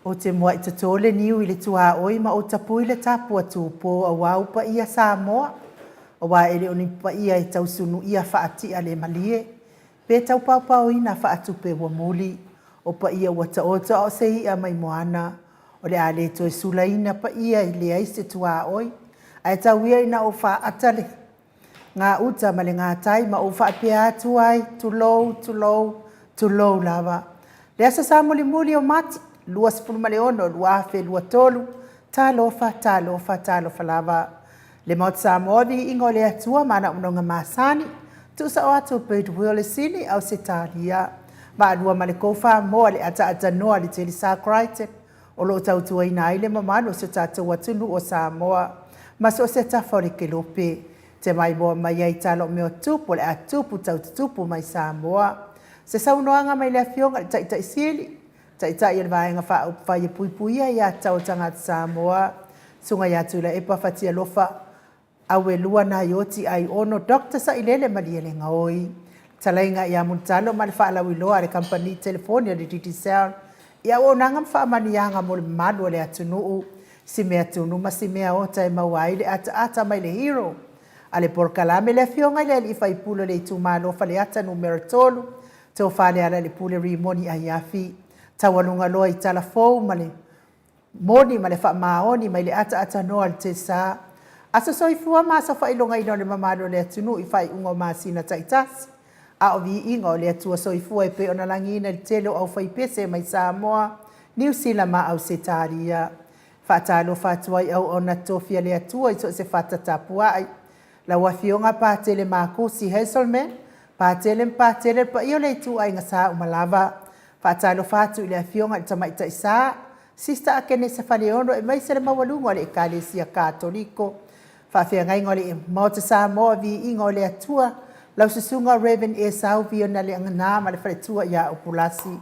Ou te muai toto le niu i le tuaoi ma ou tapui le tapu a Tupo aua ou paia Samoa, aua e le o ni paia e tau sunuia faatia le malie, pe tau paopaoina faatupe ua muli. O paia ua taoto a o se i'a mai moana, o le a le toe sulaina paia e leai se tuaoi, ae tau ia ina ou faaata le gauta ma le gatai ma ou faapea atu ai, tulou, tulou, tulou lava. Le Aso Sa mulimuli o Mati 26 2023, talofa, talofa, talofa lava. Le Maota Samoa, viiga o le Atua ma ana auaunaga masani, tuusao atu Bird Will e Sini, Ausetalia. Vaalua ma le Kofa-moa le ataatanoa a le Telesa Crichton, o lo o tautuaina ai le mamalu o si o tatou atunuu o Samoa ma so o se tafa o le kelope. Te maimoa mai ai tala o mea o tupu o le a tupu tau tutupu mai Samoa. Se saunoaga mai le Afioga i le Taitai Sili, Taitai o le Vaega Faaupufai e Puipuia Aia Tatau a Tagata Samoa, Susuga ia Tuilaepa Fatialofa Auelua Naioti Aiono Dr. Sailele Malielegaoi. Talaiga ia Mulitalo ma le faalauiloa a le Kamupani Telefoni a le Digicel i auaunaga ma faamanuiaga mo le mamalu o le atunuu, si mea tunu ma si mea ota e maua ai le ataata mai le hero a le polokalame le Afioga i le Alii Faipule o le Itumalo Faleata Numera 3, Tofa Lealailepule Rimoni Aiafi. Taualuga loa i tala fou ma le moni ma le faamaoni mai le ataatanoa a le Tesa. Aso soifua ma aso faailogaina o le mamalu o le atunuu i faaiuga o masina taitasi, a o viiga o le Atua soifua e pei ona lagiina i le tele o aufaipese mai Samoa, Niu Sila ma Ausetalia. Faatalofa atu ai auauna tofi a le Atua i so o se fata tapuai. Lau Afioga Patele Makosi Hazelman, Patele ma Patele le paia o le ituaiga sa uma lava. Faatalofa atu i le Afioga i le Tamaitai Sa, Sista Akenesa Faleono aemaise le maualuga o le Ekalesia Katoliko. Faafeagaiga o le Maota Samoa, Viiga o le Atua, lau Susuga Rev. Esau Vionaleagana ma le faletua ia Upulasi.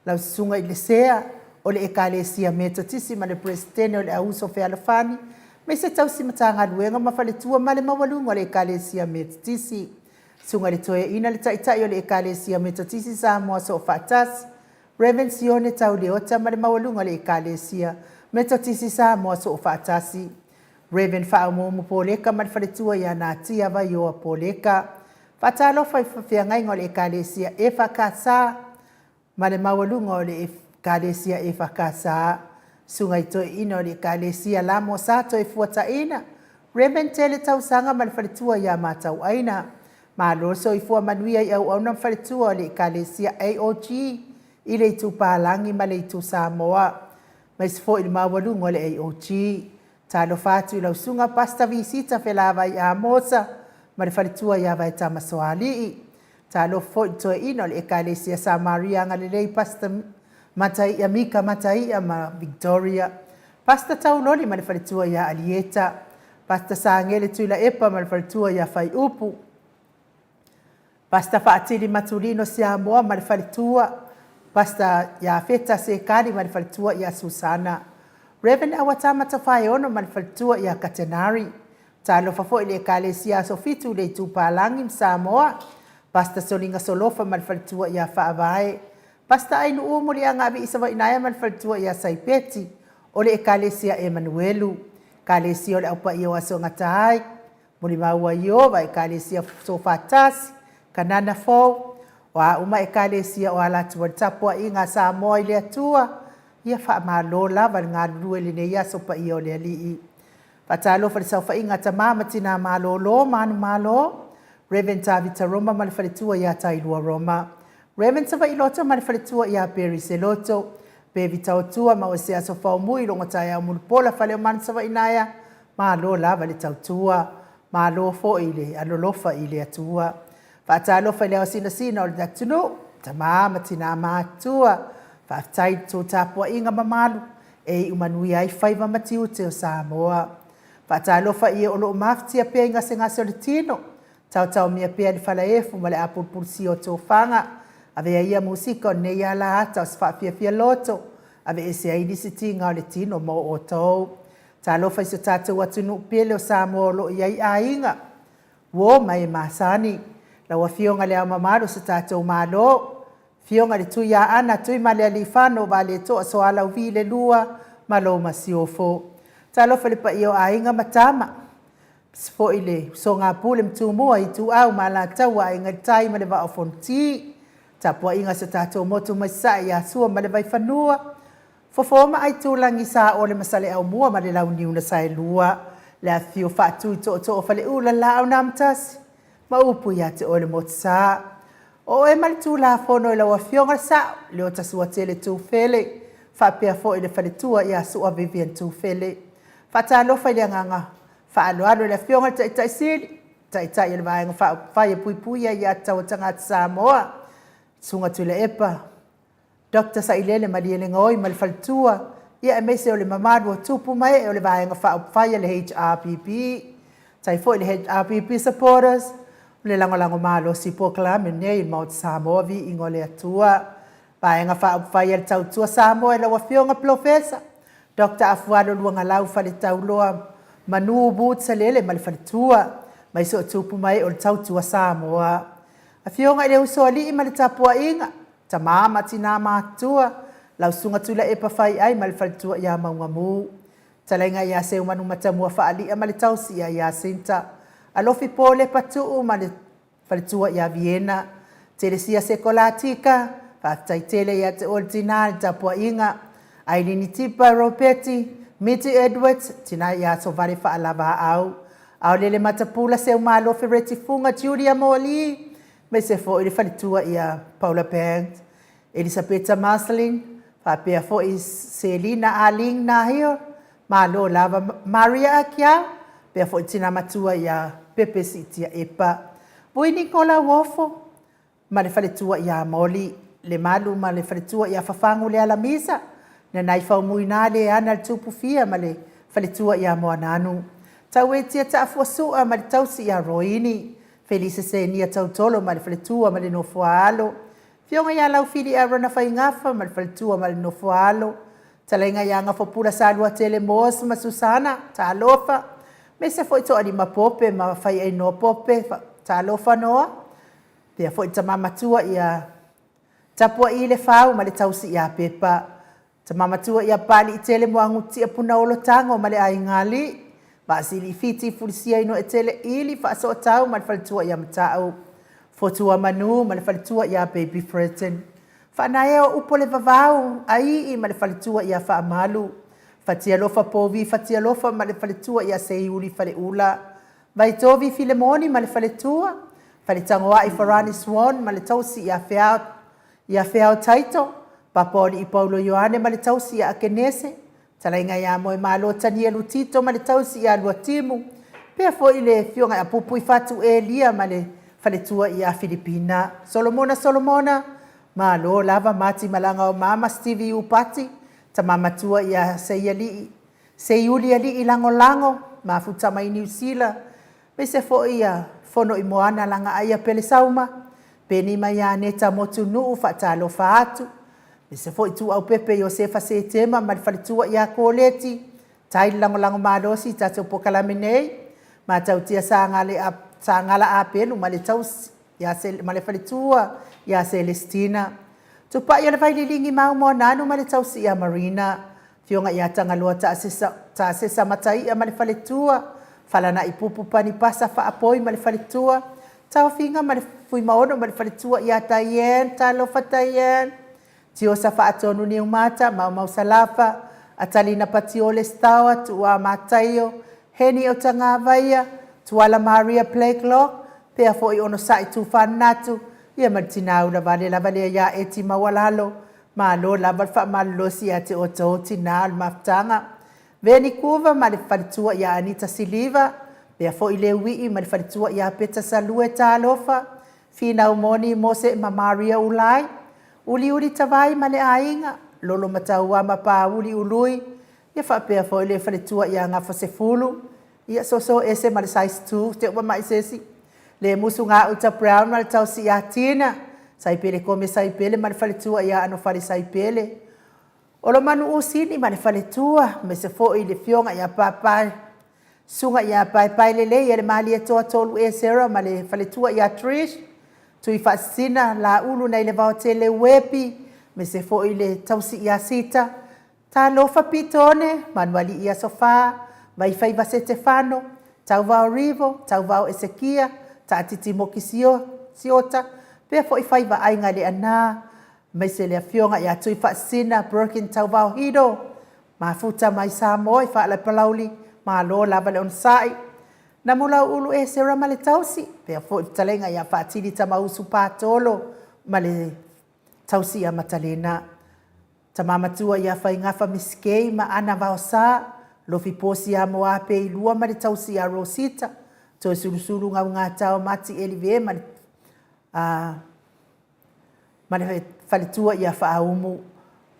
Lau Susuga i le Sea o le Ekalesia Metotisi ma le Peresetene o le Auuso Fealofani, aemaise tausi Matagaluega ma faletua ma le maualuga o le Ekalesia Metotisi. Susuga i le Toeaina le Taitai o le Ekalesia Metotisi Samoa Soofaatasi, Rev. Sione Tauleota ma le maualuga o le Ekalesia Metotisi Samoa Soofaatasi, Rev. Faaumuumu Poleka ma le faletua ia Natia Vaioa Poleka. Faatalofa i feagaiga o le Ekalesia EFKS ma le maualuga o le Ekalesia EFKS, Susuga i Toeaina o le Ekalesia Lamo Sa Toefuataiina, Rev. Tele Tausaga ma le faletua ia Matauaina. Malo le soifua manuia i auauna ma faletua o le Ekalesia AOG i le Itu Palagi ma le Itu Samoa, aemaise foi le maualuga o le AOG. Talofa atu i lau Susuga Pastor Visita Felavai Amosa ma le faletua ia Vaetama Soalii. Talofa foi i le toeaina o le Ekalesia Samaria Agalelei Pastor Mataia Mika Mataia ma Victoria. Pastor Tauloli ma le faletua ia Alieta. Pastor Sagele Tuilaepa ma le faletua ia Faiupu. Pastor Faatili Matulino Siamoa ma le faletua. Pastor Iafeta Sekali ma le faletua ia Susana. Rev. Auatama Tofaeono ma le faletua ia Katenari. Talofa foi i le Ekalesia Aso Fitu i le Itu Palagi ma Samoa, Pastor Soliga Solofa ma le faletua ia Faavae, Pastor Ainuu Muliagavi Isavainaea ma le faletua ia Saipeti, o le Ekalesia Emanuelu, Ekalesia o le Au Paia o Aso Gata ai, Mulimaua Iowa, Ekalesia Sofatasi, Kanana Fou, o a uma Ekalesia o ala atu ai le tapuaiga a Samoa i le Atua, ia faamalo lava le galulue i lenei aso paia o le Alii. Faatalofa i le saofaiga a tama ma tina malolo, manumalo, Rev. Tavita Roma ma le faletua ia Tailua Roma, Rev. Savailoto ma le faletua ia Perry Seloto, Bevi Taotua ma Osea Sofaomui, Logo Taeao Mulipola, Faleomanu Savainaea, malo lava le tautua, malo foi le alolofa i le Atua. Faatalofa i le ao sinasina o le atunuu, tama ma tina matutua, faafetai i le tou tapuaiga mamalu e iu manuia ai faiva ma tiute o Samoa. Faatalofa i e o lo o mafatia pea i gasegase o le tino, taotaomia pea le falaefu ma le apulupulusia o tofaga, avea ia musika o lenei ala ata o se faafiafia loto, aveese ai nisi tiga o le tino mo outou. Talofa i so tatou atunuu pele o Samoa o lo o i ai aiga, uo ma e masani. Lau Afioga i Le Ao Mamalu o so tatou Malo, Afioga i le Tuiaana Tuimalealiifano Vaaletoa Sualauvi le Lua ma lou Masiofo. Talofa i le paia o Aiga ma Tama, aemaise foi le usoga a Pule ma Tumua, Ituau ma Alataua, Aiga i le Tai ma le Vaa o Fonoti. Tapuaiga a si o tatou motu mai Sasae ia Sua ma le Vaifanua, Fofo ma Aitulagi, Saole ma Saleaaumua ma le Launiu na Saelua, le afifio o Faatui Tootoo o Faleula, le Laau na Amotasi ma upu ia te oe le Motusa. O oe ma le Tulafono i lau Afioga i le Sao, Leota Suatele Tufele, faapea foi le faletua ia Sua Vivian Tufele. Faatalofa i le agaga faaaloalo i le Afioga i le Taitai Sili, Taitai o le Vaega Faaupufai e Puipuia Aia Tatau a Tagata Samoa, Susuga Tuilaepa Dr. Sailele Malielegaoi ma le faletua, ia aemaise o le mamalu o tupu ma ee o le Vaega Faaupufai a le HRPP. Tai foi le HRPP supporters, o le lagolago malosi polokalame lenei i le Maota Samoa, viiga o le Atua. Vaega Faaupufai a le Tautua Samoa i lau Afioga Polofesa Dr. Afualo Luagalau Faletauloa Manu Woods Salele ma le faletua, aemaise o tupu ma ee o le Tautua Samoa. Afioga i le Usoalii ma le tapuaiga, tama ma tina matutua, lau Susuga Tuilaepa Faiai ma le faletua ia Maugamu, Talaiga ia Seumanu Matamua Faalia ma le tausi ia Iasinta, Alofi Polepa Tuu ma le faletua ia Viena, Telesia Sekolatika, faafetai tele ia te oe le tina i le tapuaiga, Ailini Tipa Ropeti, Miti Edwards, tina ia Sovale Faalavaau, Aolele Matapula Seumalo Fereti Fuga Julia Moli, aemaise foi le faletua ia Paula Banks, Elisapeta Marceline, faapea foi Selina Aling Nahio, malo lava, Maria Akiau, faapea foi tina matua ia Pepe Siitia Epa, Vui Nikola Uofo, ma le faletua ia Moli Lemalu ma le faletua ia Fafagu Lealamisa, Nanai Faumuina Leana le Tupufia ma le faletua ia Moananu, Tauetia Taafuasua ma le tausi ia Roini, Felisa Senia Tautolo ma le faletua ma le nofoaalo, Afioga ia Laufili Arona Faigafa ma le faletua ma le nofoaalo, Talaiga ia Gafopula Saluatele Moss ma Susana, talofa, aemaise foi Toalima Pope ma Faiainoa Pope, talofa Noa, pea foi tama matua ia Tapuai le Fau ma le tausi ia Pepa, tama matua ia Papaliitele Moagutia Punaolo Tago ma le aiga Alii, Vaasili Fiti Fulisia Inoetele Ili Faasootau ma le faletua ia Matau, Fotua Manu ma le faletua ia Baby Freton, Faanaea o Upo le Vavau, Aii ma le faletua ia Faamalu, Fatialofa Povi Fatialofa ma le faletua ia Seiuli Faleula, Vaitovi Filemoni ma le faletua, Faletagoai Farani Swan ma le tausi ia Feao, ia Feao Taito, Papaolii Paulo Ioane ma le tausi ia Akenese, Talaiga ia Moemalo Tanielu Tito ma le tausi ia Luatimu, pea foi le afioga ia Pupuifatu Elia ma le faletua ia Filipina. Solomona Solomona, malo lava Mati Malaga o Mama Stevie Upati, tama matua ia Seialii, Seiulialii Lagolago, mafuta mai Niu Sila, aemaise foi ia Fono i Moana Lagaaia Pelesauma, Peni ma Ianeta Motunuu faatalofa atu, aemaise foi Tuaupepe Iosefa Setema ma le faletua ia Koleti, tai le lagolago malosi i tatou polokalame nei, Matautia Sagala Apelu ma le tausi ia ma le faletua ia Selestina, Tupai o le Vaililigi Mau Moananu ma le tausi ia Marina, Afioga ia Tagaloa Taasesa, Taasesa Mataia ma le faletua, Falana'i Pupu Panipasa Faapoi ma le faletua, Taofiga ma le Fuimaono ma le faletua ia Diane, talofa Diane, Tiosa Faatonu Niumata, Maumau Salafa, Atalina Patiole Staoa, Tuua Mataio, Heni Otagavaia, Tuala Maria Blakelock, pea foi Onosai Tufanatu, ia ma le tina ulavale lava lea ia Eti Maualalo. Malo lava le faamalolosi ia te outou tina o le mafutaga. Veni Kuva ma le faletua ia Anita Siliva, pea foi Leuii ma le faletua ia Peta Salue Talofa, Finau Moni Mose ma Maria Ulai, Uliuli Tavai ma le aiga, Lolo Mataua ma Pauli Ului, ia faapea foi le faletua ia Gafa Sefulu, ia soso ese ma le size 2, te uma mai se isi. Le musu gauta Brown ma le tausi ia Tina, Saipele Kome Saipele ma le faletua ia Anofale Saipele, Olomanu Usini ma le faletua, aemaise foi le afioga ia Papae, Susuga ia Paepaelelei e le Malietoa Tolu Esera ma le faletua ia Trish, Tuifaasisina, Laulu nai le Vaotele Uepi, aemaise foi le tausi ia Sita, Talofa Pitone, Manualii Aso Fa, Vaifaiva Setefano, Tauvao Rivo, Tauvao Esekia, Taatiti Moki Siota, pea foi faiva aiga Leaana, aemaise le afioga ia Tuifaasisina Birkin Tauvao Hido, mafuta mai Samoa i Faalaipalauli, malo lava le onosai. Namulauulu Esera ma le tausi, pea foi le fetalaiga ia Faatili Tamausu Patolo ma le tausi ia Matalena. Tama matua ia Faigafa Misikei ma Ana Vaosa, Lofi Posi ia Moape i lua ma le tausi ia Rosita, Toesulusulu Gaugata o Mati Elive ma le ma le faletua ia Faaumu.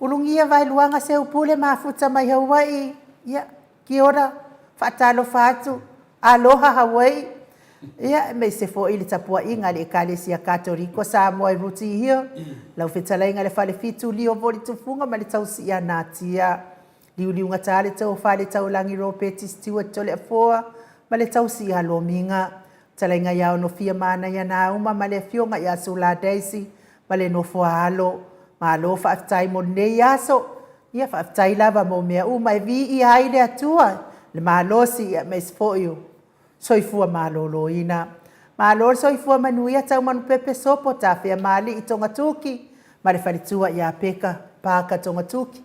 Ulugia Vaeluaga Seupule mafuta mai Hawaii, ia, kia ora, faatalofa atu, aloha Hawaii. Ia, aemaise foi le tapuaiga a le Ekalesia Katoliko Samoa i Rooty Hill, lau fetalaiga le Falefitu Lio Voli Tufuga ma le tausi ia Natia. Liuliugata le tofa le taulagi Ropeti Stewart Toleafoa ma le tausi ia Lomiga. Fetalaiga ia Onofia Manaia Nauma ma le afioga ia Sula Daisy ma le nofo a alo. Malo faafetai mo lenei aso. Ia faafetai lava mo mea uma e viia ai le Atua, le malosi aemaise foi o soifua maloloina. Malo le soifua manuia Taumanupepe Sopo Tafea Maalii Togatuki ma le faletua ia Peka Parker Togatuki.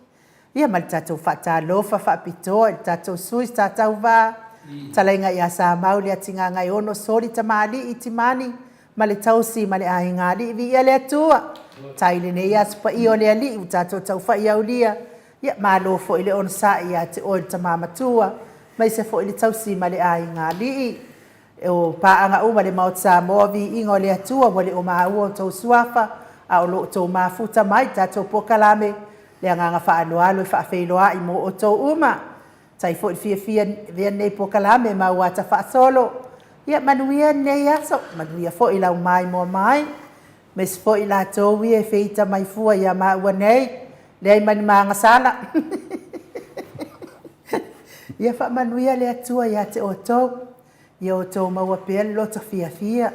Ia ma le tatou faatalofa faapitoa i le tatou sui sa tauva, talaiga ia Samau Leatigagaeono Soli Tamalii Timani ma le tausi ma le aiga alii. Viia le Atua, tai lenei aso paia o le Alii ua tatou taufai aulia. Ia malo foi le onosai ia te oe le tama matua, aemaise foi le tausi ma le aiga alii. O paaga uma le Maota Samoa, viiga o le Atua ua le o maua outou suafa, a o lo o outou mafuta mai i tatou polokalame. Le agaga faaaloalo e faafeiloai mo outou uma. Tai foi le fiafia avea lenei polokalame ma ua ata faasolo. Ia manuia lenei aso, manuia foi lau maimoa mai. Aemaise foi latou ia e feita mai fua ia maua nei, leai ma ni magasala. Ia faamanuia le Atua ia te outou, ia outou maua pea le loto fiafia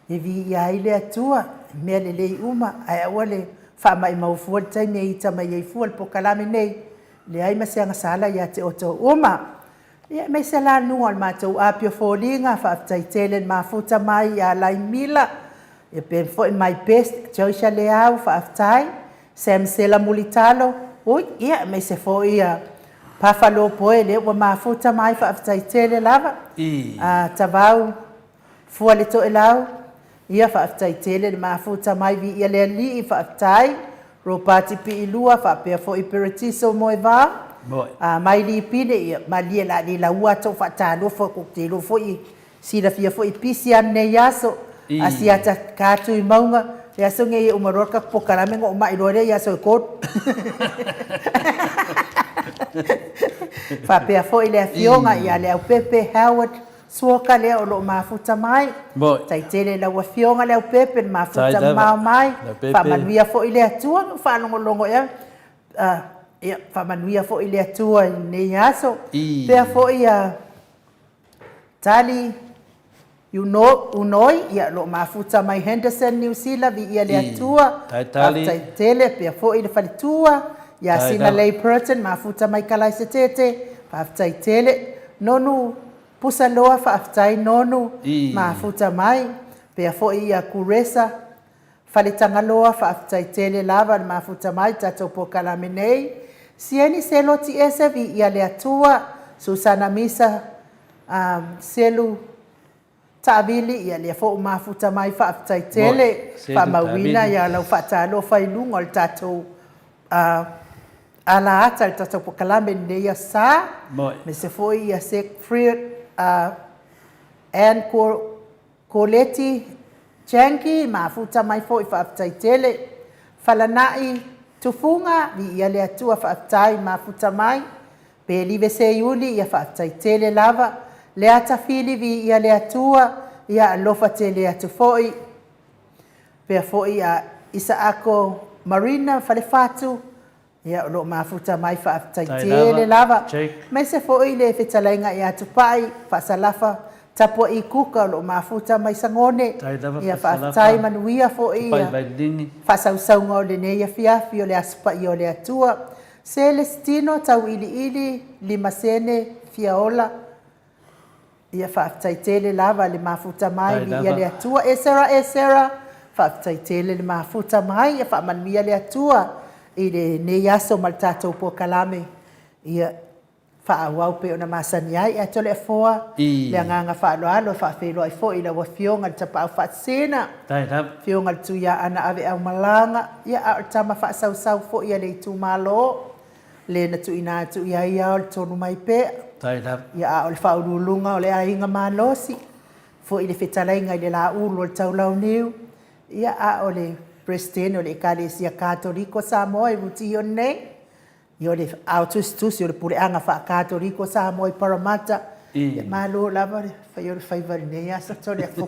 e viia ai le Atua i mea lelei uma, ae aua le faamaumau fua le taimi e ita mai ai fua le polokalame nei, leai ma se agasala ia te outou uma. Ia, aemaise la luga o le matou api o foliga, faafetai tele le mafuta mai ia Laimila, ia pea foi my best, Joyce Leau, faafetai, Sam Sela Mulitalo, ui, ia, aemaise foi ia Pafa Lopoe, lea ua mafuta mai, faafetai tele lava. Tavau Fua le Toelau, ia faafetai tele le mafuta mai, viia le Alii, faafetai. Ropati Piilua, faapea foi Peretiso Moevao, mai Lipine, ia malie la le laua tou faatalofa, ko te iloa foi silafia foi pisi a lenei aso, Asiata ka atu i mauga, le aso nei e uma loa le tatou polokalame ona ou mai loa lea i aso e 3. Faapea foi le afioga ia Leaupepe Howard Suoka lea o lo o mafuta mai. Tai tele i lau afioga Leaupepe le mafuta mamao mai. Faamanuia foi le Atua na ou faalogologo ea. Ia, faamanuia foi le Atua i lenei aso. Pea foi ia Tali Unoi, ia, o lo o mafuta mai Henderson, Niu Sila, viia le Atua. Faafetai tele, pea foi le faletua ia Sinalei Purton, mafuta mai Kalaisetete, faafetai tele. Nonu Pusaloa, faafetai Nonu, mafuta mai. Pea foi ia Kuresa Faletagaloa, faafetai tele lava le mafuta mai tatou polokalame nei. Sieni Selo Tiese, viia le Atua. Susana Misa Selu Taavili, ia lea foi ua mafuta mai, faafetai tele. Faamauina ia lau faatalofa i luga o le tatou ala ata i le tatou polokalame i lenei aso Sa. Aemaise foi ia Siegfried Ann Koleti Janki, mafuta mai foi, faafetai tele. Falanai Tufuga, viia le Atua, faafetai, mafuta mai. Pelive Seiuli, ia faafetai tele lava. Leata Fili, viia le Atua, ia alofa tele atu foi. Pea foi a Isaako Marina Falefatu, ia o lo o mafuta mai, faafetai tele lava. Aemaise foi le fetalaiga ia Tupai Faasalafa. Tapuaʻi Kuka o lo o mafuta mai Sagone. Ia faafetai manuia foi ia faasausauga o lenei afiafi o le Aso Paia o le Atua. Selestino Tauiliili Limasene Fiaola, ia faafetai tele lava le mafuta mai, viia le Atua. Esera Esera, faafetai tele le mafuta mai, ia faamanuia le Atua i lenei aso ma le tatou polokalame. Ia faaauau pei ona masani ai. Ae Toleafoa, le agaga faaaloalo e faafeiloai foi i lau Afioga i le Tapaau Faasisina, Afioga i le Tuiaana Aveaumalaga, ia a o le tama faasausau foi a le itumalo, le na tuuina atu i ai ao le tonu mai pea, ia a o le faauluuluga o le aiga malosi, foi le fetalaiga i le Laulu o le Taulauniu, ia a o le Peresetene o le Ekalesia Katoliko Samoa i Rutione nei, Ia o le ao tusitusi o le puleaga faa-Katoliko Samoa i Parramatta. Ia malo lava le fai o le faiva i lenei aso Toleafoa. O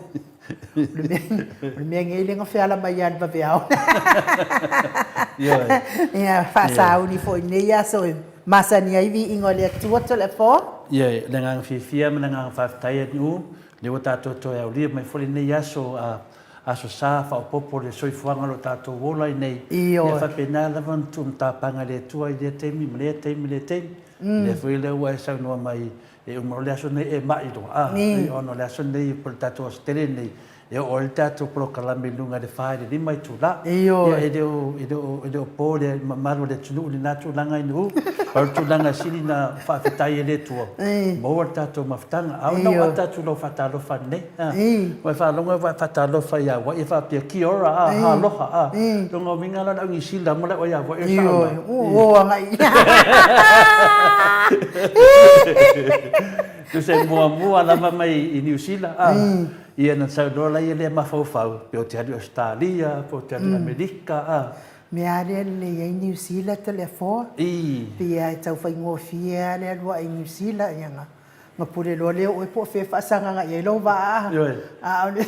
le mea nei lea na feala mai lava i le vaveao. Ioe. Ia faasauni foi i lenei aso e masani ai viiga o le Atua Toleafoa. Ioe, o le agaga fiafia ma le agaga faafetai Atunuu, lea ua tatou toe aulia mai foi lenei aso a Aso Sa faaopoopo le soifuaga o lo tatou ola ai nei. Ioe. Ia faapena lava ona tuu matapanga i le Atua i lea taimi ma lea taimi ma lea taimi. Lea foi lea ua e saunoa mai e uma loa le aso lenei e mai loa, a, ona o le aso lenei po o le tatou aso tele lenei e oo ai le tatou polokalame i luga i le 4 i le 5 itula. Ioe. Ia e le o, e le o, e le o po le mamalu o le atunuu i lena tulaga i Nu'u. Pau le tulaga e sili ona faafetai ai le Atua, maua le tatou mafutaga. A o lau ata atu i lau faatalofa nei. Ua e faalogo ua e faatalofa ia Hawaii e faapea kia ora a, aloha a. Lona uiga la o le au Niu Sila ma le au ia Hawaii o le sao lena. Ua agai. Tusa e muamua lava mai i Niu Sila a, ia na saunoa laia lea mafaufau pe ou te alu i Ausetalia pe ou te alu i Amerika a. Mea a lea lelei ai Niu Sila Toleafoa. Pei lava e tau faigofie lava le alu ae i Niu Sila ia na Ona pule loa lea o oe po o fea e faasagaga i ai lou vaa. Ioe. A o le...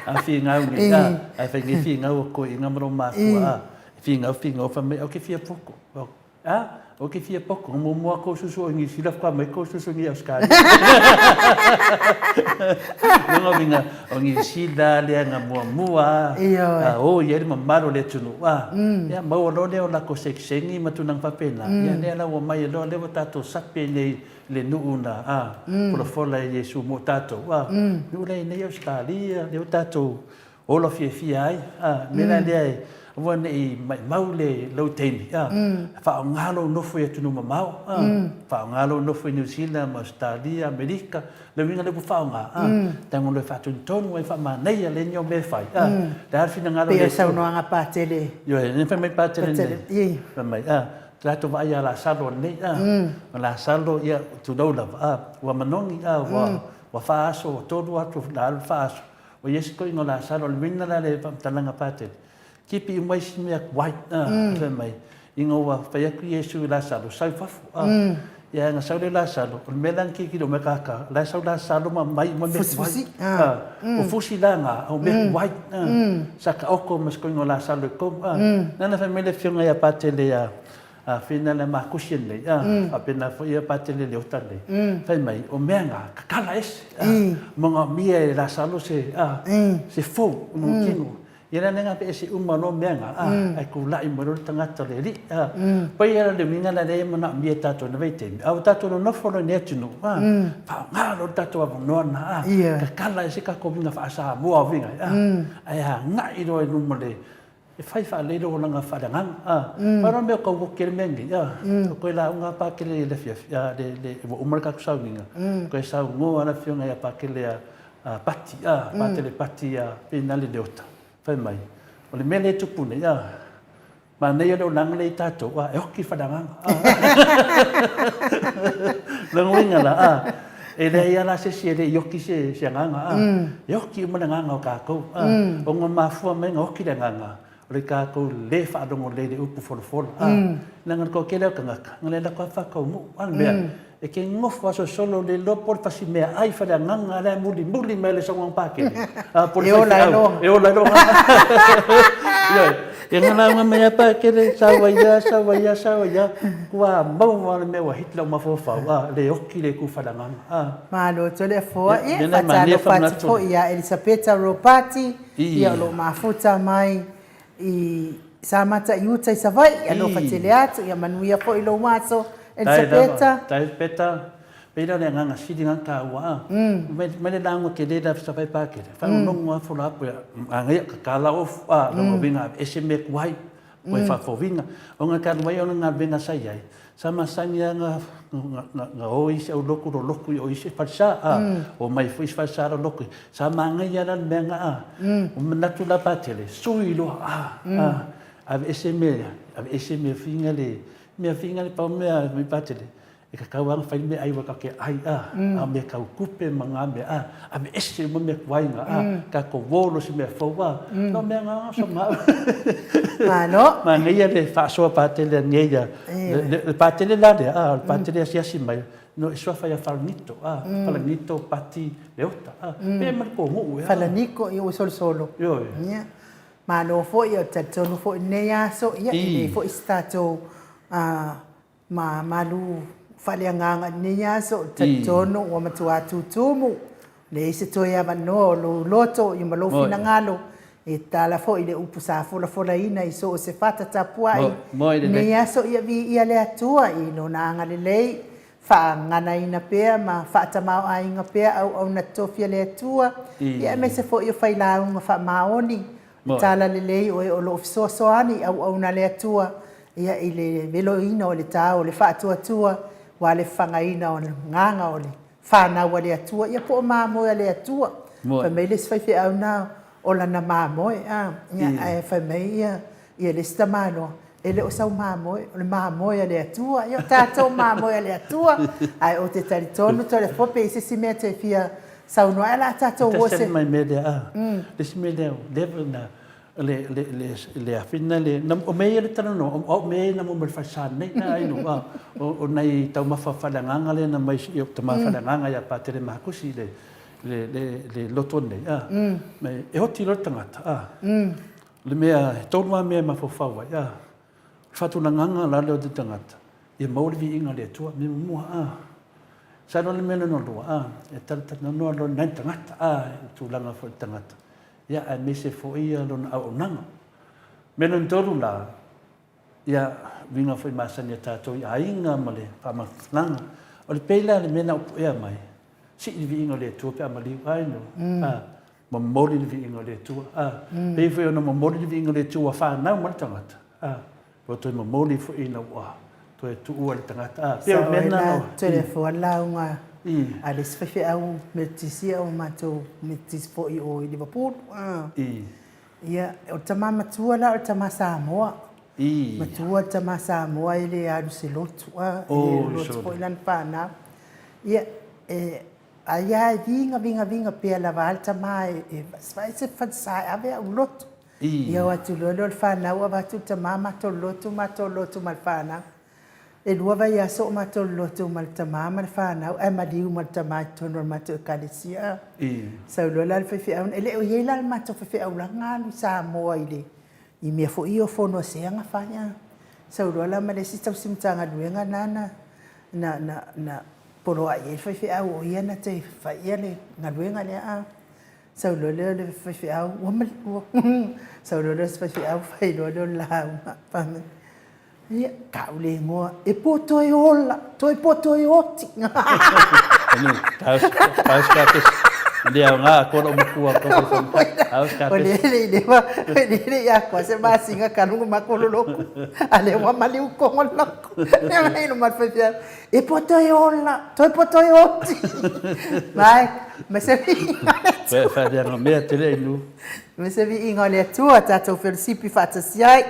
A finau nei, a, ae fai nei finau o toeaiina ma lou matua, a, finau, finau, fai mai, ou te fia poko. A, ou te fia poko. Na muamua tou susu i Niu Sila faatoa mai tou susu i Ausetalia. Lona uiga, o Niu Sila lea na muamua a o i ai le mamalu o le atunuu, a, ia maua loa lea o latou sekiseni ma tulaga faapena, ia lea la ua omai ai loa lea ua tatou sapi ai nei i le nuu na, a, folafola e Iesu mo tatou, a, nuu la i nei Ausetalia, lea ua tatou ola fiafia ai, a, le mea la lea e aua ne i maimau le lou taimi, a, faaaoga lou nofo i atunuu mamao, a, faaaoga lou nofo i Niu Sila ma Ausetalia, Amerika, Le uiga lea ua faaaoga, a, tago loa e faatonutonu ai, faamanaia le ni o mea e fai, a, le a le finagalo o le Pei o le saunoaga Patele. Ioe, lea fai mai Patele nei, fai mai, a, tatou vaai ia Lasalo nei, a, o Lasalo, ia, tulou lava, a, ua manogi, a, ua, ua fa aso, ua tolu atu, na alu le fa aso, ua i ai se toeaina o Lasalo, o le uiga la le faamatalaga Patele, Tipi uma isi mea white a, fai mai, ina ua fai atu Iesu i Lasalo, sau i fafo, a. Ia, na sau lea o Lasalo, o le mea la na tilotilo mai kākā, o la e sau Lasalo ma mai uma mea white. A, o fusi la na, o mea white, a. Sa taoto ma si toeaina o Lasalo i totonu, a. Lea na fai mai le afioga ia Patele ia, a Fina le Makusi nei, a, faapena foi ia Patele Leota nei, fai mai, o mea na, tatala ese, a, manaomia e Lasalo se, a, se fou o lona tino. Ia la lena pe ese uma loa mea na, a, ae tula'i mai loa le tagata o le Alii, a. Paia la le uiga la lea e manaomia e tatou i na vaitaimi, a ua tatou nonofo loa i nei atunuu, a, faaaoga loa le tatou avanoa lena, a, tatala ai se tatou uiga faa-Samoa uiga ai, a, ae agai loa i luma le, e fai faalelei lou olaga faaleagaga, a. Pau lava le mea o tau oki ai le mea lenei, a, o toe lauga lava Pakele i le afiafi, a, le, le, ua uma le tatou sauniga, toe saunoa le afioga ia Pakele a, a Pati, a, Patele Pati a Pinale Leota, fai mai, o le mea lea e tupu nei, a, manaia le olaga lea i tatou, a, e oki le faleagaga, a. Lona uiga la, a, e leai lava la se isi e le i oki se, se agaga, a, e oki uma le agaga o tatou, a, ona mafua mai ona oki le agaga. O le tatou le faalogo lelei i le upu folafola, a, leaga o le toatele lava o tagata, na le alu atu lava faataumuu, a le mea, e te nofo lava solosolo le iloa po o le fasi meaai faleagaga la e mulimuli mai le saunoaga Patele, a, po o le faifeau, e ola ai lou agaga. Ioe, ia na lauga mai lava Patele, sau ai lava, sau ai lava, sau ai lava, ua maua lava le mea ua hit lou mafaufau, a, le oti le itu faleagaga, a. Malo Toleafoa, ia faatalofa atu foi ia Elisapeta Ropati, Ia o lo o mafuta mai i Samata i uta i Savaii, alofa tele atu, ia manuia foi lou aso Elisapeta. Tae Peta, pei la o le agaga sili lena taua a. Mai le lauga tele lea Savaii Pakele, faalogologo lava fola apu ia, manaia tatala ofu a, lona uiga aveese mea tuai, toe faafouina. Ona talu ai ona galuega sa i ai, Sa masani lava na o isi au lotu lolotu i o isi falesa, a, omai foi isi falesa lolotu. Sa manaia la le mea na, a, ua manatu la Patele, sui loa, a, a, aveese mea ia, aveese mea foi na le, mea foi na le pau mea mai Patele, e tatau lava ona fai le meaai aua tatou te ai, a, a o mea tau tupe ma na mea, a, aveese uma mea tuai na, a, tatou o loa i se mea fou, a, no mea na sa maʻu. Malo. Manaia le faasoa Patele a nei ia, le Patele la lea, a, o le Patele asiasi mai, no e suafa ia Falanito, a, Falanito Pati Leota, a, pe ma le tou nuu ea. Falaniko, ia ua solosolo. Ioe. Ia. Malo foi, ia talitonu foi i lenei aso, ia e leai foi se tatou Ma malu faaleagaga i lenei aso, ou te talitonu ua matua tutumu, leai se toe avanoa o lou loto ma lou finagalo e tatala foi le upu sa folafolaina i so o se fata tapuai i lenei aso. Ia viia le Atua i Lona agalelei, faaganaina pea ma faatamaoaiga pea auauna tofi a le Atua, ia aemaise foi o failauga faamaoni Talalelei oe o lo o fesoasoani i auauna a le Atua, ia i le veloina o le tao o le faatuatua, aua le fafagaina o le agaga o le fanau a le Atua, ia po o mamoe a le Atua. Fai mai le isi faifeau na o lana mamoe, a, ia, ae fai mai ia, ia le isi tamaloa, e le o sau mamoe, o le mamoe a le Atua. Ia o tatou mamoe a le Atua, ae ou te talitonu Toleafoa pe i ai se isi mea e te fia saunoa ai, ae o le a tatou o se... mai mea lea, a, le isi mea lea, lea na, le, le, le, le afina le, na, o mea ia le talanoa, o au mea ia na maua mai le falesa nei, na ai no, a, o, o nai taumafa faaleagaga lea na mai i o tama faaleagaga ia Patele Makusi le, le, le, le loto nei, a, me, e oti loa le tagata, a, O le mea, e tolu lava mea e mafaufau ai, a, o le faatulagaga la lea o te tagata, ia maua le viiga o le Atua, mea muamua, a. Sa loa le mea lona lua, a, e talatalanoa loa nai tagata, a, i le tulaga foi o le tagata, ia, aemaise foi ia lona auaunaga. Mea lona tolu la, ia, uiga foi masani a tatou i aiga ma le faamatalaga, o le pei la le mea na ou puea mai, sii le viiga o le Atua pe a maliu ai no, a, Momoli le viiga o le Atua. A, pei foi ona momoli le viiga o le Atua ua fanau mai le tagata. A, ua toe momoli foi ina ua toe tuua le tagata. A, pei o le mea lena na... Toe lauga a le isi faifeau Metotisi o matou Metotisi foi o i Liverpool. Ia, o le tama matua la o le tama Samoa. Matua le tama Samoa e le alu i se lotu. A, e le alu lotu foi lana fanau. Ia, e Ai lava e viga viga viga pea lava a le tama e vae se falesa e ave au lotu. Ia o atu loa lea o le fanau avatu le tama matou lotu matou lotu ma le fanau. E lua vaiaso o matou lotu ma le tama ma le fanau ae maliu ma le tama i totonu o le matou ekalesia. Sau loa la le faifeau, e le o i ai la le matou faifeaulaga alu i Samoa i le i mea foi ia o fono a sea na fai a. Sau loa la ma le isi tausi Matagaluega lena na na na poloai ai le faifeau o ia na te faia le galuega lea a. Sau loa lea o le faifeau ua ua sau loa lea o si faifeau fai loa lea o le lauga fai mai, ia tau le igoa e po toe ola, toe po toe oti. O le le i leva le le i atoa se masina talu ona matou lolotu, a lea ua maliu tonu le lotu. Lea mai luma o le faifeau, E po toe ola, toe po toe oti. Mai, ma se viiga o le Atua. Faaleaga mea tele ai nu. Ma se viiga o le Atua, tatou felosipi faatasi ai.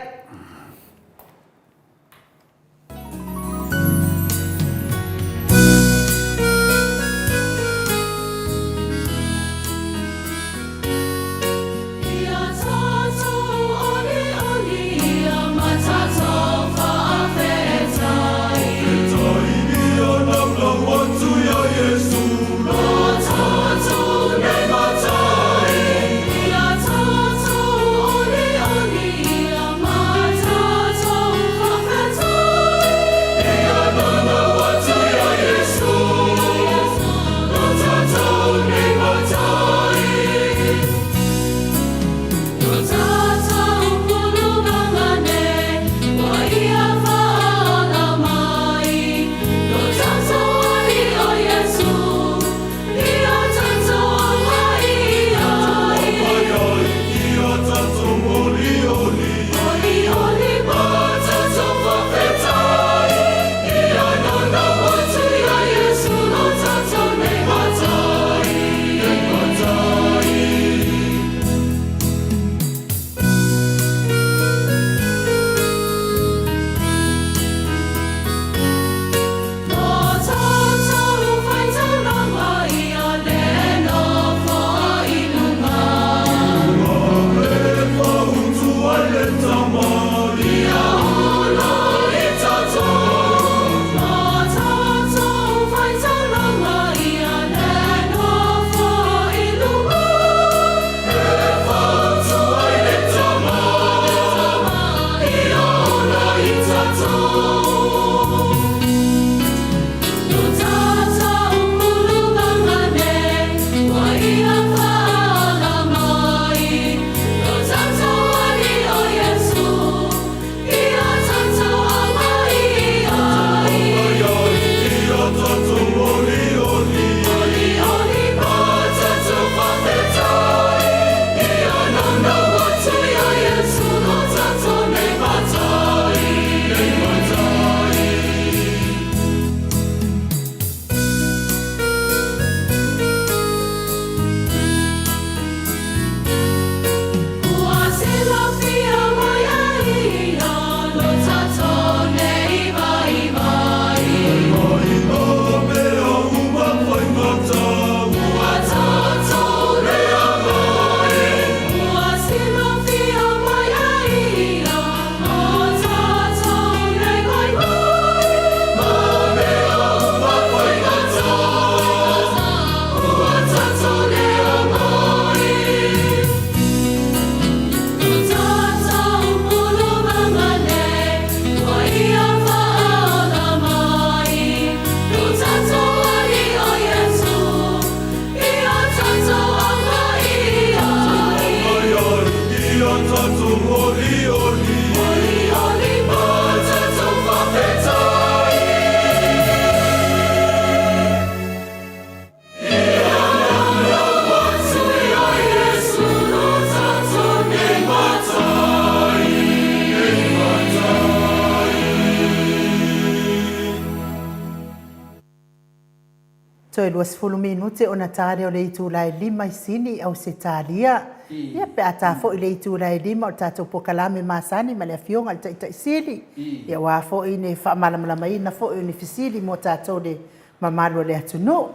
Toe 20 minute ona ta lea o le itula e 5 i Sini i Ausetalia. Ia pe a ta foi le itula e 5 o le tatou polokalame masani ma le Afioga i le Taitai Sili, ia aua foi le faamalamalamaina foi o ni fesili mo tatou le mamalu o le atunuu.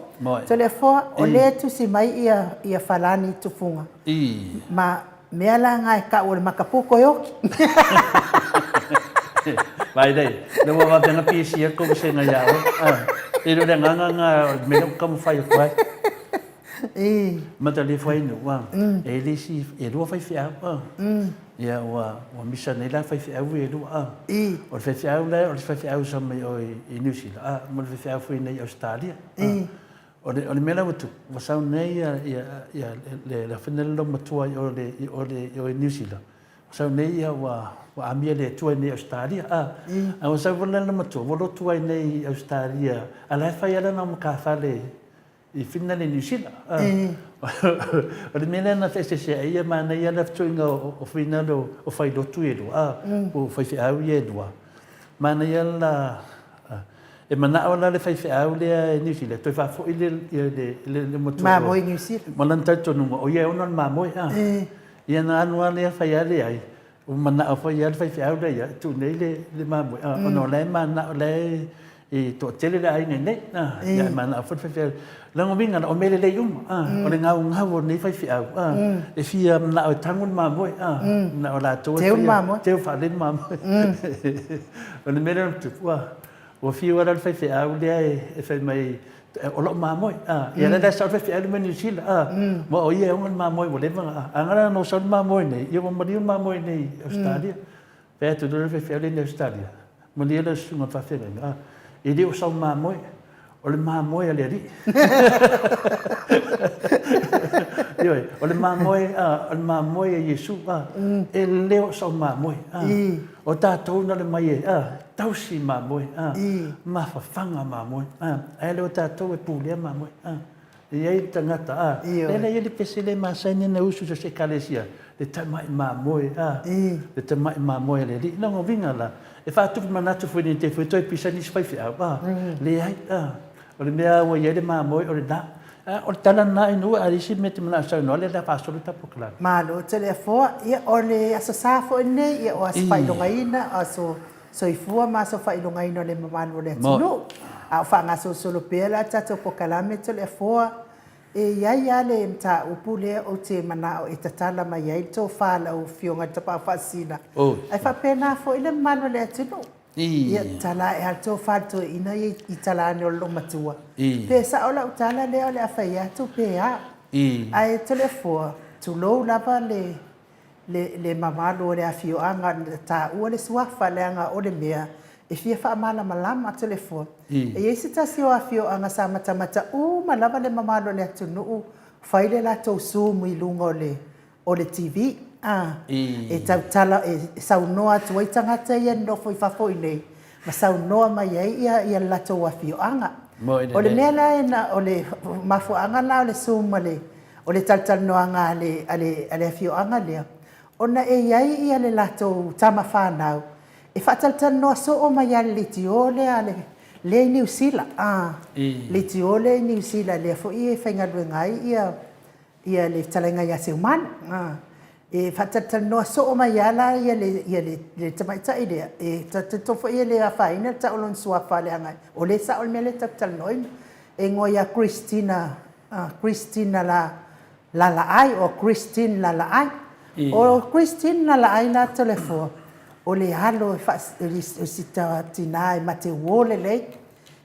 Toleafoa, o lea e tusi mai ia Falani Tufuga, ma mea la na e tau o le makaputo e oti. Vaai nei, lea ua vave ona pisia le tou vasega ia oe. E le o le agaga lena o le mea lea ou te taumafai atu ai. Mataalia foi nuu, e i ai le isi, e lua faifeau. Ia ua misa nei la faifeau ia e lua. O le faifeau la, o le faifeau sa mai o i Niu Sila, ma le faifeau foi nei i Ausetalia. O le mea la ua tupu, ua sau nei le afine le loomatua i o i Niu Sila, ua sau nei ia ua amia le Atua i nei i Ausetalia. A ua sau foi le loomatua, ua lotu ai nei i Ausetalia, a o la e fai lava lana matafale i Finland i Niu Sila. O le mea lea na feeseeseai ai ia manaia le fetuiga o finalo o failotu ia e lua, po o faifeau ia e lua. Manaia la, e manao la le faifeau lea i Niu Sila e toe faafoi le matua. Mamoe i Niu Sila. Ma lana talitonuga o ia e ona le mamoe. Ia na alu lava lea fai lava leai, Ua manao foi ia le faifeau lea ia e tuu nei le mamoe, ona o la e manao, o la e toatele le aiga i inei, ia e manao foi le faifeau. O lona uiga la, o mea lelei uma, o le gaugau o lenei faifeau, e fia manao e tago le mamoe, manao latou e teu le mamoe, teu faalelei le mamoe. O le mea lea na tupu, ua fiu lava la le faifeau lea e fai mai, o lou mamoe, a, ia lea la e sau le faifeau lea mai Niu Sila, a, ma o ia e ona le mamoe ua leva ona, a na ona sau le mamoe nei, ia ua maliu le mamoe nei i Ausetalia. Fai atu loa le faifeau lea i Ausetalia, malie lau susuga i le faafeagaiga, a, e le o sau mamoe, o le mamoe a le Alii. Ioe, o le mamoe, a, o le mamoe a Iesu, a, e le o sau mamoe, a, o tatou na le mai e, a, tausi mamoe, a, mafafaga mamoe, a, ae le o tatou e pulea mamoe, a. E i ai le tagata, a, lea la e i ai le pese lea e masani ona usu i so o se Ekalesia, le tamai mamoe, a, le tamai mamoe a le Alii. Lona uiga la, e faatupu manatu foi nei te foi toe pisa nisi faifeau, a, leai, a, o le mea ua i ai le mamoe o lena. A, o le tala lena i nuu, a o le isi mea e te manao e saunoa, lea o le a faasolo le ta polokalame. Malo Toleafoa, ia o le Aso Sa foi lenei, ia o aso faailogaina, aso soifua ma aso faailogaina o le mamalu o le atunuu. A o faagasolosolo pea la tatou polokalame Toleafoa, e i ai lava le mataupu lea ou te manao e tatala mai ai le tofa a lau Afioga i le Tapaau Faasisina, ae faapena foi le mamalu o le atunuu. Ia, tatala ae lava le tofa a le toeaina ia i tala ane o le loomatua. Pe sao lau tala lea o le a fai atu pe a. Ae Toleafoa, tulou lava le le mamalu o le afioaga na taua le suafa leaga o le mea e fia faamalamalama Toleafoa. E i ai se tasi o afioaga sa matamata uma lava le mamalu o le atunuu fai le latou zoom i luga o le o le TV a e tautala e saunoa atu ai tagata ia e nonofo i fafo i nei ma saunoa mai ai ia ia le latou afioaga. O le mea la e na o le mafuaaga la o le zoom ma le O le talatalanoaga a le, a le, a le afioaga lea, ona e i ai ia le latou tama fanau e faatalatalanoa soo mai lava i le leitio lea a le, lea i Niu Sila, a, leitio lea i Niu Sila lea foi e faigaluega ai ia, ia le fetalaiga ia Seumanu, a. E faatalatalanoa soo mai lava la ia le, ia le, le tamaitai lea, e talitonu foi e le afaina le tau o lona suafa leaga o lea e sao le mea lea e tatou te talanoaina. E igoa ia Christina Christina la Lalaai or Christine Lalaai. O Christine Lalaai la Toleafoa, o le alo e o si tina e mate uo lelei,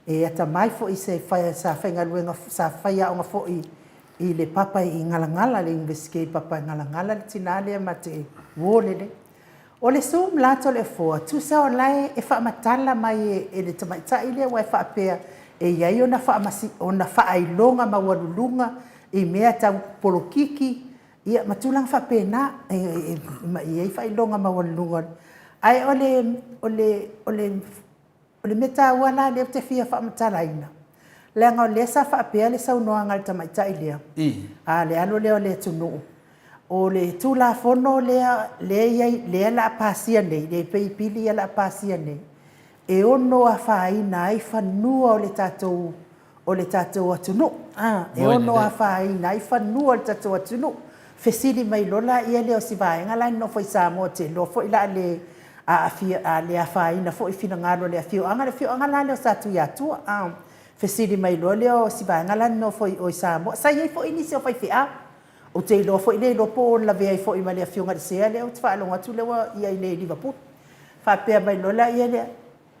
e atamai foi se sa faigaluega sa faiaoga foi i le papa i Galagala, le Iunivesite i papa i Galagala le tina lea mate uo lelei. O le Zoom la Toleafoa, tusa o la e faamatala mai e le tamaitai lea aua e faapea e i ai ona faamasi, ona faailoga maualuluga i mea tau polokiki, ia ma tulaga faapena, e i ai faailoga maualuluga. Ae o le, o le, o le O le mea taua la lea ou te fia faamatalaina, leaga o lea sa faapea le saunoaga a le tamaitai lea, a le alo lea o le atunuu, o le Tulafono lea lea e i ai, lea o le a pasia nei, le pei pili ia o le a pasia nei, e ono afaina ai fanua o le tatou, o le tatou atunuu, a, e ono afaina ai fanua o le tatou atunuu. Fesili mai loa laia lea o si vaega la e nonofo i Samoa, ou te iloa foi o le a le aafia, a le afaina foi finagalo o le afioaga. Le afioaga la lea o Satuiatua, a, fesili mai loa lea o si vaega la e nonofo i o i Samoa. Sa i ai foi nisi o faifeau, ou te iloa foi le iloa po o lavea ai foi ma le afioga i le Sea lea ou te faalogo atu lea ua ia i inei i Liverpool. Faapea mai loa lea,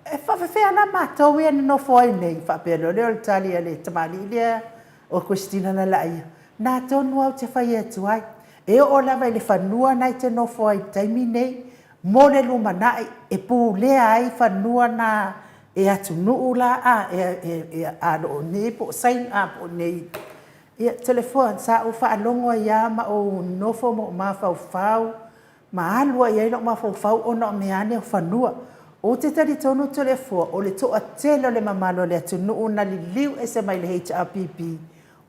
e faapefea la matou ia e nonofo ai nei? Faapea loa lea o le tali a le tamalii lea o Christina Lalaia, na tonu lava ou te fai atu ai, e oo lava i le fanua na e te nofo ai i le taimi nei, mo le lumanai e pulea ai fanua na e atunuu la a, e alo nei po o Saina po o nei. Ia, Toleafoa, sa ou faalogo ai lava ma ou nofo ma ou mafaufau ma alu ai i ai lou mafaufau ona o mea lava nei o fanua. Ou te talitonu Toleafoa, o le toatele o le mamalu o le atunuu na liliu ese mai le HRPP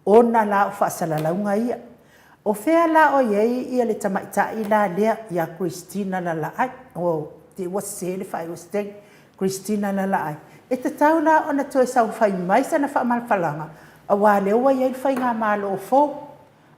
ona la o faasalalauga ia. O fea la o i ai le tamaitai la lea ia Christina Lalaai? Oh, te i ua sese le faaiu o Siteni. Christina Lalaai. E tatau la ona toe saofai mai sana faamalafalaga aua o lea ua i ai le faigamalo fou.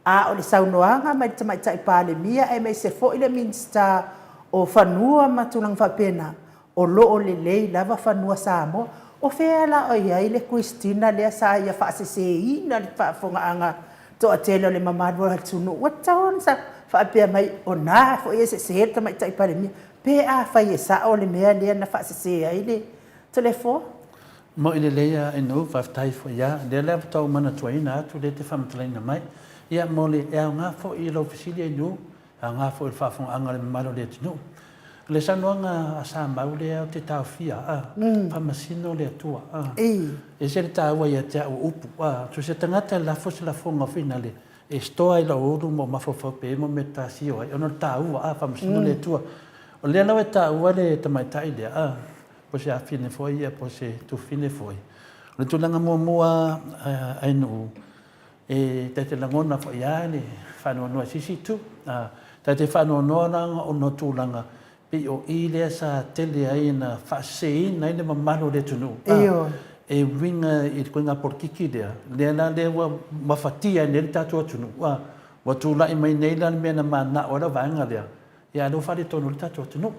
A o le saunoaga mai le Tamaitai Palemia aemaise foi le Minisita o Fanua ma tulaga faapena, o lo o lelei lava fanua Samoa. O fea la o i ai le Christina lea sa ia faaseseina le faafofogaaga toatele o le mamalu o le atunuu? Ua tatau ona faapea mai, o na foi e sese le Tamaitai Palemia, pe afai e sao le mea lea na faasese ai le Toleafoa. Moi lelei a Inu, faafetai foi a. Lea la faatoa ou manatuaina atu lea e te faamatalaina mai. Ia mo le, e aoga foi i lau fesili Inu, e aoga foi i le faafofogaaga a le mamalu o le atunuu. O le saunoaga a Samau lea ou te taofia a, faamasino le Atua a. E ese le taua ia te au o upu a, so o se tagata e lafo se lafoga foi nale, e store ai lau ulu ma ou mafaufau pe i ai mo mea e tasio ai, ona o le taua a, faamasino le Atua. O lea lava e taua le tamaitai lea a, po o se afine foi ia po o se tufine foi. O le tulaga muamua Ainuu, e ta te lagona foi lava le faanoanoa i se isi itu. Ta te faanoanoa la ona o tulaga pei o i lea sa tele ai ina faaseseina ai le mamalu o le atunuu e uiga i le ituaiga polokiki lea, lea la lea ua mafatia ai nei le tatou atunuu. Ua tulai mai nei la le mea na mananao ai le vaega lea, Ia, a o lea ua faaletonu ai le tatou atunuu.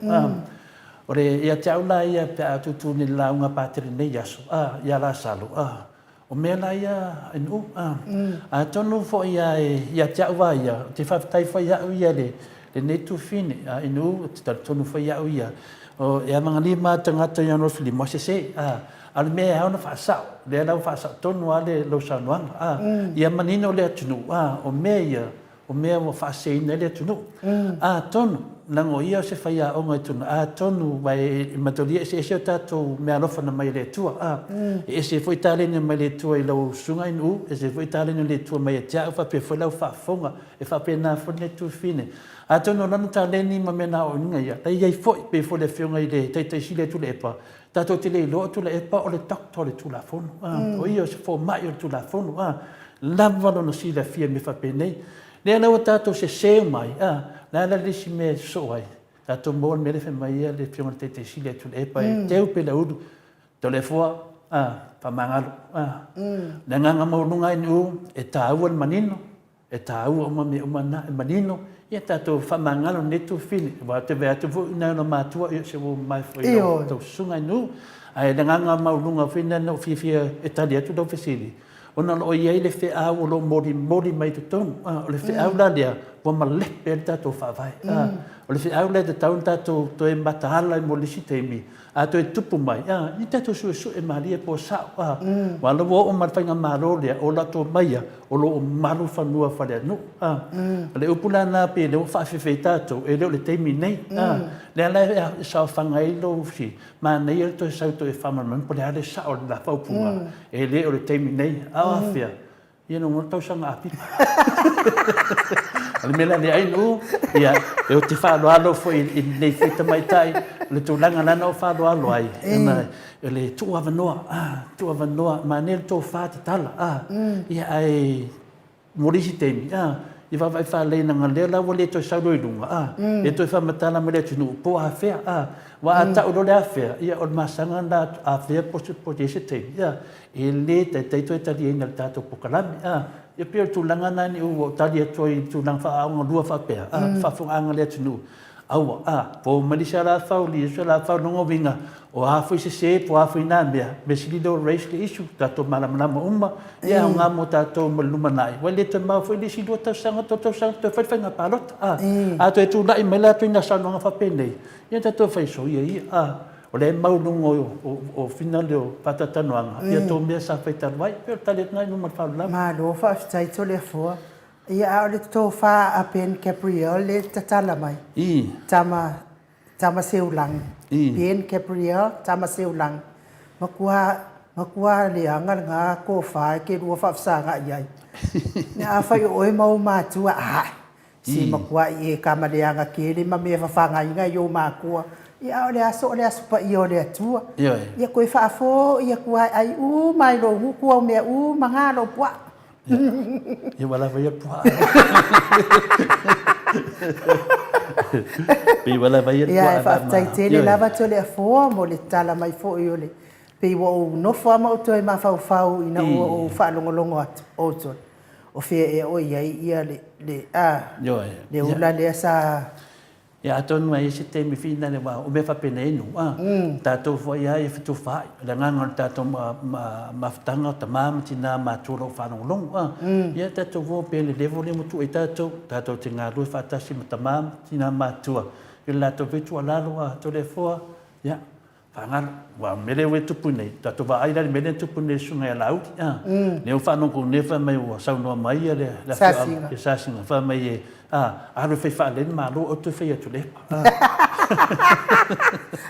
O le, ia te au la ia pe a tutu nei i le lauga Patele i lenei aso, a, ia Lasalo, a, o mea la ia e Nu'u, a. Atonu foi a e, ia te au lava ia, ou te faafetai foi au ia i lenei tufine, a, i Nu'u, ou te talitonu foi au ia, o, e amagalima lava le tagata i ana filima, sese, a, a o le mea e ao ona faasao, lea la ua faasao tonu lava le, lau saunoaga, a, ia manino le atunuu, a, o mea ia, O mea ua faaseseina ai le atunuu. Atonu, leaga o ia o se faiaoga i totonu, atonu, aua e matolia eseese o tatou meaalofa na mai e le Atua, a. E ese foi taleni mai le Atua i lau susuga i Nu'u, ese foi taleni o le Atua mai ia te au faapea foi lau faafofoga, e faapena foi lenei tuafafine. Atonu o lana taleni ma mea na aoaoina ia, la e i ai foi, pei foi o le afioga i le Taitai Sili ia Tuilaepa, tatou te le iloa o Tuilaepa o le Doctor o le Tulafono, a, o ia o se fomai o le Tulafono, a. Lava lona silafia i mea faapenei. Lea la ua tatou sese uma ai, a, le a la le isi mea e sosoo ai? Tatou maua le mea lea fai mai ai le Afioga i le Taitai Sili ia Tuilaepa, e teu pea le ulu, Toleafoa, a, faamagalo, a. Le agaga maualuga NU, e taua le manino, e taua uma mea uma na, e manino, ia tatou faamagalo lenei tuafafine. Aua ou te vaai atu foi i nai ona matua, ia o se uo mamae foi i lau susuga NU. Ae le agaga maualuga foi lena na ou fiafia e tali atu lau fesili, Ona o lo o i ai le feau o lo o molimoli mai i totonu. O le feau la lea, ua malepe ai le tatou Faavae. O le feau lea e tatau ona tatou toe mataala ai mo le isi taimi, a toe tupu mai, ia tatou suesue malie po o sao. Aua o lea ua oo mai le faigamalo lea, o latou mai ia, o lo o malu fanua faaleaganuu. O le upu la lena pei o lea ua faafefefe ai tatou, e le o le taimi nei. Lea la e saofaga ai lou Manaia le toe sau toe faamalamalama po o le a le sao o le la faaupuga, e le o le taimi nei. A o afea? Ia lona le tausaga Apipa. O le mea la lea Ainuu, ia, ou te faaaloalo foi i lenei foi tamaitai, o le tulaga la na ou faaaloalo ai, ona o le tuuavanoa, tuuavanoa, manaia le tofa tatala, ia ae Mo le isi taimi, a, I vaavaai faalelei leaga lea la ua le toe sau loa i luga, a, e toe faamatala mai le atunuu po o afea, a. Aua a tau loa le afea, ia o le masaga lena afea po o i ai se taimi, ia, e le taitai toe taliaina e le tatou polokalame, a. Ia pei o le tulaga lena ina ua ou tali atu ai i le tulaga faa-aogalua faapea, a, faafofogaaga a le atunuu, Aua, a, po mai le isi alafau, le isi alafau, lona uiga, o a foi sese po o a foi na mea, mea sili lea o raise le issue, tatou malamalama uma, ia e aoga mo tatou mo le lumanai, aua e le toe mamao foi le isi 2 tausaga, 3 tausaga toe fai le faiga palota, a. A toe tulai mai la ituaiga saunoaga faapenei, ia tatou fai soia ia, a. O lea e mau i luga o finale o faatalatalanoaga, ia tou mea sa fai talu ai. E pei o le tali atu lena i luma o le faaaloalo. Malo faafetai Toleafoa. Ia a o le tofa a Ben Gabriel lea e tatala mai. I. Tama Tama Seulagi. I. Ben Gabriel Tama Seulagi. Matua matua leaga lena tofa e te lua faafesagai ai. Afai o oe ma ou matua, ae, se matuai e tama leaga tele ma mea fafagaina i ou matua. Ia a o le aso o le aso paia o le Atua. Ioe. Ia toe faafoi atu lava e ai uma lava i lou gutu au mea uma na lou puaa. Ia ua lava ia puaa. Pei ua lava ia puaa. Ia, e faafetai tele lava Toleafoa mo le tala mai foi o le... Pei ua ou nofo lava ma ou toe mafaufau ina ua ou faalogologo atu, o sole, o fea ea o i ai ia le, le, a, le ula lea sa... Ia atonu e i ai se taimi finale aua o mea faapenei e nuu a. Tatou foi lava ia fetufaai. O le agaga o le tatou mafutaga o tama ma tina ma matua o lo o faalogologo a. Ia tatou o pea i le level lea ua tuu ai tatou, tatou te galulue faatasi ma tama ma tina ma matua i le latou foi tuualalo a Toleafoa, ia Faagalo, aua o le mea lea ua tupu nei, tatou vaai la i le mea lea e tupu nei i le susuga ia Laauli, a, lea ua faanogo nei fai mai ua saunoa mai le afioaga, Sasiga. ia Sasiga, fai mai e, a, alu e fai faalelei le Malo, aua toe fai atu le epa, a.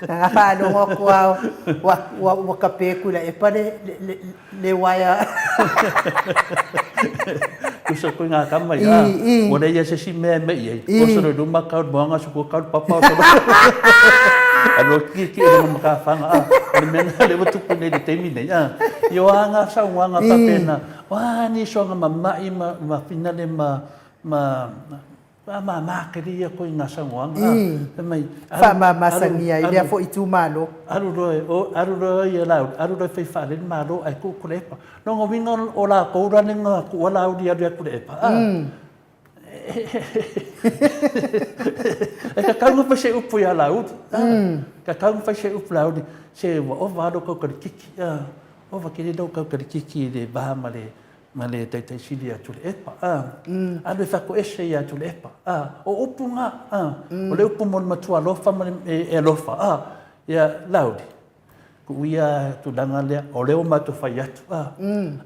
Na faalogo atu lava ua, ua, ua tape atu i le epa le, le, le uaea. Tusa koe ngā kama i, a, ua leai lava se isi mea e mei ai, oso loa i luma kau le moana, oso tua kau le papa, oso loa. Alu atu ki ki ma makafaga, a, o le mea lena lea ua tupu nei i le taimi nei, a. I o a ngā saunoaga faapena, o a ni soaga mama'i ma, ma finale ma, ma, Faamama kele ia koe i ngā saunoaga, ā, fai mai, alu, Faamamasagia ai lea foi itumalo. Alu loa e, o, alu loa ia Laauli, alu loa e fai faalele le Malo ae tuu Tuilaepa. Lona uiga o latou la lea na tuua Laauli e alu ia Tuilaepa, ā, e tatau ona fai se upu ia Laauli, ā, tatau ona fai se upu Laauli, se ua ova lava lou taukalikiki, ā, ova tele lou taukalikiki i le va ma le, ma le taitai sili ia Tuilaepa, a, alu e fatoese ia Tuilaepa, a, o upu na, a, o le upu mo le matua alofa ma le, e alofa, a, ia Laauli, tuu ia tulaga lea, o lea ua matou fai atu, a,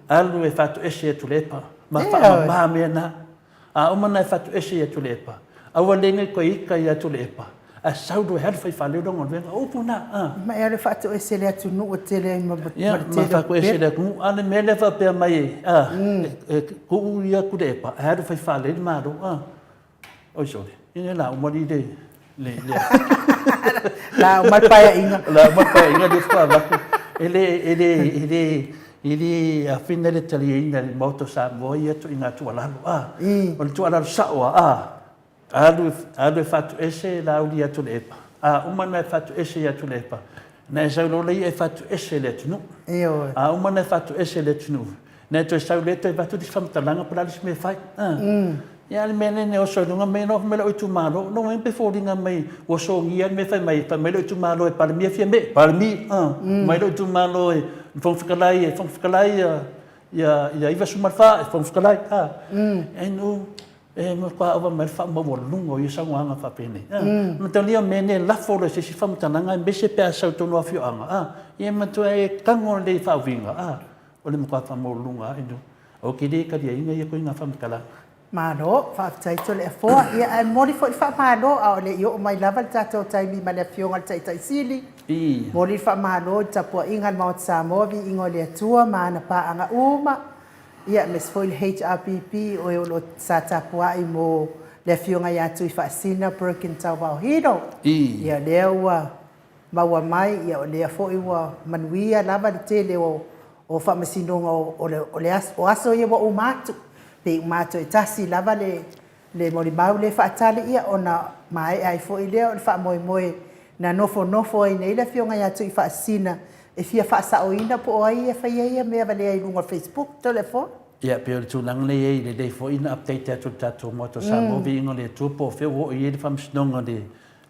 alu e fatoese ia Tuilaepa, ma faamama mea na. A uma ona e fatuese ia Tuilaepa, aua le ne i toe ita ia Tuilaepa, ae sau loa e alu fai faaleo lona galuega. O upu na, a. Ma e alu e faatoese le atunuu e tele ai ma le tele o pepela. Ia, ma faatoese le atunuu. A o le mea lea faapea mai e, a, e tuu ia Tuilaepa ae alu fai faalelei le Malo, a. Oi sole, ia la uma li le, le, le. La uma le paeaiga. La uma le paeaiga lea faatoa avatu. E le, e le, e le, e le afina le taliaina e le Maota o Samoa ia ituaiga tuualalo, a. O le tuualalo sao lava, a, alu, alu e faatoese Laauli ia Tuilaepa, a uma ona e faatoese ia Tuilaepa, ona e sau loa lea e faatoese le atunuu. Ioe. A uma ona e faatoese le atunuu, Na e toe sau lea toe avatu le isi faamatalaga po o le a le isi mea e fai. Ia a o le mea lea na oso i luga mai mai lou itumalo, lona uiga pe foliga mai ua sogia le mea fai mai, fai mai lou itumalo e Palemia Fiame, Palemia, mai lou itumalo e Fofoga Fetalai e Fofoga Fetalai ia 94 e Fofoga Fetalai. And e matua ova mai le faamaualuluga o ia saunoaga faapenei. Matalia o mea nei e lafo loa i se isi faamatalaga aemaise pe a sau i totonu o afioaga, ia matua e tago lelei i faauiga. O le matua faamaualuluga lava inu. Ou te le taliaina ia ituaiga faamatalaga. Malo, faafetai Toleafoa. Ia, ae momoli foi le faamalo, a o le i oo mai lava le tatou taimi ma le Afioga i le Taitai Sili. Momoli le faamalo i le tapuaiga a le Maota Samoa, viiga o le Atua ma ana paaga uma, ia, aemaise foi le HRPP, o e o lo o sa tapuai mo le Afioga ia Tuifaasina Broken Tauvao Hilo. Ia, lea ua maua mai, ia o lea foi ua manuia lava le tele o o faamasinoga o o le o le aso o aso ia ua uma atu, pe uma atu e tasi lava le le molimau lea e faatali ia ona maea ai foi lea o le faamoemoe na nofonofo ai nei le Afioga ia Tuifaasisina e fia faasaoina po o ai e faia ia mea valea i luga o le Facebook. Toleafoa. Ia, pei o le tulaga lea e i ai, lelei foi ona update atu i le tatou Maota o Samoa, viiga o le Atua po o fea ua oo i ai le faamasinoga o le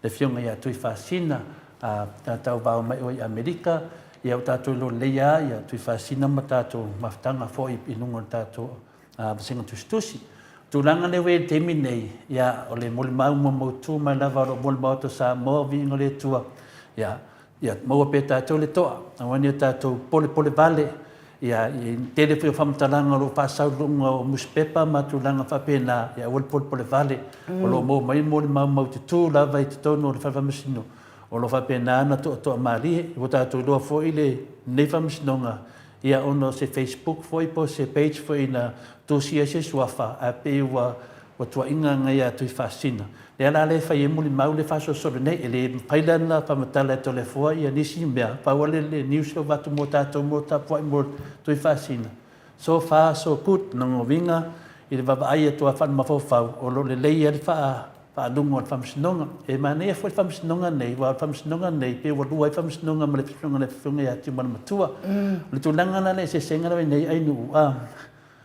Afioga ia Tuifaasisina, a tauvao mai oe i Amerika, ia ua tatou iloa lelei lava ia Tuifaasisina ma tatou mafutaga foi i luga o le tatou vasega tusitusi. O tulaga lea ua i ai i le taimi nei, ia, o le molimau ma mautu mai lava o lo o molimau atu a Samoa, viiga o le Atua, ia, ia maua pea e tatou le toa, aua ne i o tatou polepole vale, ia, i le tele foi o faamatalaga o lo o faasau i luga o nusipepa ma tulaga faapena, ia aua le polepole vale, o lo o maua mai molimau maututū lava i totonu o le Fale Faamasino, o lo o faapena ona toatoa malie. Ua tatou iloa foi lenei faamasinoga, Ia ona o se Facebook foi po o se page foi na tusia ai se suafa ae pei ua ua tuuaiga agai ia Tuifaasisina. Lea la lea e fai ai molimau le faasolosolo nei. E le mafai la ona faamatala e Toleafoa ia nisi mea, pau lava le news lea ua avatu mo tatou mo tapuai mo Tuifaasisina. So far so good, lona uiga i le vaavaai atu lava faale-mafaufau o lo o lelei lava le faa faaaluga o le Faamasinoga. E manaia foi le Faamasinoga nei, aua o le Faamasinoga nei, pei ua lua ai Faamasinoga ma le Afioga i le Afioga ia Tiumalamatua. O le tulaga la le eseesega lea ua i ai nei Ainuu,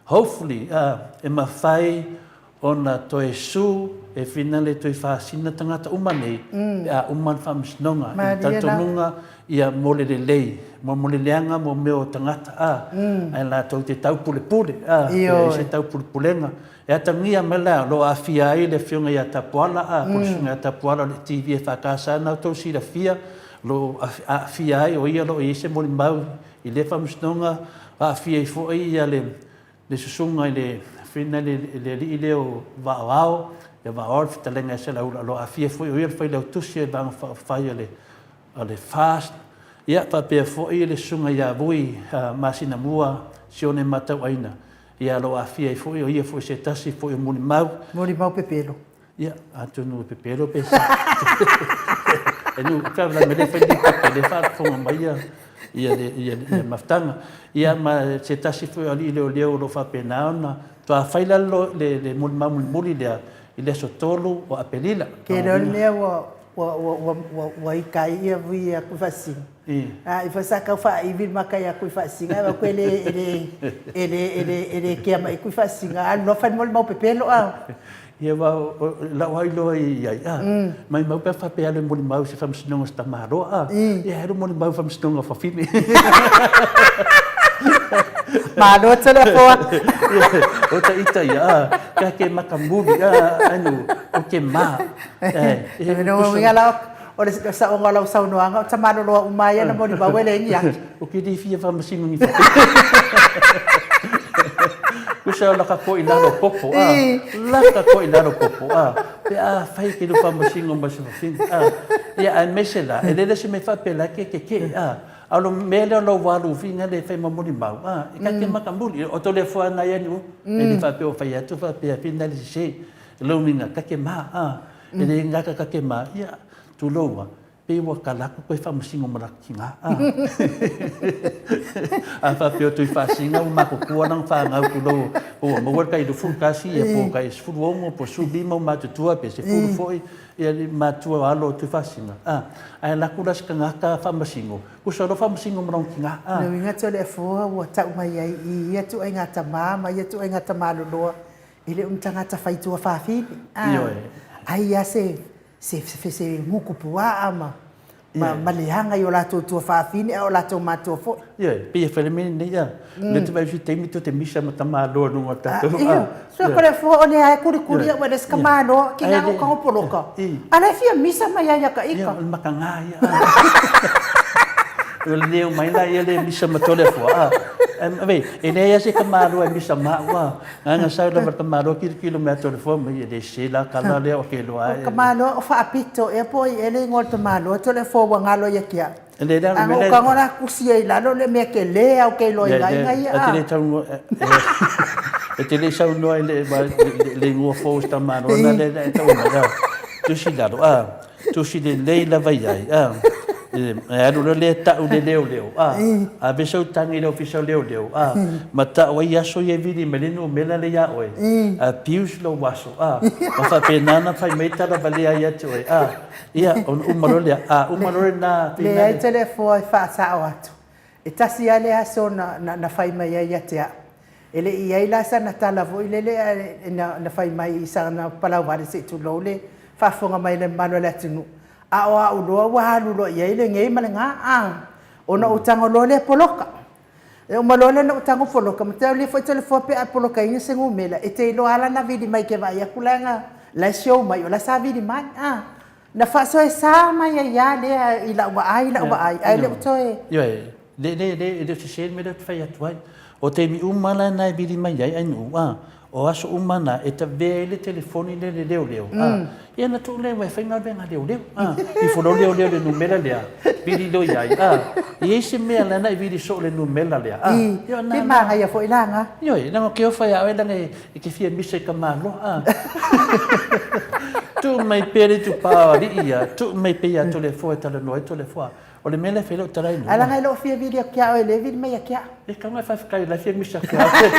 hopefully e mafai ona toe sue e finale toe faasina tagata uma nei pe a uma le Faamasinoga i le talitonuga ia mo le lelei, mo le leaga mo mea o tagata, ae latou te taupulepule, pe ai se taupulepulega. E atagia mai la, o lo o aafia ai le Afioga ia Tapuala, a, po o le Susuga ia Tapuala o le TV EFKS na outou silafia, o lo o aafia ai, o ia o lo o i ai se molimau i lea faamasinoga, aafia ai foi ia le le susuga i le afioga i le alii lea o Vaaoao, ia Vaaoao le fetalaiga ia Saleaula, o lo o aafia foi, o ia le failautusi o le Vaega Faaupufai a le a le FAST, ia faapea foi le Susuga ia Vui Masinamua Sione Matauaina, Ia, o lo o aafia ai foi, o ia foi se tasi foi o molimau. Molimau pepelo. Ia, atonu e pepelo pe sa. E nu, faalavelave le fai lipoti, le faafofoga mai ia, ia le, ia, ia mafutaga. Ia, ma se tasi foi o alii leoleo o lo o faapena ona faatoa fai la le, le, le molimau mulimuli lea i le aso 3 o Aperila. Ke lea o le mea ua, ua, ua, ua, ua, ua ika ai ia vui ia Tuifaasisina. A i sa tau faaivi le maka ia Tuifaasisina, ae e le, e le, e le, e le, e le kea mai Tuifaasisina, alu loa fai le mau pepelo a. Ia aua o lau lava iloa i ai, a, maimau pe a faapea alu e molimau i se faamasinoga o se tamaloa, a, ia alu molimau i faamasinoga o fafine. Malo Toleafoa. O ta ita ia, a, ka ke maka muli, a, anu, o ke ma. E uiga la o le saoga o lau saunoaga, o tamaloloa uma ia na molimau e leai ni ake. O ke le fia faamasino ni Kusa o laka koʻi lalo popo, a. Laka koʻi lalo popo, a. Pe a fai ke lu faamasino ma se fafine, a. Ia, aemaise la, e lele se mea faapela ke ke ke, a. A o le mea lea o lau alu ufiga lea e fai ma molimau, a, e ka ke maka muli. O Toleafoa na ia ni u, e le faapea o fai atu faapea fina le sese. Lou uiga, ka ke ma, a. E le gata ka ke ma, ia, tulou a, pei ua kala aku koe faamasino ma laka a. A faapea o Tuifaasina ua matutua lana fanau tulou ua maua le tai 21 ia po o tai 16 po o 15 ua matutua pe 10 foi ia le matua o alo o Tuifaasina, a. Ae alu atu la se tagata faamasino, tusa loa faamasino ma lona tina, a. Lona uiga Toleafoa ua tau mai ai i ia ituaiga tama ma ia ituaiga tamaloloa E le o ni tagata fai tuafafine, a, Ioe. ai a se, se, se, se gukupuaa ma, ma, ma leaga i o latou tuafafine a o latou matua foi. Ioe, pei e fai le mea lenei, a, lea te vaai i se taimi tou te misa ma tamaloa i luga o le tatou, a. Ioe, so ko le fua o le ae kulikuli au e le se tamaloa, ki nga o ka poloka. A le fia misa mai ai ia ka ika. Ia, o le makaga ia, a. O le leo mai la ia le misa ma Toleafoa, a. Vei, e leai lava se tamaloa e misa ma au, a. Nana sau lava le tamaloa kilokilo mai atu o le foa mai e le sese la kala lea o ke loa e. O tamaloa o faapito ea po o ai ea le igoa o le tamaloa to le foa ua galo ia ke au. Le a no ka la kusi ai lalo le mea ke le au ke loa inga inga ia. E te le tau e te le saunoa i le le igoa fou o se tamaloa na le e tau mai a. Tusi lalo a tusi lelei lava i ai a. E alu loa lea tau i le leoleo, a, ave sau tagi i le ofisa o leoleo, a, ma tau ai aso ia e vili mai le numera lea ia oe, abuse lou aso, a, ma faapena ona fai mai tala valea ia te oe, a, ia, ona uma loa lea, a uma loa lena finale. Leai Toleafoa e faasao atu, e tasi lava le aso na fai mai ai ia te au. E le i i ai la sana tala foi lele na fai mai i sana palauvale se i tulou le faafofoga mai a le mamalu o le atunuu, a o au loa ua alu loa i ai le ge ma le ga, a, ona ou tago loa lea poloka. E uma loa lea ona ou tago poloka, mataulia foi Toleafoa pe a e polokaina se numera, e te iloa lava lana vili mai e te vaai atu la e show mai o la e sa vili mai, a. Na faasoesa mai ai lava lea i lau vaai, lau vaai, ae le o toe. Ioe, le, le, le, e le o sese le mea lea ou te fai atu ai. O taimi uma la na e vili mai ai Ainuu, a, o aso uma na e tavea ai le telefoni lea i le leoleo, a, ia ona tuu lea e fai galuega a leoleo, a, ifo loa leoleo i le numera lea, vili loa i ai, a, e i ai se mea la na e vili soo i le numera lea, a, ia ona. Pe manaia foi la na. Ioe, leaga ou te ofo ia oe leaga e te fia misa i ka Malo, a. Tuu mai pea le itupa o alii ia, tuu mai pea ia Toleafoa e talanoa ai Toleafoa. O le mea lea e fai ai lau tala i Ae leaga e le o fia vili atu ia oe, lea e vili mai ia te au. E tatau ona e faafetai o la e fia misa atu ia oe.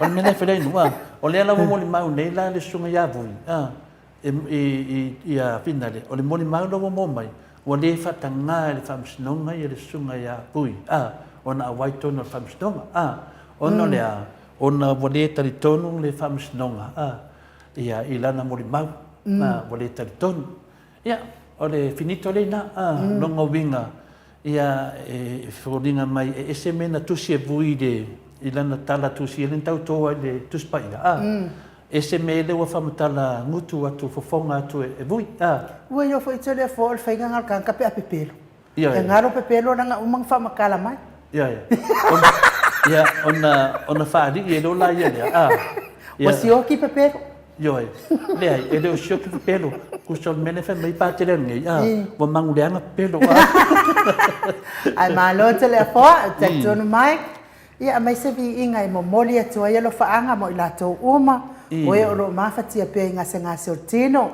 O le mea lea e fai ai lau a, o lea la ua molimau nei la le susuga ia Vui, a, i, ia Finale, o le molimau la ua maua mai, ua le faataga e le Faamasinoga ia le susuga ia Vui, a, ona auai i totonu o le Faamasinoga, a, ona o le a? Ona ua le talitonu le Faamasinoga, a, ia, i lana molimau, a, ua le talitonu. Ia, o le finito lea i ina, a, lona uiga, ia, e foliga mai e ese mea na tusi e Vui i le, i lana tala tusi lea na tauto ai i le Tusi Paia, a, ese mea lea ua faamatala gutu atu, fofoga atu e Vui, a. Ua iloa foi Toleafoa o le faiga lena o le tagata pe a pepelo. Ioe. E galo pepelo leaga uma ona faamatala mai. Ioe. Ia, ona, ona faalii ai loa la ia lea, a. Ua sioki pepelo. Ioe. Leai, e le o sioki pepelo. Tusa o le mea lea e fai mai ai Patele nei, a, ua maguleaga pepelo, a. Ae malo Toleafoa, ou te talitonu mai, ia aemaise viiga e momoli atu ai alofaaga mo i latou uma, o e o lo o mafatia pea i gasegase o le tino.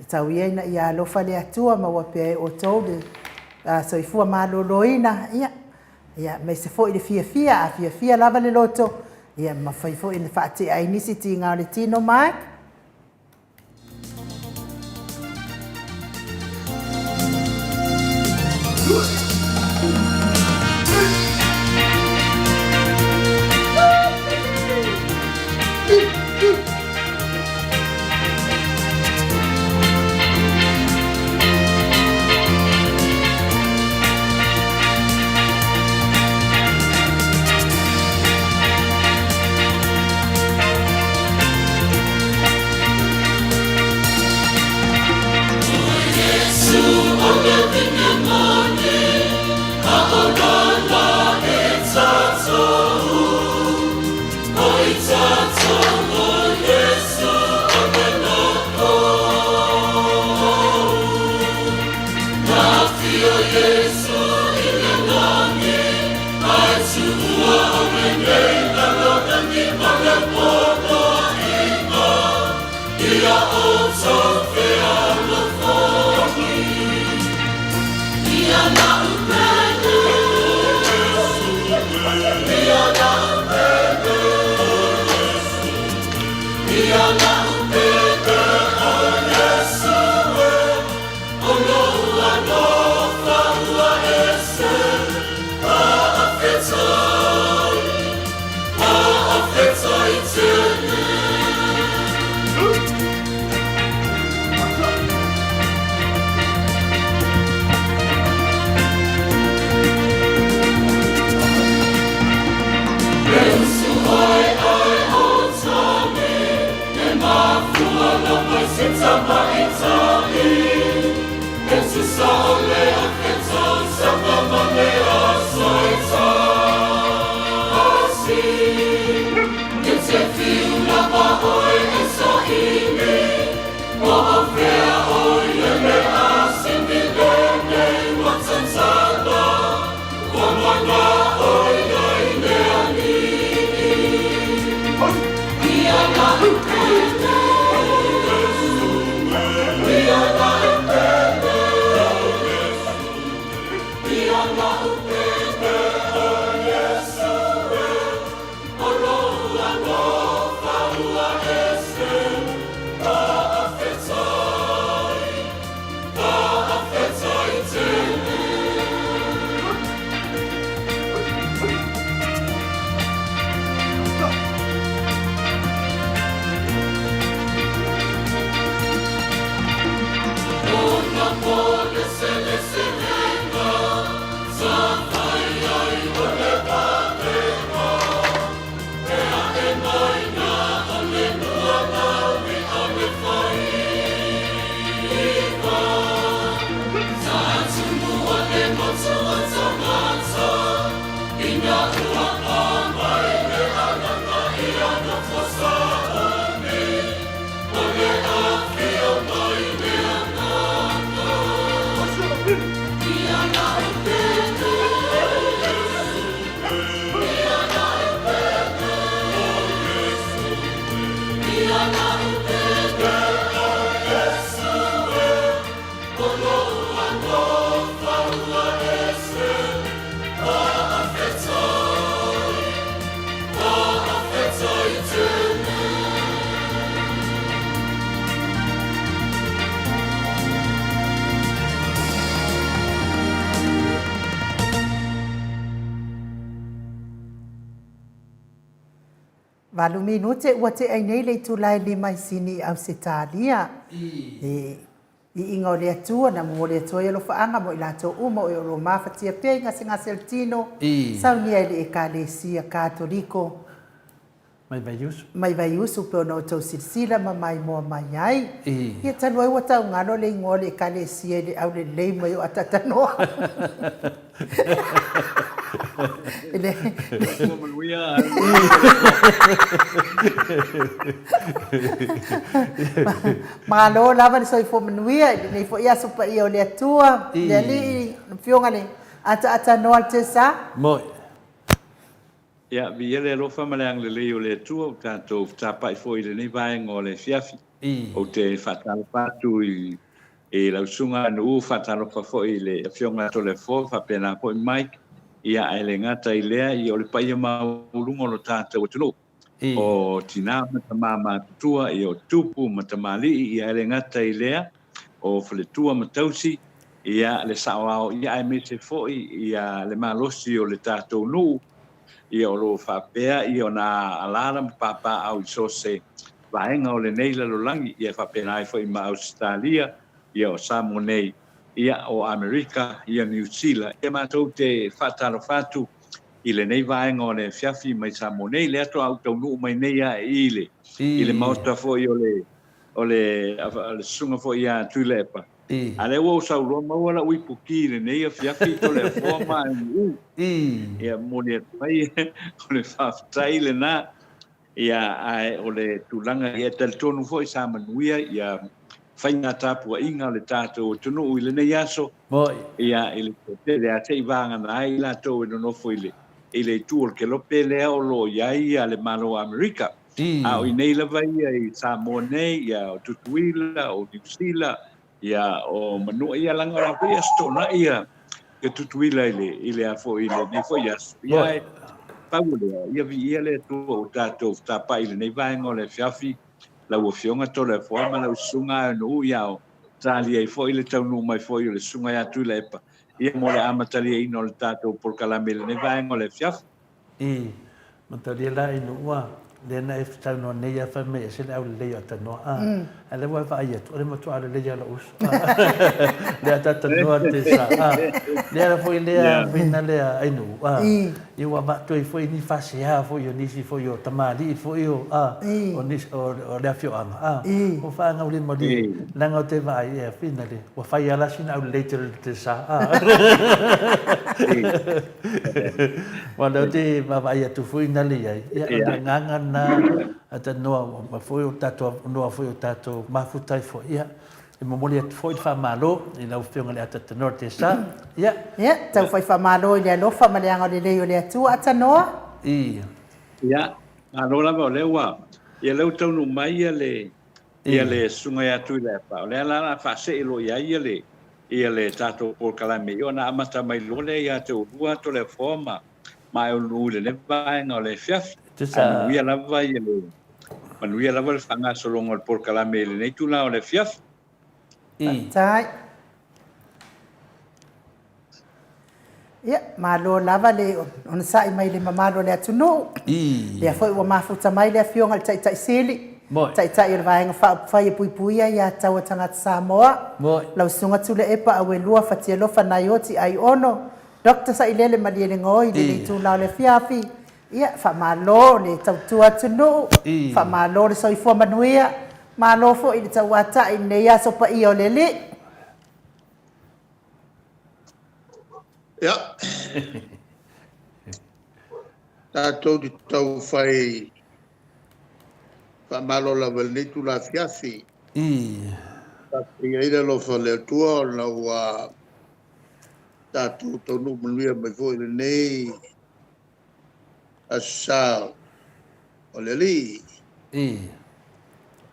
E tau ia ina ia alofa le Atua maua pea e outou le soifua maloloina, ia, ia, aemaise foi le fiafia, a fiafia lava le loto, ia, e mafai foi ona faatea ai nisi tiga o le tino. Mike. Valu minute ua tea ai nei le itula e lima i Sini i Ausetalia. I iiga o le Atua, na momoli atu ai alofaaga mo i latou uma o e o lo o mafatia pea i gasegase o le tino, saunia e le Ekalesia Katoliko. Mai Vaiusu. Mai Vaiusu pe ona outou silasila ma maimoa mai ai. Ia talu ai ua taugalo le igoa o le Ekalesia i le aulelei mai o Atatanoa. Soifua manuia. Malo lava le soifua manuia i lenei foi aso paia o le Atua, le Alii, le Afioga le Ataatanoa le Tesa. Moi. Ia, viia le alofa ma le agalelei o le Atua ua tatou fetapai foi i lenei vaega o le afiafi. Ou te faatalofa atu i i lau susuga Nu'u, faatalofa foi i le Afioga ia Toleafoa, faapena foi Mike, ia ae le gata i lea, ia o le paia maualuga o lo tatou atunuu, o tina ma tama matutua, ia o tupu ma tamalii, ia ae le gata i lea, o faletua ma tausi, ia le saoao, ia aemaise foi ia le malosi o le tatou nuu, ia o lo o faapea ia ona alaala ma papaaao i so o se vaega o lenei lalolagi, ia faapena ai foi ma Ausetalia, ia o Samoa nei, ia o Amerika, ia Niu Sila. Ia matou te faatalofa atu i lenei vaega o le afiafi mai Samoa nei, lea faatoa ou taunuu mai nei lava i le i le maota foi o le o le susuga foi ia Tuilaepa. A lea ua ou sau loa maua lau ipuki i lenei afiafi Toleafoa ma Aenu'u. Ia momoli atu ai o le faafetai lena. Ia ae o le tulaga ia e talitonu foi sa manuia ia faiga tapuaiga a le tatou atunuu i lenei aso. Ia i le toatele lava se i vagana ai i latou e nonofo i le i le itu o le kelope lea o lo o i ai le Malo o Amerika. A o i inei lava ia i Samoa nei, ia o Tutuila, o Niu Sila, ia o Manua, ia leaga o la foi e Aso Toonai ia Tutuila i le i le a foi i lenei foi aso. Ia ae pau o lea, ia viia le Atua ua tatou fetapai i lenei vaega o le afiafi, lau Afioga Toleafoa ma lau Susuga Aeonuu, ia o talia ai foi le taunuu mai foi o le Susuga ia Tuilaepa, ia mo le amataliaina o le tatou polokalame i lenei vaega o le afiafi. I matalia la i Nuua, lea na e saunoa nei a fai mai ese le aulelei o Atanoa a. A lea ua e vaai atu, o le matua aulelei lava o lou uso a. Lea a Atanoa le sa a. Lea la foi lea fina lea ai Nu'u a. Ia ua avatu ai foi ni faasea foi o nisi foi o tamalii foi o a o nisi o le afioaga a. Ua faagaulimalie leaga ou te vaai ea fina le ua fai lava la sina aulelei tele te sa a. Aua o lea ou te vaavaai atu foi na le i ai, ia o le agaga lena a talanoa ma foi o tatou avanoa foi o tatou mafuta ai foi, ia e momoli atu foi le faamalo i lau Afioga i le Atatanoa Tesa, ia. Ia, tau fai faamalo i le alofa ma le agalelei o le Atua, Atanoa. Ia. Ia, malo lava o lea ua, ia lea ua taunuu mai ia le, ia le Susuga ia Tuilaepa, o lea la o le a faasee loa i ai ia le, ia le tatou polokalame, ia ona amata mai loa lea ia te oulua Toleafoa ma Maelu i lenei vaega o le afiafi. Ae manuia lava ia le, manuia lava le faagasologa o le polokalame i lenei itula o le afiafi. Faafetai. Ia, malo lava le onosai mai i le mamalu o le atunuu. Lea foi ua mafuta mai le Afioga i le Taitai Sili, Taitai o le Vaega Faaupufai e Puipuia Aia Tatau a Tagata Samoa, lau Susuga Tuilaepa Auelua Fatialofa Naioti Aiono, Doctor Sailele Malielegaoi i lenei itula o le afiafi. Ia, faamalo le tautua atunuu, faamalo le soifua manuia, malo foi le tauatai i lenei aso paia o le Alii. Ia, tatou te taufai faamalo lava i lenei itula afiafi. Faafetai ai le alofa o le Atua ona ua tatou taunuu manuia mai foi i lenei Aso Sa o le Alii.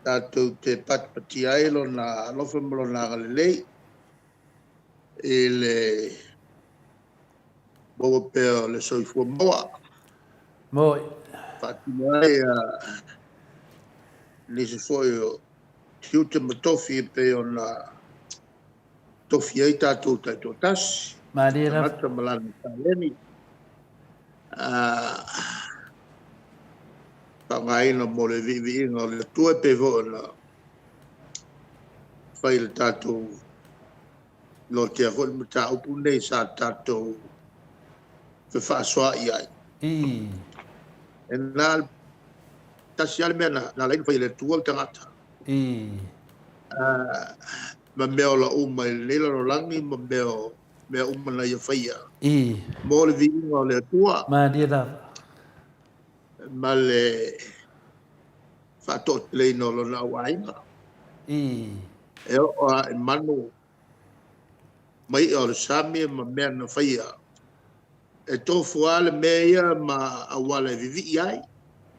Tatou te patipatia ai Lona alofa ma Lona agalelei i le maua pea o le soifua maua. Moi. Faatino ai nisi foi o tiute ma tofi e pei ona tofi ai tatou taitoatasi, Malie lava. tagata ma lana taleni. Faaaogaina mo le viiviiga o le Atua e pei foi ona fai i le tatou lotea foi le mataupu lenei sa tatou fefaasoaai ai. E na o le tasi lava le mea na ala ai ona fai e le Atua le tagata. Ma mea ola uma i lenei lalolagi ma mea mea uma na ia faia. Mo le viiga o le Atua. Malie lava. Ma le faatoateleina o lona auaiga. E oo lava i manu ma i'a o le sami ma mea na faia, e tofu lava le mea ia ma auala e vivii ai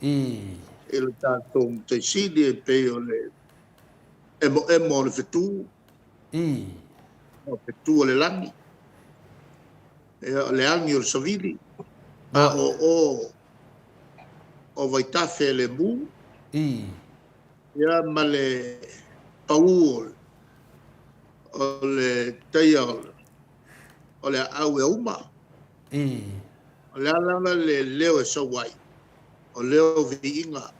i le tatou Matai Sili e pei o le emoemo o le fetu, o fetu o le lagi, o le agi o le savili, a o o o vaitafe e le mu, ia ma le pau o le taia o le aau e auma. O le a lava le leo e sau ai, o leo o viiga.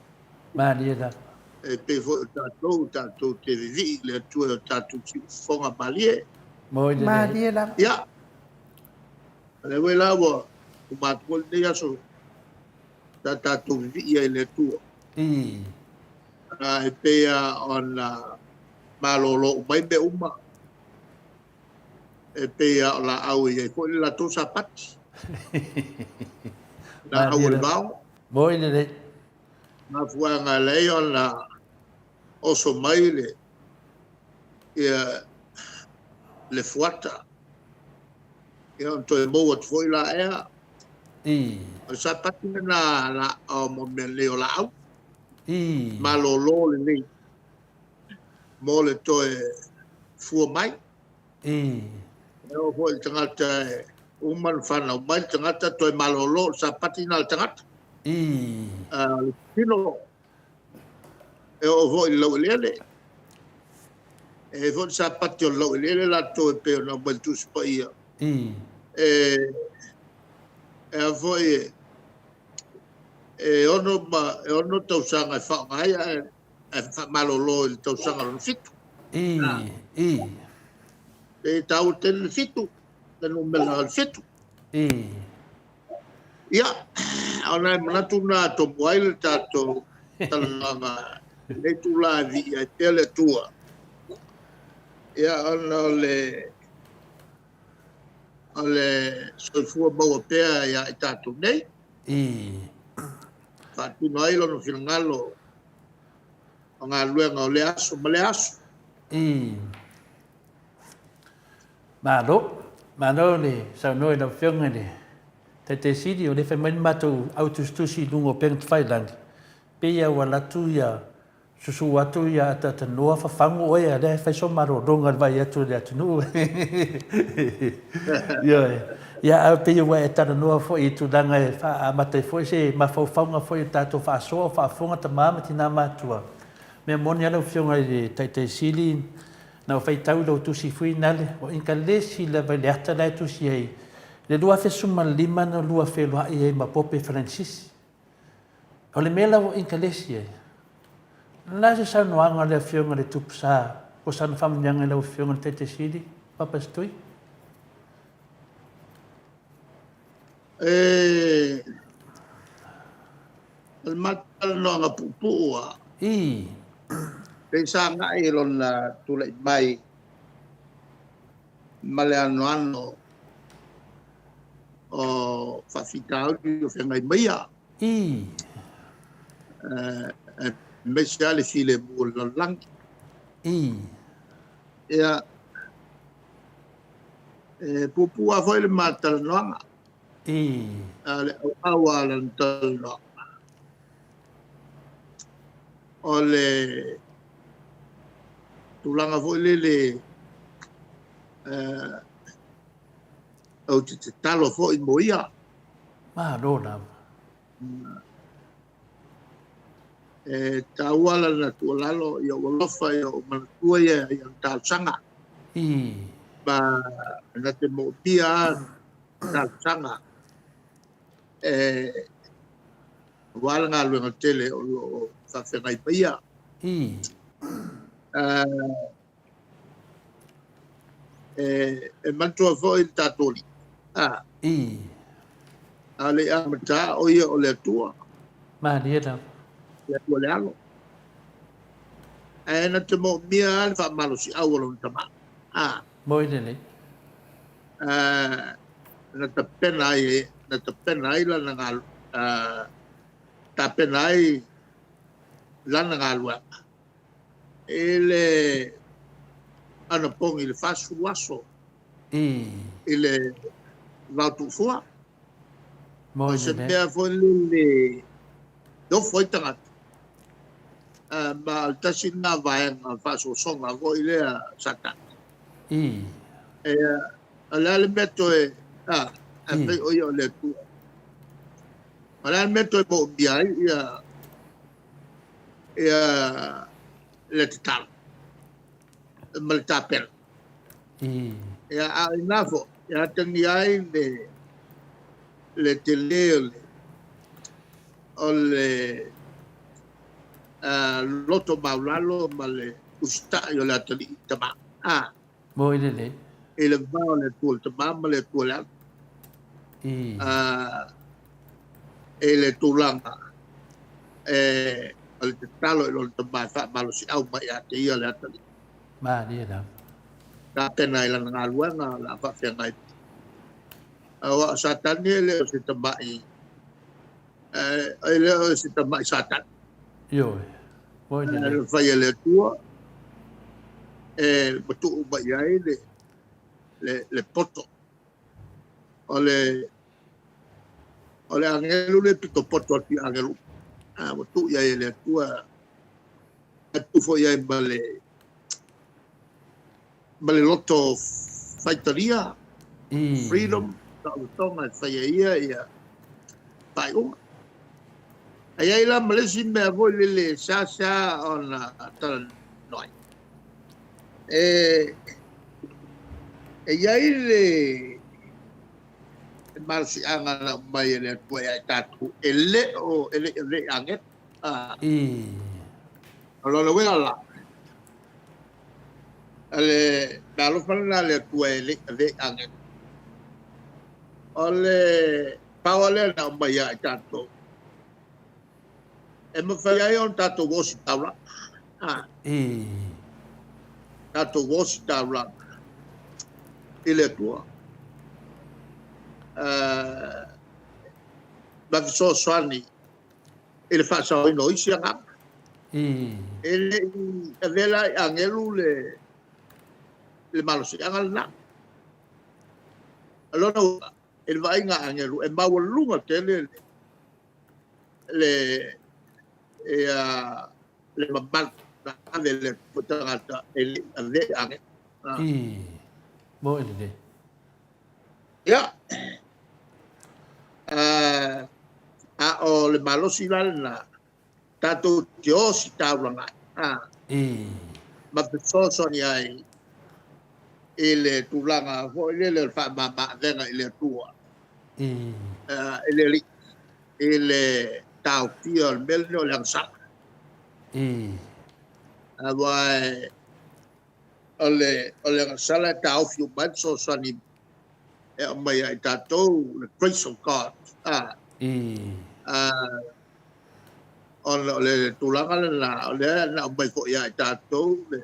Malie lava. E pei foi o tatou, tatou te vivii i le Atua i o tatou siufofoga malie. Moi lelei. Malie lava. Ia, o lea foi la ua uma atu foi lenei aso sa tatou vivii ai i le Atua. E pei lava ona malolo uma ai mea uma, e pei lava o laau e i ai foi le latou sapati. Laau o le vao. Moi lelei. Mafuaaga e ala ai ona oso mai le ia le fuata. Ia ona toe mou atu foi la ea. O le sapati lena la o mo mea nei o laau. Malolo lenei mo le toe fua mai. E oo foi i le tagata e uma ona fanau mai le tagata toe malolo o le sapati lena a le tagata. O le tino e oo foi i le laueleele. E i ai foi le sapati o le laueleele latou e pei ona aumai i le Tusi Paia. E e a foi e ono ma e ono tausaga e faaaoga ai ae ae faamalolo i le tausaga lona fitu. E taua tele le fitu, le numera o le fitu. Ia, ona e manatu na tomo ai le tatou talanoaga i lenei itula e viia ai pea le Atua. Ia, ona o le o le soifua maua pea ia i tatou nei. Faatino ai lona finagalo o galuega o lea aso ma lea aso. Malo, malo le saunoa i lau Afioga i le Taitai Sili, o lea e fai mai le matou au tusitusi i luga o upega tafailagi, pei lava ua alu atu ia susu atu ia ataatanoa fafagu oe a lea e fai so malologa i le vaai atu i le atunuu. Ioe. Ia ae pei ua e talanoa foi i tulaga e amata ai foi se mafaufauga foi i le tatou faasoa o faafofoga tama ma tina matutua. Mea moni lava lau Afioga i le Taitai Sili, na ou faitau i lou tusi fui nale, o Inkalesi lava i le ata la e tusi ai, i le 2015 na lua feiloai ai ma Pope Francis. O le mea la ua Inkalesi ai, o le a se saunoaga a le Afioga i le Tupu Sa po o sana faamanuiaga i lau Afioga i le Taitai Sili, Papa Setui? E, o le matou talanoaga puupuu lava. Pei sa agai i lona tulai mai ma le anoano o faafitauli o feagai ma ia. Aemaise lava le filemu o le lalolagi. Ia, e puupuu lava foi le ma talanoaga. A o le auau lava o lana talanoaga, o le tulaga foi lele ou te tatalo foi mo ia. Malo lava. E taua lana tuualalo, ia ou alofa, ia ou manatua ia i ana talosaga. Ma na te moomia lava talosaga e Aua le galuega tele o lo o faafeagai paia. Ii. E, e manatua foi le tatou Alii. A. Ii. A le i amata o ia o le Atua. Malie lava. Le Atua le Alo. Ae na te moomia lava le faamalosiau o lona Tama. A. Moi lelei. A, na tapena ai, na tapena ai lana galu, a, tapena ai lana galuega i le anapogi i le 40 aso Ii. i le vaotuufua. Moi O se lelei. mea foi lele e ofo ai tagata, ma o le tasi lena vaega faasoasoga foi lea a Satani. Ii. E, o le a le mea toe, a, a Ii. fai o ia o le Atua. O le a le mea toe moomia ai ia, ia le tatalo ma le tapena. Ii. Ia, a o ina foi, e atagia ai le, le tele o le, o le loto maulalo ma le usitai o le atalii Tama. A. Moi lelei. I le va o le Atua le Tama ma le Atua le Alo. Ii. I le tulaga e, o le tatalo i lona Tama e faamalosiau mai ia te ia le atalii. Malie lava. Tapena i lana galuega o le a faafeagai. Aua o Satani e le o se tamai, e le o se tamai Satani. Ioe. Moi lelei. Na fai e le Atua e matuu mai i ai le, le, le poto. O le, o le agelu le pito poto atu i agelu. A, ua tuu i ai e le Atua. A tuu foi i ai ma le, ma le loto faitalia, Ii. freedom, taolotoga e fai ai ia ia faaiuga. A i ai la ma le isi mea foi lele e seasea ona talanoa ai. E, e i ai le malosiaga na aumai e le Atua ia i tatou, e le o, e le i avea i agelu. A. Ii. O lona uiga la, o le meaalofa lena a le Atua e le i avea i agelu. O le power lea na aumai ia i tatou, e mafai ai ona tatou ositaulaga. A. Ii. Tatou ositaulaga i le Atua. Ma fesoasoani i le faasaoina o isi agaga. Ii. E le i avea la i agelu le, le malosiaga lena. O lona uiga, i le vaaiga a agelu, e maualuga tele le, le, ia, le mamalu na ave e le Atua i tagata e le i avea i agelu. Ii. Moi lelei. Ia, a o le malosi la lena, tatou te ositaulaga ai, a, Ii. ma fesoasoani ai i le tulaga foi lele o le faamama-avega i le Atua, Ii. i le Alii, i le taofia o le mea lenei o le agasala. Ii. Aua e, o le, o le agasala e taofi uma ai le fesoasoani e aumai ia i tatou, le grace of God. A, Ii. a, ona o le tulaga lena, o lea na aumai foi ia i tatou le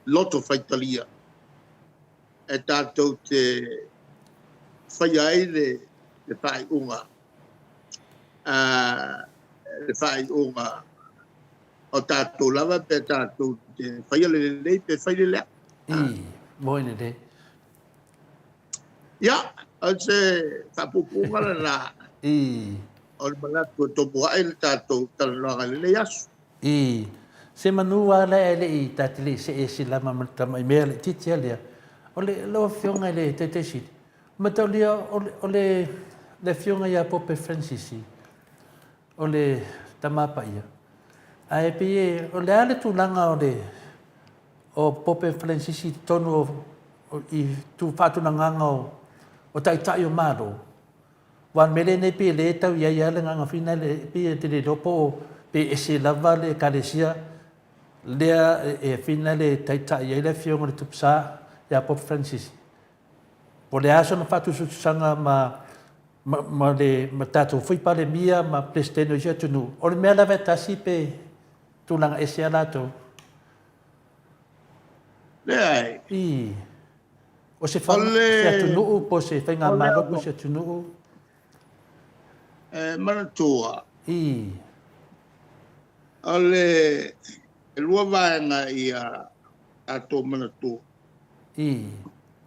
loto faitalia e tatou te faia ai le, le faaiuga, a, le faaiuga o tatou lava pe tatou te faia le lelei pe fai le leaga. Ii. Moi lelei. Ia, o se faapuupuuga lena Ii. o le manatu e tomo ae le tatou talanoaga i lenei aso. Ii. Se manu lava la e le i ta te le i see ese lava ma le tamai mea laitiiti a lea, o le, lau Afioga i le Taitaisili, mataulia o le, o le, le Afioga ia Pope Fransisi, o le Tama Paia, ae pei e, o le a le tulaga o le, o Pope Fransisi i totonu o, o, i tu, faatulagaga o, o Taitai o Malo? Aua o le mea lenei pei o lea e tau i ai lava le agaga foi lea pei e te le iloa po o pe ese lava le Ekalesia lea e foi lea e taitai ai le Afioga i le Tupu Sa ia Pope Francis. Po o le a sona faatusatusaga ma ma, ma le ma tatou foi Palemia ma Peresetene o isi atunuu, o le mea lava e tasi pe tulaga ese lava latou? Leai. I. O se, fa, se atunuu po o se faigamalo po o se atunuu. E manatua. I. O le e lua vaega ia tatou manatua. I.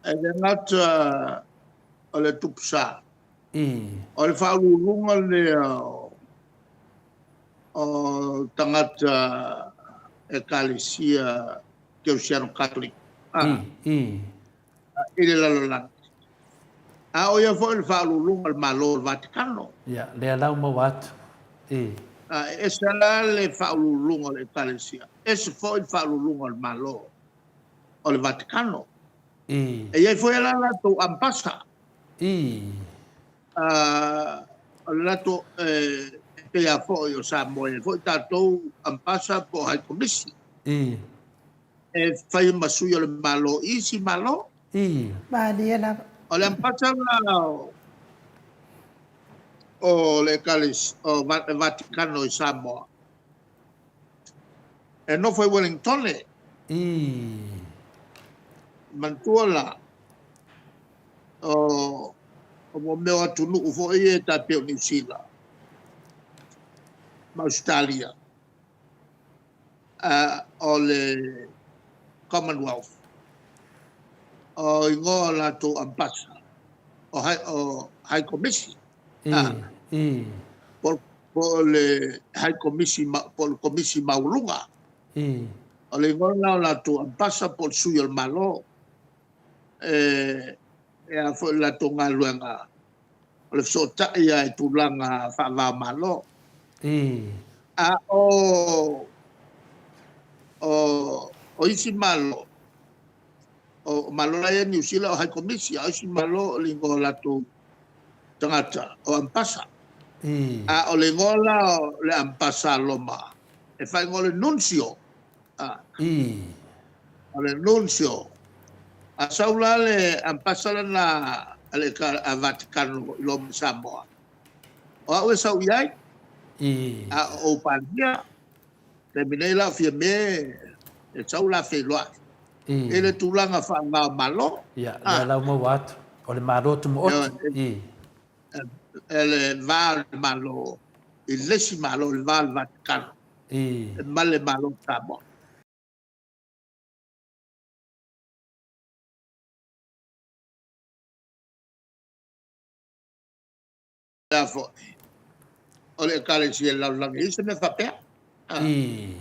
E le gata o le Tupu Sa. I. O le faauluuluga lea o tagata Ekalesia Kerisiano Katoliko I. I. i le lalolagi. A o ia foi le faauluuluga o le Malo o le Vatikano. Ia, lea la ua maua atu. I. A, e ese la le faauluuluga o le Ekalesia, ese foi le faauluuluga o le Malo o le Vatikano. I. E i ai foi la latou ambasa. I. O le latou, e pei lava foi o Samoa, e i ai foi tatou ambasa po o High Komisi. I. E fai ma sui o le Malo i isi Malo. I. Malie lava. O le ambasa la o le Ekalesia, o Vatikano i Samoa, e nofo i Wellingtone. I. Manatua la, o o mea o atunuu foi ia e tai pei o Niu Sila ma Ausetalia, o le Commonwealth, o igoa o latou ambasa, o High Komisi. I, i. Po o le High Komisi, po o le Komisi Maualuga. I. O le igoa lena o latou ambasa po o le sui o le Malo. E a foi le latou galuega o le fesootai lava i tulaga faava-o-Malo. I. A o isi Malo, o Malo la ia Niu Sila o High Komisi, a o isi Malo o le igoa o latou tagata o ambasa. I. A o le igoa la o le ambasa a Roma, e faaigoa o le Nuncio. I. O le Nuncio. A sau la le ambasa lena a le Vatikano i Roma i Samoa, o au e sau i ai. I. A o ou Palemia, taimi nei la o Fiame e sau la feiloai. I. I le tulaga faava-o-Malo. Ia, lea la ua maua atu. O le Malo Tumaoti. I. E le va o le Malo i le isi Malo, le va o le Vatikano. I. Ma le Malo o Samoa. A foi o le Ekalesia i le lalolagi, e i ai se mea faapea. I.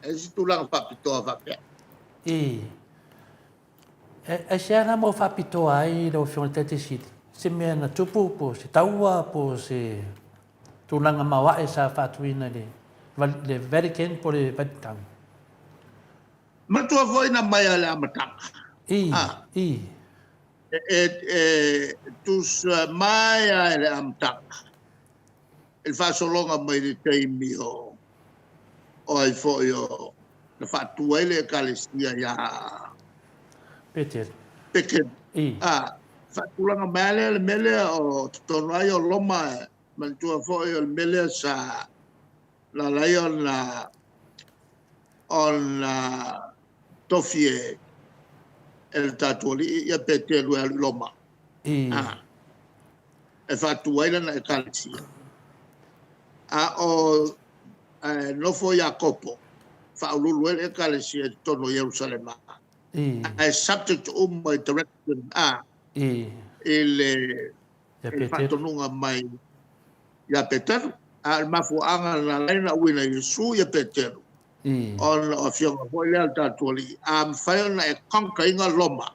E i ai se tulaga faapitoa faapea. I. Aisea la ma ua faapitoa ai lau Afioga i le Taitai Sili? Se mea na tupu po o se taua po o se tulaga maoae sa faatuina i le Vatican po o le Vatican? Matua foi na mai a le amataga. I, i. E tusa mai lava i le amataga, i le faasologa mai le taimi o ai foi o na faatu ai le Ekalesia ia Peteru. Peteru. I. A, faatulaga mai lava lea le mea lea o totonu lava ia o Roma, manatua foi o le mea lea sa na ala ai ona tofi e le tatou Alii ia Peteru e alu i Roma e faatu ai lana Ekalesia. A o nofo Iakopo faauluulu ai le Ekalesia i totonu o Ierusalema. Ae subject uma i direction I le faatonuga mai ia Peteru. A o le mafuaaga na ala ai ona auina e Iesu ia Peteru, ona o afioga foi lea a le tatou Alii, a mafai ona e conquer ina Roma.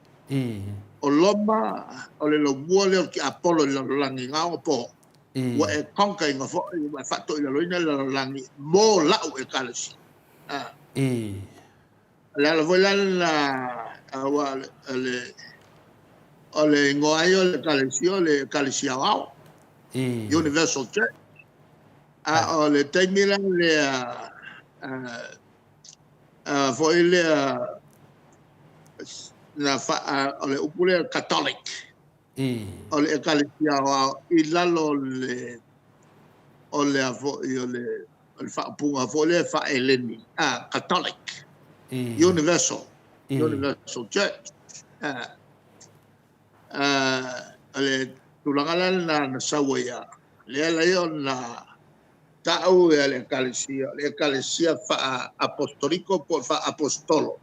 O Roma o le laumua lea o le tiapolo i le lalolagi i na onapo. Ua e conquer ina foi, ua e faatoilaloina le lalolagi mo lau Ekalesia. O le ala foi la lena, aua O le igoa ai o le Ekalesia o le Ekalesia Aoao, Universal Church. A o le taimi la lea foi lea na faa, o le upu lea Catholic. O le Ekalesia Aoao i lalo o le o le foi o le o le faaupuga foi lea faa-Eleni, Catholic, Universal, Universal Church. O le tulaga la lena na sau ai lava, lea la ia ona ta'u ia le Ekalesia, o le Ekalesia faa-apostoliko po o le faa-aposetolo,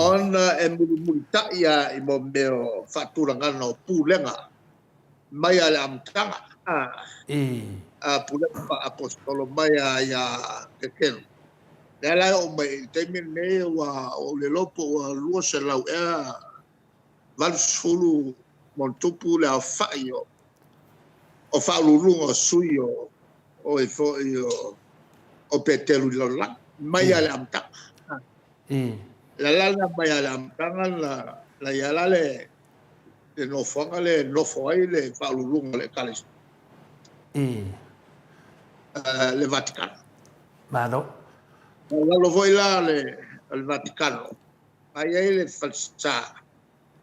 ona e mulimulita'i lava i mea o faatulagaga o pulega mai lava i le amataga, a pulega faa-aposetolo mai lava ia Petelo. Lea la e oo mai i le taimi lenei, ua ou le iloa po ua 200 ea 80 ma ona tupu le aofai o faauluuluga o sui o e foi o Petelu i le lalolagi, mai lava i le amataga. O le ala lena mai lava i le amataga na i ai la le nofoaga lea e nofo ai le faauluuluga o le Ekalesia, le Vatikano. Malo. O lalo foi la o le Vatikano, a i ai le falesa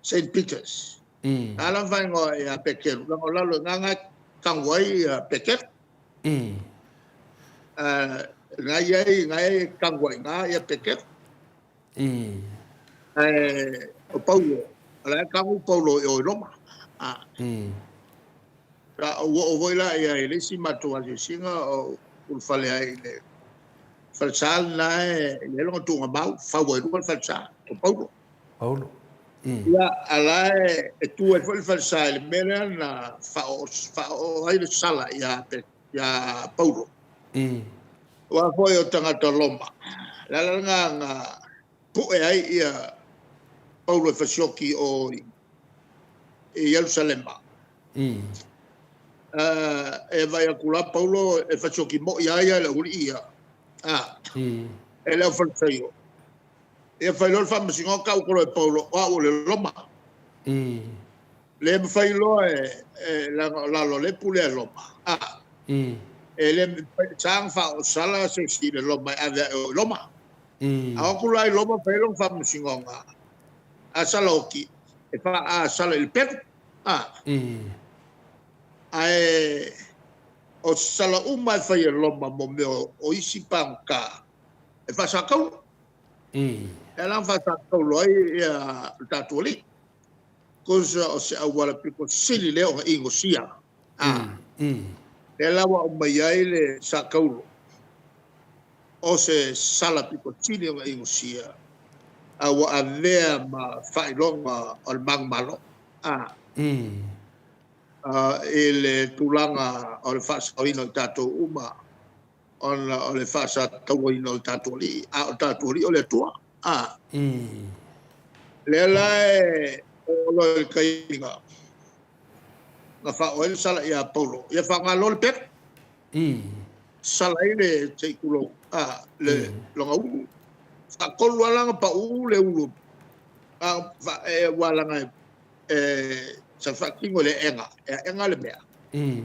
St. Peters. Na ala ona faaigoa ia Peteru, leaga o lalo i ina na e tagu ai Peteru. Na i ai, na e tagu ai i ina ia Peteru. Ae o Paulo, o la e tagu Paulo i o i Roma. Sa ou oo foi la i ai i le isi matou asiasiga o ulufale ai i le falesa lena e i ai lona tuugamau, fau ai luga le falesa o Paulo. Paulo. Ia, a la e tu ai foi le falesa i le mea lea na faaoo ai le sala ia Paulo. Aua foi o tagata Roma, le ala lena na pue ai ia Paulo e fasioki i o i Ierusalema. E vaai atu la Paulo e fasioki moi lava ia e le aualii ia, e le aufalesaio. Ia fai loa le faamasinoga tau atu loa e Paulo, o au o le Roma. Le mafai loa e leaga o lalo o le pule a Roma. E le sa ona faaoosala se isi i le Roma e ave ae o i Roma. A o atu la i Roma fai lona faamasinoga, a sala oti, e faaasala i le pelu. Ae o sala uma e fai e Roma mo mea o isi pagota e faasatauro. E ala ona faasatauro ai ia le tatou alii. Kosa o se auala pito sili lea ona inosia. Lea la ua aumai ai le satauro o se sala pito sili ona inosia, a ua avea ma faailoga o le manumalo. I le tulaga o le faasaoina o i tatou uma, ona o le faasatauaina o le tatou Alii, a o le tatou Alii o le Atua. Lea la e oo loa i le taimi na faaoo ai le sala ia Paulo, ia faaaoga loa le pelu, sala ai le, se i tulou, le lona ulu. Faatolu lava la ona pau le ulu, aua leaga sa faatino i le aega, e aega le mea. E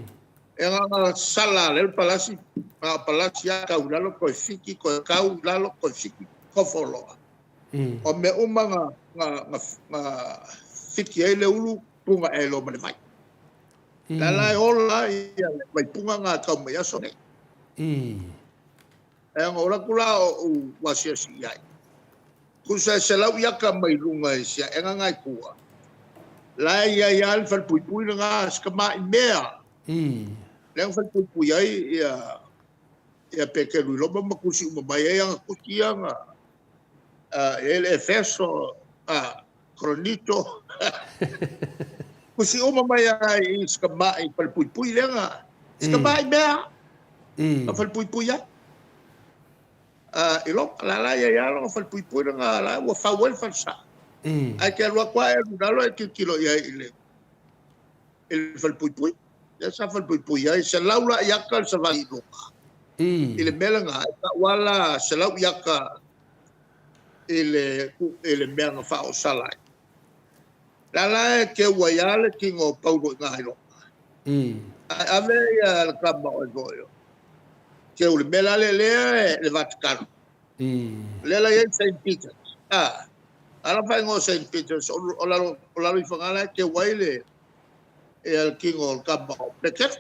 na sala lea le palasi, na o palasi lava tau i lalo, toe fiki, toe tau i lalo, toe fiki, tofo loa. O mea uma na fiki ai le ulu, puga ea loa ma le vai. La la e ola ai le vaipuga na tau mai aso nei. E ona ola atu la o ou asiasi i ai. Tusa e 100 iaka mai luga i si aega na i tua. La e i ai lava le falepuipui lena, si tamai mea. Lea na falepuipui ai ia Petelu i Roma ma tusi uma mai ai ana tusi ia na e i ai le Efeso, Korinito. Tusi uma mai ai i si tamai falepuipui lea na, si tamai mea na falepuipui ai. I Roma, la la i ai lava lona falepuipui lena, la ua fau ai le falesa. Ae te alu atu lava e alu i lalo e tilotilo i ai i le falepuipui. Lea sa falepuipui ai, 100 la iaka le savali i luga. I le mea lena, e tau lava la 100 iaka i le mea na faaoosala ai. La la e keu ai lava le tino o Paulo i ina i Roma. Ae ave ia le tama o foi o keu i le mea la lea lea e le Vatikano. Lea la e i ai Saint Peters. A, a la faaigoa o Saint Peters, o lalo, o lalo ifo i ina la e keu ai le, ia le tino o le tama o Peteru.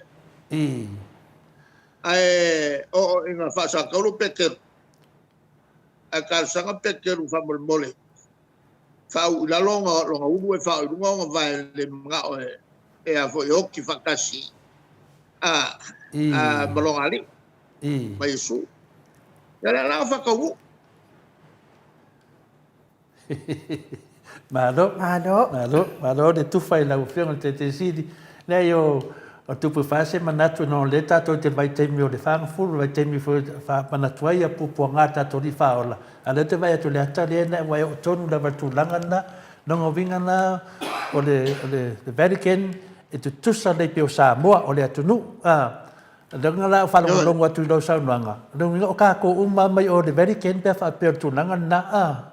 Ae oo ina faasatauro Peteru, ae talosaga Peteru faamolemole, faauu i lalo lona ulu e fao i luga ona vae le manao e e a foi e oti faatasi a a ma lona alii ma Iesu. Ia lea la faataunuu. Malo. Malo. Malo, malo le tufa i lau Afioga i le Taitaisili. Leai o o tupu fa se manatu no le tatou te vaitaimi o le fagafulu, vaitaimi foi faamanatu ai ia puapuaga a tatou alii faaola. A o lea ou te vaai atu i le ata lea na ua e oo tonu lava i le tulaga lena, lona uiga lena o le, o le Vatican e tutusa lelei pei o Samoa, o le atunuu. A, o lea la ua faalogologo atu i lau saunoaga, o lona uiga o tatou uma lava mai o i le Vatican pe a faapea o le tulaga lena, a.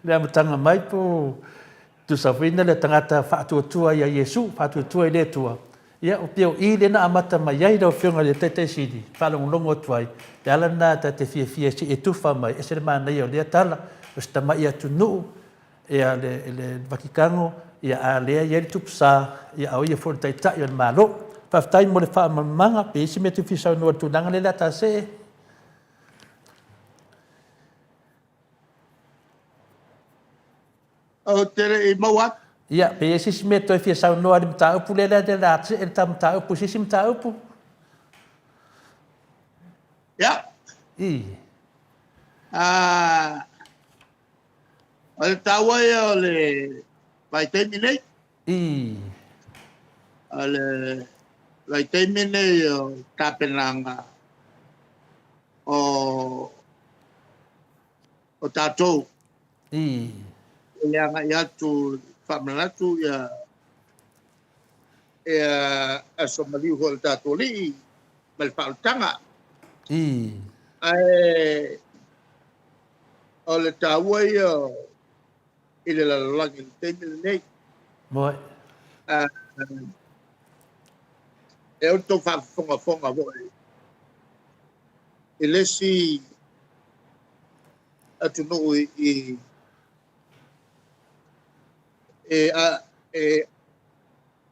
Le amataga mai po o Tusa foi na le tagata faatuatua ia Iesu, faatuatua i le Atua, ia o pei o i lea na amata mai ai lau Afioga i le Taitai Sili, faalogologo atu ai, le ala lena ta te fiafia se i e tufa mai, ese le manaia o lea tala, o se tamai atunuu, ia le, le Vatikano, ia a lea e i ai le Tupu Sa, ia a o ia foi o le Taitai o le Malo. Faafetai mo le faamalamalamaga, pe i ai se mea e te fia saunoa i le tulaga lea o le a ta see. Ou te le i maua atu. Ia, pe i ai se isi mea e toe fia saunoa i le mataupu lea, lea o le a see le ta mataupu i se isi mataupu. Ia. I. Ah, o le taua ia o le vaitaimi nei. I. O le vaitaimi nei o tapenaga o o tatou I. I le agai atu faamanatu ia ia aso maliu foi o le tatou alii ma le faaolataga. I. Ae o le taua ia i le lalolagi i le taimi lenei. Moe. E outou faafofogafoga foi i le isi atunuu i e a e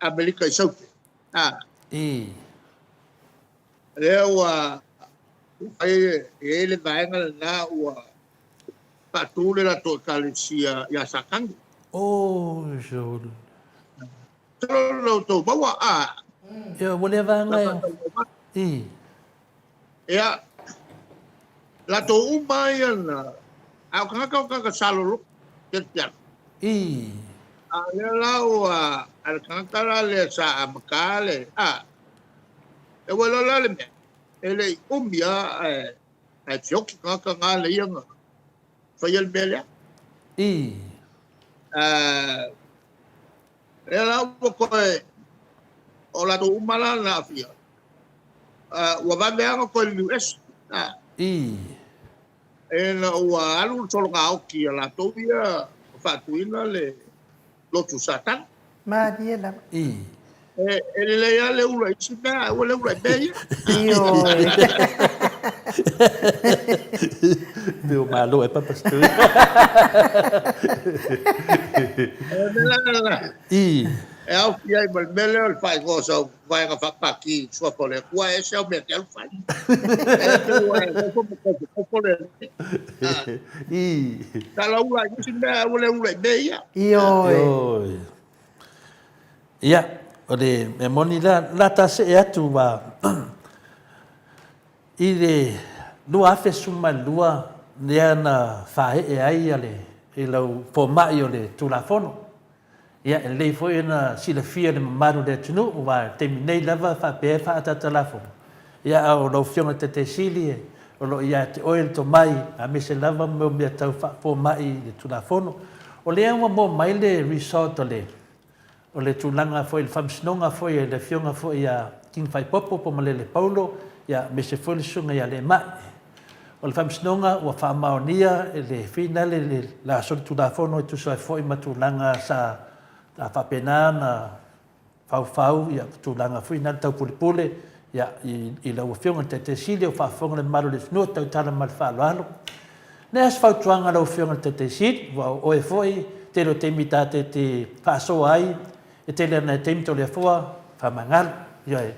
Amerika i Saute. A. I. Lea ua fai e i ai le vaega lena ua faatu le latou ekalesia ia Satani. Oh, sure. Masalo la outou maua, a. Ia, ua leva ona e. I. Ia, latou uma ia na, a o tagata o tagata sa loloto, keretiano. I. A o lea la ua, a le tagata la lea sa amata le, a, e ua iloa la le mea, e le i umi lava ae, ae feoki tagata na le ia na faia le mea lea. I. A, lea la ua toe, o latou uma la na aafia, ua vave lava ona toe liliu ese. I. Ina ua alu le sologa oti a latou ia ma faatuina le lotu Satani. Malie lava. I. E lelei lava le ula i isi mea, ae aua le ula i mea ia. Ioe. Pei o malo e papa se tui. O le mea la la. I. E aofia ai ma le mea lea o le faaigoa o sau vaega faapaki i suafa o le Atua, e ese au mea te alu fai. E pei ua e nofo ma tofotofo le alii. I. Tala ula i nisi mea, aua le ula i mea ia. Ioe. Ioe. Ia, o le mea moni la, la ta see atu a i le 2012 lea na faaee ai le, i lau fomai o le Tulafono. Ia, e lelei foi ona silafia e le mamalu o le atunuu, aua i le taimi nei lava e faapea e faaataata lafoga, ia a o lau Afioga i le Taitai Sili o lo o ia te oe le tomai, aemaise lava mo mea tau faafomai i le Tulafono. O lea ua maua mai le result o le o le tulaga foi i le faamasinoga foi a le Afioga foi ia King Faipopo po o Malele Paulo, ia aemaise foi le Susuga ia Lemai. O le Faamasinoga ua faamaonia e le finale le la solitulafono e tusa ai foi ma tulaga sa faapena ona faufau ia tulaga foi na le taupulepule ia i lau Afioga i le Taitai Sili o faafofoga le mamalu o le atunuu tautala ma le faaaloalo. Le a se fautuaga lau Afioga i le Taitai Sili ua o oe foi tele o taimi ta te te faasoa ai e tele ana taimi Toleafoa faamagalo. Ioe.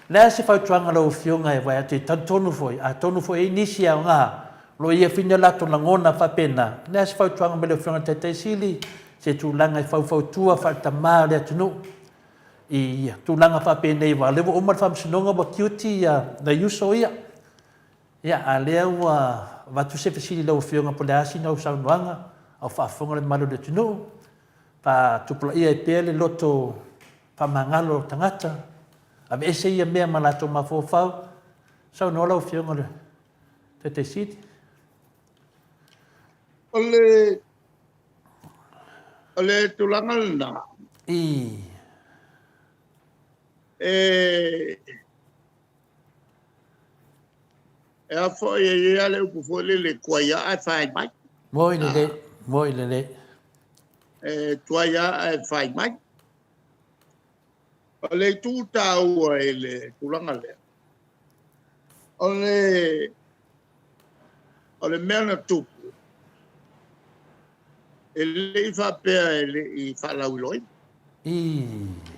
Le a se fautuaga lau Afioga e vaai atu e talitonu foi atonu foi e i ai nisi e aoga o lo o ia fina latou lagona faapena. Le a se fautuaga mai lau Afioga i le Taitai Sili se tulaga e faufautua faale-tama o le atunuu i tulaga faapenei aua o lea ua uma le faamasinoga ua tiuti nai uso ia. Ia, a lea ua avatu se fesili i lau Afioga po o le a sina au saunoaga a o faafofoga le mamalu o le atunuu, faatupulaia ai pea le loto faamagalo o tagata, aveese ia mea ma latou mafaufau. Saunoa lau Afioga i le Taitai Sili. O le O le tulaga lena. I. E e a foi e i ai le upu foi lele tuai lava ae fai mai. Moi lelei, moi lelei. E tuai lava ae fai mai. O le itu taua i le tulaga lea, o le o le mea na tupu, e le i faapea e le i faalauiloaina.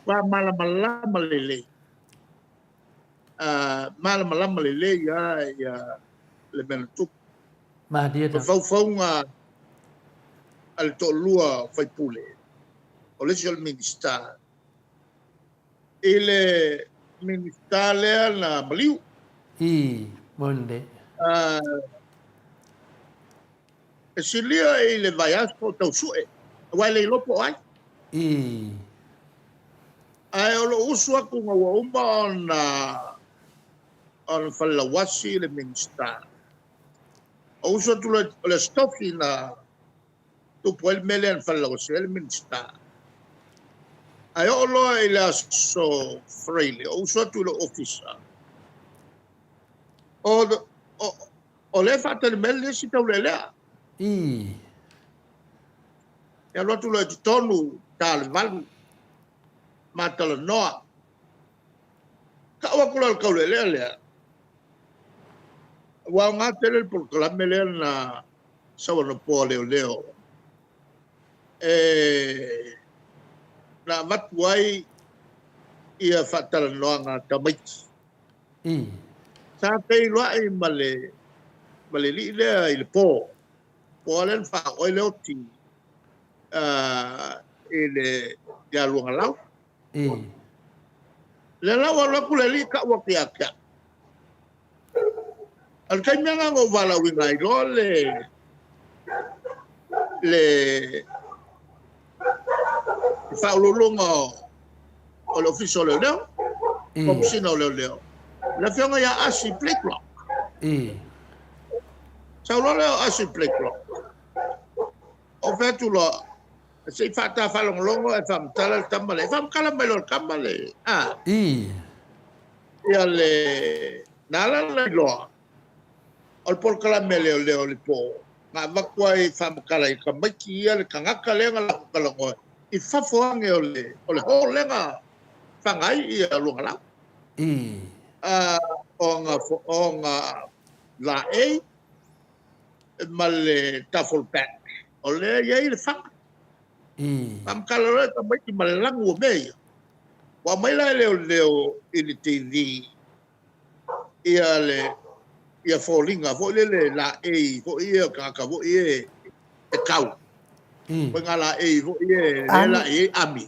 Ua malamalama lelei, malamalama lelei lava ia le mea na tupu. Malie O faufauga a le toalua o faipule, o le isi o le Minisita, i le Minisita lea na maliu. I, moni lelei. E silia i le vaiaso o tau sue, aua e le iloa po o ai. I. Ae o lou usu atu ina ua uma ona ona falelauasi le Minisita, ou usu atu loa o le Aso Tofi na tupu ai le mea lea na falelauasi ai le Minisita. Ae oo loa i le Aso Faraile, ou usu atu i lou ofisa, o, o, o lea e faatali mai le isi taulealea. I. E alu atu loa i totonu, ta le 8, ma talanoa. Tau atu loa i le taulealea lea, ua aoga tele le polokalame lea na sau anapo a leoleo e na avatu ai ia faatalanoaga a tamaiti. Sa feiloai ma le ma le alii lea i le po, po lea na faaoo ai le oti i le ia Luagalau. Lea la ua alu atu le alii tau atu ia te au. O le taimi lena na ou valaauina ai loa le le Faauluuluga o le Ofisa o Leoleo, Komesina o Leoleo, le Afioga ia Asi Blakelock. Sau loa lea o Asi Blakelock, ou fai atu loa, se i faata faalogologo ae faamatala le tama lea. E faamatala mai loa e le tama le, a, ia le, na ala ona iloa, o le polokalame a leoleo i le po, na avatu ai faamatala i tamaiti ia le tagata lea na latou talanoa i fafo ane o le, o le hall lea na faga ai ia Luagalau. O ona laei ma le duffel bag, o lea e i ai le faga. Faamatala loa e tamaiti ma le lanu o mea ia. Ua aumai la e leoleo i le TV ia le ia foliga foi lele laei foi ia o tagata foi ia e tau. Foi ngā laei foi ia lea laei ai ami.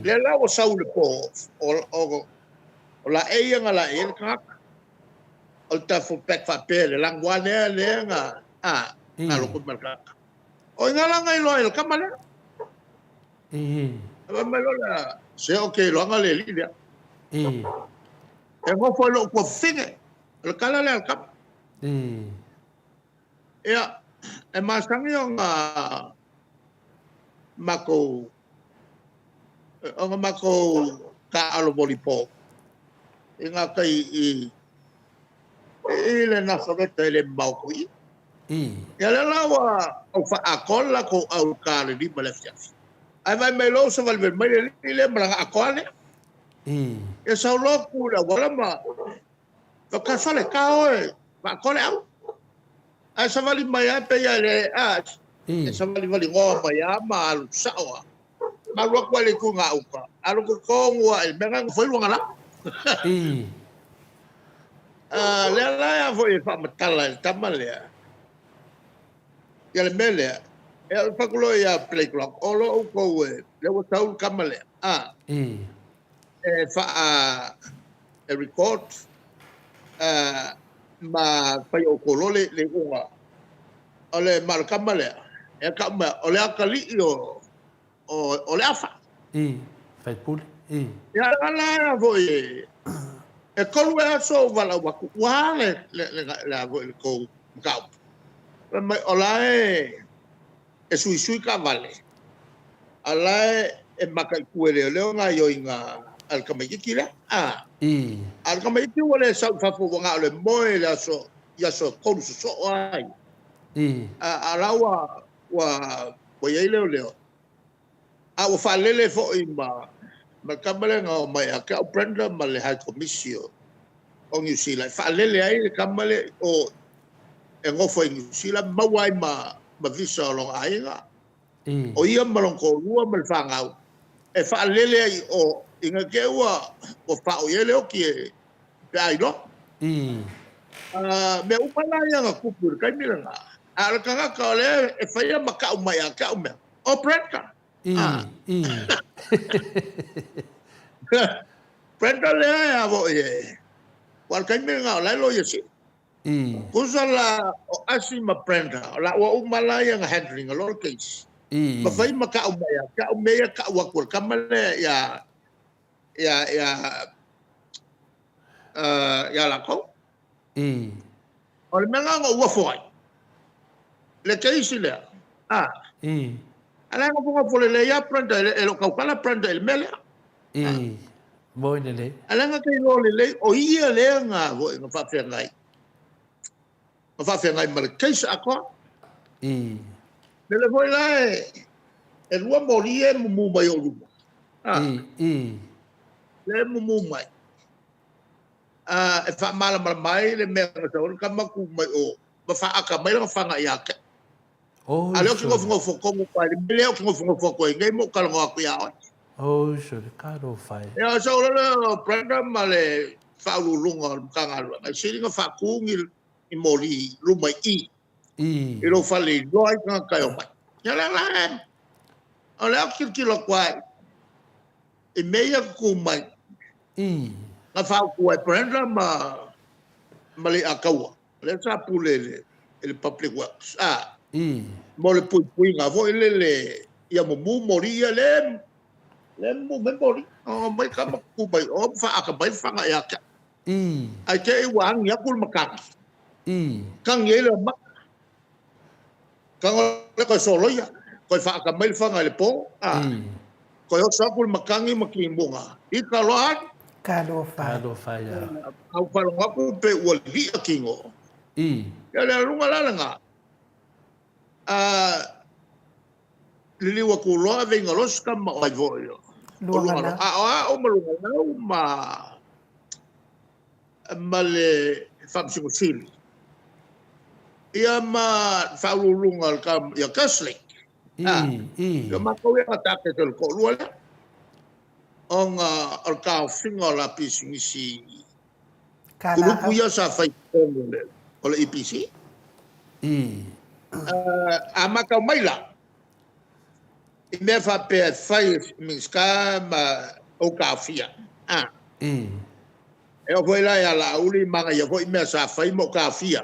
Lea la ua sau i le po o o laei ia na laei ai le tagata. O le duffel bag faapea le lanu lava lea lea na a na loko mai le tagata. O i ina la na iloa ai e le tama lea. Fai mai loa lea, se ou te iloaina le alii lea. E nofo i lou tuafafine. O le tala lea a le tama. Ia, e masani ona matou ona matou taaalo volleyball i gatai i I le Nasareta e le mamao atu i i. Ia lea la ua ou faaatoa le latou au i uta i le 5 i le afiafi. Ae vaai mai loa ua savalivali mai le alii lea ma lana atoa lea. Ia sau loa tu i le auala ma faatafale, ta oe, faaatoa le au. Ae savali mai lava pei lava le, a, e savalivalinoa mai lava ma alu sao lava. Ma alu atu lava i le itu i gauta, alu atu tonu lava i le mea lena e nofo ai Luagalau. A, lea la e a foi e faamatala e le tama lea, ia le mea lea, e alu atu loa ia Blake Rock, o lo outou e, lea ua sau le tama lea, a, e faa, e record, a, ma fai outou loa le, le iuga. O le, ma o le tama lea, e tau mea, o le atalii o, o, o le afa. I, faipule, i. Ia, la foi e, e tolu ea aso ou valaau atu, ua a le, le, le, le, a foi le tou mataupu. Fai mai, o la e, e suisui taavale, a o la e, e mataitu e leoleo gaoioiga a le tamaitiiti lea. A. I. A o le tamaitiiti ua le sau i fafo ua na o le moe i le aso, i aso e tolu sosoo ai. I. A, a o la ua, ua, ua i ai leoleo, a ua faalele foi ma, ma le tama lea na omai ia te au Brenda ma le High Komisi o, o Niu Sila e faalele ai le tama lea o, e nofo i Niu Sila, maua ai ma, ma visa o lona aiga, o ia ma lona toalua ma le fanau, e faalele ai i o, ina te i ua, ua faaoo i ai le oti e, pe a iloa. Mea uma la ia na tupu i le taimi lena, a o le tagata o lea e faia ma tau mai ia te au mea, o Brenda. Brenda lea e a foi e, aua o le taimi lena o la e loia sili. Tusa la o Asi ma Brenda, o laua uma la ia na handle ina loa le case. Ma fai ma tau mai ia te au mea ia tau atu e le tama lea ia, ia, ia, ia latou. O le mea lena na ou ofo ai, le case lea, a. A la e nofonofo lelei lava Brenda, e le o tautala Brenda i le mea lea. Moi lelei. A leaga te iloa lelei, o ia lea na, foi, na faafeagai. Na faafeagai ma le case atoa. Lele foi la e, e lua moli e mumu mai o luma. Le mumu mai. A, e faamalamalama ai le mea na sau ai le tama tu mai o, ma faaata mai lana fana ia te au. A o lea ou te nofonofo tonu atu ai i le mea lea ou te nofonofo atu ai nei ma ou talanoa atu ia oe. Oi sole, talofa e. Ia, sau loa lea o Brenda ma le Faauluuluga o le Matagaluega, e sili ona faatu ni, ni moli i luma i i, i lou fale i iloa ai tagata e omai. Ia lea la e, o lea ou te tilotilo atu ai i mea ia tutū mai. Na fautua e Brenda ma, ma Lei'ataua, lea sa pule i le, i le Public Works, a, mo le puipuiga foi lele ia mumu moli ia, lea, lea mumu mai moli. Omai tama tutū mai o ma faaata mai le fana ia te au. Ae te i ua agi atu le matagi. Tagi ai le maka. Tago lea koe soloia, koe faaata mai le fana i le po, a. Koe oso atu le matagi ma timuga. Ika loa atu. Talofa. Talofa ia. Au faalogo atu pe ua li'a tino. Ia le aluga la lena. A liliu atu loa aveiga loa se tama o ai foi o Luagalau. A o a'u ma Lugalau ma ma le Faamasino Sili ia ma le Faauluuluga o le tama ia Kerslake. Ia matou ia na target o le toalua lea ona o le taofiga o la pisinisi kulupu ia sa fai i totonu o le EPC. A matau mai la i mea faapea e fai e Minisita ma ou taofia, e oo foi la ia Laauli manaia foi mea sa fai ma ou taofia.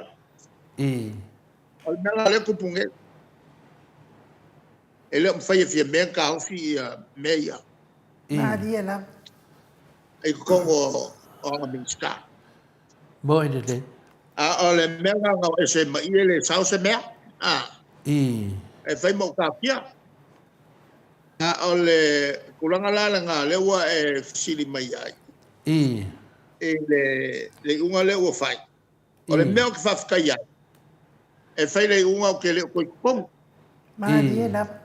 O le mea la lea e tupu nei, e le o mafai e Fiame ona taofi ia mea ia. Malie lava. I totonu o ana Minisita. Moi lelei. A o le mea la na o ese ma i e le sao se mea. A. E fai ma ou taofia. A o le tulaga la lena lea ua e fesili mai ai. I le iuga lea ua fai. O le mea ou te faafetai ai, e fai le iuga ou te le o toe i totonu. Malie lava.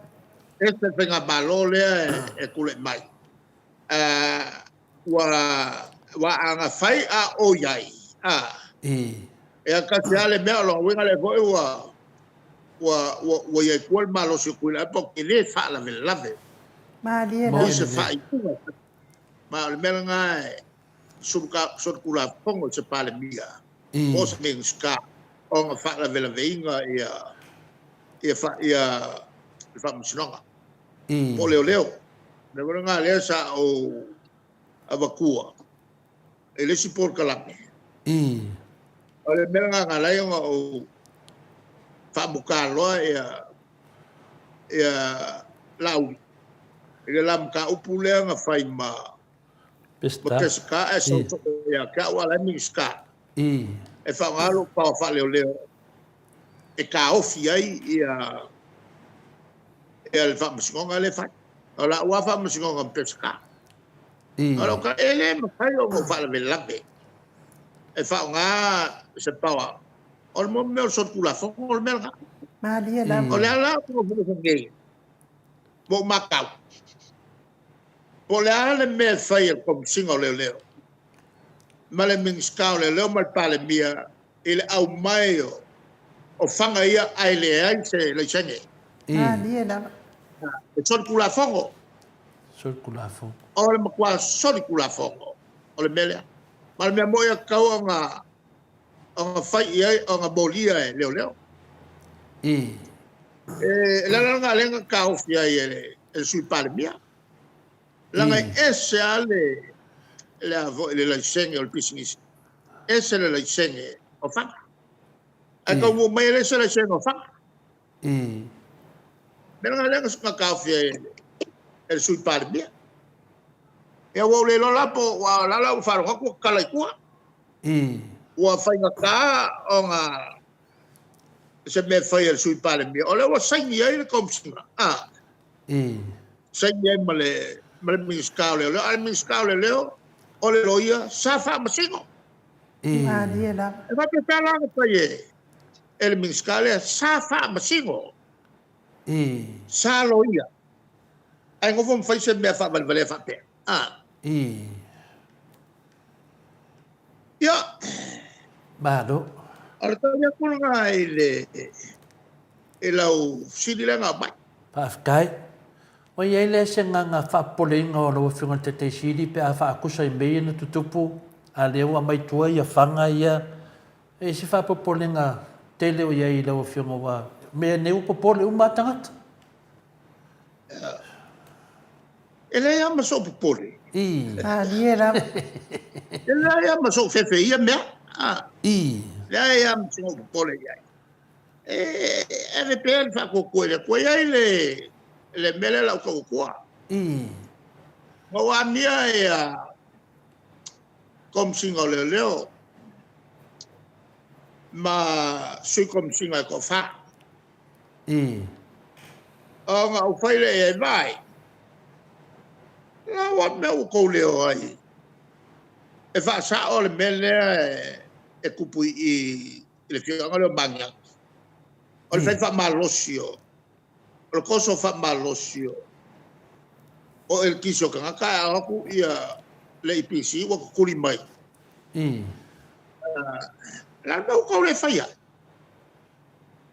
Ese le faigamalo lea e tulai mai. Ua ua a fai a o i ai, a. Ia tasi lava le mea, o lona uiga lea foi ua ua ua ua i ai tua le malosi o Tuilaepa ou te le faalavelave. Malie lava. I se faaiuga. Ma o le mea lena e solitulafono i se Palemia po o se Minisita ona faalavelaveina ia ia ia le Faamasinoga po o leoleo. O le mea foi lena lea sa ou avatua i le isi polokalame. O le mea lena na ala ai ona ou faamuta loa ia ia Laauli i le la mataupu lea na fai ma Peseta. Peseta ae sau soo ia te au a o la e Minisita. E faaaoga lou power faaleoleo e taofi ai ia ia le faamasinoga lea e fai. O lau lava faamasinoga ma Peseta. O lau tala, e le mafai ona ou faalavelave e faaaoga se power. O le mea o le solitulafono o le mea lena. Malie lava. O le a la ou te nofonofo nei ma ou matau, Po o le a le mea e fai e le Komesina o Leoleo ma le Minisita o Leoleo ma le Palemia i le aumai o faga ia ae leai se laisene. Malie lava. E solitulafono. Solitulafono. O le matua solitulafono o le mea lea. Ma o le mea moni e tatau ona ona fai i ai, ona molia e leoleo. E le ala lena lea na taofi ai e le, e le Sui Palemia. Leaga e ese lava le, le, a foi, le laisene o le pisinisi, ese le laisene o faga. Ae taunuu mai e leai se laisene o faga. Mea lena lea na taofi ai e le Sui Palemia. Ia ua ou le iloa la po o le a la ua faalogo atu ua tatala i tua. Ua faigata ona se mea e fai e le Sui Palemia, o lea ua saini ai le Komesina, a, saini ai ma le, ma le Minisita o Leoleo, a le Minisita o Leoleo, o le loia sa faamasino. Malie lava. E faapefea la ona fai e, e le Minisita lea sa faamasino, sa loia, ae nofo ma fai se mea faavalevalea faapea, a. Ia. Malo. O le tali atu lena i le i lau fesili lea na aumai. Faafetai. Ua i ai lea se agaga faapopoleina o lau Afioga i le Taitai Sili pe a faakusa i mea ia na tutupu, a lea ua aumai tua ia faga ia. E i ai se faapopolega tele o i ai i lau Afioga aua o mea nei ua popole uma lava tagata. E leai lava ma sou popole. Malie lava. E leai lava ma sou fefe i ia mea. Leai lava ma sou popole i ai. E ave pea le faatuatua i le Atua. E i ai le, le mea lea o le a ou tau atua. Na ou amia ia Komesina o Leoleo ma Sui Komesina e toafa. Ona ou fai lea i ai, Vaai, lau a mea ua tou leo ai e faasao le mea lea e tupu i i i le afioaga lea o Magiagi. O le fai faamalosi o, o le toso faamalosi o, o eletise o tagata ae ao atu ia le EPC ua tutuli mai. O le a le mea ua tou le faia ai?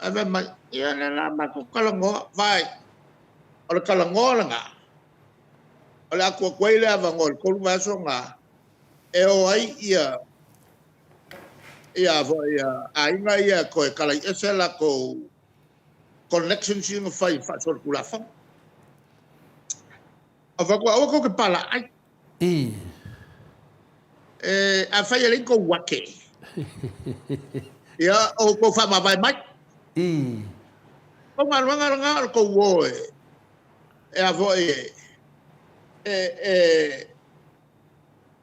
Ae fai mai, ia lea la matou talanoa, vaai, o le talanoa lena, o le a tuu atu ai le avanoa i le 3 vaiaso lena e o ai ia ia foi ia aiga ia e toe talai ese latou connections ia na fai faasolitulafono. Ou fai atu, aua tou te palaai. E, afai e leai ni tou ake, ia, outou faamavae mai. O galuega lena o le tou o e, e a foi e, e, e,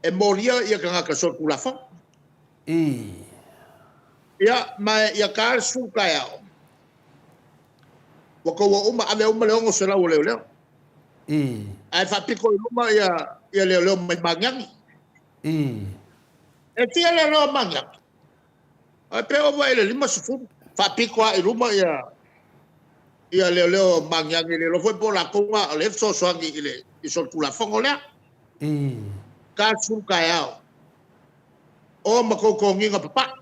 e molia ia tagata solitulafono. Ia, ma ia ta le 10 taeao, ua tou o uma, ave uma le 600 o leoleo. Ae faapito i luma ia, ia leoleo mai Magiagi. E fia leoleo a Magiagi? Ae pe ova i le 50, faapito lava i luma ia ia leoleo magiagi, le iloa foi po o latou na o lea e fesoasoani i le i solitulafono lea. 40 taeao o ma tou toniga papae.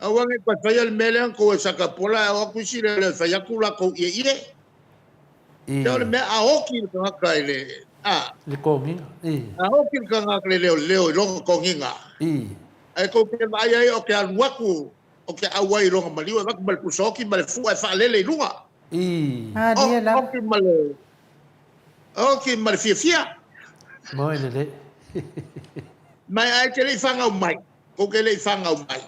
Aua ne i toe faia le mea lea na tou o ai i Satapola ae o atu isi leoleo e fai atu latou ieie. Se o le mea a oti le tagata i le a. Le toniga. A oti le tagata i le leoleo i lona toniga. Ae tou te vaai ai o te alu atu o te auai i lona maliu e avatu ma le pusa oti ma le fua e faalele i luga. Malie lava. Oti ma le oti ma le fiafia. Moe lelei. Ma ae te le i fanau mai, tou te le i fanau mai.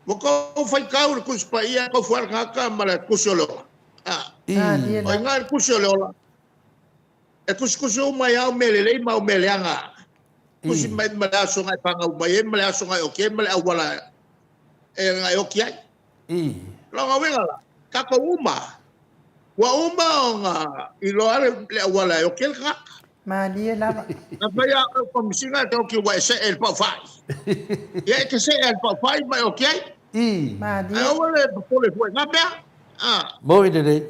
Ua tou faitau i le Tusi Paia, tou fuai le tagata ma le Tusi o le Ola. O i ina i le Tusi o le Ola, e tusitusi uma ai au mea lelei ma au mea leaga. Tusi mai ma le aso na e fanau mai ai, ma le aso na e oti ai, ma le auala e na e oti ai. Lona uiga la, tatou uma, ua uma ona iloa le auala e oti ai le tagata. Malie lava. Afai a oe o Komesina e te oti ua e see i le paufai. Ia e te see i le paufai ma e oti ai. Malie. Ae aua le popole fua i na mea. A. Moi lelei.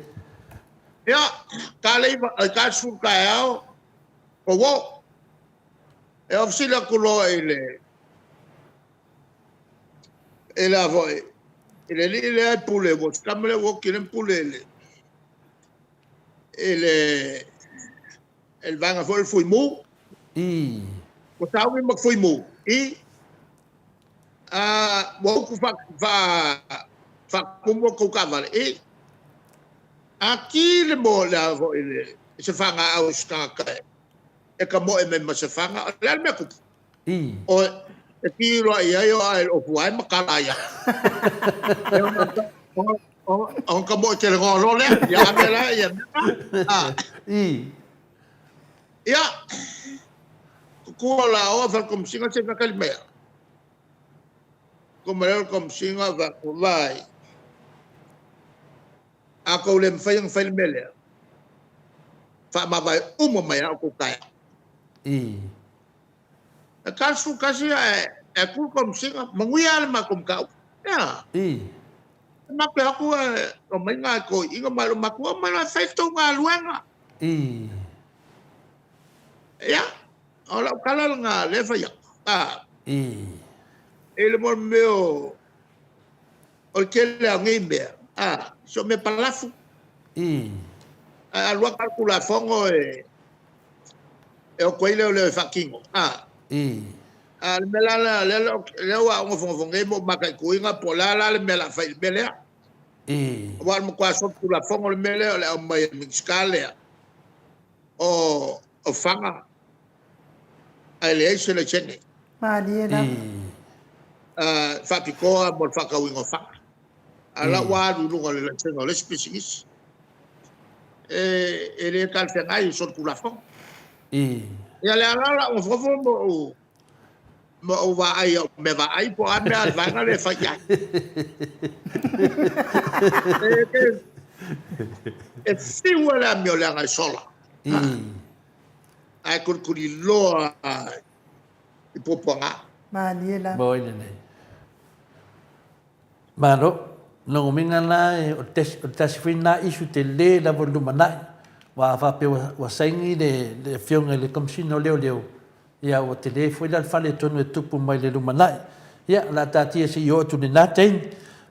Ia, ta le iva, ta le 10 taeao, o uo. E ofisili atu loa i le, i le a foi, i le alii lea e pule, ua se tama lea ua oti lea na pule i le, i le, i le vaega foi o le Fuimu. Ua sauni ma Fuimu. I, a, ua utu fa, fa, faatumu a tou taavale. I, a ki le mo le a foi le, se fagaau i se tagata e, e tamoe mai ma se faga, o le a le mea tupu? O, e ki loa i ai o ae o fua ai ma kala ia. E ona, ona, ka moe tele ngoa loa lea. Ia ave la ia mea. A. Ia. Kukua la oa fa komsinga se fakali mea. Ko mai le komsinga va vai. A kou le mawhai ang whai le mea lea. Whaamavae uma mai a o kou taeao. E kasu kasi a e ku komsinga manuia le matou mataupu. Ea. E matou aku e o mai nga ko inga mai lo matou mai la fai tou galuega. Ia, o lau tala lena lea e fai atu. A. I le mo mea o o le tele o nei mea, a, so mea palafu. Ae alu atu le Tulafono e e o atu ai leoleo e faatino. A. A o le mea la lea, lea, lea ua ou nofonofo nei ma ou mataituina po o le a la le mea o le a fai i le mea lea. Aua o le matua solitulafono le mea lea o le aumai e le Minisita lea o, o Faga ae leai se laisene. Malie lava. Faapitoa mo le faatauina o faga. A o la ua alu i luga o le laisene o le isi pisinisi. E le talafeagai i solitulafono. Ia le ala la ou nofonofo ma ou ma ou vaai i au mea vaai po o a mea a le vaega lea e fai i ai. E fiu lava le amioleaga e sola. Ae kulikuli loa i puapuaga. Malie lava. Moi lenei. Malo, lona uiga la o le tasi foi lena issue tele lava o le lumanai, aua a faapea ua saini le Afioga i le Komesina o Leoleo, ia ua tele foi la le faaletonu e tupu mai i le lumanai. Ia, o le a taatia se i oo atu i lena taimi.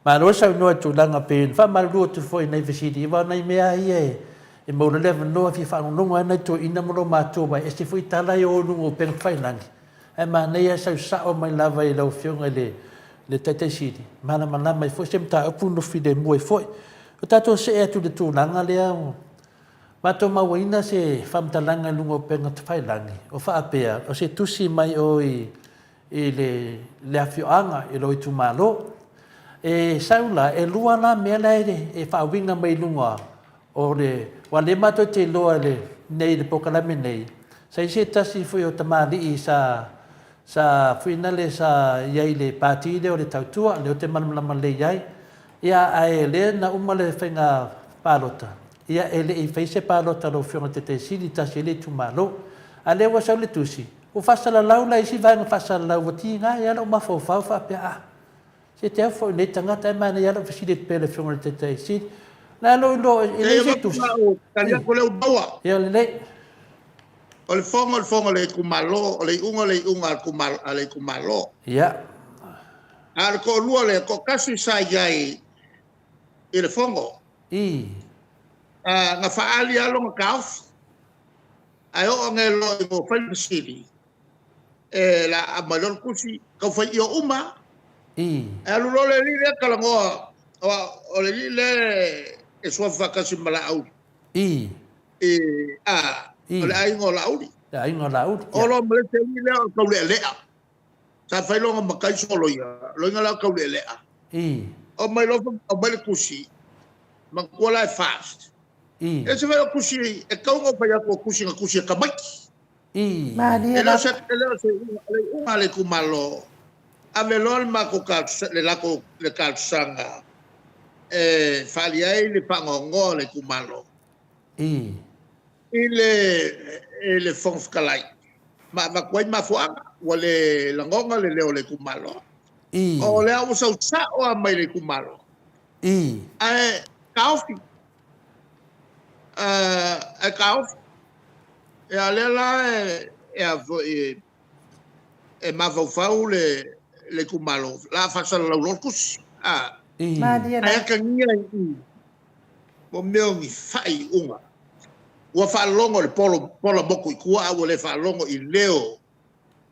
Malo saunoa i tulaga pei ona faamalulu atu foi i nai fesili, aua o nai mea lava ia e maua le avanoa e fia faalogologo ai nai toeaiina ma lo matua, aua e ese foi tala ia o luga o upega tafailagi. Ae manaia e sau sao mai lava i lau Afioga i le le Taitai Sili, malamalama ai foi se mataupu no filemu ai foi. O tatou see atu i le tulaga lea ua matou mauaina se faamatalaga i luga o upega tafailagi, o faapea, o se tusi mai o i i le le afioaga i lou itumalo. E sau la, e lua la mea la e faauiga mai i luga o le, aua lea matou te iloa i le, nei i le polokalame nei, sa i ai se tasi foi o tamalii sa, sa foi lea sa i ai i le pati lea o le Tautua, lea ou te malamalama lelei ai. Ia, ae lea na uma le faiga palota, ia e le i fai se palota a lau Afioga i le Taitaisili, tasi ai le itumalo. A o lea ua sau le tusi, Ua faasalalau la isi vaega faasalalau ua tiga ai lava lou mafaufau faapea, ah, se te afu foi i nei tagata ae manaia lava lou fesili atu pea i le Afioga i le Taitai Sili. O le a lou iloa e leai se tusi. Tali atu lea ua maua. Ia lelei. O le fono o le fono a le itumalo, o le iuga o le iuga a le itumalo. Ia. A o le toalua lea, e toatasi sa i ai i le fono. I. Na faaali lava lona taofi. Ae oo ane loa ina ua fai le fesili, e la aumai loa le tusi, tau fai io uma lava. I. Ae alu loa le alii lea talanoa, aua o le alii lea e suafa faatasi ma Laauli. I. I, a, I. o le aiga o Laauli. Le aiga o Laauli. O loa ma le isi alii lea o Taulealea. Sa fai lona matai solo ia, loiga la o Taulealea. I. Omai loa aumai le tusi, manatua la e fast. I. E se fai o tusi, e tau ona fai atu o tusi na tusi e tamaiti. I. Malie E le o lava. se, e le o se iuga, le iuga a le itumalo, ave loa le matou talosaga, le latou, le talosaga e faaali ai le faanoanoa o le itumalo. I. I le, i le Fofoga Fetalai, ma avatu ai mafuaaga, ua le lagona le leo o le itumalo. I. O lea ua sau sao lava mai le itumalo. I. Ae taofi, ae taofi. Ia lea la e a foi e mafaufau le le itumalo la faasalalau loa le tusi. A. I. Malie Ae lava. atagia i i mo mea o ni faaiuga. Ua faalogo i le polo pola motu i tua a ua le faalogo i leo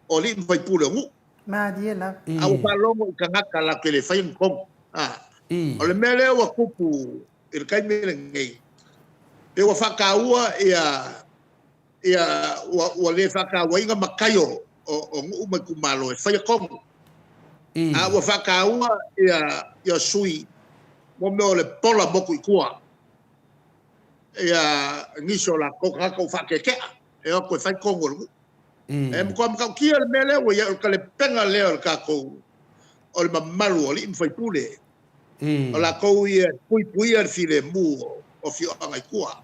o alii ma faipule o nuu. Malie lava. A ua I. faalogo i tagata latou te le faia ni tonu. A. I. O le mea lea ua tupu i le taimi lenei, pe ua faataua ia, ia ua, ua le faatauaina matai o, o, o nuu ma itumalo e faia tonu. I. A ua faataua ia, ia sui mo mea o le pola motu i tua. Ia nisi o latou tagata ua faatetea e o atu e fai tonu o le nuu. I. E matua matautia le mea lea ua i ai, o le talepega lea o le tatou, o le mamalu o alii ma faipule. I. O latou ia e puipuia le filemu o afioaga i tua.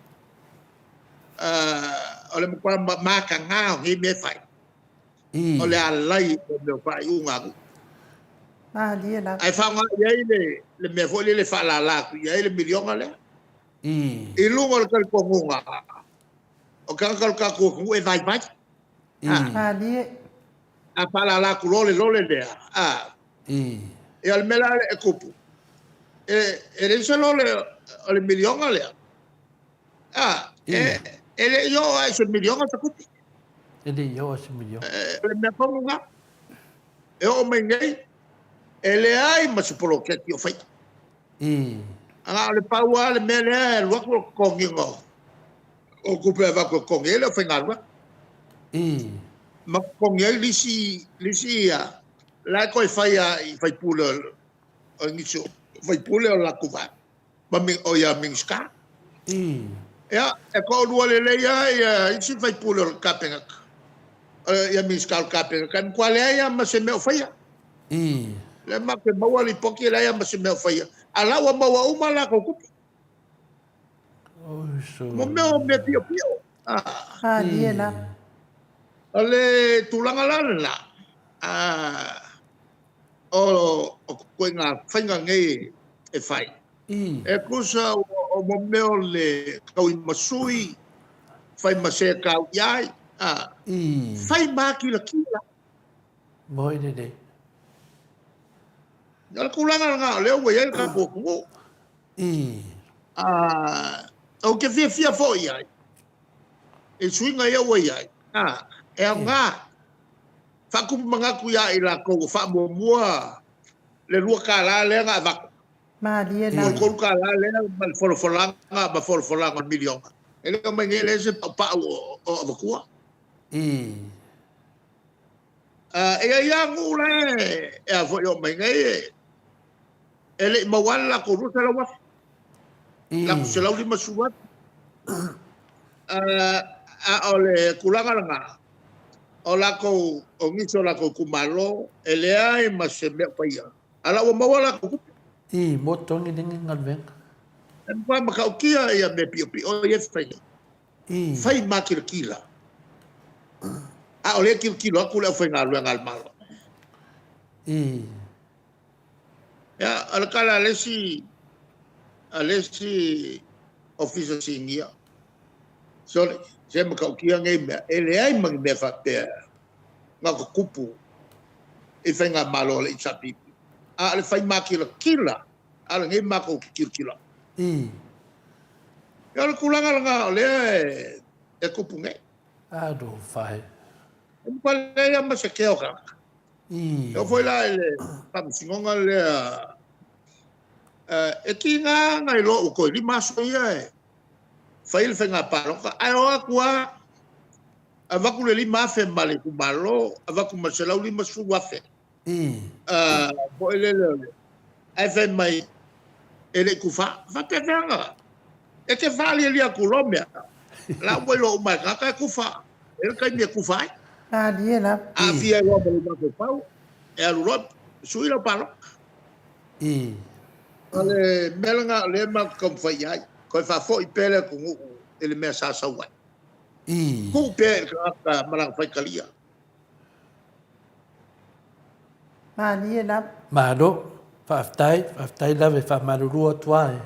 O le matua mataga o nei mea e fai, I. o le alai o mea o faaiuga a nuu. Malie lava. Ae faaaoga i ai le, le mea foi lele e faalala atu i ai le miliona lea. I. I luga o le talitonuga, o tagata o le tatou atunuu e vaivai. I. Malie. A faalala atu loa le lole lea, a, I. Ia o le mea la e tupu, e, e leai se lole o le miliona lea. A, e, e le i oo lava i se miliona se tupe. E le i oo i se miliona. E, o le mea tonu lena. E oo mai nei, e leai ma se poloketi o faia. I. A o le pau lava le mea lea e alu atu o le totogiina o, o tupe e avatu e totogi ai le aufaigaluega. I. Ma totogi ai lisi, lisi ia, la e toe fai lava i faipule o nisi o faipule o le latou vaega ma o ia Minisita. I. Ia, e toalua lelei lava ia isi faipule o le Kapeneta, ia Minisita o le Kapeneta, e matua leai lava ma se mea o faia. I. Lea matou te maua lipoti e leai lava ma se mea o faia, a o la ua maua uma a latou tupe. Mo mea o mea piopio. Malie lava. O le tulaga la lena, o ituaiga faiga nei e fai, e tusa o mo mea o le tauimasui, fai ma se tau i ai, fai ma kilakila. Moi lelei. O le tulaga lena o lea ua i ai le tatou atunuu. I. Ou te fiafia foi i ai i suiga ia ua i ai, e aoga faatupu manatu ia i latou ua faamuamua le $2 lea na avatu. Malie Po o lava. le $3 lea ma le folafolaga ma folafolaga o le miliona. E le o mai nei leai se paupau o avatua. I. E i ai lava nuu la e a foi o mai nei e le i maua lava le latou $200,000. I. Latou $150,000. A o le tulaga lena, o latou, o nisi o latou itumalo, e leai ma se mea o faia, a la ua maua latou tupe. I, mo totogi lenei galuega. E matua matautia ia mea piopio ia e fai nei. I. Fai makilatila. A o lea e tilotilo atu le aufaigaluega a le Malo. Ia, o le tala a le isi, a le isi Ofisa Sinia, sole, se matautia nei mea, e leai ma ni mea faapea na tutupu i Faigamalo a le HRPP. A o le fai matilatila a lenei matou te tilotilo atu. Ia o le tulaga lena o lea e tupu nei. Alofa e. E matua leai lava ma se kea o tagata. E oo foi la i le faamasinoga lea, e tiga ona iloa ua toe 5 aso ia e fai ai le faiga palota, ae o atu lava avatu le 5,000 ma le itumalo, avatu ma le 150,000 foi lele o le... ae fai mai e le i tufa. E faapefea ona e te faalialia atu loa mea la ua iloa uma e tagata e tufa. E i ai le taimi e tufa ai. Malie lava. Aafia ai loa ma lou mafaufau, e alu loa sui lau palota. O le mea lena o lea matou te taumafai i ai, toe faafoi pea le atunuu i le mea sa sau ai. Tuu pea i le tagata ma lana faitalia. Malie lava. Malo, faafetai, faafetai lava e faamalulu atu lava e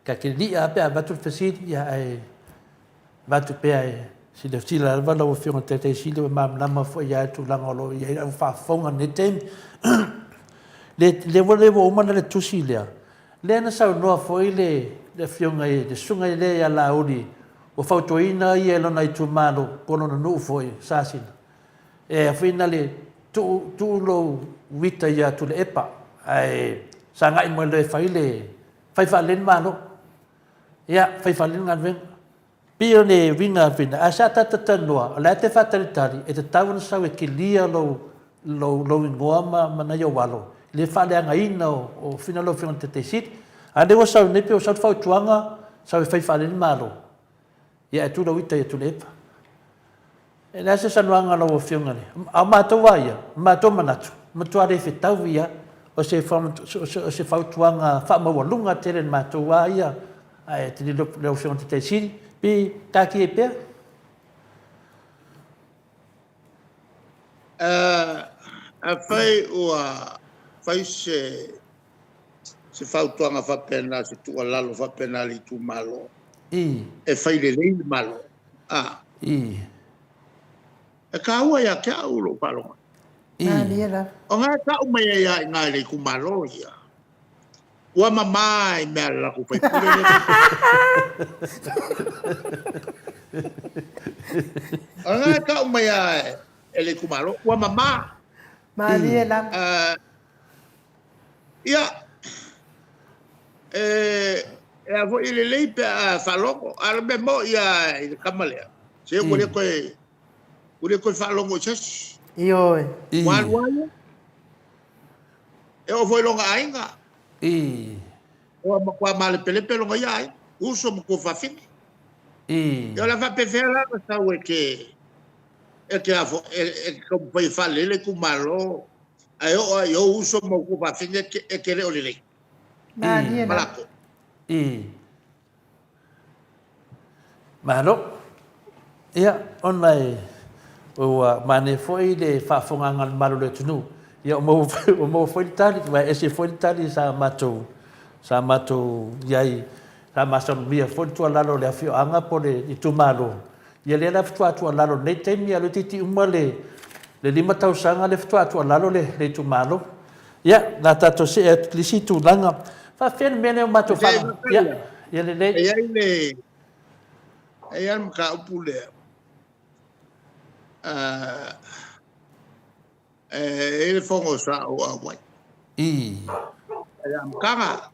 tatilii lava pe a avatu le fesili, ia ae avatu pea e silasila lava lau Afioga i le Taitai Sili ua malamalama foi ia le tulaga o lo o i ai lau faafofoga i lenei taimi. Le, le ua le ua uma ona le tusi lea, lea na saunoa foi le, le Afioga i le Susuga lea ia Laauli, ua fautuaina ia e lona itumalo po o lona nuu foi, Sasina, e foi na le tuu, tuu lou uita ia Tuilaepa, ae sagai mai loa e fai le, fai faalelei le Malo. Ia, fai faalelei le galuega. Pei o le uiga lena, ae sa ta talanoa, o la e te faatalitali, e tatau ona sau e kilia lou, lou, lou igoa ma, ma nai ou alo, i le faaleagaina o, o fina lau Afioga i le Taitai Sili. A lea ua sau nei, pei ua sau le fautuaga, sau e fai faalelei le Malo. Ia ae tu lau ita ia Tuilaepa. E leai se saunoaga a lau Afioga i le... A o matou lava ia, o matou manatu, matua le fetau ia, o se, o se fautuaga faamaualuga tele i le matou lava ia, ae tililo lau Afioga i le Taitai Sili, pe taatia ai pea. Afai ua fai se se fautuaga faapena, se tuualalo faapena i le itumalo, e fai lelei le Malo, a. E taua ia te au lou faalogo. O na e tau mai ai lava i ina i le itumalo ia, ua mama i mea a le latou faipule lea. O na e tau mai lava e le itumalo, ua mama. Malie lava. Ia, e, e a foi lelei pe a faalogo, a o le mea moni lava i le tama lea, se ua le toe, ua le toe faalogo i se isi. Ioe. Ua alu lava ia. E oo foi i lona aiga. Ua matua malepelepe lona ia aiga, uso ma tuafafine. Ia o le a faapefea la ona sau e te, e te a foi, e te taumafai e faalelei le itumalo ae oo lava i ou uso ma ou tuafafine e te le o lelei Malie ma latou. Malo. Ia, ona e ua manaia foi le faafofogaaga a le mamalu o le atunuu. Ia, ua maua foi, ua maua foi le tali, aua e ese foi le tali sa matou, sa matou i ai, sa masalomia foi le tuualalo a le afioaga po o le itumalo. Ia lea la faatoa tuualalo i lenei taimi, a o lea toeitiiti uma le 5 tausaga lea faatoa tuualalo le itumalo. Ia, o le a tatou see atu i le isi tulaga. Faafefea le mea lea ua matou faalogo? Ia, ia lelei. E i ai le, e i ai le mataupu lea, e i ai le fono sa ou auai. I. I le amataga.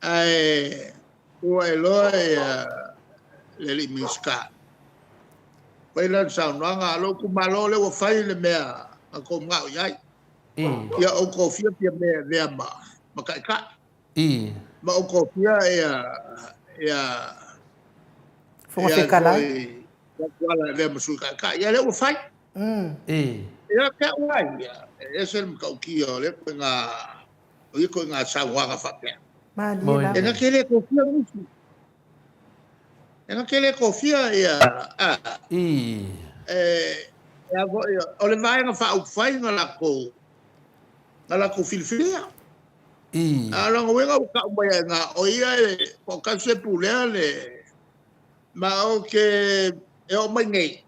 Ae ua iloa ia le alii Minisita, fai lana saunoaga, lou itumalo lea ua fai le mea na outou manao i ai. Ia ou tofia Fiame e avea ma, ma taitai. Ma ou tofia ia, ia, Fofoga Fetalai. Ia Tuala e avea ma sui taitai. Ia lea ua fai. Ia te au lava ia, e ese le matautia o lea ituaiga o ia ituaiga saunoaga faapea. Malie lava. E na te le tofia nisi. E na te le tofia ia, a. E, e a foi, o le Vaega Faaupufai na latou, na latou filifilia. A o lona uiga ua tau mai ai na o ia e toatasi e pulea le ma o ke e oo mai nei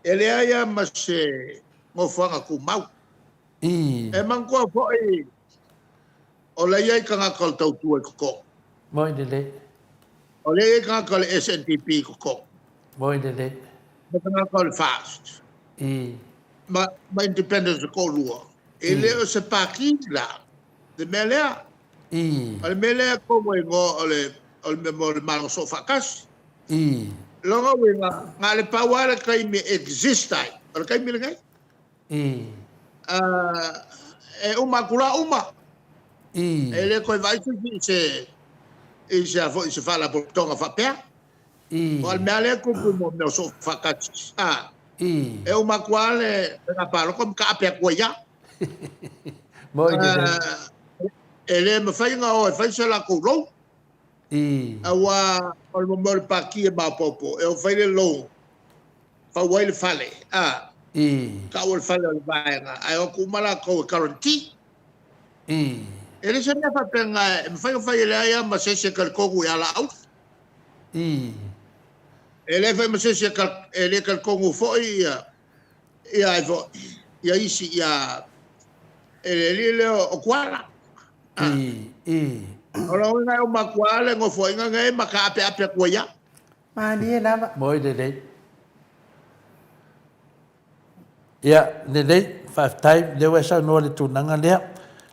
e leai lava ma se nofoaga tumau. E manatua foi o la e i ai tagata o le tautua i totonu. Moi lelei. O lea e i ai tagata o le SNDP i totonu. Moi lelei. Ma tagata o le FAST. Ma, ma Independence e toalua. E le o se pākī la, le mea lea. O le mea lea e komo i igoa o le, o le mea mo le Malo Soofaatasi. Lona uiga, na o le pau lava le taimi e exist ai, o le taimi lenei. E uma atu la uma. E le toe vaai se isi i se, i se a foi, i se faalapotopotoga faapea. O le mea lea e tupu mo mea o Soofaatasi, a, e uma atu lava le faiga palota ma taape atu ai lava. E le mafai ona o e fai se latou loan. Aua o le mea o le pati e maopoopo, e o fai le loan, fau ai le fale, a, tau o le fale o le vaega, ae o atu uma latou e guarantee. E le se mea faapena e mafai ona fai e leai lava ma se isi e talitonu ia Laauli. E leai foi ma se isi e le talitonu foi ia ia ai foi ia isi ia e le alii lea o Tuala. O lona uiga e uma atu lava le nofoaiga lenei ma taapeape atu ai lava. Malie lava. Moi lelei. Ia, lelei, faafetai, lea ua e saunoa i le tulaga lea. O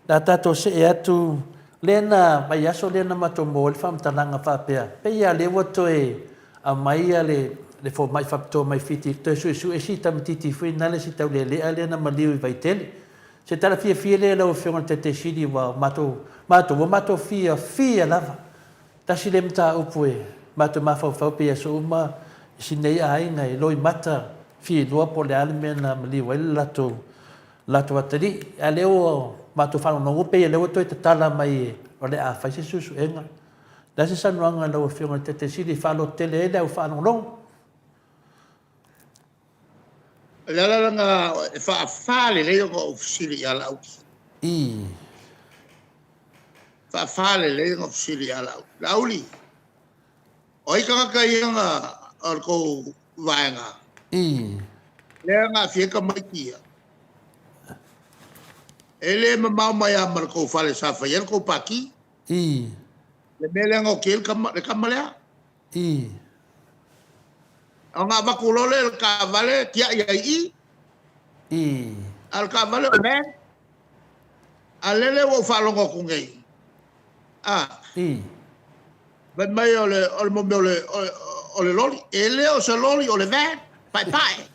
le a tatou see atu, lea na, vaiaso lea na matou maua ai le faamatalaga faapea, pei lava lea ua toe aumai le, le fomai faapitoa mai Fiti e toe suesue si tamaitiiti foi lena, si taulealea lea na maliu i Vaitele. Se tala fiafia lea i lau Afioga i le Taitai Sili aua o matou, matou, ua matou fiafia lava Tasi lea mataupu e matou mafaufau pei aso uma i si nei aiga e loimata fia iloa po o le a le mea na maliu ai le latou latou atalii. A lea ua matou faalogologo pei o lea ua toe tatala mai o le a fai se suesuega. O le a se saunoaga a lau Afioga i le Taitai Sili e faalototele ai le au faalogologo? O le ala lena e faafa lelei ona ou fesili ia Laauli. Faafa lelei ona ou fesili ia Laauli. Laauli, o ai tagata ia na o le tou vaega? Lea na aafia ai tamaiti ia. E le mamao mai lava ma le tou fale sa fai ai le tou pati. Le mea lea na oti ai le tama lea. Ona avatu loa lea i le taavale tiai ai i i. A o le taavale o le van. A lele ua ou faalogo atu nei, a. Fai mai o le o le mea o le o le loli. E le o se loli o le van, paepae.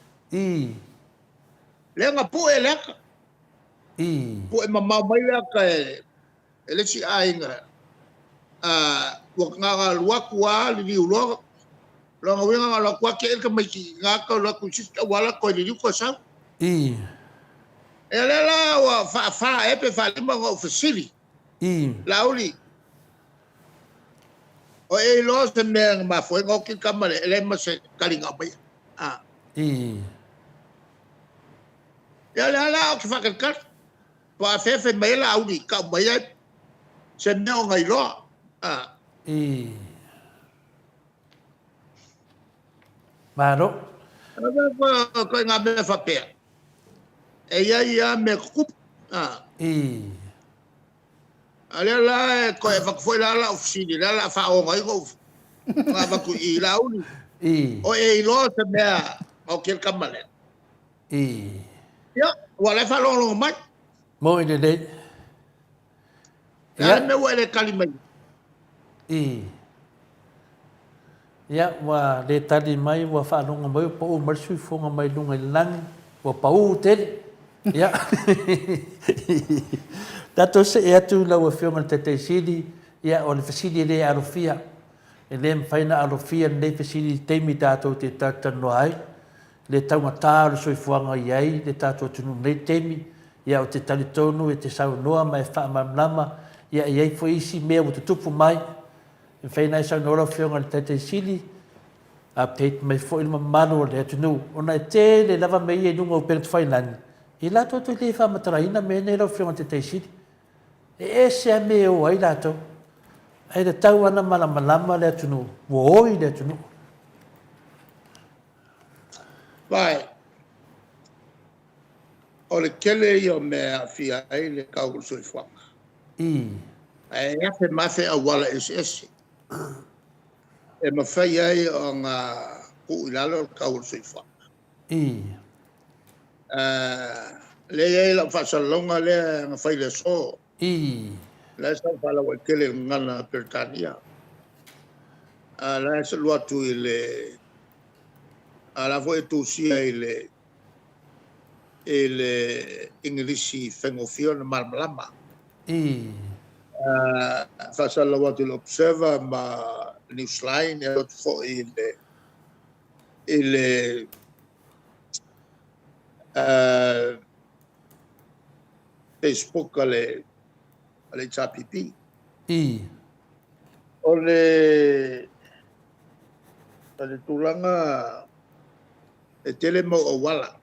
Lea na pue le ata. Pue mamao mai le ata e e le isi aiga, a, ua na ona alu atu lava liliu loa, lona uiga na alu atu lava tiai le tamaiti i ina toe alu atu i se isi auala toe liliu toe sau. Ia lea la ua faafa ea pe faalima ona ou fesili, Laauli, o e iloa se mea na mafua ai ona oti le tama lea, e leai ma se taliga o aumaia. A. Ia lea la ou te faatalitali. Po o afea fai mai ai Laauli tau mai ai se mea o na iloa. A. Malo. Ko ngā mea faapea. E i ai lava mea tutupu. A. A lea la e toe avatu foi la lau fesili, lea la faaoga ai kou na avatu i Laauli. O e iloa se mea o ke tama lea. Ia, ua la e faalogologo mai. Moi lelei. Le a le mea ua e le tali mai? Ia, ua le tali mai, ua faalogo mai, ua pau mai le suifoga mai luga i le lagi, ua pau tele. Ia, tatou see atu lau Afioga i le Taitai Sili, ia, o le fesili e le alofia, e le mafai ona alofia lenei fesili i le taimi tatou te talatalanoa ai. le taugata o le soifuaga o i ai le tatou atunuu i lenei taimi, ia ou te talitonu e te saunoa ma e faamalamalama, ia e i ai foi isi mea ua tutupu mai, e mafai ona e saunoa lau Afioga i le Taitai Sili, Update mai foi le mamalu o le atunuu ona e tele lava mea ia i luga o upega tafailagi i latou te le faamatalaina mea nei lau Afioga i le Taitai Sili. E ese lava mea e o ai latou. Ae tatau lava ona malamalama le atunuu, ua oi le atunuu. Vaai, o le tele ia o mea e aafia ai le tau o le soifuaga. Ae afe ma afe auala eseese e mafai ai ona tuu i lalo le tau o le soifuaga. Lea e i ai lau faasalalauga lea na fai i le aso. La e sau faalauaitele i le gagana Peretania. A la e alu atu i le... A la foi e tusia i le i le Igilisi faigofie ona malamalama. Faasalalau atu i le Observer ma Newsline, e alu atu foi i le Facebook a le HRPP. O le tulaga e tele mau auala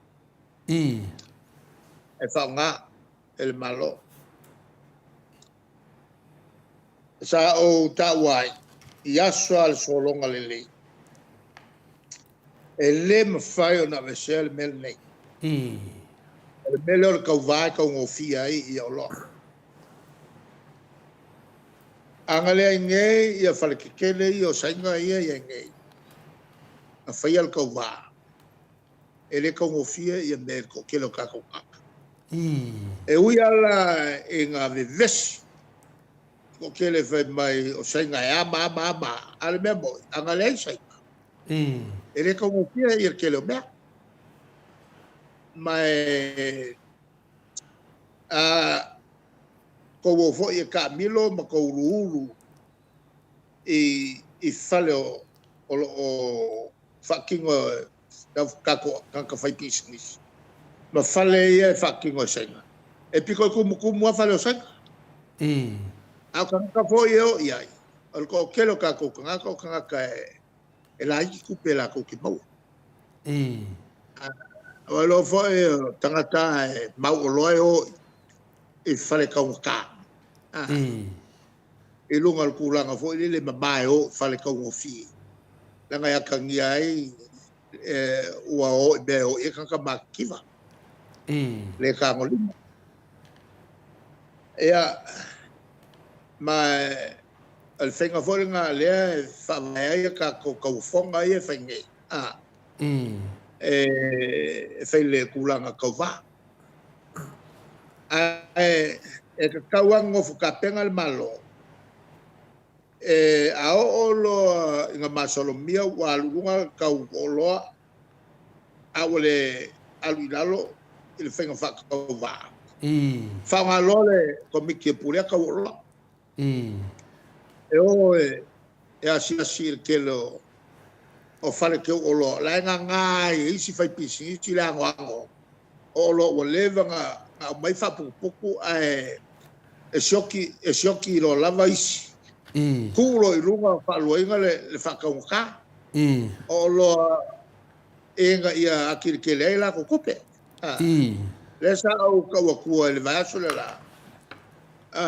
e faaaoga e le Malo. Sa ou taua ai i aso lava o le sologa lelei, e le mafai ona aveesea le mea lenei. O le mea lea o le tauva e taugofie ai ia oloa. A na leai nei ia fale tetele ia o Saina ia e i ai nei, na faia le tauva, e le taugofie ia mea i le toatele o tatou tagata. E ui lava la ina vevesi le toatele fai mai o Saina e a ma a ma a ma a, a o le mea moni, a na leai Saina, e le taugofie ia le tele o mea. Ma e a tou o foi e taamilo ma tou uluulu i fale o lo o faatino e tatou tagata faipisinisi ma fale ia e faatino e Saina, e pito i tumutumu lava fale o Saina. A o tagata foi e o i ai, o le toatele o tatou tagata o tagata e laiti tupe latou te maua. Ua iloa foi o tagata e mauoloa e o i fale taugata. I luga o le tulaga foi lele e mama e o i fale taugofie, leaga e atagia ai ua o i mea e o i ai tagata matitiva, le tagolima. Ia, ma o le faiga foi lena lea e faavae ai a tatou tauofoga ia e fai nei, e fai i le tulaga tauva. Ae e tatau lava ona nofo tapena le Malo, a oo loa ina masalomia ua alu i luga le tau o oloa, a ua le alu i lalo i le faiga faatauva, faaaoga loa le Komiti e Pulea Tau o Oloa. E o e asiasi i le tele o fale teu oloa, o la e gaga ai e isi faipisinisi le anoano o oloa ua leva ona aumai faaputuputu ae e sioki loa lava isi. Tuu loa i luga faaluaina le faataugata o oloa ina ia atili tele ai latou tupe. Lea sa ou tau atua i le vaiaso le la,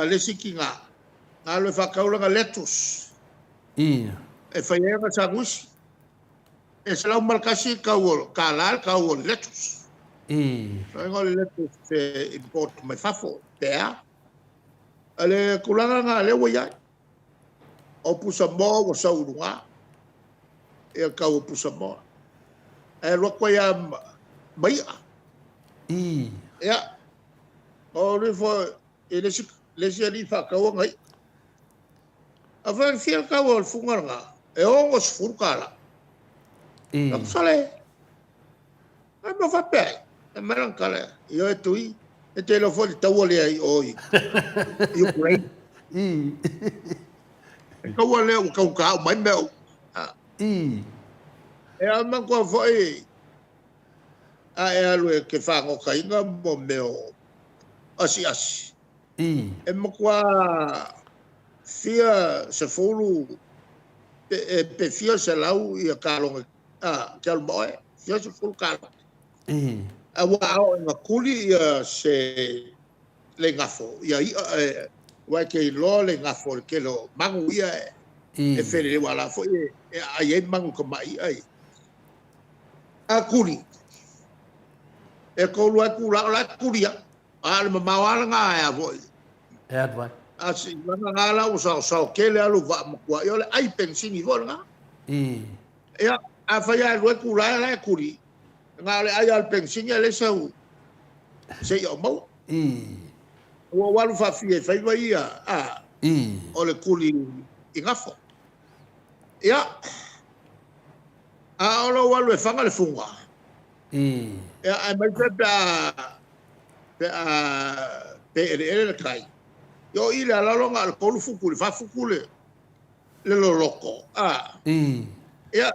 le isi tina, na alu e faatau lana lettuce e fai ai ana sanuisi. E $101 le tau o $1 le tau o le lettuce. Soiga o le lettuce e import mai fafo, pe a. O le tulaga lena lea ua i ai. O pusamoa ua sau i luga, ia le tau o pusamoa. Ae alu atu ai lava ma i'a. Ia, o alu ifo i le isi alii faatau ana i'a. A fai e fia le tau o le fuga lena? E $60. Atu sole. Ai ma faapea ai. E mai lana tala, ioe Tui, e te iloa foi le taua lea i o i Ukraine. E taua lea ua taugata uma ai mea uma. E a manatua foi a e alu e te fagotaina mo mea o asiasi, e matua fia sefulu pe fia selau ia kalone. a, ke alu ma oe, fia 10 kalote. Aua a oo ina kuli ia se le gafo, ia i'a, e, aua e te iloa le gafo o le tele o magu ia e feleleu a la foi e aai ai magu i tama'i i'a ia. A kuli, e tolu ai itulā o la e kuli lava, a o le mamao lava lena e a foi. E alu ai. A silaga na la ua saosao tele lava lou vaa matua, ia o le ai penisini foi lena. Ia, afai lava e lua itulā la e kuli, na o le ai lava o le penisini ae leai sau se i'a o maua. Ua ou alu faafia i faiva ia, a, o le kuli i gafo. Ia, a o lou alu e faga le fuga, ia, aemaise pe a, pe a pe eleele le tai, ia o i le alalo na o le 3 futu i le 4 futu le, le loloto, a. Ia,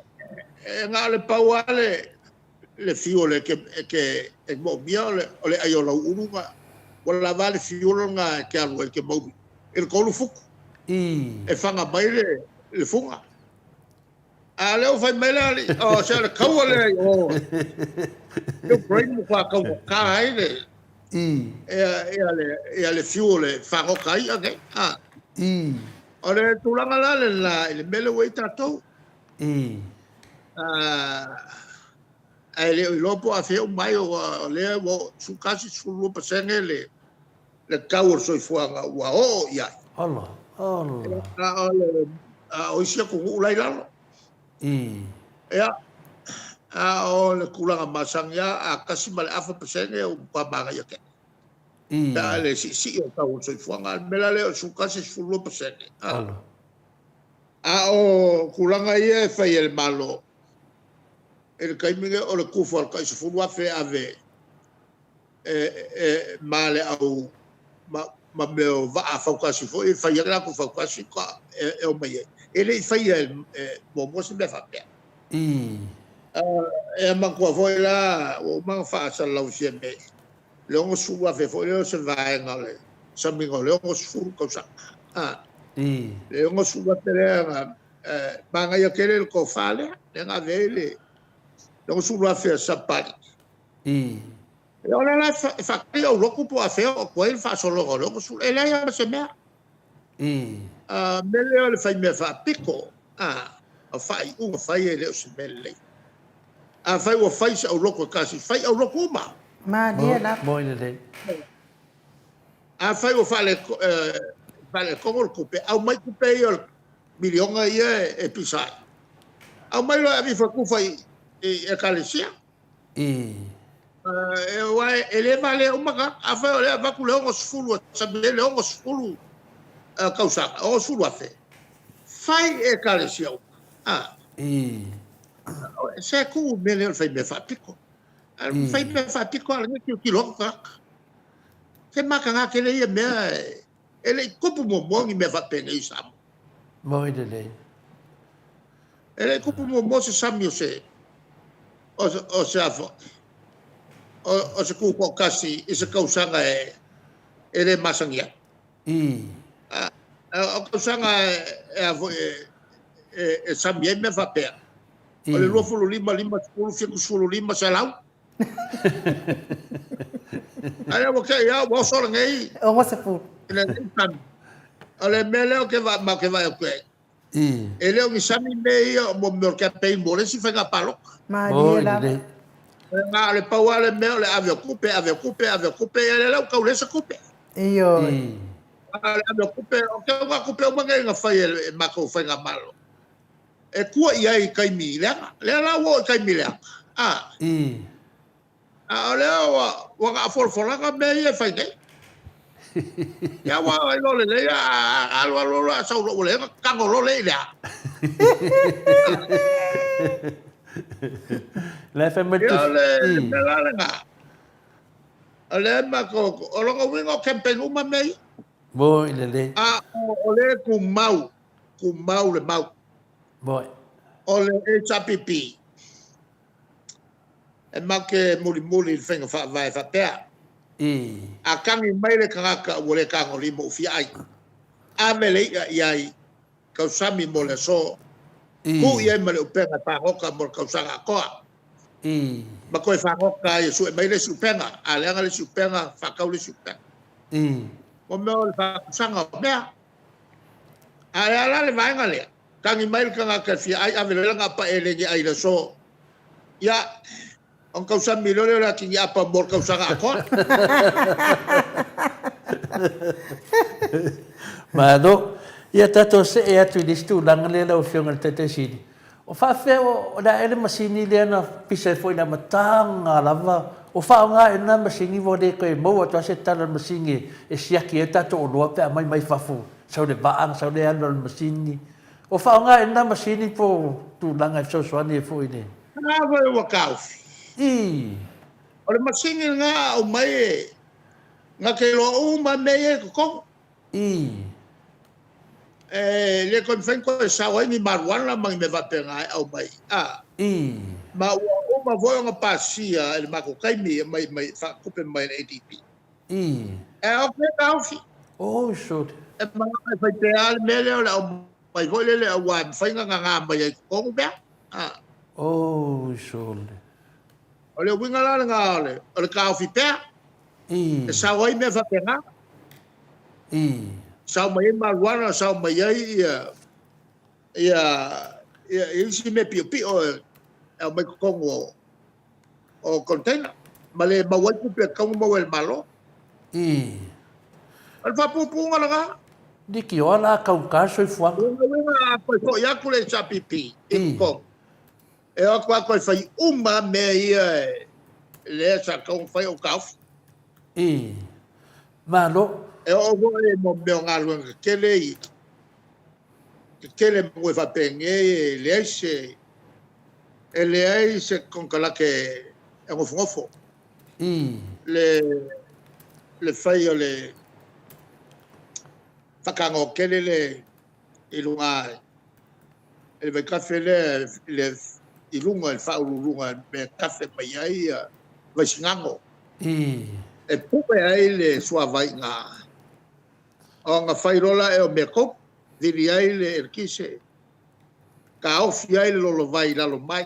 e na o le pau lava le, le fuel e te, e te, e moomia o le, o le ai o lau ulu na, ua lava le fuel na e te alu ai i te mauli, i le 3 futu. E faga mai le, le fuga. A o lea ua fai mai le alii, o se o le kaua lea i o Ukraine ua faataugata ai le, ia, ia le, ia le fuel e fagota ai i'a nei. A. O le tulaga la lena i le mea lea ua i ai tatou. Ae le o iloa po o afea uma ai, o lea ua 11, 12% le, le tau o le soifuaga ua oo i ai. Ola, ola. A o le, a o isi atunuu la i lalo. Ia, a o le tulaga masani lava, a 1.5% ua matua manaia tele. Pe a le siisii o le tau o le soifuaga. A o le mea la lea o le 11, 12%. Ola. A o tulaga ia e fai e le Malo, i le taimi lenei o le tufa o le tai $10,000 e ave e, ma le au ma, ma mea o vaa fautasi foi e fai ai latou fautasi ka e, e omai ai. E le i faia e, e muamua se mea faapea. E manatua foi la ua uma ona faasalalau i Fiamē le 60,000 foi lea o se vaega o le samiga o le 60 tausaga. Le 60,000 lea na manaia tele le tofa lea, lea na ave ai le 60,000 a Sapali. Ia o lea la e faatali aulotu po o afea oo atu ai le faasologa o le 60, e leai lava ma se mea. A mea lea o le fai mea faapito, a, o faaiuga fai e le o se mea lelei. Afai ua fai se aulotu e tasi, fai aulotu uma. Malie lava. Moi lelei. Afai ua faaletonu le tupe, aumai tupe ia o le miliona ia e pisa ai. Aumai loa e ave ifo e tufa i ekalesia. Aua e le valea uma tagata. Afai o lea e avatu le 60 e sami ai le 60 tausaga, 60,000, fai i ekalesia uma. Se tuu mea lea o le fai mea faapito. Fai mea faapito a o lenei tilotilo atu tagata. Se mataga tele ia mea e le i tupu muamua ni mea faapenei i Samoa. Moi lelei. E le i tupu muamua se sami o se o se a foi o se tutoatasi i se tausaga e le masani ai. O tausaga e a foi e sami ai mea faapea. O le 25, 50, 75, 100. Ae ua te i a ua oso lenei. 60. Lenei sami. O le mea lea ou te vaai atu ai. E le o ni sami mea ia o mea o le campaign mo le isi faiga palota. Malie lava. Na o le pau lava le mea o le ave o tupe, ave o tupe, ave o tupe, ia lea la ua tau leai se tupe. Ioe. A o le ave o tupe, o tau a tupe uma nei na fai e matou faigamalo. E tua i ai i taimi leaga. Lea la ua oo i taimi leaga. A. A o lea ua, ua na o folafolaga mea ia e fai nei. Ia ua iloa lelei a alu alu alu a sau loa ua leai ona tago loa lea i le a. La e fai mai Ia o le mea la lena. O lea matou, o lona uiga o campaign uma mea ia. Moi lelei. A o lea e tumau, tumau le mau. Moi. O le HRPP. E matou te mulimuli i le faiga faavae faapea, A tagi mai le tagata ua le tagolima ua fia ai, ave le i'a i ai, tausami mo le aso. Ku i ai ma le upega e fagoka mo le tausaga atoa. Ma toe fagoka ai e sue mai le isi upega. A leaga le isi upega, faatau le isi upega. Mo mea o le faatusaga o mea. A e a la le vaega lea? Tagi mai le tagata e fia ai, ave loa lana apa eleni e ai i le aso. Ia, ona tausami loa lea o le atigi apa mo le tausaga atoa. Malo. Ia tatou see atu i le isi tulaga lea lau Afioga i le Taitai Sili. O faafefea o le a ea le masini lea na pisa ai foi i le amataga lava? O faaaoga ea lena masini ua le toe maua atu lava se tala i le masini e siaki ai tatou oloa pe a aumai mai fafo, sau le vaa, sau le alu a le masini. O faaaoga ea lena masini po o tulaga e fesoasoani ai foi i le. Lena foi ua taofi. I. O le masini lena a aumai e na te iloa uma mea ia i totonu. I. E le toe mafai ona toe sao ai ni maruana ma ni mea faapena e aumai. A. I. Ma ua uma foi ona pasia i le matou taimi e aumai mai faatupe mai e le ADB. I. E ao pea taofi. Oh, sure. E manao e fai pea le mea lea o le aumai foi lele aua e mafai ona gaga mai ai i totonu mea. A. Oh, sure. O le uiga la lena o le, o le taofi pea. I. E sao ai mea faapena. I. Sao mai ai maruana, sao mai ai ia, ia, ia, ia isi mea piopio e aumai totonu o, o container. Ma le maua ai tupe e tatau ona maua e le Malo. I. O le faapuupuuga lena. Likioa la taugata le soifuaga. O lona uiga a toe foi atu le HRPP i totonu, e o atu lava toe fai uma mea ia lea sa tatau ona fai o taofi. I. Malo. E oo foi i mea o galuega tetele ia, tetele manu e faapenei e leai se, e leai se konekarate e nofonofo. I. Le, le fai o le faatanoa tele le i luga i le vaitafe lea le, i luga i le faauluuluga i le mea e tafe mai ai ia Vaisigano. I. E pue ai le suavai i ina. Ona fai loa la ea o mea koko, vili ai le eletise, taofi ai le lolovai i lalo mai.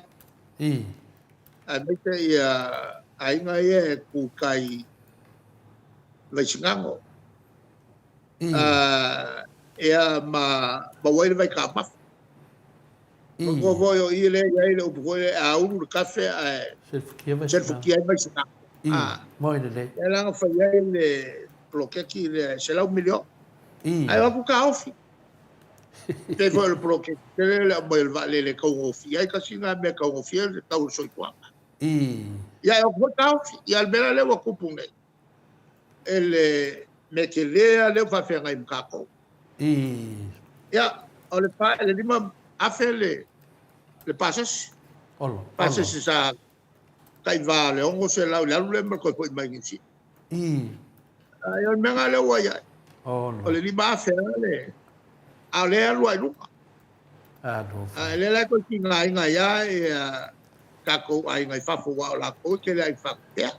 I. Aemaise ia aiga ia e tu tai i Vaisigano. I. Ia ma maua ai le vaitaumafa. I. Manatua foi o i lea e i ai le upu foi lea, a ulu le kafe ae selefutia ai Vaisigano. I. Moi lelei. Lea la na fai ai le poloketi lea e $100 miliona. I. Ae o atu taofi. Pei foi o le poloketi tele le aumai o le vaalele e taugofie ai, tasi lena mea e taugofie ai le tau o le soifuaga. I. Ia e o atu foi taofi. Ia o le mea la lea ua tupu nei, e le mea tele lava lea ua faafeagai ma tatou. I. Ia, o le pa, le 5,000 le, le pasese. Olo. Pasese sa tai va o le 600 i le alu lea ma le toe foi mai Niu Sila. I. Ai, o le mea lena lea ua i ai. Olo. O le 5,000 lava le, a o lea e alu lava i luga. Alofa. A lea la e toe tigaina ai lava ia tatou aiga i fafo aua o latou e tele lava i faapea.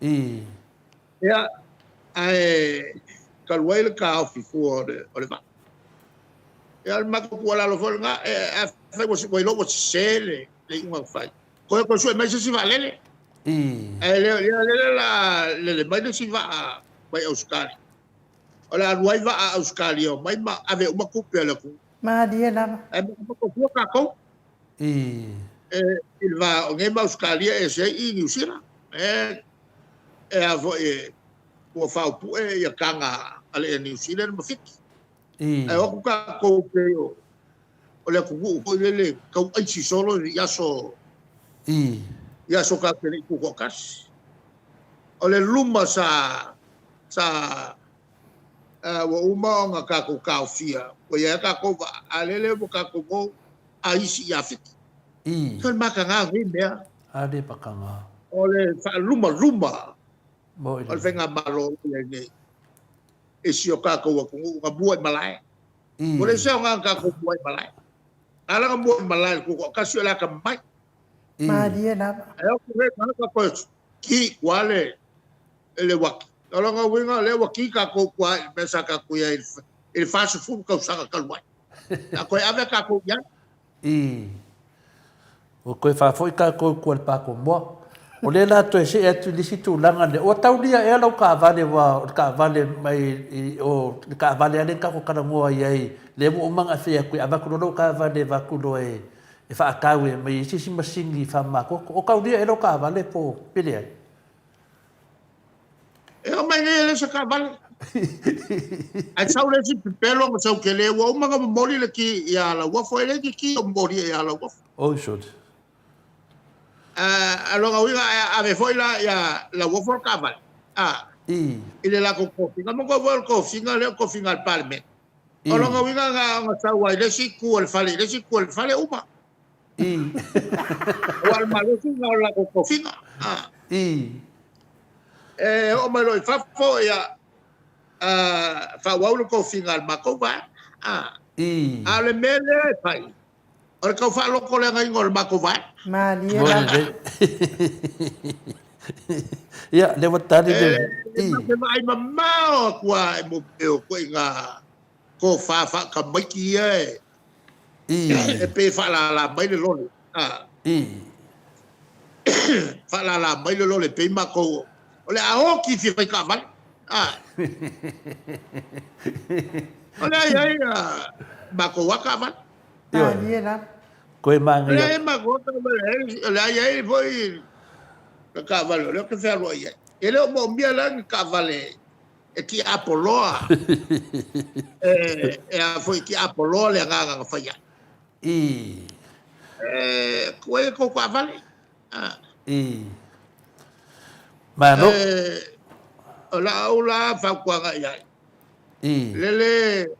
I. Ia, ae talu ai le taofi fua o le, o le vaa. Ia, o le matou tuualalo foi lena, e, afai ua, ua iloa ua sese le, le iuga na fai, toe toe sue mai se isi vaalele. I. Ae le, ia, lea o le a lele mai le isi vaa mai Ausetalia. O le a alu ai vaa a Ausetalia omai ma ave uma tupe a le atunuu. Malie lava. Ae matamata fua tatou. I. E, i le va o nei ma Ausetalia e ese ai i Niu Sila. E, e a foi e, ua faaopue ia taga a le Air New Zealand ma Fiti. I. Ae o atu tatou pei o, o le atunuu foi lele tau aisi solo i aso I. i aso tatou te le i tutoatasi. O le luma sa sa ua uma ona tatou taofia, ua i ai tatou vaa, a lele ua tatou mo aisi ia Fiti. I. So le mataga o nei mea. A le mataga. O le faalumaluma o le faigamalo o i ai nei i si o tatou atunuu na mua i malae. I. Ua leai se aoga na tatou mua i malae. A la na mua i malae i le tutoatasi o le atamamai. I. Malie lava. Ae o ku he tagata koe ki kua le le uaki. O lona uiga o lea ua ki tatou kua i le mea sa tatou i ai i le 40 tausaga talu ai. A toe ave tatou i ai. I. Ua toe faafoi tatou i tua i le Pakomoa. O lea la toe see atu i le isi tulaga lea, ua taulia ea lau taavale aua o le taavale mai i o le taavale lava lea na tatou talanoa i ai, lea ua uma ona e fai atu e avatu loa lau taavale e avatu loa e faatau e aumai ai se isi masini faamamatoto. O taulia ea lau taavale po o pe leai? E oo mai nei e le o se taavale. Ae sau le isi pepelo ma sau tele, ua uma ona momoli le ki ia Lauofo, e le ni ki o momoli ia Lauofo. Oh, shoot. A lona uiga e ave foi la ia Lauofo le taavale, a, I. I le latou tofiga. Manatua foi o le tofiga lea o le tofiga a le Palemene. I. O lona uiga na ona sau ai le isi itu o le fale i le isi itu o le fale, uma. I. Aua o le malosi lena o le latou tofiga. A. I. E oo mai loa i fafo, ia, faaauau le tofiga a le matou vaega. A. I. A o le mea lea e fai, o le tau faalotoleagaina o le matou vaega. Malie lava. Ia, lea ua tali le... E ma te vaai mamao atu lava i mea o ituaiga tofa faatamaiti ia e I. E pei e faalala mai le lole. A. I. Faalala mai le lole pei matou o le a oti fia fai taavale. A. O le a i ai matou a taavale. Malie lava. Koe O le a manaia. i ai matou a taavale. O le a i ai foi le taavale o lea ou te fealuai ai. E le o moomia la ni taavale e tiapoloa, e a foi tiapoloa le agaga na fai ai. I. E koe e kou taavale. A. I. Malo. E, o la au la fautuaga i ai. I. Lele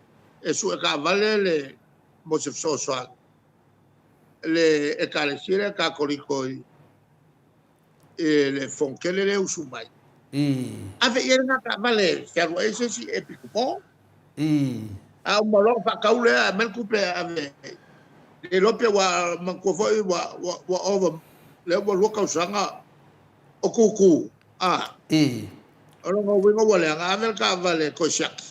e sue taavale le mo se fesoasoani le Ekalesia lea Katoliko i i le Fonotele lea e usu mai. Ave i ai lena taavale e fealuai ai se isi e pickleball. A uma loa ona faatau lea, aumai le tupe e ave. Le iloa pe ua manatua foi ua, ua, ua ova, lea ua lua tausaga o tūtū. A. O lona uiga ua leaga, ave le taavale e toe siaki.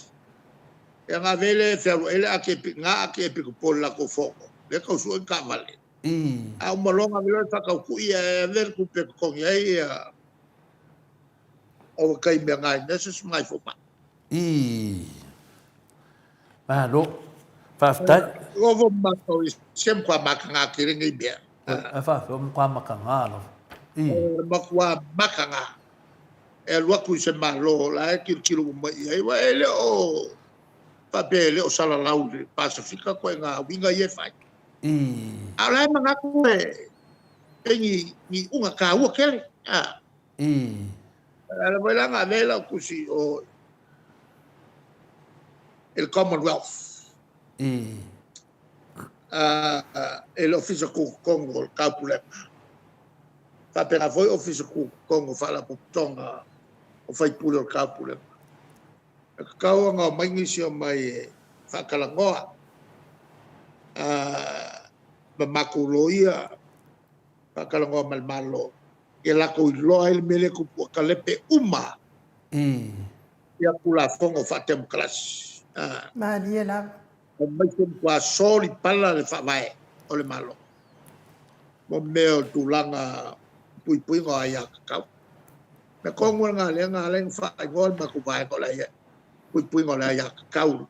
Ia ona ave ai lea e fealuai ai le ake, na ake e pickleball i le latou fono. Lea e tau sue ni taavale. A uma loa ona ave loa le faatautui ae ave le tupe e totogi ai ia ovataimi a nai nurses ma nai fomai. Ii. Malo. Faafetai. Ovo matou i se matua mataga tele nei mea. Ae faafetai, o matua mataga lava. Ii. O matua mataga e alu atu i se Malo la e tilotilo uma i ai, aua e le o faapea e le o salalau i le Pasefika ituaiga uiga ia e fai. I. A o la e manatu e pei ni, ni uga taua tele. A. I. Ala foi la na ave ai lau tusi o i le Commonwealth. I. A, e le Ofisa Tutotonu o le Taupulega. Faapena foi Ofisa Tutotonu o Faalapotopotoga o Faipule o le Taupulega. E tatau ona omai nisi omai e faatalanoa ma matou loia, faatalanoa ma le Malo, ia latou iloa ai le mea lea e tupu, ua talepe uma ia Tulafono faatemokarasi. Malie lava. Aemaise matua solipala le Faavae o le Malo mo mea o tulaga puipuiga o aiatatau. Mea tonu lena lea na ala ai ona faaigoa le matou vaega o le puipuiga o le aiatatau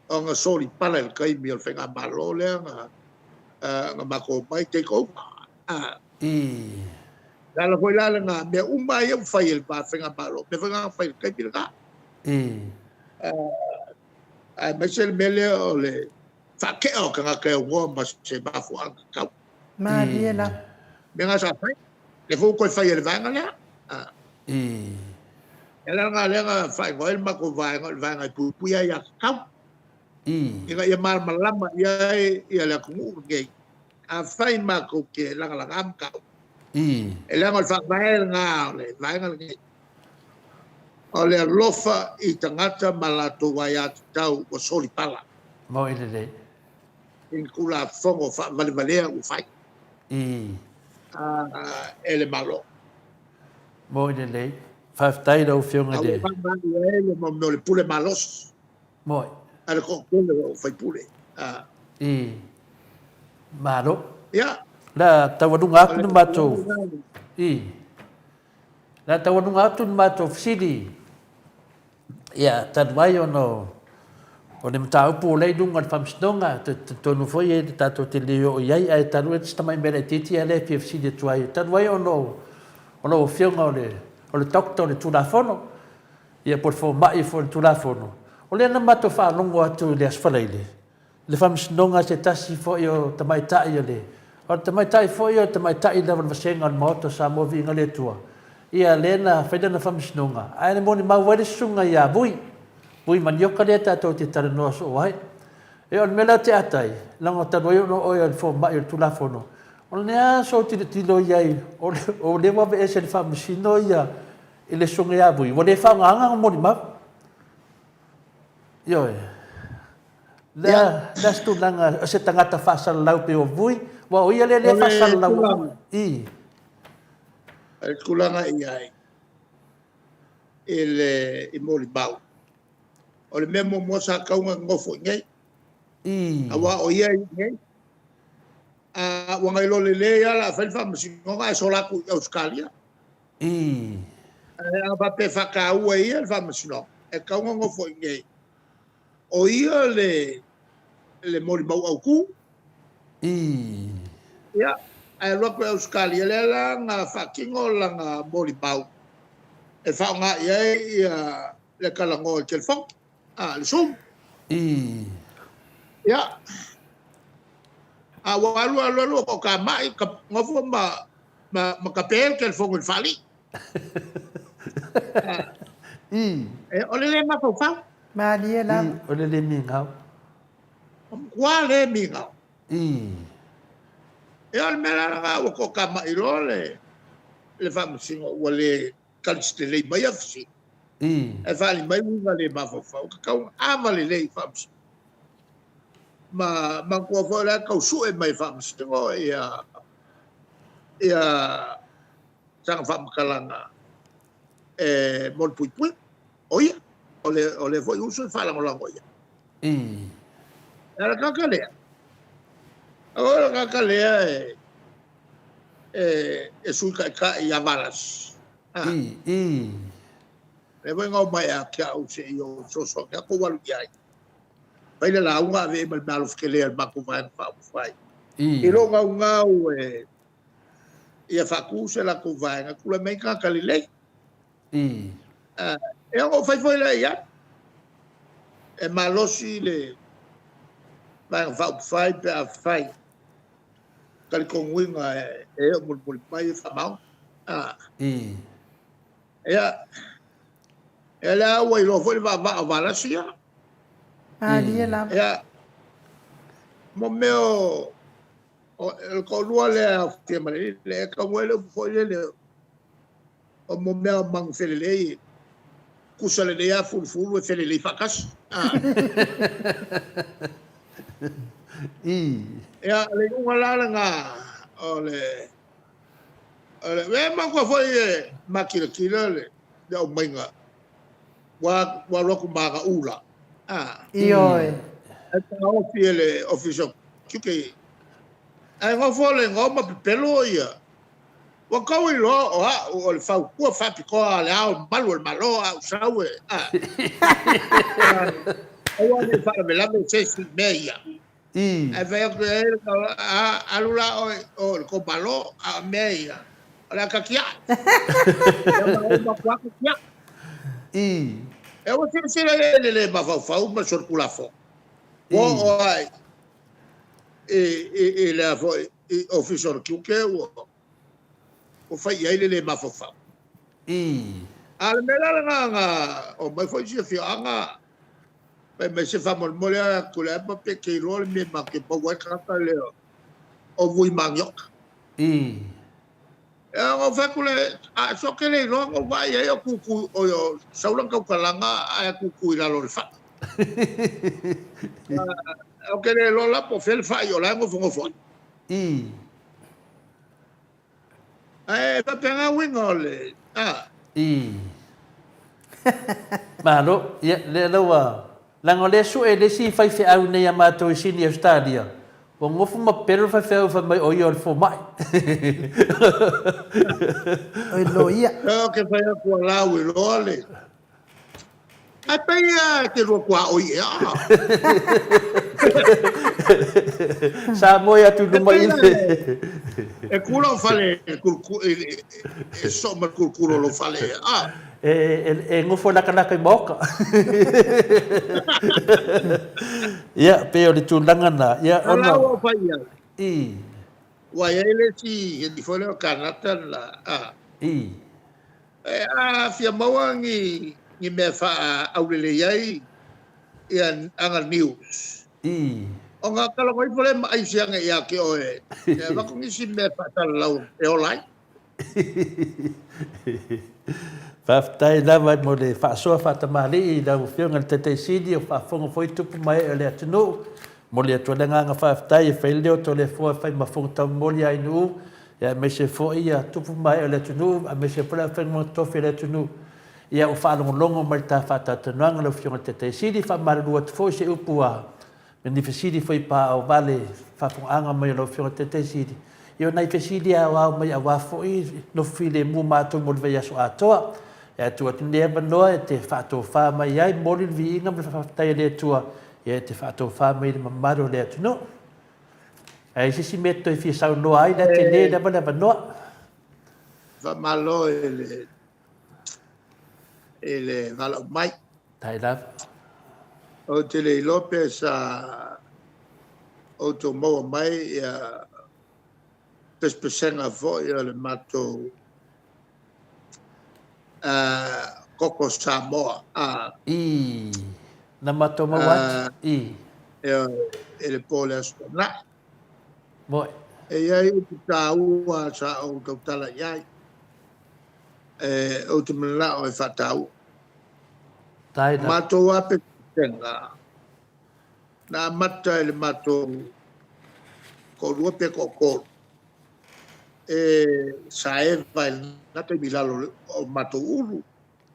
ona solipala i le taimi o le faigamalo lea na matou omai take over. Le ala foi la lena, mea uma ia ua fai e le faigamalo, mea foi na na fai i le taimi lena. Aemaise le mea lea o le faatea o tagata e aunoa ma se mafuaaga tatau. Malie lava. Mea na sa fai. Lea foi ua toe fai e le vaega lea. E ala lena lea na faaigoa ai le matou vaega o le vaega e puipui aiatatau. Ina ia malamalama i ai ia le atunuu lenei. Afai matou te lagalaga mataupu. E leaga o le faavae lena o le vaega lenei. O le alofa i tagata ma latou aiatatau ua solipala. Moi lelei. I ni Tulafono faavalevalea ua fai e le Malo. Moi lelei. Faafetai i lau Afioga i le. A ua faamalie ai le mea o le pule malosi. Moi. A le toatele o faipule. Malo. Ia. La taualuga atu le matou i. La taualuga atu le matou fesili. Ia, talu ai ona o le mataupu o lea i luga o le Faamasinoga, e talitonu foi e tatou te le oo i ai, ae talu ai si tamai mea laitiiti lea e fia fesili atu ai, talu ai ona o lau Afioga o le o le Doctor o le Tulafono, ia po o le Fomai foi o le Tulafono, o lea na matou faalogo atu i le Aso Faraile, le Faamasinoga a se tasi foi o tamaitai o le, o le tamaitai foi o le tamaitai lava o le vasega o le Maota o Samoa Viiga i le Atua, ia lea na fai lana Faamasinoga, ae na molimau ai le susuga ia Vui, Vui Manioka lea tatou te talanoa soo ai. Ia o le mea la ou te ata ai, leaga talu ai ona o oe o le fomai o le Tulafono, o le a sou tilotilo i ai, o lea ua aveese e le Faamasino ia i le susuga ia Vui, ua le faaaogaina ana molimau. Ioe. Lea, lea se tulaga o se tagata faasalalau pei o Vui, aua o ia lea lea e faasalalau. I. O le tulaga i ai i le i molimau, o le mea muamua sa tatau ona nofo i inei. I. Aua o ia e i inei. A ua na iloa lelei lava o le a fai le faamasinoga ae sola atu i Ausetalia. I. Ae a faapea e faataua e ia le faamasinoga, e tatau ona nofo i inei. O ia le le molimau autu. I. Ia, ae alu atu i Ausetalia, lea la na faatino lana molimau e faaaoga i ai ia le talanoa i le telefoni, a, le Zoom. I. Ia, a ua alu alu alu ua toatamai, nofo ma ma tape le telefoni i le faalii. I. O le le mafaufau. Malie lava. I, o le le migao. O matua le migao. I. Ia o le mea la lena ua toatamai loa le le faamasino ua le tali lelei mai a fesili. I. Ae faaali mai uiga le mafaufau. Tatau ona ava lelei i faamasino. Ma manatua foi o la e tau sue mai e faamasino ia ia sana faamatalaga e mo le puipuiga. O ia, o le, o le foi uso e faalagolago i ai. I. E le tagata lea, o le tagata lea e, e, e sui taitai ia Valasi. Ah. I, i. Lea foi na omai ia te au se i o fesoasoani atu ou alu i ai. Fai le lauga ave i ai ma le meaalofa tele a le matou Vaega Faaupufai. I. I lou gaugau e ia faatu se latou vaega, tulai mai tagata lelei. I. E ono fai foi lea i ai. E malosi le Vaega Faaupufai pe a fai talitonuina e e o mulimuli mai e faamaoni. I. Ia, e lea ua iloa foi le vaavaa o Valasi ia. Malie lava. Ia, mo mea o o le toalua lea e aofia ma le le e tau ai le upu foi lele o mo mea o manu felelei kusa lelei a fulufulu e felelei faatasi. Ah. I. Ia, le iuga la lena o le o le e manatua foi e makilatila le le aumaiga ua ua alu atu ma ana ula. Ah. Ioe. E taofi e le Ofisa o Tiute. Ae nofo le igoa ma pepelo ia. Ua tau iloa o a'u o le fautua faapitoa a le Ao Mamalu o le Malo a ou sau e a. Aua ne i faalavelave i se isi i mea ia. Ae fai atu i ai le tau, a, alu la oe o i le tou Malo, a o mea ia, o le a tatia'i. Ia ma ou matua tatia'i. E ua silasila i ai i le le mafaufau ma le solitulafono. Ua oo lava i, i, i le a foi, i Ofisa o le Tiute ua, ua fai i ai le le mafaufau. A o le mea la lena na omai foi si afioaga fai mai se faamolemole a Tuilaepa pe te iloa le mea matou te maua ai le tagata lea o Vui Manioka. Ia ona ou fai atu lea, a so te le iloa na ou vaai i ai o tutu, oi o sau lana tautalaga ae tutu i lalo o le fai. Ou te le iloa la po o fea le fai o la e nofonofo ai. Ae faapena uiga o le a. I. Malo, ia, lea la ua, leaga o lea e sue e le isi faifeau nei a matou i Sini Ausetalia, Ua nofo ma pele le faifeau fai mai o ia o le fomai. O le loia. Ou te fai atu a lau iloa le. Ae pei e te lua tuaoi ea. Sa moe atu i luma i le. E ku lou fale e soo ma le kulukulu o lou fale ea. E nofo lakalaka i maoka. Ia, pei o le tulaga na. Ia, ona... A la ua fai i ai. I. Ua i ai le isi alii foi lea o Kanata na, a. I. E a fia maua ni, ni mea faaaulelei ai ia ana news. I. Ona talanoa ifo lea ma aisi ane ia te oe, e avatu nisi mea faasalalau e ola ai. Faafetai lava mo le faasoa faatamalii i lau Afioga i le Taitai Sili o faafofoga foi tupu ma ee o le atunuu. Momoli atu ai le agaga faafetai e fai le leo Toleafoa e fai ma fofoga taumoli ia Ainuu, aemaise foi ia tupu ma ee o le atunuu, aemaise foi le aufaigaluega totofi a le atunuu. Ia ua faalogologo mai i le ta faatalatalanoaga lau Afioga i le Taitai Sili, faamalulu atu foi se upu a Ni fesili foi paovale faafofogaaga mai a lau Afioga i le Taitai Sili, ia o nai fesili e aoao mai aua foi nofo filemu matou mo le vaiaso atoa. E tuu atu lenei avanoa e te faatofa mai ai, momoli le viiga ma le faafetai a le Atua, ia e te faatofa mai i le mamalu o le atunuu. A i ai se isi mea e te toe fia saunoa ai, la e tele lava le avanoa. Faamalo i le i le valaau mai. Tai lava. Ou te le iloa pe sa outou maua mai ia pesepesega foi o le matou koko Samoa. I, na matou maua atu. I. I le po o le Aso Toonai. Moe. E i ai upu taua sa ou tautala i ai. Ou te mananao e faataua. Tai lava. Matou lava pesepesega, na amata i le matou toalua pe toatolu, e saeva i lena taimi i lalo o matou ulu.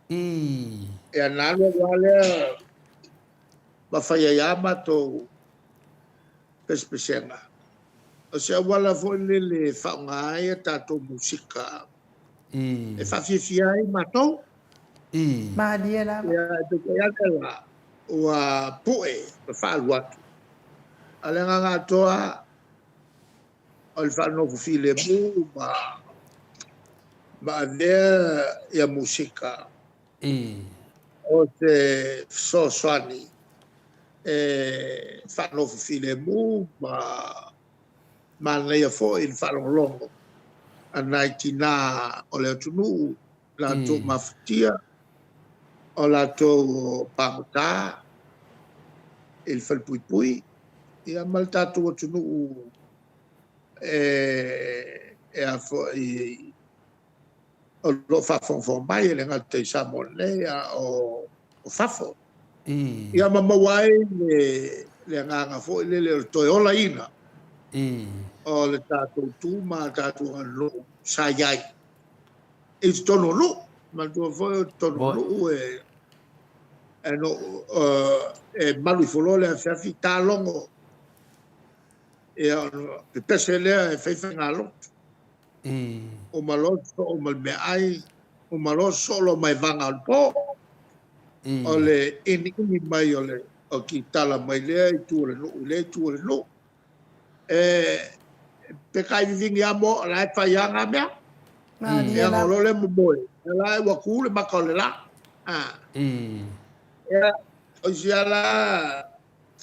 I. Ia na alu alu lava lea ma fai ai lava matou pesepesega. O se auala foi lele e faaaoga ai a tatou musika e faafiafia ai matou. Malie lava. Ia, e peitai ane la, ua pue ma faaalu atu. A o le agaga atoa, o le faanofo filemu ma ma avea ia musika o se fesoasoani e faanofo filemu ma manaia foi i le faalogologo a nai tinā o le atunuu, latou mafatia, o latou o pagota i le falepuipui, ia ma le tatou atunuu e a foi o lo o faafogafoga mai, e le gata i Samoa nei a o fafo. Ia ma maua ai le agaga foi lele o le toe olaina o le tatou tu ma tatou aganuu sa i ai i totonu o nuu. Manatua foi o totonu o nuu e malu ifo loa le afiafi ta logo, ia ona pepese lea e fai faigalotu. Uma loa sosoo ma le meaai, uma loa sosoo loa ma evaga o le po. O le iniini mai o le o kitala mai lea itu o le nuu i lea itu o le nuu. E pe taivivini lava moa o la e fai lava na mea. Ia ona o loa lea momoe, ia la ua tu le mata o le la. Ia, o isi lava la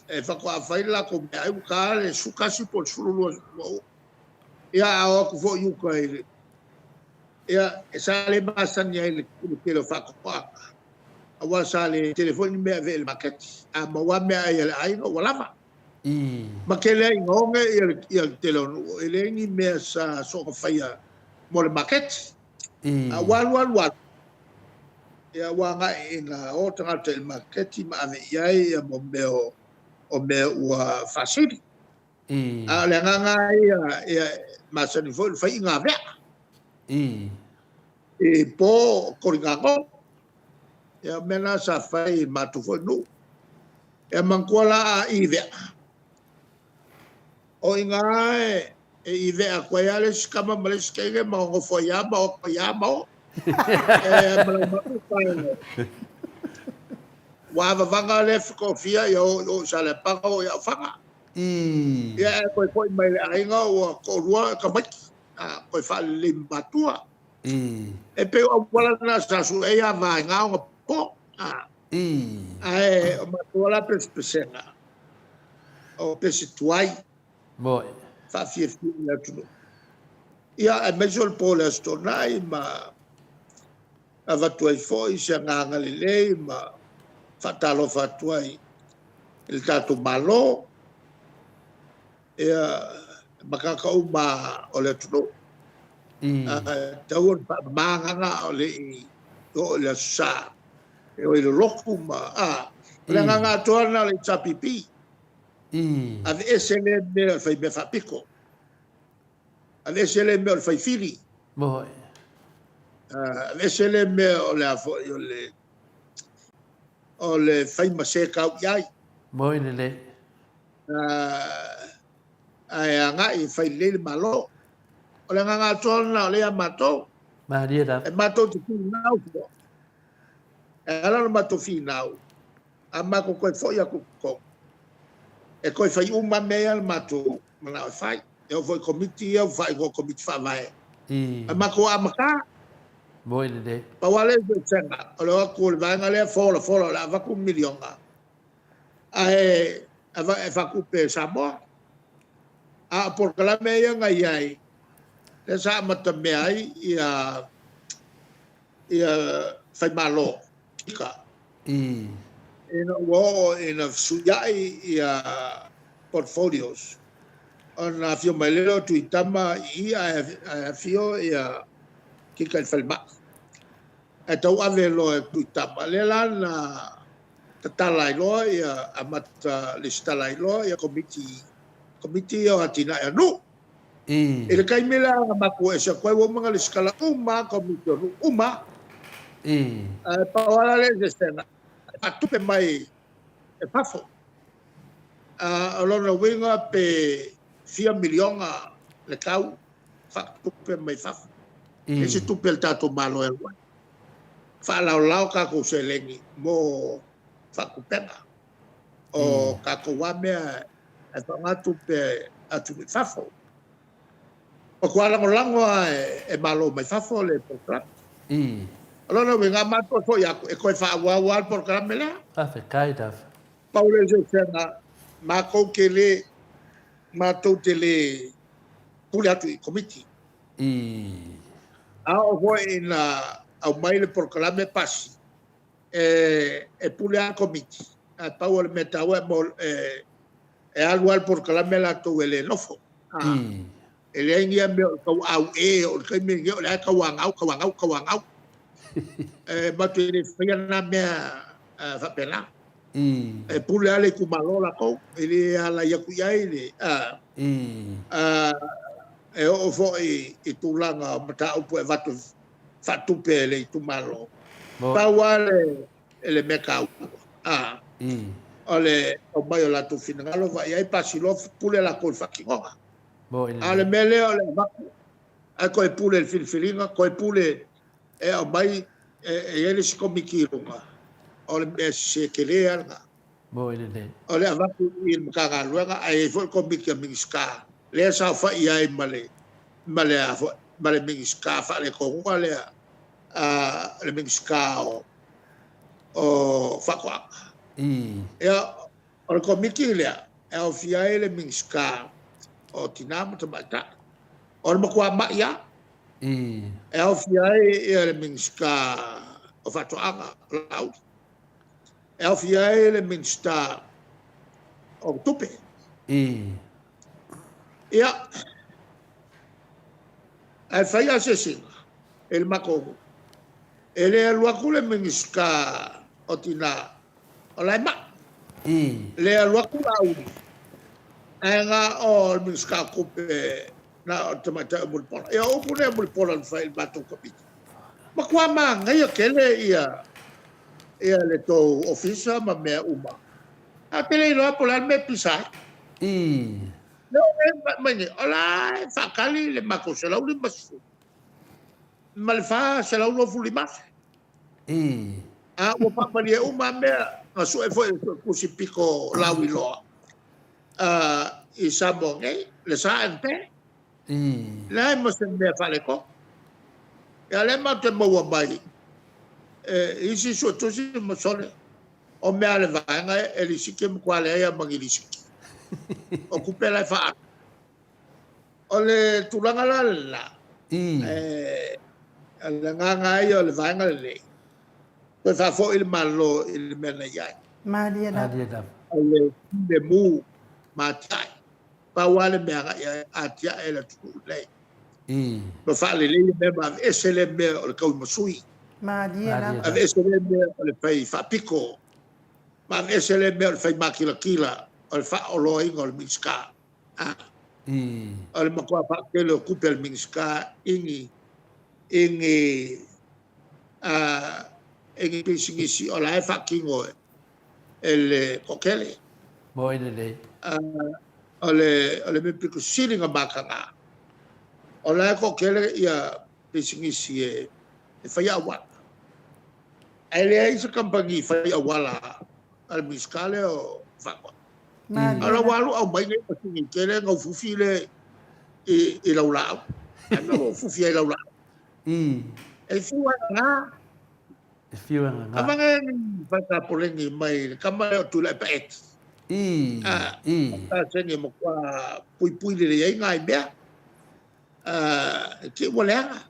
e faatoa fai le latou meaai ua ta le 11 po o le 12 ua oo. Ia a o atu foi i uta i le Ia, sa le masani ai i le tele o faatoaga, aua sa le tele foi ni mea e ave i le maketi. A maua lava meaai a le aiga ua lava. Ma tele ai ina oge ia le tele o nuu, e leai ni mea sa soona faia mo le maketi. A ua alu alu alu, ia ua agai ina o tagata i le maketi ma ave i ai ia mo mea o mea ua faasili. A o le agaga lava ia, ia masani foi le faiga vea. I po koligago. Ia o mea na sa fai i matou foi nuu. Ia manatua la a i vea. O iga e e ive atu ai lava le isi tama ma le isi teine ma nonofo ai lava ma oto ai lava ma oo. E malamalama pe ua avavaga lea fetofia ia oo i o i Saleapaga oo i Aofaga. Ia ae toe foi mai i le aiga ua toalua tamaiti, toe faalelei ma matua. E pei o auala na sa sue ai ava i na onapo. Ae o matou la pesepesega, o pese tuai. Moi. Faafiafia i le atunuu. Ia, aemaise o le po o le Aso Toonai ma avatu ai foi se agaga lelei ma faatalofa atu ai i le tatou Malo, ia, ma tagata uma o le atunuu. E tatau ona faamama agaga a o le i oo i le Aso Sa e o i le lotu ma, a, o le agaga atoa lena o le HRPP. Aveese lea mea o le faimea faapito. Aveese lea mea o le fai fili. Aveese lea mea o le a foi o le o le fai ma se tau i ai. Moi lelei. Ae agai e fai lelei le Malo. O le agaga atoa lena o lea ia matou. Malie lava. E matou te finau foi. E ala ona matou finau, a matou toe foi atu i totonu, e toe fai uma mea ia na matou manao e fai. E oo foi i Komiti ia ua faaigoa Komiti Faavae. A matou amata. Moi lelei. Pau lava le eseesega, o le o atu o le vaega lea folafola o le a avatu le miliona, ae e faatupe e Samoa. A o polokalame ia na i ai, lea sa amatamea ai ia ia Faimalo, Kika. Ina ua oo ina fesuiai ia portfolios, ona afio mai lea o Tuitama i i ae afio ia Kika i le falemai. Ae tauave loa e Tuitama, lea la na tatala ai loa ia, amata lesitala ai loa ia Komiti, Komiti ia o Atinae a Nuu. I le taimi lea na matou ese atu ai ua uma ona lesitala uma lava Komiti o nuu, uma lava. Ae pau lava la le eseesega, e faatupe mai e fafo. O lona uiga pe fia miliona le tau faatupe mai fafo. E leai se tupe a le tatou Malo e alu ai. Faalaolao tatou seleni mo faatupega. O tatou lava mea e faaaoga tupe atunuu i fafo. Matua lagolago lava e Malo mai fafo le polokalame. O lona uiga, a matou foi atu, e toe faaauau lava le polokalame lea. Faafetai lava. Pau le eseesega, matou te le, matou te le pule atu i Komiti. A oo foi ina aumai le polokalame pasi, e pule lava le Komiti, ae pau o le mea taua e, e alu lava le polokalame latou e le nofo. E leai ni mea o le tauau e o le taimi lenei o lea e tauanau, tauanau, tauanau. E matou te le faia na mea faapena. E pule lava le itumalo latou, e le alai atu i ai le, e oo foi i tulaga o mataupu e avatu faatupe e le itumalo. Pau lava le, le mea taua, o le aumai o latou finagalo, vaai ai, pasi loa, pule latou i le faatinoga. A o le mea lea o le avatu, ae toe pule i le filifiliga, toe pule e aumai, e i ai le isi komiti i luga, o le mea sese tele lava lena. O le avatu i le Matagaluega, ae i ai foi le komiti a Minisita, lea e saofai ai ma le, ma le, a foi, ma le Minisita faaletonuga lea, le Minisita o, o Faatoaga. Ia, o le komiti lea e aofia ai le Minisita o Tina ma Tamaitai. O le matua ma'i lava. E aofia ai le Minisita o Faatoaga, o Laauli. E aofia ai le Minisita o Tupe. Ia, ae fai asiasiga i le matou nuu. E le alu atu le Minisita o Tina o la e mai. Le alu atu Laauli, ae na o le Minisita o Tupe, na o le tamaitai o Mulipola. Ia, o upu nei a Mulipola na fai i le matou Komiti. Matua manaia tele ia ia le tou ofisa ma mea uma. Ae ou te le iloa po o le a le mea e pisa ai. Lea ua e mai nei, o la e faatali le matou 150 ma le 425 afe. A ua faamalie uma lava mea na sue foi e le Suetusi pito lauiloa i Samoa nei, le sa and pe. Leai ma se mea faaletonu. Ia lea matou te maua mai e isi suetusi ma sole, o mea a le vaega e lisiti e matua leai lava ma ni lisiti. O tupe la e faaalu. O le tulaga la lena, o le agaga lava ia o le vaega lenei, toe faafoi le Malo i le mea na i ai. Malie lava. O le filemu ma atiae. Pau lava le mea agai ai, atiae le atunuu lenei. Ma faalelei le mea ma aveese lea mea o le tauimasui. Malie lava. Aveese lea mea o le fai faapito. Ma aveese lea mea o le fai makilatila o le faaoloaina o le Minisita. O le matua faatele o tupe a le Minisita i ni i ni i ni pisinisi o la e faatino e le toatele. Moi lelei. O le o le mea pito sili ona mataga, o la e toatele ia pisinisi e e faia auala. Ae leai se kamupani fai auala a le Minisita lea o Faatoaga. A o la ua alu aumai nei masini tele ona ufufi lea i lau laau. Ae mea ua ufufi ai i lau laau? E fiu e gaga. E fiu e gaga. Avane ni faitapoleni mai le tama lea o Tuilaepa Eti. Pasene e matua puipui lelei ai nai mea. E te i ua leaga.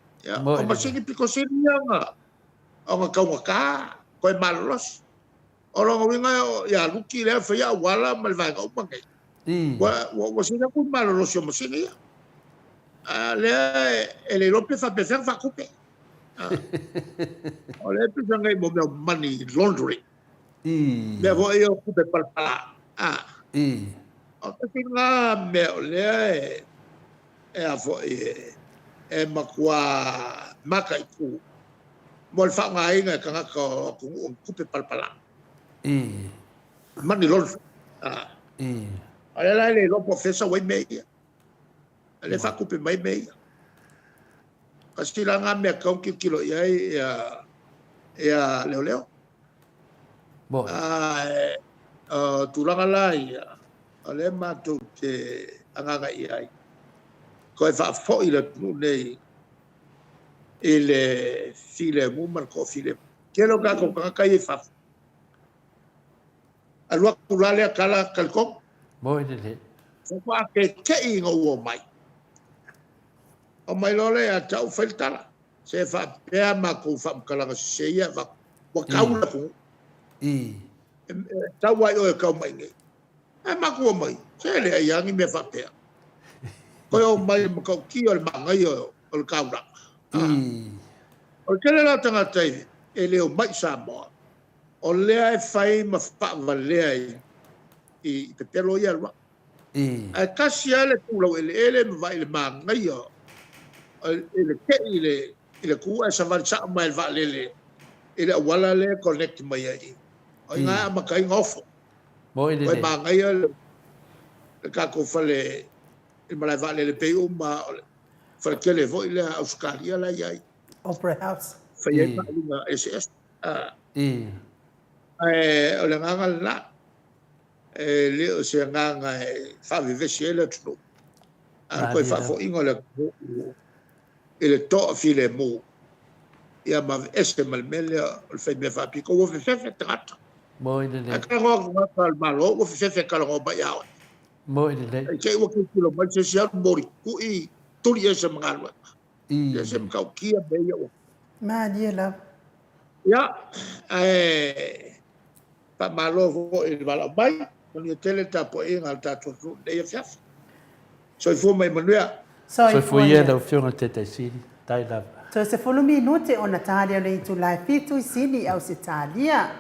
O masini pito sili ia ona taugata, toe malolosi. O lona uiga ia Luki lea e faia auala ma le vaega uma nei. Ua sili atu le malolosi o masini ia. A lea e le iloa pe faapefea ona faatupe. O lea e pisa nei mo mea o money laundering. Mea foi ia o tupe palapala. O tasi lena mea o lea e a foi e matua mataitu mo le faaaogaina e tagata o atunuu o tupe palapala. Money laundering. O lea la e le iloa po o fea e sau ai mea ia. O lea e faatupe mai mea ia. Tasi la lena mea e tatau ona tilotilo i ai ia leoleo. O tulaga la ia, o lea matou te agaga i ai, toe faafoi le atunuu nei i le filemu ma le toafilemu. Tele o tatou tagata ia i fafo, alu atu la lea tala, talitonu. Moi lelei. Faatoa tete'i ina ua omai. Omai loa lea ia te au fai le tala. Se faapea matou faamatalaga sese ia e avatu. Ua tau le atunuu. E tau lava i oe e tau mai nei. Ae matou omai, se leai lava ni mea faapea. Toe omai i le matautia o le manaia o le taulaga. O le tele la o tagata e le omai i Samoa, o lea e fai ma faavalea i pepelo ia e alu atu. Ae tasi lava le tu laueleele ma vaai i le manaia i le tei i le tu ae savali sao mai le vaalele i le auala lea e connect mai ai. O i ina e amata ai ona ofo. Moi lelei. Ua manaia le tatou fale i le malae vaalele pei uma o le fale tele foi lea a Ausetalia la e i ai. Opera House. Fai ai taaliga eseese. Ae o le agaga lena, e le o se agaga e faavevesi ai le atunuu, a o le toe faafoiga o le atunuu i le toafilemu, ia ma aveese ma le mea lea o le faimea faapito, ua fefefe tagata. Moi lelei. Ae talanoa atu tagata o le Malo, ua fefefe e talanoa mai ia oe. Moi lelei. I te i ua tilotilo mai se isi alu moli tui, tuli ese ma galuega. Ia se matautia mea ia ua. Malie lava. Ia, ae faamalo foi i le valaau mai. Manuia tele le tapuaiga a le tatou atunuu i lenei afiafi. Soifua ma ia manuia. Soifua ia lau Afioga i le Taitai Sili. Tai lava. Toe 10 minute ona ta lea o le itula e 7 i Sini i Ausetalia.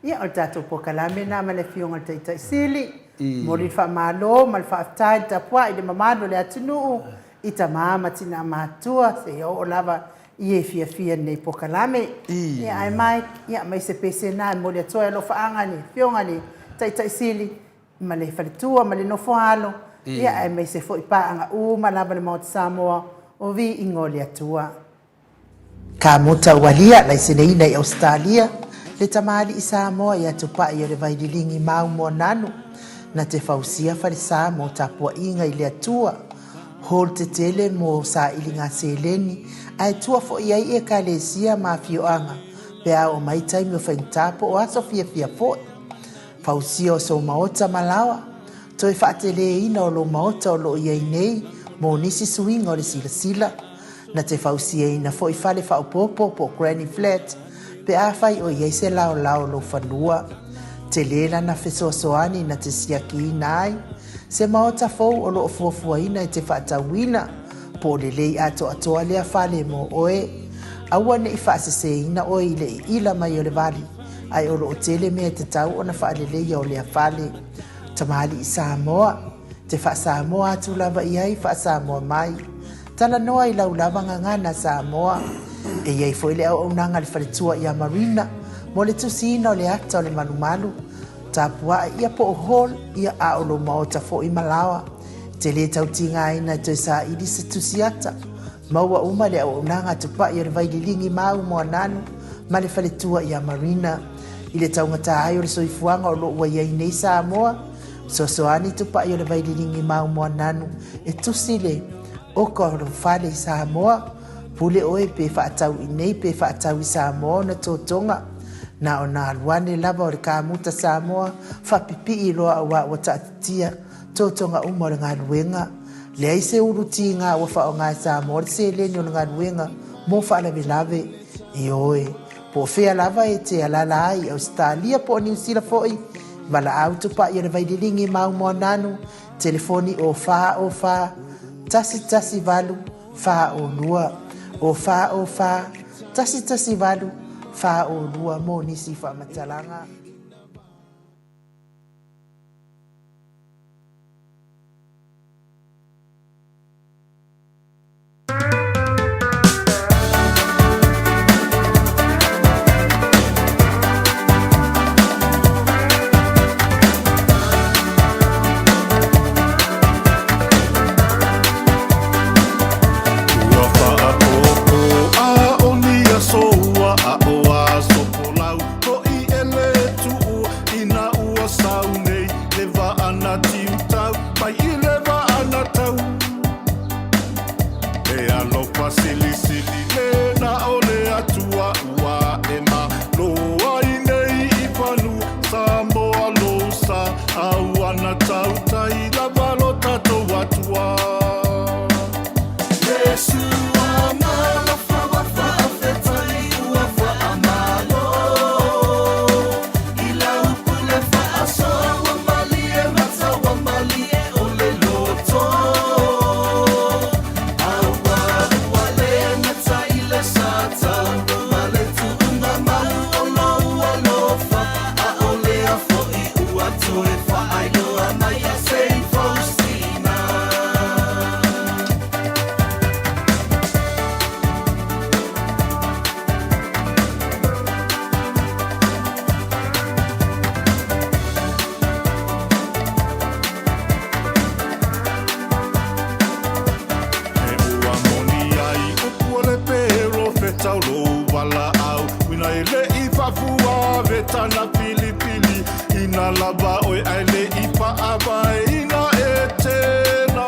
Ia, o le tatou polokalame lena ma le Afioga i le Taitai Sili. Momoli le faamalo ma le faafetai i le tapuai i le mamalu o le atunuu i tama ma tina matutua seia oo lava i e fiafia i lenei polokalame. Ia, ae Mike, ia, aumai se pese lena e momoli atu ai alofaaga i le Afioga i le Taitai Sili ma le faletua ma le nofo alo. Ia, aemaise foi paaga uma lava o le Maota Samoa, o viiga o le Atua. Kamuta ua lia laiseneina i Ausetalia le tamalii Samoa ia Tupai o le Vaililigi Mau Moananu na te fausia falesa mo tapuaiga i le Atua, hall tetele mo sailiga seleni ae tua foi ai ekalesia ma afioaga pe a oo mai taimi o faigata po o aso fiafia foi. Fausia o sou maota ma laoa, toe faateleina o lou maota o loo i ai nei mo nisi suiga o le silasila. Na te fausiaina foi fale faaopoopo po o granny flat pe afai o i ai se laolao o lou fanua. Tele lana fesoasoani na te siakiina ai se maota fou o lo o fuafuaina e te faatauina, po o lelei atoatoa lea fale mo oe. Aua ne i faaseseina oe i le iila mai o le vali, ae o lo o tele mea e tatau ona faaleleia o lea fale. Tamalii Samoa. Te faa-Samoa atu lava i ai, faa-Samoa mai. Talanoa i lau lava gagana Samoa. E i ai foi le auaunaga a le faletua ia Marina mo le tusiina o le ata o le malumalu. Tapuae ia po o hall ia a o lou maota foi ma laoa. Te le tau tigaina e toe saili se tusi ata. Maua uma le auaunaga a Tupai o le Vaililigi Mau Moananu ma le faletua ia Marina. I le taugata ai o le soifuaga o lo o ua i ai nei Samoa, Fesoasoani Tupai o le Vaililigi Mau Moananu e tusi le oka o lou fale i Samoa. Pule oe pe faatau i nei pe faatau i Samoa ona totoga. Na ona alu ane lava o le kamuta Samoa faapipii loa auā ua taatitia totoga uma o le galuega. Leai se ulu tiga ua faaaoga e Samoa le seleni o le galuega mo faalavelave. Ioe. Po o fea lava e te alaala ai i Ausetalia po o Niu Sila foi, valaau Tupai o le Vaililigi Mau Moananu, telefoni o 4 o 4 1 1 8 4 o 2, o 4 o 4 1 1 8 4 o 2 mo nisi faamatalaga. Ua faaʻōʻō a ʻo ni aso ua aʻo aso folau hoʻi e le tuʻu inā ua sau nei le waʻa na tiutau mai i le waʻa na tau. He alofa silisili le na o le Atua ua ae malo ai nei i fanua Samoa lou sa a ua na tautai lava lo tatou Atua. He ua moni ai upu o le perofeta o lou valaau uina e le i faafuave tana filifili ina lava oe ae le i faavaeina e tena.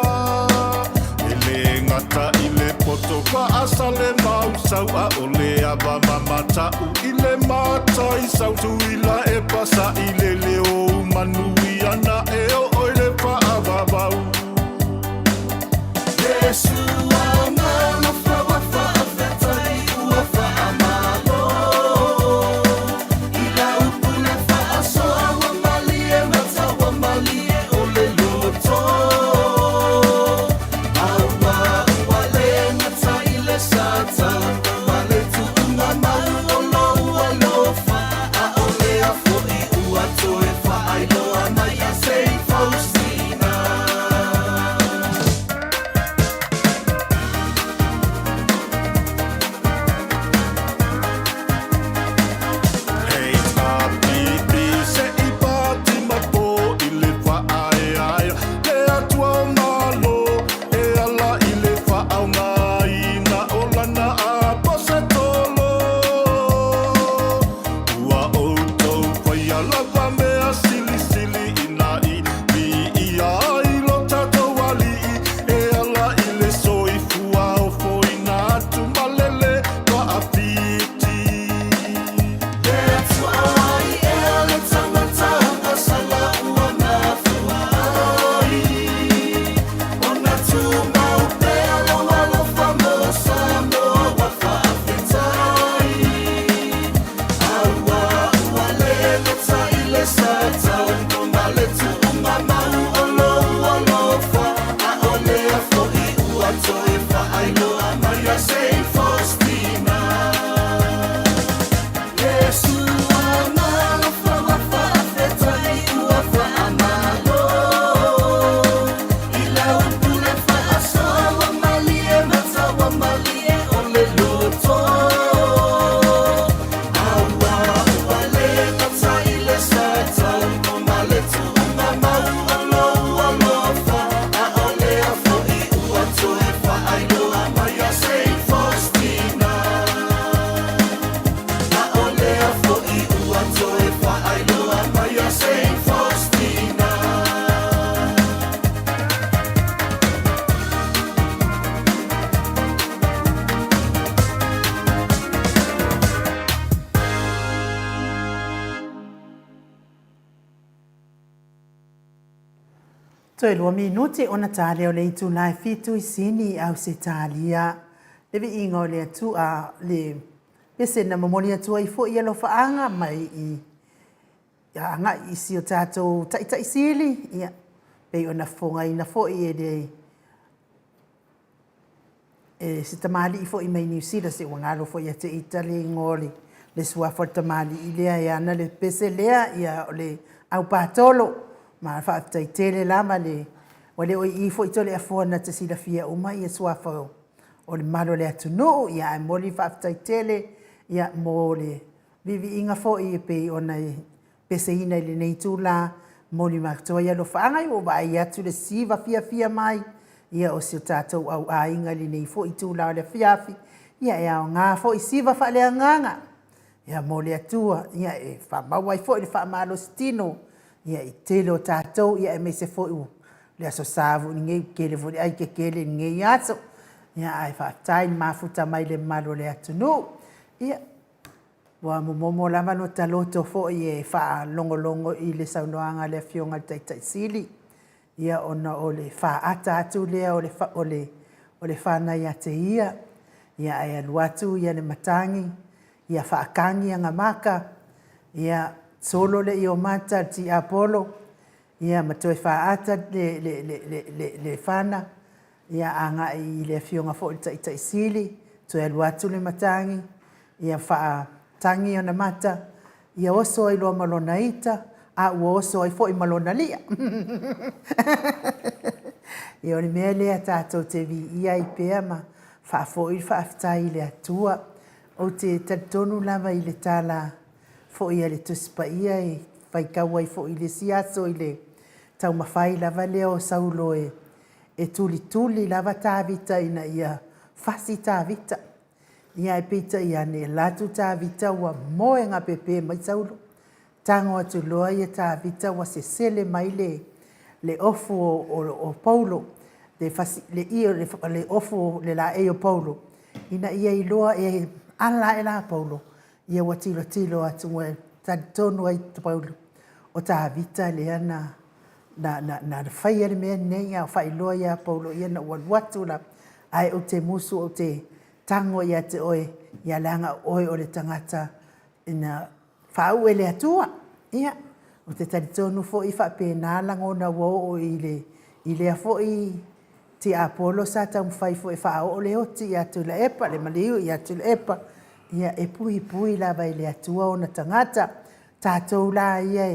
E le gata i le poto faasale mausau a o le ava mamatau i le mataisau tuila e pasaʻi le leo manuia na e oo i le faavavau. Toe lua minute ona ta lea o le itula e fitu i Sini i Ausetalia. Le viiga o le Atua, le pese na momoli atu ai foi alofaaga mai i agai i si o tatou Taitai Sili, ia, pei ona fofogaina foi e le e se tamalii foi mai Niu Sila, se ua galo foi ia te ita le igoa o le suafa o le tamalii lea e ana le pese lea, ia o le Aupatolo. Ma faafetai tele lava le, ua le o i i foi Toleafoa na te silafia uma ia suafa o le mamalu o le atunuu, ia ae momoli le faafetai tele ia mo le viiviiga foi e pei ona e peseina i lenei itula, momoli matou ai alofaaga, ia ua ou vaai atu i le siva fiafia mai ia o si o tatou au aiga i lenei foi itula o le afiafi, ia e aoga foi siva faaleagaga ia mo le Atua, ia e faamau ai foi le faamalosi tino ia i tele o tatou, ia aemaise foi o le Aso Sa foi lenei, ua tele foi le ai kekele i lenei aso, ia ae faafetai le mafuta mai i le mamalu o le atunuu. Ia, Ua momomo lava lo ta loto foi e faalogologo i le saunoaga a le Afioga i le Taitai Sili, ia ona o le faaata atu lea o le, o le, o le fanai ia te ia, ia ae alu atu ia le matagi, ia faakagi ana maka, ia solo le iomata le tiapolo, ia ma toe faaata le, le, le, le, le, le fana, Ia agai i le Afioga foi i le Taitai Sili, toe alu atu le matagi, ia faatagi ona mata, ia oso ai loa ma lona ita, a ua oso ai foi ma lona li'a. Ia o le mea lea tatou te viia ai pea ma faafoi le faafetai i le Atua. Ou te talitonu lava i le tala foi a le Tusi Paia e faitau ai foi i le isi aso i le taumafai lava lea o Saulo e E tulituli lava Tavita ina ia fasi Tavita. Ia ae peitai ane, e alu atu Tavita ua moe gapepe mai Saulo. Tago atu loa ia Tavita ua sesele mai le le ofu o, o, o Paulo, le, fasi, le ie o le, le ofu o le laei o Paulo, ina ia iloa e ala ae la Paulo, ia ua tilotilo atu, ua talitonu ai Paulo, o Tavita lea na na, na, na faia le mea lenei, a o faailoa ia Paulo, ia na ou alu atu la, ae ou te musu, ou te tago ia te oe, ia leaga o oe o le tagata na faauu e le Atua. Ia, ou te talitonu foi faapena lagona ua oo i le, i lea foi tiapolo sa taumafai foi e faaoo le oti ia Tuilaepa, le maliu ia Tuilaepa, ia e puipui lava e le Atua ona tagata. Tatou la ia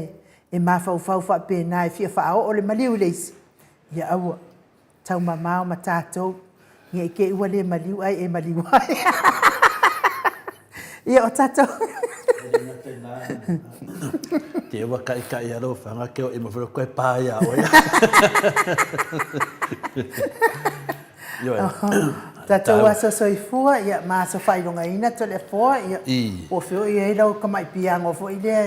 e mafaufau faapena e fia faaoo le maliu i le isi, ia aua, taumamao ma tatou, ne i te i ua le maliu ae e maliu ai. Ia o tatou. Te ua kai kai alo whanga ke o ima whero koe pā ia oe. Tatou aso soifua, ia ma aso faailogaina Toleafoa, ia ua feoi ai lau tamai piano foi lea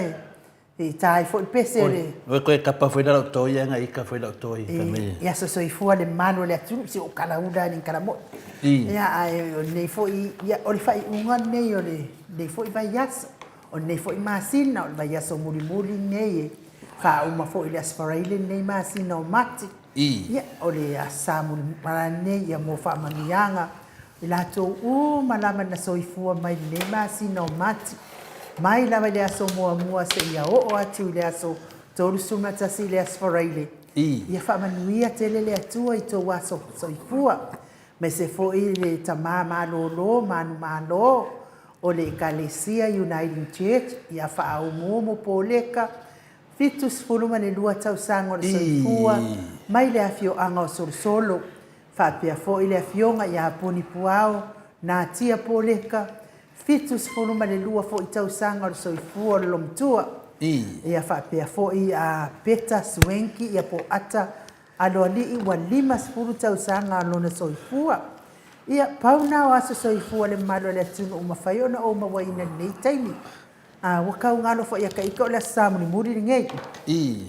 e i ta ai foi pese o le... Oi koe kapa foi lau toi e ngai ika foi lau toi. I aso soifua le mamalu o le atunuu, si ou kalaula ni kalamo'i. Ia ae o lenei foi, ia o le faaiuga lenei o lenei foi vaiaso, o lenei foi masina, o le vaiaso mulimuli lenei e faauma foi i le Aso Faraile lenei masina o Mati. Ia, o le Aso Sa mulimuli lenei ia mo faamanuiaga i latou uma lava na soifua mai lenei masina o Mati, mai lava i le aso muamua seia oo atu i le aso 31 i le Aso Faraile. Ia faamanuia tele le Atua i tou aso soifua, aemaise foi le tama malolo manumalo o le Ekalesia Uniting Church ia faaumuumu Poleka 72 tausaga o le soifua mai le afioaga o Solosolo, faapea foi le afioga ia Poni Puao Natia Poleka, 72 foi tausaga o le soifua o le Lomatua, ia faapea foi a Peta Suenki ia po Ata Aloalii ua 50 tausaga o lona soifua. Ia, pau na o aso soifua le mamalu o le atunuu mafai ona ou mauaina i lenei taimi. A ua tau galo foi ia te ita o le Aso Sa mulimuli lenei. I.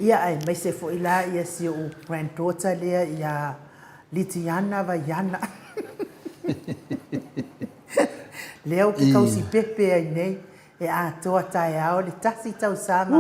Ia aemaise foi la ia si ou granddaughter lea ia Litiana Vaiana. Lea ou te tausi pepe ai nei e atoa taeao le tasi tausaga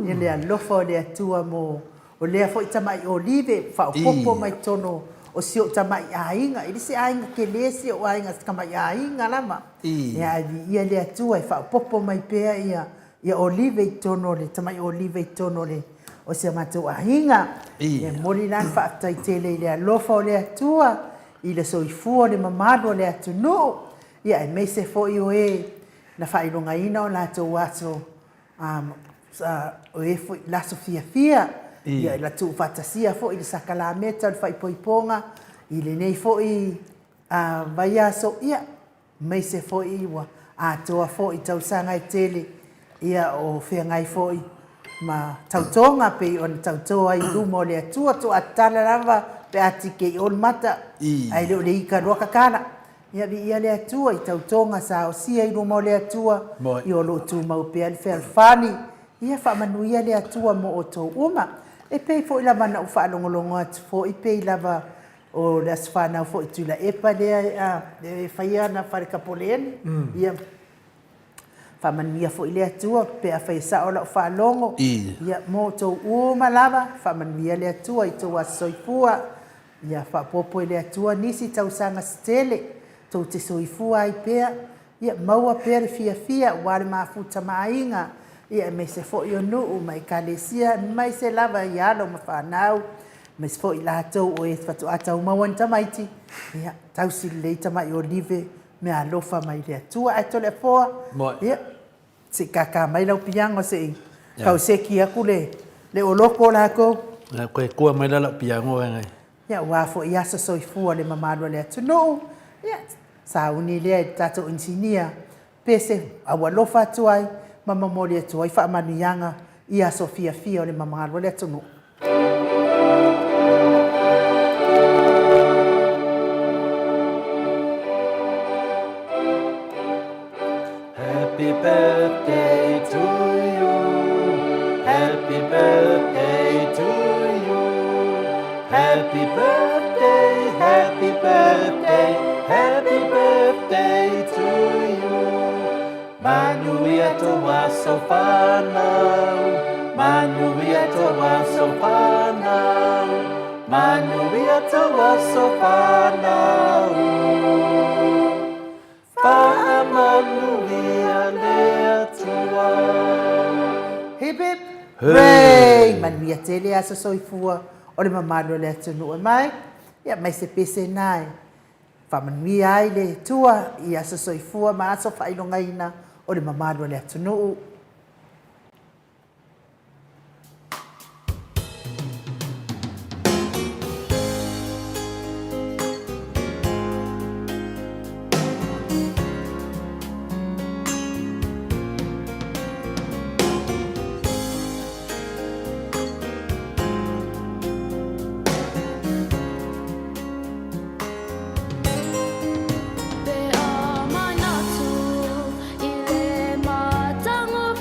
i le alofa o le Atua mo. o lea foi tamai olive faaopoopo mai totonu o si ou tamai aiga. E le se aiga tele si ou aiga, si tamai aiga lava. Ia ae viia le Atua e faaopoopo mai pea ia ia olive i totonu o le tamai olive i totonu o le o si a matou aiga. E momoli la le faafetai tele i le alofa o le Atua i le soifua o le mamalu o le atunuu, ia aemaise foi o e na faailogaina o latou aso o e foi le aso fiafia, ia na tuufaatasia foi le sakalameta o le faaipoipoga i lenei foi vaiaso, ia, aemaise foi ua atoa foi tausaga e tele ia o feagai foi ma tautoga pei ona tauto ai i luma o le Atua. Toa tatala lava pe a tike i o le mata, ae le o le ika loa tatala. Ia viia le Atua i tautoga sa osia i luma o le Atua, ia o lo o tumau pea le fealofani. Ia faamanuia le Atua mo outou uma. E pei foi lava ona ou faalogologo atu foi pei lava o le aso fanau foi Tuilaepa lea e faia ana faletapoleni. Ia faamanuia foi le Atua pe afai e sao lau faalogo. Ia mo outou uma lava, faamanuia le Atua i tou aso soifua. Ia faaopoopo e le Atua nisi tausaga se tele tou te soifua ai pea, ia maua pea le fiafia aua le mafuta ma aiga, ia aemaise foi o nuu ma ekalesia, aemaise lava i alo ma fanau, aemaise foi i latou o e faatoa tau maua ni tamaiti, ia tausi lelei tamai olive, meaalofa mai le Atua. Ae Toleafoa, ia Se i kaka mai lau piano se i tau seki atu le le oloko o latou. Ia koe kua mai la lau piano e ngai. Ia aua foi aso soifua le mamalu o le atunuu. Ia sauni lea i le tatou inisinia pe se aualofa atu ai ma momoli atu ai faamanuiaga i aso fiafia o le mamalu o le atunuu. Happy birthday to you Happy birthday to you Happy birthday, happy birthday Happy birthday to you Manuia tou aso fanau Manuia tou aso fanau Manuia tou aso fanau Faamanuia le Atua. Hip hip hooray! Manuia tele aso soifua o le mamalu o le atunuu e mai. Ia mai se pese na e Faamanuia ai le Atua i aso soifua ma aso faailogaina o le mamalu o le atunuu. Pe a manatu i le matagofie.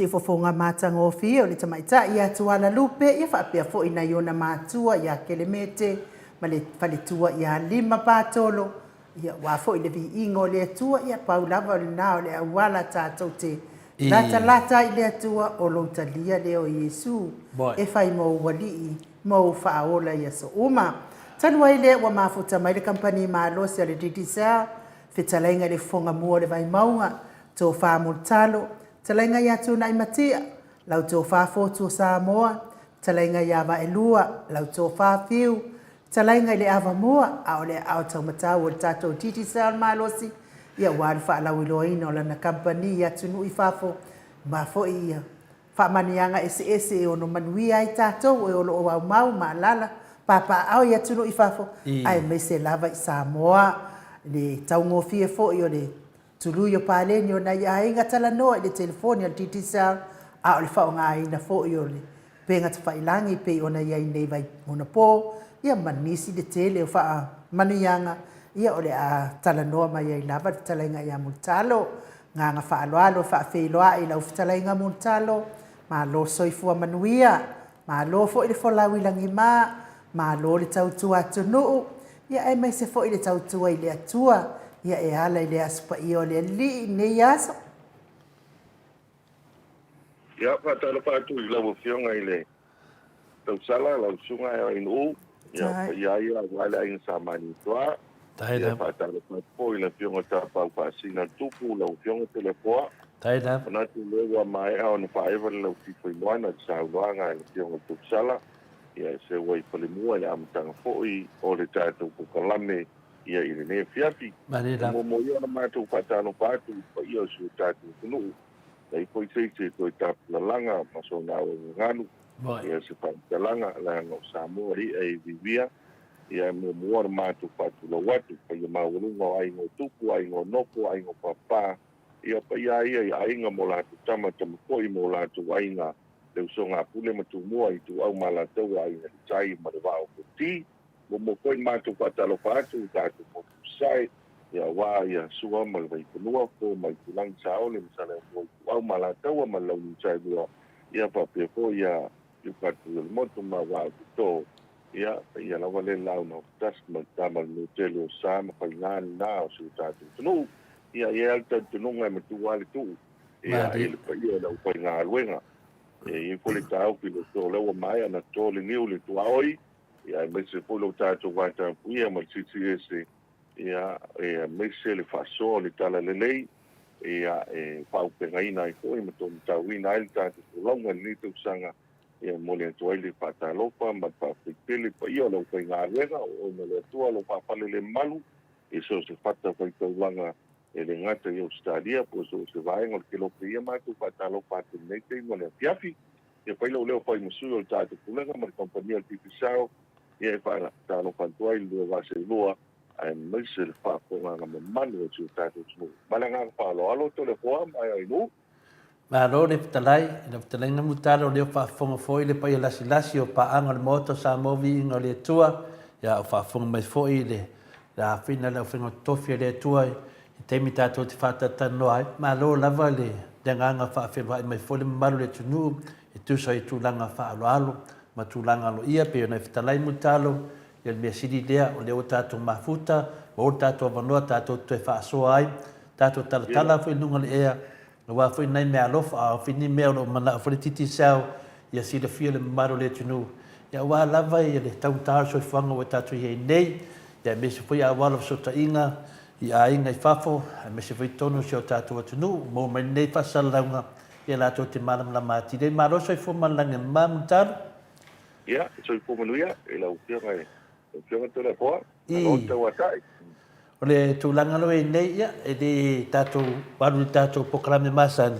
Siufofoga matagofie o le tamaitai ia Tuala Lupe ia faapea foi nai ona matua ia Kelemete ma le faletua ia Lima Patolo ia aua foi le viiga o le Atua ia pau lava o lena o le auala tatou te latalata ai i le Atua o lou talia lea o Iesu e fai mou alii ma ou faaola i aso uma. Talu ai lea ua mafuta mai le kamupani malosi a le Digicel, fetalaiga i le fofoga mua o le Vaimauga, Tofa Mulitalo, fetalaiga ia Tunai Matia, lau Tofa Fotu o Samoa, fetalaiga ia Vaelua, lau Tofa Fiu, fetalaiga i le Avamua, a o le aao taumatau o le tatou Digicel malosi, ia aua le faalauiloaina o lana kamupani i atunuu i fafo, ma foi ia Faamanuiaga eseese e ono manuia ai tatou e o lo o aumau ma alaala papaaao i atunuu i fafo aemaise lava i Samoa. Le taugofie foi o le tului o paleni o nai aiga talanoa i le telefoni a le Digicel a o le faaaogaina foi o le upega tafailagi pei ona i ai nei Vaimonapo ia ma nisi le tele o faamanuiaga ia o le a talanoa mai ai lava le fetalaiga ia Mulitalo. Agaga faaaloalo e faafeiloai i lau fetalaiga Mulitalo, malo soifua manuia, malo foi le folau i lagima, malo le tautua atunuu, ia aemaise foi le tautua i le Atua, ia e ala i le Aso Paia o le Alii i lenei aso. Ia, faatalofa atu i lau Afioga i le Tausala, lau Susuga Eoainu'u, ia, o paia lava ia aua le Aiga Sa Malietoa. Ia, faatalofa atu foi i le Afioga Tapau Faasina le Tupu, lau Afioga Toleafoa. Manatu o lea ua maea ona faaeva le laufifa i moana i le saunoaga a le Afioga i le Tausala, ia, e seu ai i Falemua i le amataga foi o le tatou polokalame ia i lenei afiafi. E muamua ia ona matou faatalofa atu i le paia o si o tatou atunuu, leai foi se isi e toe tapulalaga ma sona auaugaganu ia se faamatalaga, leaga o Samoa le i'a e iviivia, ia e muamua ona matou faatulou atu, paia maualuga o aiga o tupu, aiga o nofo, aiga o papa, ia o paia lava ia i aiga ma o latou tama, tama foi ma o latou aiga, le usoga a Pule ma Tumua, Ituau ma Alataua, Aiga i le Tai ma le Vaa o Fonoti. Muamua foi ona matou faatalofa atu i tatou motu sasae, ia aua ia Sua ma le Vaifanua, Fofo ma Aitulagi, Saole ma Saleaaumua, Ituau ma Alataua ma le Launiu Saelua, ia faapea foi ia Lupatuiolomotu ma Vaa o Toto, ia paia lava le laau na ogatasi ma le tama le nutele o sa ma faiga lena o si o tatou atunuu. Ia e i ai lava le talitonuga e matua lava le tuu ia i le paia o le aufaigaluega. E i ai foi le taofi i le to, o lea ua maea ona to le niu i le tuaoi, ia aemaise foi lo tatou vatapuia ma le Silisili Ese, ia, aemaise le faasoa o le Talalelei, ia, e faaaupegaina ai foi ma taumatauina ai le tatou folauga i lenei tausaga, ia, e momoli atu ai le faatalofa ma le faafetai tele i le paia o le aufaigaluega, o oe ma le Atua o lo o faafalelemalu i so o se fatafaitaulaga e le gata i Ausetalia po o so o se vaega o le kelope. Ia matou faatalofa atu i lenei taimi o le afiafi. Ia fai lou leo fai ma sui o le tatou Pulega ma le Kamupani a le Digicel, ia e faatalofa atu ai i le lua vaa seulua aemaise le faafofogaaga mamalu a si o tatou atunuu. Ma le agaga faaaloalo, Toleafoa ma Aeainuu. Malo le fetalai, i lau fetalaiga Mutala o lea ua faafofoga foi le paia lasilasi o paaga o le Maota o Samoa Viiga o le Atua, ia o faafofoga mai foi i le afiina le aufaiga totofi a le Atua i taimi tatou te faatalatalanoa ai. Malo lava le agaga faafeiloai mai foi le mamalu o le atunuu e tusa i tulaga faaaloalo ma tulaga aloaia pei ona e fetalai Mulitalo, ia le mea sili lea o lea ua tatou mafuta, maua le tatou avanoa tatou te toe faasoa ai, tatou talatala foi i luga o le ea Aua foi nai meaalofa, a o ni mea o lo o manao foi le Digicel ia silafia le mamalu o le atunuu, ia aua lava le taugata o le soifuaga ua tatou i ai nei, ia aemaise foi auala o fesootaiga i aiga i fafo, aemaise foi totonu o si o tatou atunuu, maua mai lenei faasalalauga, ia latou te malamalama atili ai. Malo soifua ma le lagi e mama, Mulitalo. Ia, soifua manuia i lau Afioga i lau Afioga Toleafoa, malo le tauatai. O le tulaga lea ua i ai nei, ia, e le tatou alu i le tatou polokalame masani,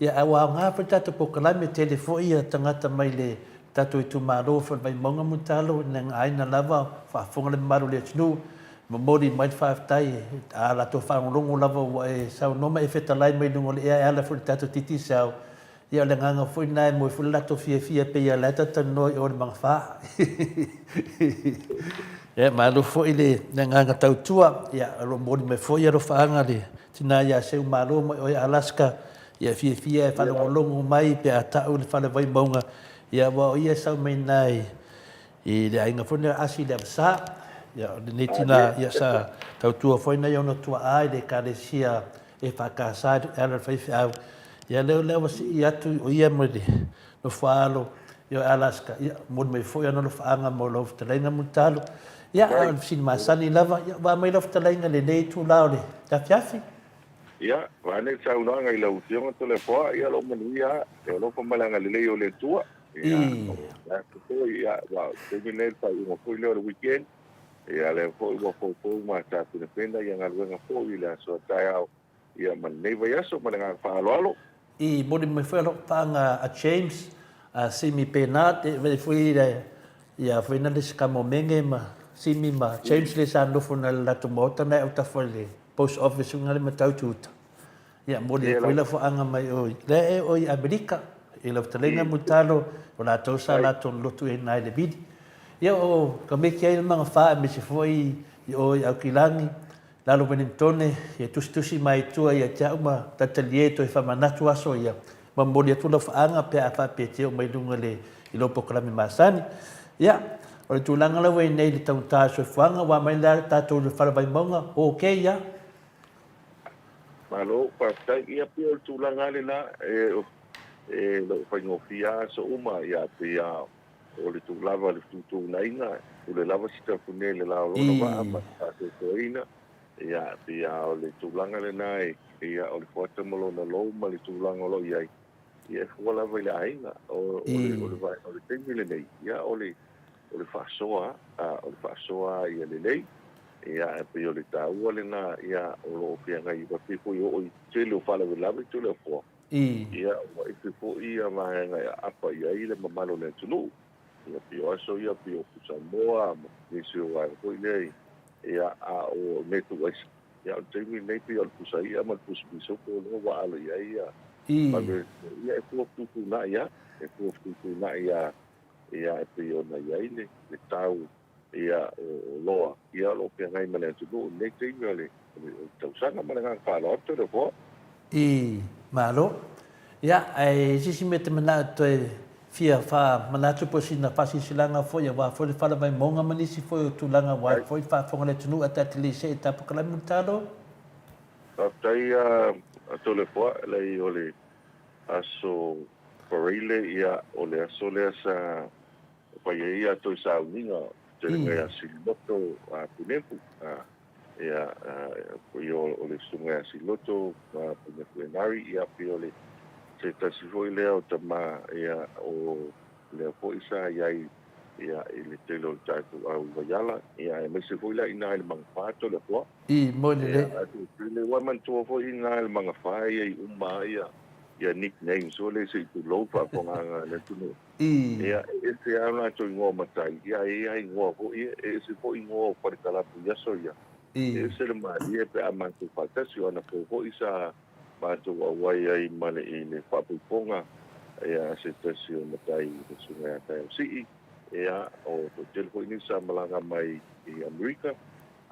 ia, ae ua aoga foi le tatou polokalame, e tele foi ia tagata mai le tatou itumalo foi o le Vaimauga Mulitalo, i nai aiga lava, faafofoga le mamalu o le atunuu, momoli mai le faafetai, a latou faalogologo lava ua e saunoa ma e fetalai mai luga o le ea e ala foi i le tatou Digicel, Ia o le agaga foi lena e moe foi le latou fiafia pei o la e talatalanoa i o i le Magafa. Ia malo foi le agaga tautua, ia o lo o momoli mai foi alofaaga le tina ia Seumalo mai o i Alaska. Ia fiafia e faalogologo mai pe a tau le fale Vaimauga, ia aua o ia e sau mai ina i le aiga foi lea Asi i Leavasa. Ia o lenei tina ia sa tautua foi nai ona tuaa i le ekalesia EFKS e ala i le faifeau. Ia lea lea ua sii atu o ia mai le nofoaalo i Alaska. Ia momoli mai foi ana alofaaga mo lau fetalaiga Mulitalo. Ia a o le fesili masani lava, ia ua aumai lau fetalaiga i lenei itula o le afiafi. Ia, vaeane le saunoaga i lau Afioga Toleafoa, ia lou manuia lava, le alofa ma le agalelei o le Atua. Ia, o le aso foi, ia, aua o le taimi lenei o le faaiuga foi lea o le weekend, ia, lea foi ua foufou ma tapenapena ia galuega foi i le aso a taeao, ia, ma lenei vaiaso ma le agaga faaaloalo. I momoli mai foi alofaaga a James, a Simi Bernard, e vaai foi le ia foi na le si kama o Menge ma Simi ma James le sa nofo na le latou maota na e autafa i le post office uga le Matautu uta. Ia momoli ai foi lafoaga mai o lea e o i Amerika i lau fetalaiga Mulitalo, o latou sa latou lotu i na i le vili. Ia o ka meki ai le magafa aemaise foi i o i Aukilani, Lalo Wellingtone, ia tusitusi mai i tua ia te au ma talitalie toe faamanatu aso ia, ma momoli atu lau faaga pe a faapea e te oo mai luga i le i lou polokalame masani. Ia, o le tulaga la ua i nei i le taugata o le soifuaga, ua aumai la tatou i le fale Vaimauga, ok ia. Malo, faafetai. Ia pei o le tulaga lava lena, e e le o faigofie lava aso uma, ia pei lava o le tulaga o le fetuutuunaiga, e pule lava se tafune i le la o lona vaa ma le faasoasoaina. Ia, e pei lava o le tulaga lena, ia, o le fuata ma lona lou ma le tulaga o lo o i ai, ia, e fua lava i le aiga. O, o le, o le, o le taimi lenei, ia, o le, o le faasoa, a, o le faasoa ia lelei. Ia, e pei o le taua lena, ia, o lo o feagai, aua pei foi e oo i le tele o faalavelave Toleafoa, Ia, ua ese foi ia vaega e aapa i ai le mamalu o le atunuu. Ia, pei o aso ia, pei o Pusamoa ma nisi o vaega foi lea i, ia, a o mea tuuaisa. Ia, o le taimi lenei pei o le pusa i'a ma le pusa pisupo lea ua alo i ai ia mamalu o le atunuu. Ia, e fua fetuutuunai lava, e fua fetuutuunai lava, ia, e pei ona i ai le, le tau ia, o oloa, ia, o lo o feagai ma le atunuu i lenei taimi o le tausaga. Ma le agaga faaaloalo, Toleafoa. I Malo. Ia, ae i se isi mea e te manao e toe fia faamanatu po o sina faasilasilaga foi aua foi le fala Vaimauga ma nisi foi o tulaga aua foi le faafofoga a le atunuu ae ta te le i see i Tapukalamu le talo. Faafetai a Toleafoa, leai o le aso Pareile, ia o le aso lea sa fai ai a toe sauniga fetalaiga ia Sililoto Punefu, ia, pei o le susuga ia Sililoto Punefu Enari, ia, pei o le se tasi foi lea o tama, ia, o lea foi sa i ai, ia, i le tele o le tatou au i Vaiala, ia, aemaise foi la i ina i le Magafa Toleafoa. I, moe lelei. Ia, a tele, ua manatua foi i ina i le Magafa e i ai uma lava ia, ia nicknames foi lea se i tulou faafofogaaga a le atunuu. Ia, e ese lava o latou igoa matai, ia e i ai igoa foi ia, e ese foi igoa o falekalapu i aso ia. E ese le malie pe a matou faatasi, o anapo foi sa matou auai ai ma le i le faapoipoga ia a se tasi o matai le susuga ia Taiausii, ia, o toatele foi nisi sa malaga mai i Amerika,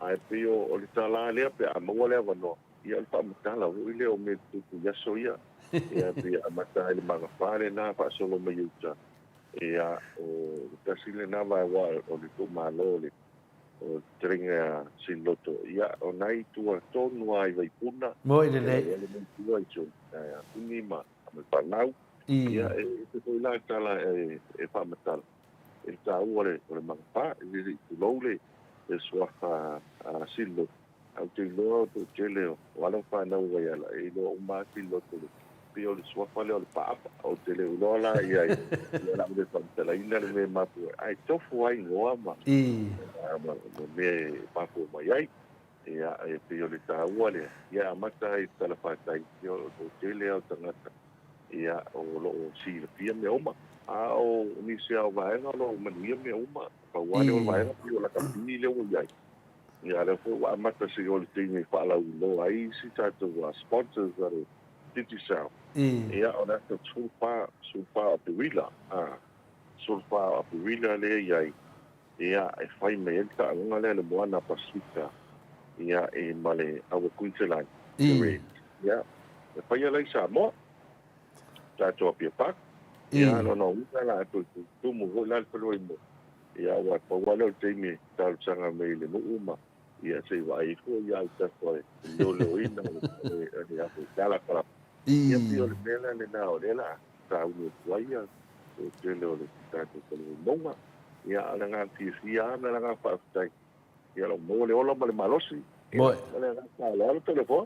ae pei o le tala lea pe a maua le avanoa, Ia o le faamatala foi lea o mea tutupu i aso ia. Ia pei e amata ai le magafa lena faasolo mai i uta. Ia o le tasi lena vaewa o le itumalo o le o le fetalaiga Sililoto. Ia o na i tua tonu lava i Vaipuna. Moi lelei. Ia le tua i si o Puni ma ma le fanau. Ia e ese foi la tala e faamatala e le taua o le magafa e le tulou le suafa Sililoto. Ae ou te iloa o le toatele o alo ma fanau o Vaiala e iloa uma lava Sililoto le pei o le suafa lea o le Paapa. Ou te le iloa la i ai, ia o le a ou le faamatalaina le mea e mafua ai, ae tofu lava igoa ma ma mea e mafua mai ai. Ia, e pei o le taua lea, ia e amata ai i le talafatai, ia o le toatele lava o tagata ia o lo o silafia mea uma. A o nisi lava o vaega o lo o manuia mea uma, pau lava lea o le vaega pei o lakapi lea ua i ai. Ia lea foi ua amata se i o le taimi e faalauiloa ai isi tatou sponsors a le Digicel. Ia o le aso 14, 14 o Aperila, 14 o Aperila lea e i ai, ia e fai mai ai le taaloga lea i le Moana Pasifika, ia e ma le Our Queensland Parade. Ia e faia la i Samoa. tatou Apia Park. Ia, lona uiga la a toe tumu foi la le faleoaimoa. Ia, aua pau lava lea o le taimi e talosaga mai i le nuu ma ia se i vaai ifo ia autafa i le leoleoina o le afu talatalapa. Ia pei o le mea la lena o lea la a sauni atu ai ia le tele o le tatou faleoaimoga. Ia, a o le agaga fiafia lava ma le agaga faafetai Ia lau maua le ola ma le malosi. Ia, ma le agaga faaaloalo Toleafoa.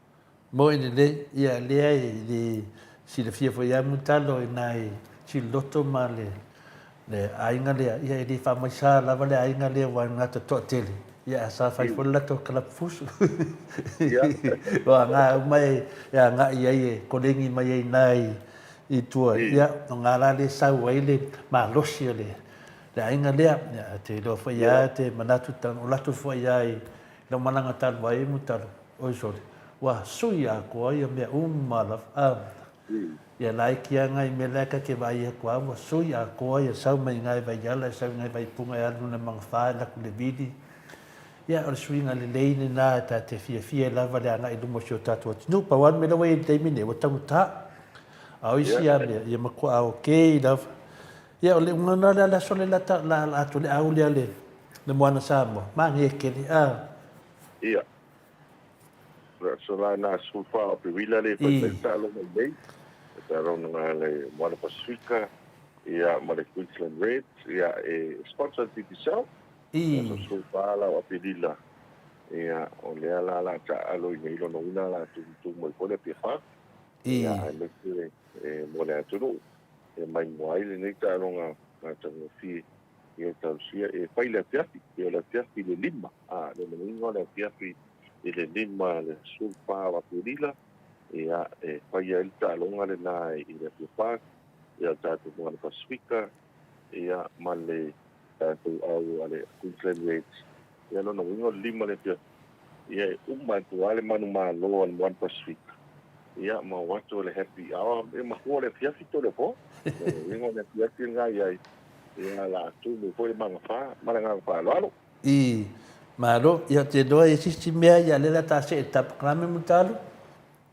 Moi lelei, ia lea e le silafia foi ia Mulitalo i nai Sililoto ma le le aiga lea, ia e le faamaisa lava le aiga lea ua gata toatele, ia sa fai foi le latou kalapu fusu. O aga uma e agai ai e kolegi mai ai nai i tua, ia o nga la le sau ai le malosi o le le aiga lea, ia, te iloa foi lava te manatu o latou foi lava i lau malaga talu ai Mulitalo, oi sole, ua sui atoa ia mea uma lava. A, ia laiti lava nai mea la e ta te vaai atu lava ua sui atoa ia sau mai ina i Vaiala, sau i ina i Vaipuga e alu i Magafa e alu atu i le vili. Ia, o le suiga lelei lena ta te fiafia ai lava le agai i luma o si o tatou atunuu. Pau lava le mea lea ua i ai i le taimi lenei, ua taugata. A o isi lava mea, ia matua okei lava. Ia, o le uga lena lea le aso lea la la atu le au lea le le Moana Samoa. Manaia tele. A. Ia. Le aso la na 14 o Aperila le fai mai taaloga i nei. Le taaloga le Moana Pasifika ia ma le Queensland Reds ia e sponsor Digicel. I. Aso 14 la o Aperila. Ia o lea la la taalo i nei lona uiga la tumutumu mai foi le Apia Park. I. Ia aemaise e mo le atunuu. E maimoa ai lenei taaloga matagofie i Ekalesia e fai le afiafi, pei o le afiafi i le 5, a, lona uiga o le afiafi i le 5 le 14 o Aperila, ia, e fai ai le taaloga lena i le Apia Park, ia, le tatou Moana Pasifika, ia, ma le tatou au a le Queensland Reds. Ia, lona uiga o le 5 i le afiafi, Ia e uma atu lava le manumalo a le Moana Pasifika, ia ma o atu o le happy hour, e matua o le afiafi Toleafoa. O lona uiga o le afiafi lena i ai, ia la tumu foi le magafa ma le agaga faaaloalo. I, Malo, ia ou te iloa e isi mea ia lea o le a ta see i le tapakalame Mulitalo.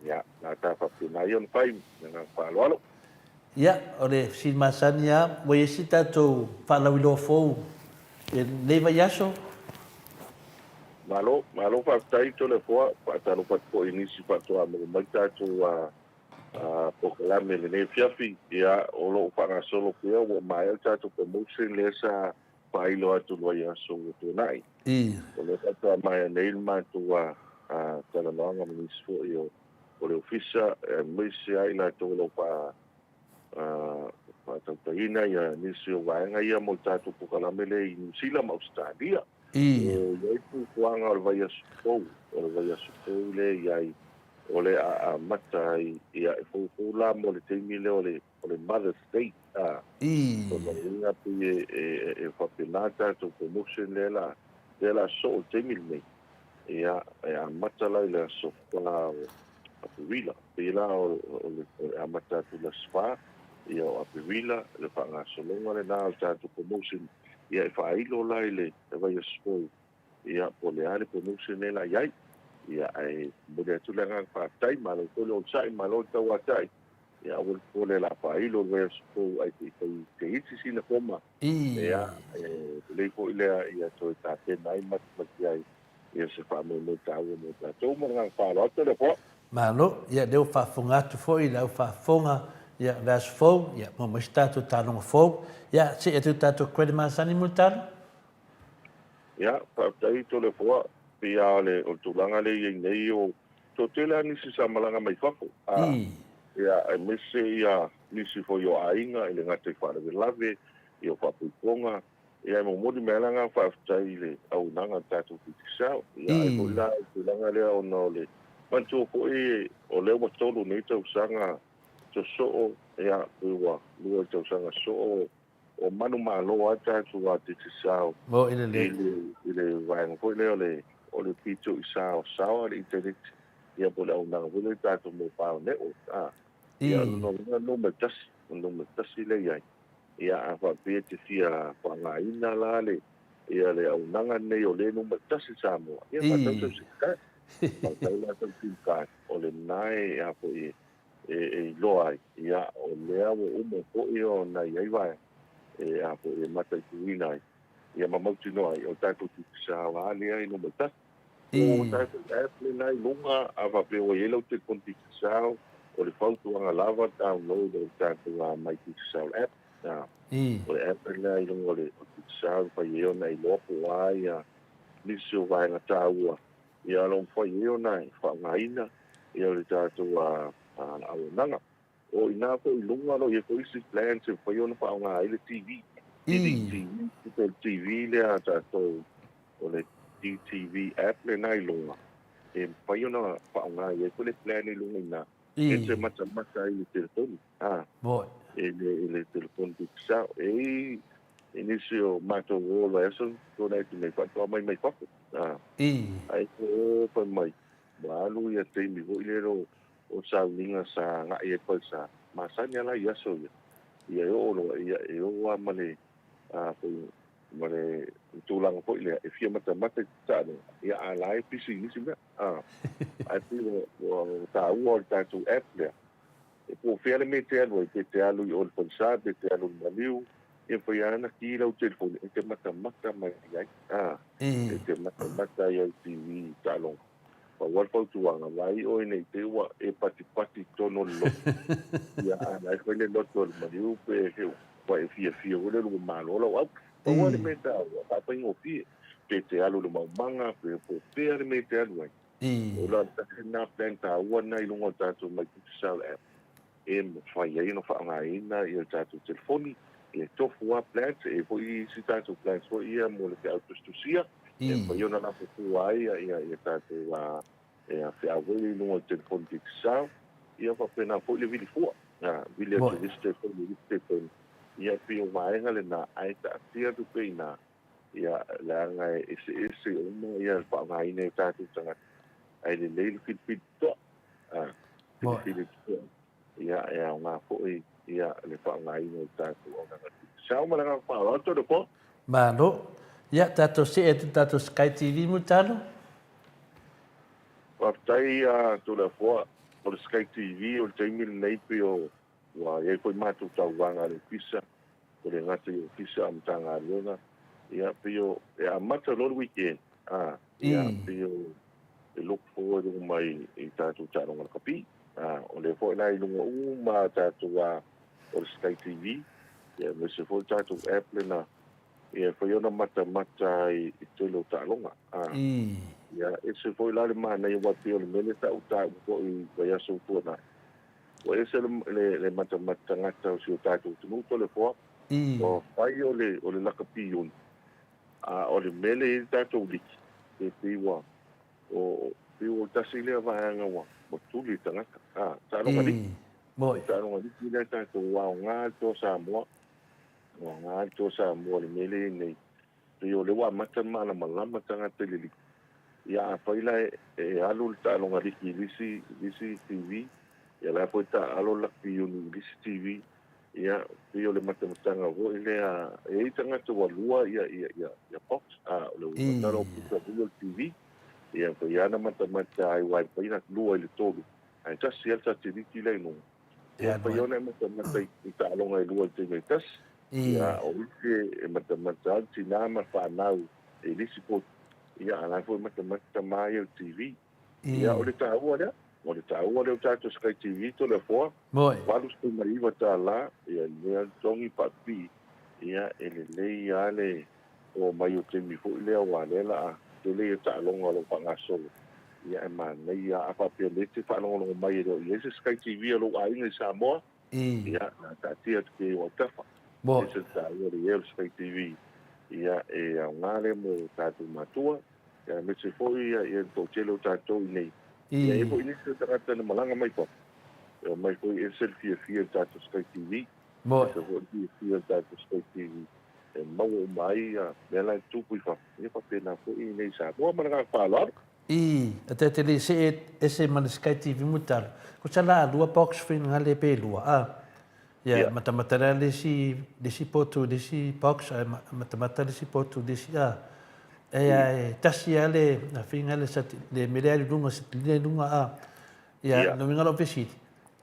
Ia, la ta faapena ia ona fai ma le agaga faaaloalo. Ia, o le fesili masani lava, ua i ai se tatou faalauiloa fou i lenei vaiaso? Malo, malo faafetai Toleafoa, faatalofa atu foi i nisi faatoa maua mai tatou polokalame i lenei afiafi. Ia, o lo o faagasolo pea, ua maea le tatou promotion lea sa faailo atu i le vaiaso ua tuanai. O lea faatoa maea nei le matou talanoaga ma nisi foi o o le Ofisa, aemaise ai latou o lo o faatautaina ia nisi o vaega ia mo le tatou polokalame lea i Niu Sila ma Ausetalia. E i ai fuafuaga o le vaiaso fou, o le vaiaso fou lea e i ai, o le a amata ai, ia e foufou la mo le taimi lea o le o le Mother's Day, a. O lona uiga pei e faapena le tatou promotion lea la, lea la soo i le taimi lenei. Ia, e amata la i le aso 4 o Aperila. Pei la o le amata atu i le aso 4 ia o Aperila, le faagasologa lena o le tatou promotion. Ia, e faailo la i le vaiaso fou, ia, po o le a le promotion lea la i ai. Ia, ae momoli atu le agaga faafetai, malo foi le onosai, malo le tauatai. Ia, aua le popole o le a faailo le vaiaso fou ae se i fai se isi sina koma. Ia, e lelei foi lea ia toe tapena ai matimati ai ia se faamoemoe taua mo tatou. Ma le agaga faaaloalo atu Toleafoa. Malo, ia lea ua faafofoga atu foi i le au faafofoga, ia o le aso fou, ia maua mai se tatou taaloga fou. Ia, see atu i le tatou credit masani Mulitalo. Ia, faafetai Toleafoa, pei lava o le tulaga lea e i ai nei o toatele lava nisi sa malaga mai fafo, a, ia, aemaise ia nisi foi o aiga e le gata i faalavelave, ia o faapaipoga, ia e momoli mai lava le agaga faafetai i le auaunaga a le tatou Digicel. Ia ai foi la i le tulaga lea ona o le manatua foi o lea ua tolu nei tausaga sosoo, ia pei ua lua tausaga sosoo o manumalo lava tatou a Digicel i le vaega foi lea o le pito i saosaoa le internet ia po o le auaunaga foi lea i tatou mobile network a. Ia o lona uiga numera tasi, o le numera tasi lea i ai. Ia a faapea e te fia faaaogaina la le ia le auaunaga lenei o lea e numera tasi i Samoa, ia faatau sau sim card. Faatau la sau sim card, o lena e a foi e. E e iloa ai, ia, o lea ua uma foi ona i ai vaega e a foi e mataituina ai, ia ma mautinoa ai, o le tatou Digicel lava lea e numera tasi. O tatou app lena i luga, a faapea ua i ai lau telefoni Digicel, o le fautuaga lava download o le tatou My Digicel app. O le app lena i luga o le Digicel e mafai ai ona e iloa po o a ia nisi o vaega taua ia o lo o mafai ai ona e faaaogaina ia le tatou auaunaga. O i ina foi i luga o lo o i ai foi isi plans e mafai ona faaaoga ai le TV. TV, po o le TV lea a tatou, o le DTV app lena i luga, e mafai ona faaaoga i ai foi le plan i luga i ina, e te matamata ai i le telefoni, i le telefoni tutusao. E i ai nisi o matou o le vaiaso tuanai atu nei faatoa mai mai fafo, ae o fai mai, ua alu ia taimi foi lea o sauniga sa agai ai falesa, masani lava la i aso ia, ia e oo loa, ia e oo lava ma le, a foi, ma le tulaga foi lea, e fia matamata i te taaloga, ia a la e pisi i nisi mea. A, ae pei ua, ua taua o le tatou app lea, e po o fea le mea e te alu ai, pe te alu i o i le falesa, pe te alu i le maliu, ia mafai lava ona ki lau telefoni e te matamata mai ai, a, e te matamata ai au TV i taaloga. Pau lava le fautuaga, vaai oe ne i te i ua e patipati i totonu o le loto, ia a la e fai le loto e le maliu pe he ua e fiafia foi lele ua malo lau au. Pau lava le mea taua, faafaigofie, pe te alu i le maumaga, pe po o fea le mea e te alu ai. O la le tasi lena plan taua lena i luga o le tatou My Digicel app e mafai ai ona faaaogaina le tatou telefoni, e tofu lava plans, e i ai foi isi tatou plans foi ia mo le feau tusitusia, e mafai ona lafo fua ai ia tatou feau foi ia i luga o le telefoni Digicel, ia faapena foi le vili fua, vili atu i le isi telefoni i le isi telefoni, ia pei o vaega lena, ae taatia atu pea i ina, ia leaga e eseese uma ia le faaaogaina e tatou tagata, ae lelei le filifili totoa. Filifili totoa, ia e aoga foi ia le faaaogaina o le tatou auaunaga Digicel. Ma le agaga faaaloalo, Tolepo. Malo. Ia, tatou see atu i le tatou Sky TV Mulitalo. Faafetai Toleafoa. O le Sky TV o le taimi lenei pei o ua i ai foi matou tauvaga a le Ofisa, ua le gata i Ofisa a o Matagaluega. Ia, pei o, e amata loa le weekend, a, ia, pei o, e look forward uma i, i tatou taaloga lakapi. A, o lea foi la i luga uma a tatou a, o le Sky TV, ia, aemaise foi le tatou app lena, ia, e fai ona matamata ai i tele o taaloga. A, ia, ese foi la le manaia, aua pei o le mea lea sa ou taua foi i vaiaso ua tuanai, Ua ese le matamata tagata o si o tatou atunuu Toleafoa. Ua fai o le, o le lakapi iuni, a o le mea lea e i ai le tatou liki, e pei ua, o, pei ua tasi lea vaega ua, ua tuli le tagata. A, taaloga liki. Taaloga liki lea tatou, ua aoga le Toa Samoa. Ua aoga le Toa Samoa i le mea lea e i ai nei. Pei o lea ua amata ona malamalama tagata i le liki. Ia afai la e alu le taaloga liki i le isi, i le isi TV, ia la foi taaalo le lakapi iuni i le isi TV, ia pei o le matamataga foi lea, e i ai tagata ua lua ia, ia, ia, ia box, a, o le masalo o pusa foi o le TV, ia pei lava ona matamata ai aua e mafai ona lua i le tolu, ae tasi lava le sateliti la i luga. Ia mafai ona e matamata i taaloga e lua i le taimi e tasi. Ia, o isi e matamata ai le tinā ma le fanau i le isi potu, ia, a o la e foi e matamata tama ia i le TV. Ia, o le taua lea, o le taua lea o tatou Sky TV Toleafoa, $89, ia, i mea totogi faapipii, ia, e lelei lava le oo mai o taimi foi lea aua o lea o le a tele ia taaloga o lo o faagasolo, ia, ae manaia lava. A faapea o lea e te faalogologo mai e le o i ai se Sky TV a lou aiga i Samoa, Ia, na taatia atu pea i ou autafa. E ese le taua o le i ai o le Sky TV, ia, e aoga lea mo tatou matua, ia, aemaise foi ia, ia le toatele o tatou i inei. Ia, e i ai foi nisi o tagata na malaga mai fafo, e omai foi e ese le fiafia i le tatou Sky TV. Ese foi le fiafia i le tatou Sky TV e maua uma ai ia mea la e tupu i fafo, ia faapena foi i inei i Samoa. Ma le agaga faaaloalo. I, a te te le see ese ma le Sky TV mo talo. Ko sa la lua box finale pe lua a. Ia matamata la le isi le isi potu le isi box ae matamata le isi potu le isi a. E a e tasi a le a finga le sat le mele a lunga sat le lunga a. Ia no winga lo fesili.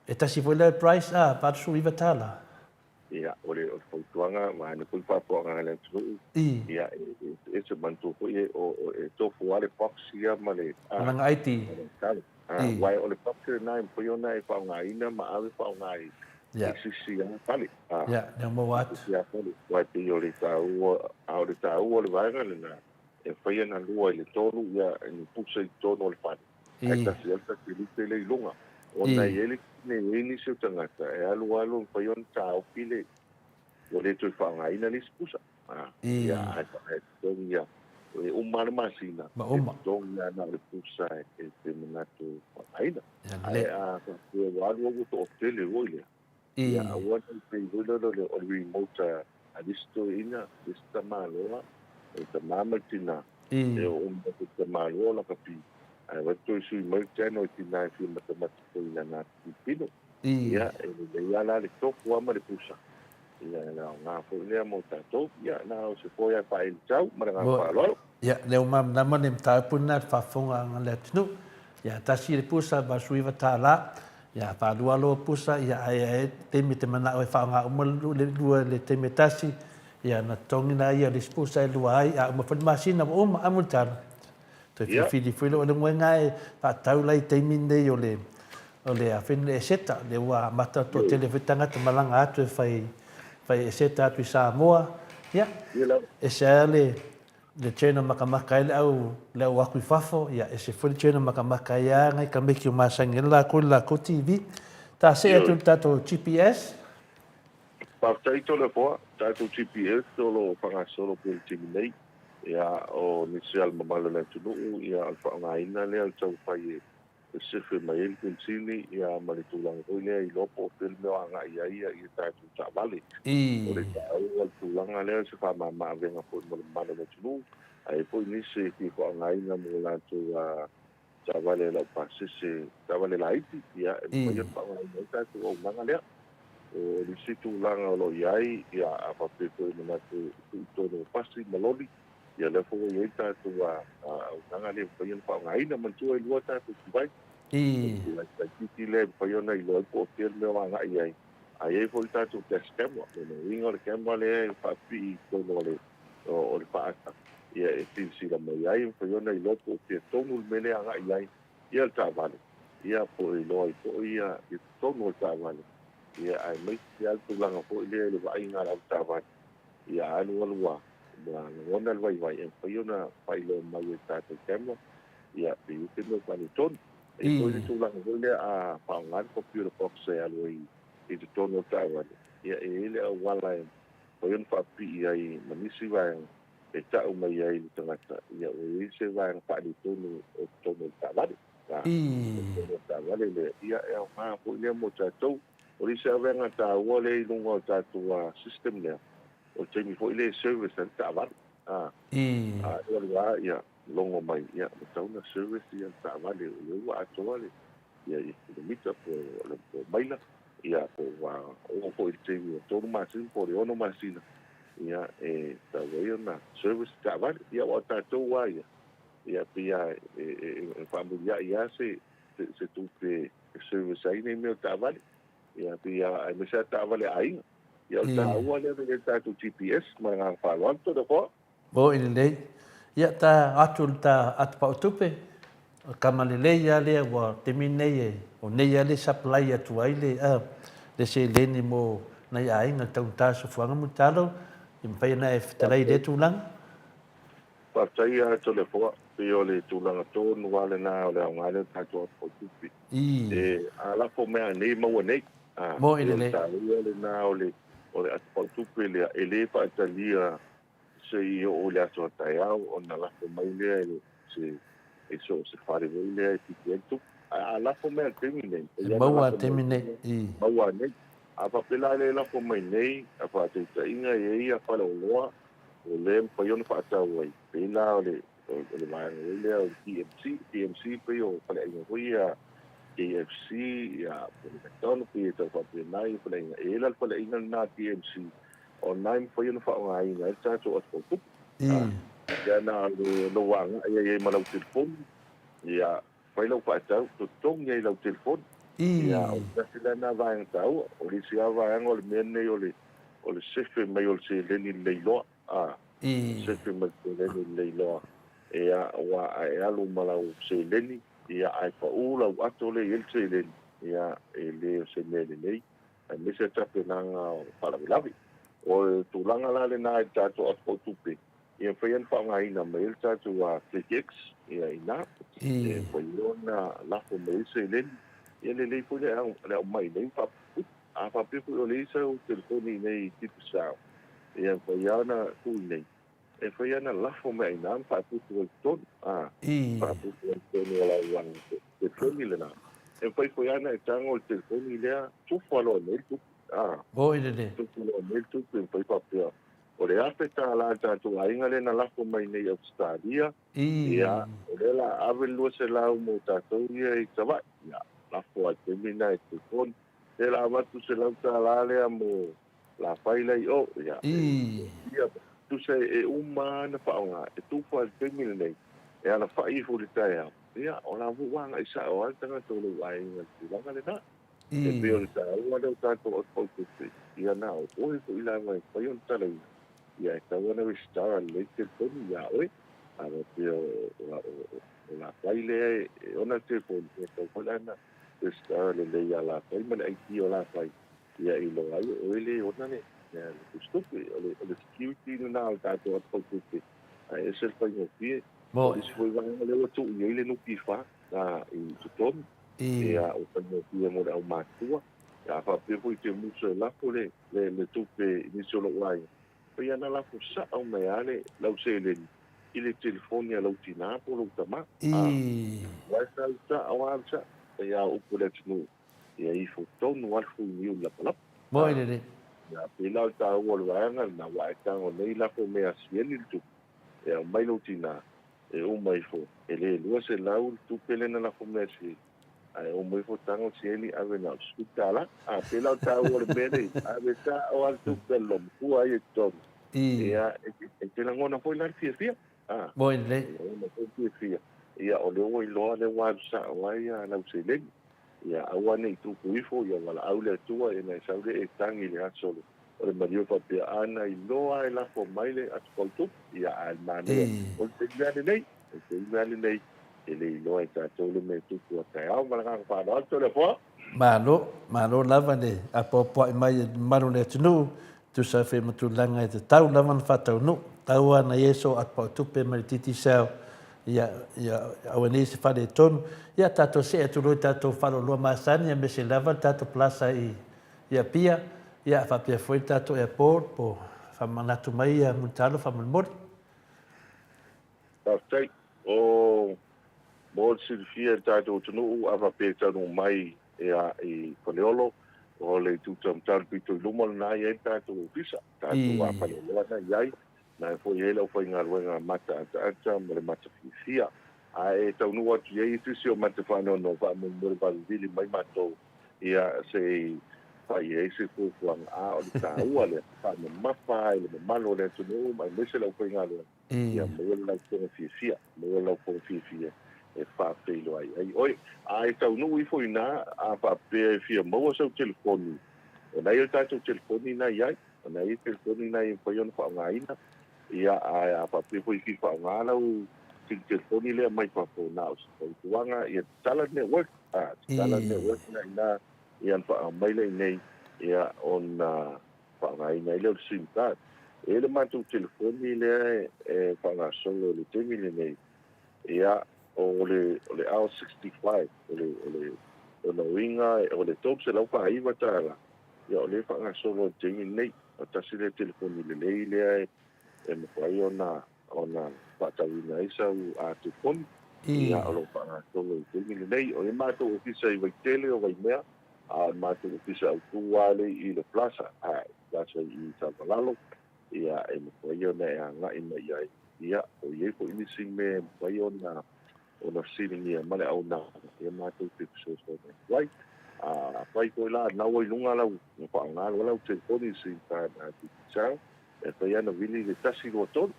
E tasi foi lea price a, $89. Ia, o le o le fautuaga, vaeane foi le faafofoga a le atunuu, ia, e eseese manatua foi e, o, o, e tofu lava le box ia ma le, a, Lana ID. ma le talo. A, aua o le box lena e mafai ona e faaaogaina ma ave faaaoga i, i sisi lava fale. A, Ia, lea ua maua i atu. sisi lava fale. Aua e pei o le taua, a o le taua o le vaega lena, e mafai ona lua i le tolu, ia, ni pusa i totonu o le fale. Ae tasi lava le satelite lea i luga. Ona e i ai le taimi e i ai nisi o tagata e alu alu e mafai ona taofi le, ua le toe faaaogaina le isi pusa. Ia, ae totogi lava. E uma lava le masina, e totogi lava na o le pusa e te manatu e faaaogaina. Ae a faapea ua alu alu ua toatele foi lea, Ia aua ne i pei foi lea o le remote a le isi toeaina, le isi tamaloa, o le tama ma le tina, e oo mai le tamaloa o lakapi, ae avatu toe sui mai le channel i tina e fia matamata foi i lana atu tilotilo. Ia, e lelei lava la le tofu lava ma le pusa. Ia, e aoga foi lea mo tatou. Ia, na o se foe lava e faaili tau ma le agaga faaaloalo. Ia, lea ua malamalama le mataupu lena i le faafofogaaga a le atunuu. Ia, tasi le pusa, $89. Ia, faalua loa pusa, ia, ae i ai taimi e te manao e faaaoga uma le lua i le taimi e tasi, ia, ona totogi lea o le isi pusa e lua ai, a uma foi le masina ua uma, a mulitalo. Toe filifili foi lea o le moega e faatatau la i taimi nei o le o le afeni le eseta, lea ua amata toatele foi tagata malaga atu e fai fai eseta atu i Samoa. Ia, ese lava le le channel makamaka ai le au le au aku i fafo, ia ese foi le channel makamaka ai lava nai tamaiti o masani ai lakou i le lakou TV. Ta see atu i le tatou GPS. Faafetai Toleafoa, tatou GPS o lo o faagasolo pea i le taimi nei. Ia, o nisi lava o le mamalu o le atunuu, ia, o le faaaogaina lea o le taumafai e sefe mai ai le penisini, ia, ma le tulaga foi lea iloa po o fea le mea o agai i ai ia tatou taavale. O le taua o le tulaga lea o se faamama-avega foi mo le mamalu o le atunuu, ae i ai foi nisi e fia faaaogaina mo latou taavale laupasese, taavale laiti, ia, e mafai ona faaaogaina ai tatou auaunaga lea. O le isi tulaga o lo o i ai, ia, a faapea foi e manatu e tuu i totonu o pasi ma loli, ia, lea foi ua i ai tatou auaunaga lea e mafai ona faaaogaina. Manatua e lua tatou device, o le device laitiiti lea e mafai ona iloa ai po o fea le mea o agai i ai, ae i ai foi le tatou dash camera. O lona uiga o le camera lea e faapipii i totonu o le o le faata, ia e silasila mai ai, e mafai ona iloa po o fea tonu le mea lea e agai i ai ia le taavale, ia po o iloa ai foi ia totonu o le taavale, ia aemaise lava le tulaga foi lea i le vaaiga a le avetaavale, ia alu alu lava, ua lagona le vaivai, e mafai ona faailoa mai e le tatou camera, ia pe i ai se mea faaletonu. E i ai foi le tulaga foi lea a faaaoga le computer box e alu ai i totonu o le taavale, ia e i ai le auala e mafai ona faapipii ai ma nisi vaega e tau mai ai le tagata, ia ua i ai se vaega faaletonu o totonu o le taavale. A, o totonu o le taavale lea, ia e aoga foi lea mo tatou. O le isi avega taua lea i luga o le tatou system lea, o le taimi foi lea e service ai le taavale. A, a alu alu lava, ia logo mai, ia ua tatau ona service ia le taavale, o lea ua atoa le ia i kilomita po o maila, ia po ua oo foi i le taimi ua 3 masina po o le 6 masina, ia e tatau ai ona service le taavale. Ia aua o tatou lava ia, ia pei lava e faamuliai lava se se tupe e service ai nei mea o taavale. Ia pei lava aemaise lava taavale a aiga. Ia o le taua lea o le tatou GPS ma le agaga faaaloalo. Toleafoa. Moi lelei. Ia ta atu le ta atu pau tupe, o tama lelei a lea ua taimi nei e o nei a le supply atu ai le a le seleni mo nai aiga le taugata sofuaga Mulitalo, i mafai ona e fetalai i lea tulaga. Faafetai ia Toleafoa, pei o le tulaga tonu lava lena o le aoga lea o le tatou atu pau tupe. E a lafo mai nei maua nei. A, Moi pei o le lelei. taua lena o le o le atu pau tupe lea e le faatalia Se i oo i le aso a taeao ona lafo mai lea e se e so o se fale foi lea e piki ai le tupe. Ae a lafo mai a le taimi nei, e pei lava ona Maua a lafo mai taimi nei, i. Maua nei. A faapea la e le lafo mai nei, a faataitaiga e i ai ia faleoloa o lea e mafai ona faatau ai, pei la o le o le vaega foi lea o le TMC, TMC pei o faleaiga foi ia KFC, ia po o le McDonald, pei e tau faapena ia faleaiga. E i ai la le faleaiga lena a TMC, o lena e mafai ona faaaogaina ai le tatou atu tupe. Ia na o lou agai ai ai ma lau telefoni, ia fai lau faatau, totogi ai i lau telefoni. Ia, o le tasi lena vaega taua. O le isi lava vaega o le mea lenei o le, o le sefe mai o le seleni lelei loa. A, sefe mai le seleni lelei loa. Ia, aua a e alu ma lau seleni, ia, ae pau lau ato lea e i ai le seleni, ia, e le o se mea lelei, aemaise le tapenaga o faalavelave. O le tulaga la lena i le tatou ato pau tupe, Ia mafai ona faaaogaina mai ai le tatou KX ia i ina. E mafai ona lafo mai ai seleni. Ia lelei foi le aumai i inei ma faaputuputu. A faapea foi o lea e i ai sau telefoni i inei i Digicel, ia e mafai lava ona tuu i inei, e mafai lava ona lafo mai i ina ma faaputu ai i totonu. Faaputu ai i totonu o lau telefoni lena. E mafai foi lava ona e tago i le telefoni lea, tufa loa i inei le tupe. Tufa loa i inei le tupe, e mafai faapea O le $1000 a le tatou aiga lea na lafo mai nei i Ausetalia, ia, o lea o le a ave le 200 mo tatou ia i Savaii, ia, lafo lava i le taimi lena i telefoni. O lea o le a avatu le $100 lea mo Lafai la i o, ia, ia, tusa e uma lava ona faaaoga, e tufa i le taimi lenei, e alafai ifo i le taeao, ia, o la foi ua agai sao lava le tagata o lou aiga i le tulaga lena. E pei o le taua lea o tatou aupautupe, ia na o oe foi lava e mafai ona talaina, ia e tatau ona resitala lelei le telefoni ia oe. A faapea o Lafai lea e ona le telefoni, ia e tatau foi la ona resitala lelei ia Lafai ma le ID o Lafai, ia e iloa ai o oe lea e ona le tusitupe. O le security lena o le tatou aupautupe, ae ese le faigofie. O le isi foi vaega lea ua tuu i ai le NPF i totonu, Ia, ua faigofie mo le aumatutua. A faapea foi e te musu e lafo le tupe i nisi o lou aiga, pei lava na lafo sao mai lava lau seleni i le telefoni a lou tina po o lou tama. Aua e sau sao lava le sao, pei lava o upu a le atunuu, ia ifo tonu lava le fuiniu i le lapalapa. Ia, pei la o le taua o le vaega lena, aua a e tago nei lafo mea a sieli le tupe, e aumai lou tina, E uma ifo, e le 200 le tupe lea na lafo mai e Sieli, ae uma ifo tago Sieli ave na o le $10. A pei la o le taua o le mea lenei, ave sao lava le tupe a le loomatua ia i totonu. Ia, e te lagona foi la le fiafia. A, e lagona foi le fiafia. Ia, o lea ua iloa lea ua alu sao ai lau seleni. Ia aua ne i tupu ifo, ia valaau le Atua ina e sau lea e tagi i le aso o le maliu faapea, A na iloa e lafo mai le aso pautupu, ia a le manaia, o le taimi lava lenei, o le taimi lava lenei, e le iloa e tatou le mea e tupu a taeao. Ma le agaga faaaloalo, Toleafoa. Malo, malo lava le apoapoai mai e le mamalu o le atunuu, e tusa ai foi ma tulaga e tatau lava ona faataunuu. Tau lava na i ai sou atupautupe mai le Digicel, ia, ia aua nei se faaletonu. Ia tatou see atu loa i tatou faaaloaloa masani aemaise lava le tatou plaza i i Apia, ia faapea foi le tatou airport po faamanatu mai ia Mulitalo faamolemole. Faafetai. O mo le silafia e le tatou atunuu, a faapea e taunuu mai ia i Faleolo, o le itu taumatau i le pito i luma lena e i ai le tatou ofisa, tatou a Faleoloa na i ai, na e foi i ai le aufaigaluega mataataata ma le matafiafia. A e taunuu atu i ai se isi o mata faanoanoa, faamolemole vavevili mai matou ia se i fai i ai se fuafuaga. A o le taua lea, faamamafa ai le mamalu o le atunuu ma aemaise le aufaigaluega, ia maua le laufofoga fiafia, maua le laufofoga fiafia e faafeiloai ai oe. A e taunuu ifo i ina, a faapea e fia maua sau telefoni, o na i ai le tatou telefoni na i ai, o na i ai telefoni na e mafai ona faaaogaina, ia, ae a faapea foi e fia faaaoga lau sili telefoni lea mai fafo, na o se fautuaga, ia tatala le network, a, tatala le network na i ina, ia ona faaaoga mai lea i inei, ia, ona faaaogaina ai lea o le sim card. E i ai le matou telefoni lea e faagasolo i le taimi lenei, ia, o le, o le R65, o le, o le, lona uiga o le $349, ia o lea e faagasolo i le taimi lenei. O tasi lea telefoni lelei lea e mafai ona ona faatauina ai sau telefoni, ia o lo o faagasolo i le taimi lenei. O le matou ofisa i Vaitele o Vaimea, a o le matou ofisa autu lava lea i le Plaza, Plaza i Savalalo, ia e mafai ona e agai mai i ai. Ia, o i ai foi nisi mea e mafai ona ona fesiligia ma le auaunaga, ia matou te fesoasoani atu ai. Afai foi la na ua i luga lau, na faaaoga loa lau telefoni i sim card a Digicel, e mafai lava ona vili le 123,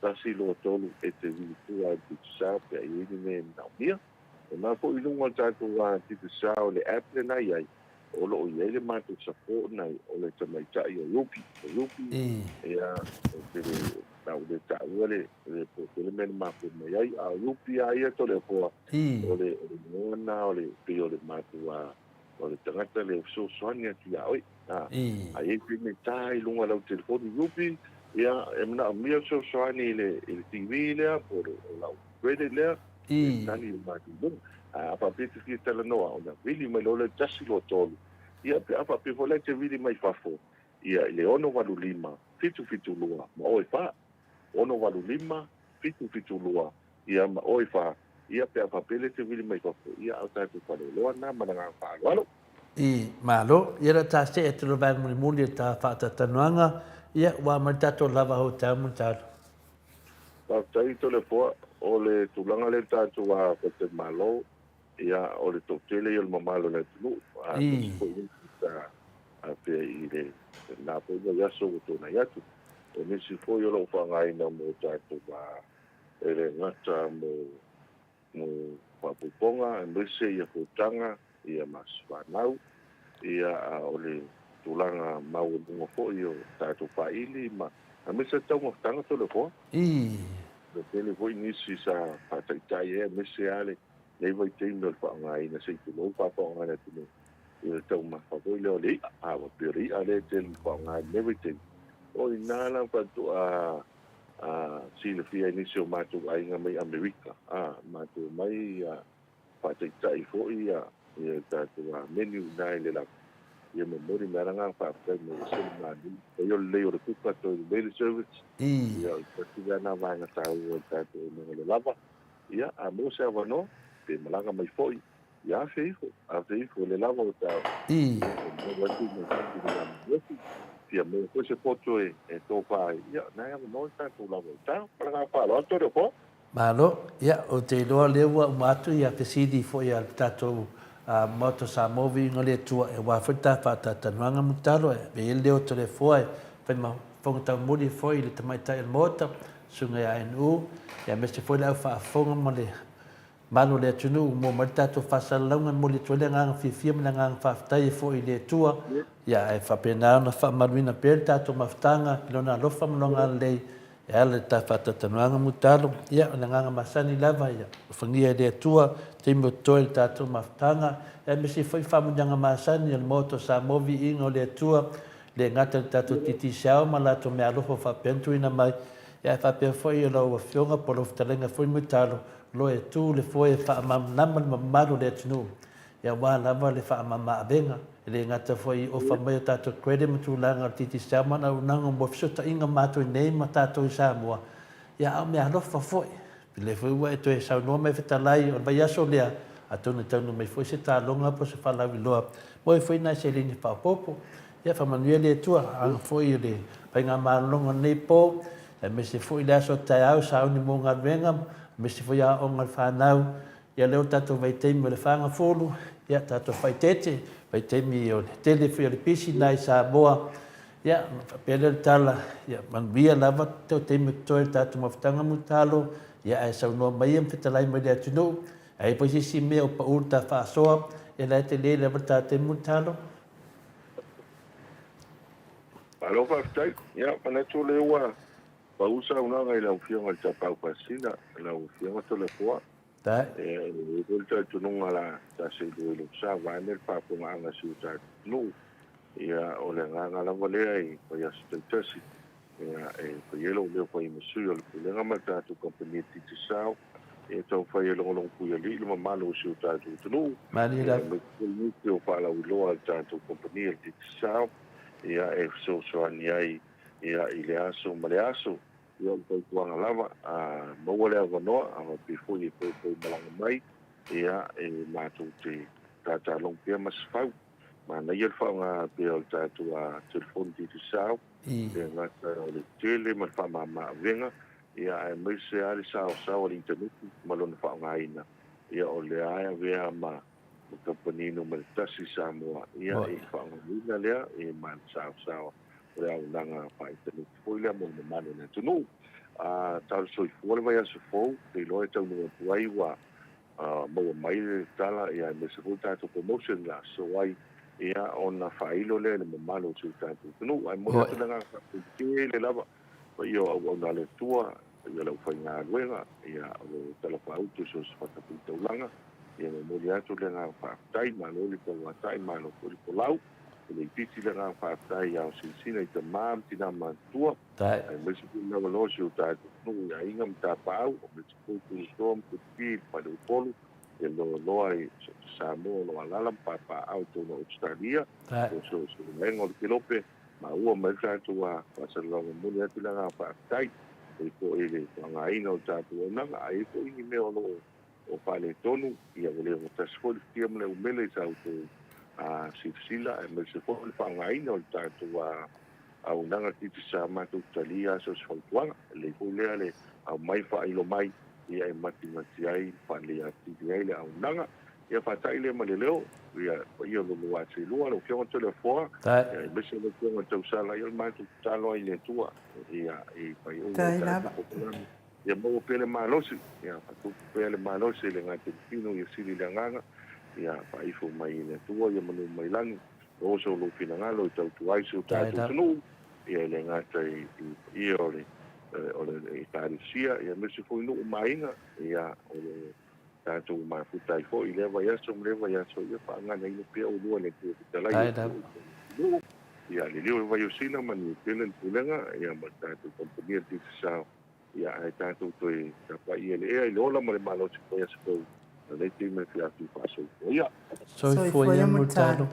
123 e te vili fua ai i le Digicel pe a i ai ni mea e manaomia. O lena foi i luga o le tatou Digicel le app lena e i ai, o lo o i ai le matou support na o le tamaitai o Ruby. O Ruby, ia, ou te le, na ou le taua le, le po o le mea na mafua mai ai, a o Ruby lava ia Toleafoa, o le, o le igoa lena o le, pei o le matou, o le tagata lea e fesoasoani atu ia oe. A i ai taimi e ta i luga o lau telefoni Ruby, ia, e manaomia le fesoasoani i le, i le TV lea, po o lau credit lea, e tali le matou luga. Ae a faapea e te fia talanoa, ona vili mai loa lea i le 123, ia pe a faapea foi la e te vili mai fafo, ia i le 685 772 ma oe 4. 685 772 ia ma oe 4, ia pe a faapea la e te vili mai fafo, ia a o tatou faleoloa lena ma le agaga faaaloalo. I, Malo, ia la ta see atu le vaega mulimuli o ta faatatalanoaga, ia ua aumai le tatou lava hotel Mulitalo. Faafetai Toleafoa, o le tulaga lea i le tatou faletalimalo, ia o le toatele ia o le mamalu o le atunuu, aemaise foi nisi sa afea i lena foi vaiaso ua tuanai atu. O nisi foi o lo o faaaogaina mo tatou e le gata mo mo faaopoopoga aemaise ia foutaga ia ma asi fanau, ia a o le tulaga maualuga foi o tatou faili ma aemaise le taumafataga Toleafoa. Ii. Ua tele foi nisi sa faataitai ai aemaise lava lenei vaitaimi o le faaaogaina se i tulou faafaaaoga e le atunuu i le taumafa foi lea o le i'a, a ua pei o le i'a lea e tele ina faaaoga i lenei vaitaimi. O i ina la faatoa a silafia e nisi o matou aiga mai Amerika, a, matou omai a faataitai foi ia ia tatou a menu ina i le lava, ia momoli mai lava le agaga faafetai mai ese le manaia, pei o le lelei o le kuka toe lelei le service, ia o le tasi lea na vaega taua o le tatou auaunaga o le lava, ia a maua se avanoa pe malaga mai foi Ia afe ifo, afe ifo le lava o ta e maua atu ma tatou le malosi. Fia maua foi se poto e tofa ai, ia na e avanoa le tatou lava o ta. Ma le agaga faaaloalo, Tore o Poa. Malo, ia ou te iloa lea ua uma atu ia fesili foi a le tatou Maota o Samoa Viiga o le Atua aua foi le ta faatatalanoaga Mulitalo e ave ai le leo o Toleafoa e fai ma fofoga taumuli foi i le tamaitai o le Maota, Susuga ia NU, ia aemaise foi le au faafofoga ma le Malu o le atunuu, ua maua mai le tatou faasalalauga e momoli atu ai le agaga fiafia ma le agaga faafetai e foi i le Atua, ia ae faapena ona faamamaluina pea le tatou mafutaga i Lona alofa ma Lona agalelei e ala i le ta faatautanoaga Mulitalo. Ia, o le agaga masani lava, ia alofagia e le Atua taimi o totoe le tatou mafutaga, aemaise foi faamanuiaga masani o le Maota o Samoa, viiga o le Atua, le gata i le tatou Digicel ma latou meaalofa faapea ona tuuina mai, ia ae faapea foi o lau Afioga po o lau Fetalaiga foi Mulitalo, O lo o e tu le foe e faamalamalama le mamalu o le atunuu, aua lava le faamama-avega. E le gata foi i ofa mai o tatou credit ma tulaga o le Digicel ma ana auaunaga mo fesootaiga matou i nei ma tatou i Samoa, ia a o meaalofa foi. O lea foi ua e toe saunoa mai fetalai o le vaiaso lea, atonu e taunuu mai foi se taloga po o se faalauiloa mo e foi nai seleni faaopoopo. Ia faamanuia le Atua, aga foi o le faigamalo o lenei po, aemaise foi le aso taeao sauni mo galuega, aemaise foi aoaoga a le fanau. Ia lea ua tatou vaitaimi o le fagafulu, ia tatou faaeteete, vaitaimi o le tele foi o le pisi na i Samoa. Ia ona faapea lea o le tala, ia manuia lava te taimi o totoe le tatou mafutaga mulitalo, ia ae saunoa mai ia ma fetalai mai le atunuu, a i ai foi se isi mea o pau le ta faasoa, ia la e tele lava le ta taimi mulitalo. Malo faafetai. Ia, manatu o lea ua pau le saunoaga i lau Afioga i le Tapaau Pasina, lau Afioga Toleafoa. E i ai foi le talitonuga o le a ta seelua i lou sa vaeane le faafofogaaga a si o tatou atunuu. Ia, o le agaga lava lea i vaiaso taitasi, ia, e fai ai lou leo fai ma sui o le Pulega ma le tatou kamupani a Digicel, e taumafai e logologo puialii le mamalu o si o tatou atunuu, aemaise foi nisi o faalauiloa a le tatou kamupani a le Digicel, ia, e fesoasoani ai, ia, i le aso ma le aso. Ia, o le fautuaga lava, a maua le avanoa, a faapea foi e poupou malaga mai, ia, e matou te tatalogo pea ma se fau. Manaia le faaaoga pea o le tatou telefoni Digicel, le gata o le tele ma le faamama avega, ia aemaise lava le saosao a le initaneti ma lona faaaogaina, ia o lea lava e avea ma kamupani numera tasi i Samoa, ia e faaaogaina lea e ma le saosao o le auaunaga faa-initaneti foi lea mo le mamalu o le atunuu. Talo soifua le vaiaso fou, ou te iloa e taunuu atu ai ua. maua mai le tala ia aemaise foi le tatou promotion le aso ai ia ona faailo lea i le mamalu o si o tatou atunuu. Ae momoli atu le agaga faafetai tele lava paia o auauna a le Atua, paia o le aufaigaluega ia o lo o talafaauto i so o se fatafaitaulaga. Ia momoli atu le agaga faafetai, malo le tauatai, malo foi le folau. E le itiiti le agaga faafetai i aosinasina i tama ma tina matutua, aemaise foi le avanoa o si o tatou atunuu i aiga ma tapaau, aemaise foi Tulatoa ma Tulipi i le fale o Upolu, le loaloa i Samoa o lo o alaala ma papaaao i totonu o Ausetalia, o so o se vaega o le kelope, maua mai le tatou faasalalauga. Momoli atu le agaga faafetai e foi i le faaaogaina o le tatou auaunaga, a i ai foi ni mea o lo o faaletonu, ia ua le ogatasi foi le futia ma le umele i sa outou silasila, aemaise foi le faaaogaina o le tatou auaunaga kiti sa matou talia so o se fautuaga. E lelei foi lea le aumai faailo mai ia e matimati ai ma faalelei atili ai le auaunaga. Ia faata'i lea ma le leo, ia paia o lo oulua seelua, lau Afioga Toleafoa, ia aemaise lau Afioga Tausala, ia o le matou tatalo ai i le Atua, ia i faaiuga o tatou polokalame. Ia maua pea le malosi, ia faatupu pea le malosi e le gata i le tino, ia sili le agaga, ia faaifo mai e le Atua ia manu mai lagi, ia oso lou finagalo e tautua ai si o tatou atunuu, ia e le gata i paia o le o le Ekalesia, ia aemaise foi nuu ma aiga, ia o lo o tatou mafuta ai foi i lea vaiaso ma lea vaiaso, ia faaganaina pea oulua e le Atua Fetalai e nuu, ia liliu le Vaiosina ma Niutele le Pulega, ia ma le tatou kamupani a le Digicel. Ia, ae tatou toe tapaia i le ea i le ola ma le malosi fai aso fou, lenei taimi afiafi faasoifua ia. Soifua ia Mulitalo.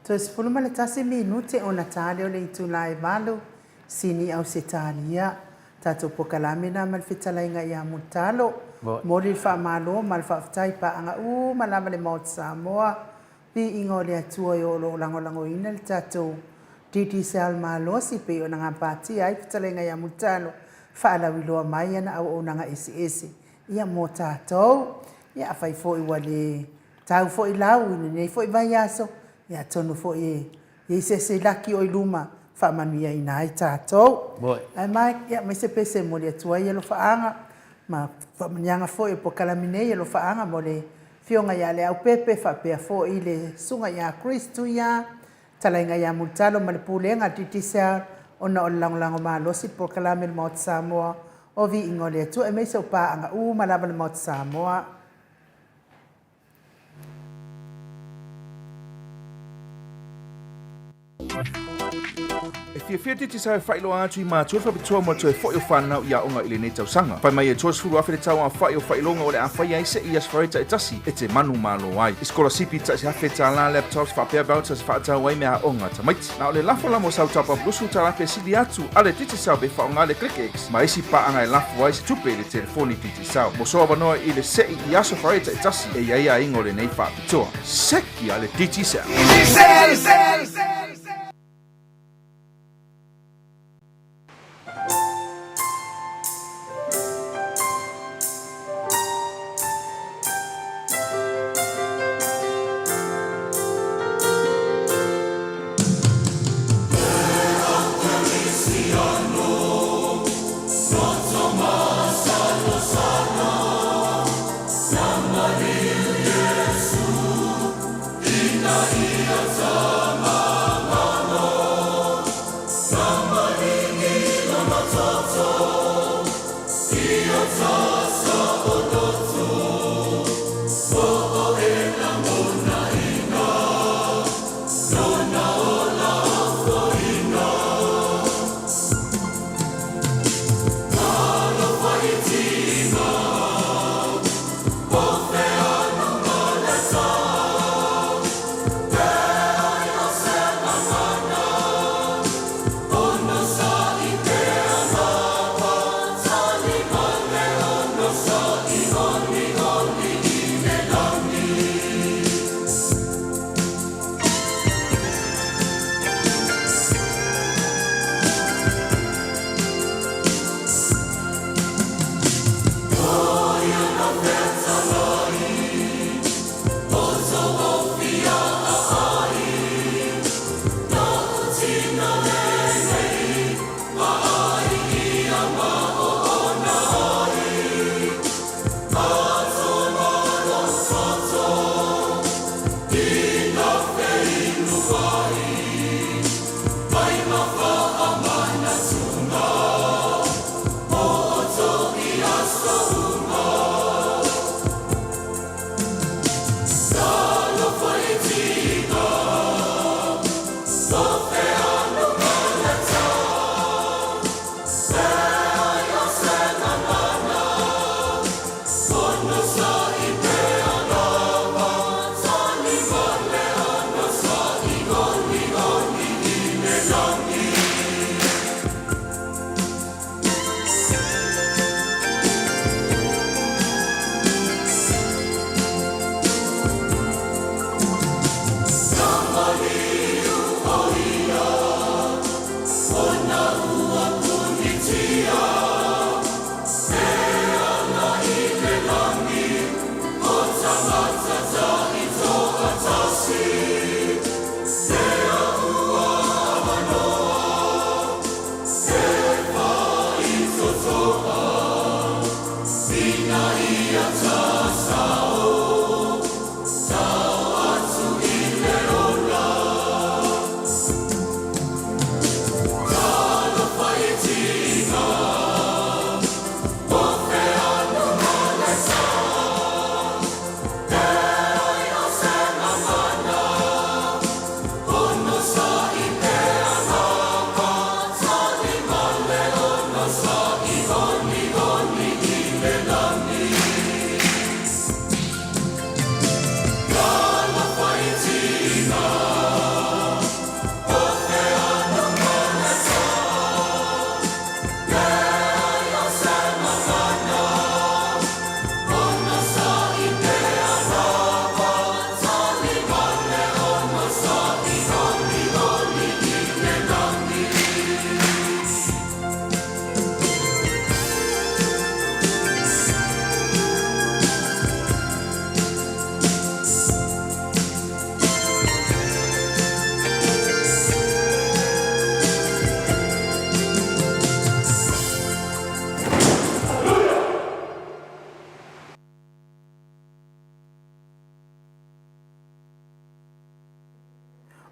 Toe 11 minute ona ta lea o le itula e 8, Sini Ausetalia. Tatou pokalame na ma le fetalaiga ia Mulitalo. Momoli le faamalo ma le faafetai i paaga uma lava le Maota Samoa Viiga o le Atua e o lo o lagolagoina le tatou Digicel malosi pei ona gapatia ai fetalaiga ia Mulitalo faalauiloa mai ana auaunaga eseese ia mo tatou. Ia afai foi ua le tau foi lau i lenei foi vaiaso, ia atonu foi e i ai se isi laki o i luma faamanuiaina ai tatou. Ae Mike, ia aemaise pe se momoli atu ai alofaaga ma faamanuiaga foi o polokalame nei alofaaga mo le Afioga ia Leaupepe faapea foi le Susuga ia Chris Tuia, Talaiga ia Mulitalo ma le Pulega a le Digicel ona o le lagolago malosi i le polokalame le Maota Samoa o Viiga o le Atua aemaise o paaga uma lava le Maota Samoa. E fiafia Digicel e faailoa atu i matua le faapitoa mo le toe foi o fanau i aoga i lenei tausaga. Fai mai e 30,000 le tau aofai o faailoga o le a faia ai se'i i Aso Faraile taitasi e te manumalo ai. I sikolasipi tasi $1,000, laptops faapea vouchers e faatau ai mea aoga a tamaiti. Na o le lafo la mo sau top up $20 e sili atu a le Digicel pe faaaoga le ClickX ma isi paaga e lafo ai se tupe i le telefoni Digicel. Mo sou avanoa i le se'i i Aso Faraile taitasi e i ai aiga o lenei faapitoa. Seki a le Digicel!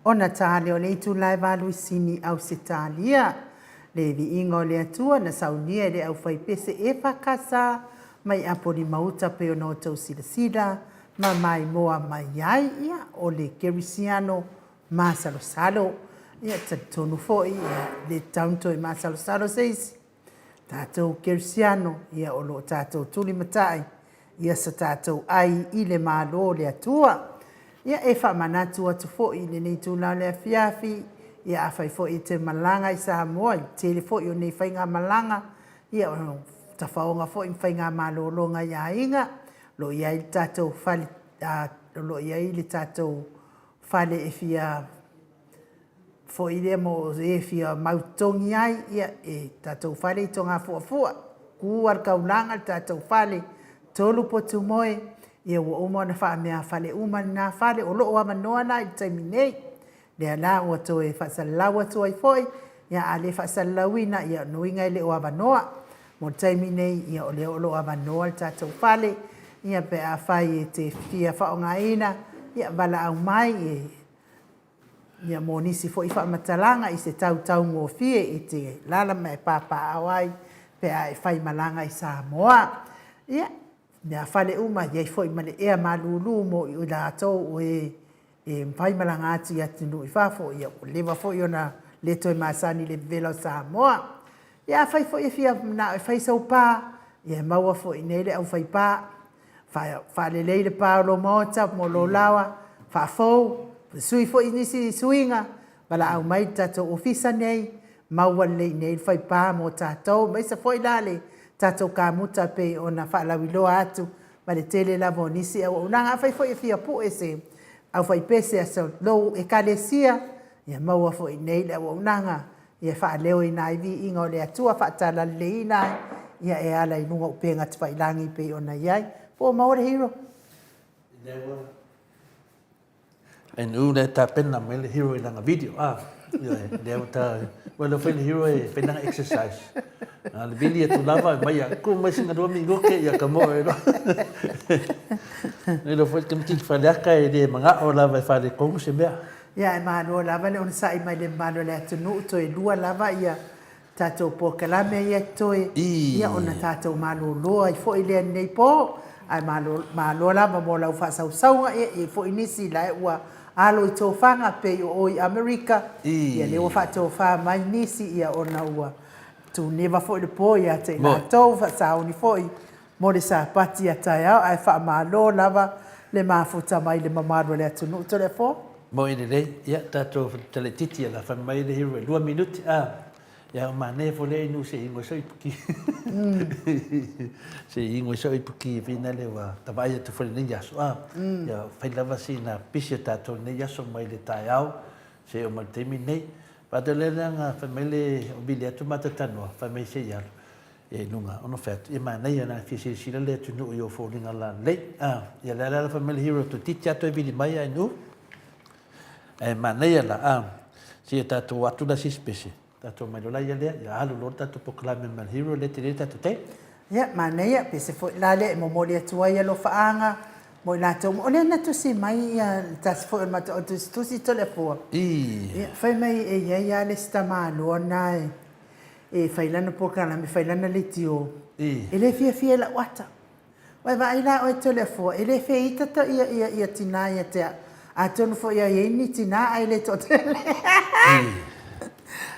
Ona ta lea o le itula e valuisini Ausetalia. Le viiga o le Atua na saunia e le aufaipese EFKS mai Apolima-uta pei ona outou silasila ma maimoa mai ai, ia, o le kerisiano masalosalo. Ia, talitonu foi, ia, le tatau ona toe masalosalo se isi. Tatou kerisiano, ia, o lo o tatou tulimatai ia so tatou ai i le Malo o le Atua. Ia, e faamanatu atu foi i lenei itula o le afiafi, ia, afai foi e te malaga i Samoa, i le tele foi o nei faigamalaga, ia, o tafaoga foi ma faigamalologa i aiga, o lo o i ai le tatou fale, o lo o i ai le tatou fale e fia foi lea mo e fia mautotogi ai, ia, e tatou fale i Togafuafua, ku lava le taulaga le tatou fale, tolu potu moe, ia ua uma ona faameafale uma lena fale, o lo o avanoa la i le taimi nei. Lea la ua toe faasalalau atu ai foi, ia a le faasalalauina, ia o lona uiga e le o avanoa. Mo le taimi nei, ia o lea o lo o avanoa le tatou fale, ia pe afai e te fia faaaogaina, ia valaau mai e Ia mo nisi foi faamatalaga i se tau taugofie e te lala ma e papaaao ai pe a e faimalaga i Samoa. Ia, mea fale uma, i ai foi ma le ea malulu mo i latou o e e faimalaga atu i atunuu i fafo, ia ua leva foi ona le toe masani i le vevela o Samoa. Ia afai foi e fia manao e fai sou pa, ia e maua foi i inei le aufaipa. Faalelei le pa o lou maota mo lou laoa, faafou, sui foi nisi suiga, valaau mai i le tatou ofisa nei, maua lelei i inei le faipa mo tatou, aemaise foi la le tatou kamuta pei ona faalauiloa atu ma le tele lava o nisi auaunaga. Afai foi e fia pue se aufaipese a lou ekalesia, ia maua foi i inei le auaunaga Ia faaleoina ai viiga o le Atua, faatalaleleina ai, ia e ala i luga o upega tafailagi e pei ona i ai. Po o maua le hero? NU lea e tapena mai le hero i lana video a. Ioe, lea ua ta, ua iloa foi le hero e fai lana exercise. A le vili atu lava e mai a ku mai sina lua minute ia ka moe loa. Iloa foi le tamaitiiti faleata e le manao lava e faaletonu se mea. Ia, e malo lava le onosai mai le mamalu o le atunuu, toe lua lava ia tatou polokalame ia totoe, ia ona tatou malolo ai foi lea i lenei po. Ae malo, malo lava mo lau faasausauga, ia e i ai foi nisi la e ua alo i tofaga pei o oe i Amerika, ia lea ua faatofa mai nisi, ia ona ua tuneva foi le po ia te i latou, faasauni foi mo le Sapati a taeao, ae faamalo lava le mafuta mai le mamalu o le atunuu. Toleafoa. Moi lelei, ia tatou talaititi la fai mai le hero e 2 minute a ia o manaia fo le inu se ingo so ipuki. Se ingo so ipuki fina le wa tavaai atu fo lenei aso a ia fai lava sina pisi o tatou lenei aso mai le taeao se o mai le taimi nei. Faato le leaga fai mai le o vili atu ma tatanoa fai mai se i alu e luga ona fai atu, e manaia na fia silasila le atunuu i ou foliga lalelei. A, ia le ala fai mai le hero toeitiiti lava toe vili mai ae nu. Ae manaia la, a, se i tatou atu la sisi pese, tatou mai loa la ia lea, ia alu loa le tatou polokalame ma le hero lea tele le tatou taimi. Ia, manaia, pese foi la lea e momoli atu ai alofaaga mo i latou uma. O lea na tusi mai ia le tasi foi o le matou au tusitusi Toleafoa. Ia, fai mai e i ai lava le isi tamaloa na e E fai lana polokalame, fai lana leitio. E le fiafia i lau ata. Ua e vaai la oe Toleafoa, e le feita ta ia, ia, ia tinā ia te au. Atonu foi ia i ai ni tinā ae le toatele.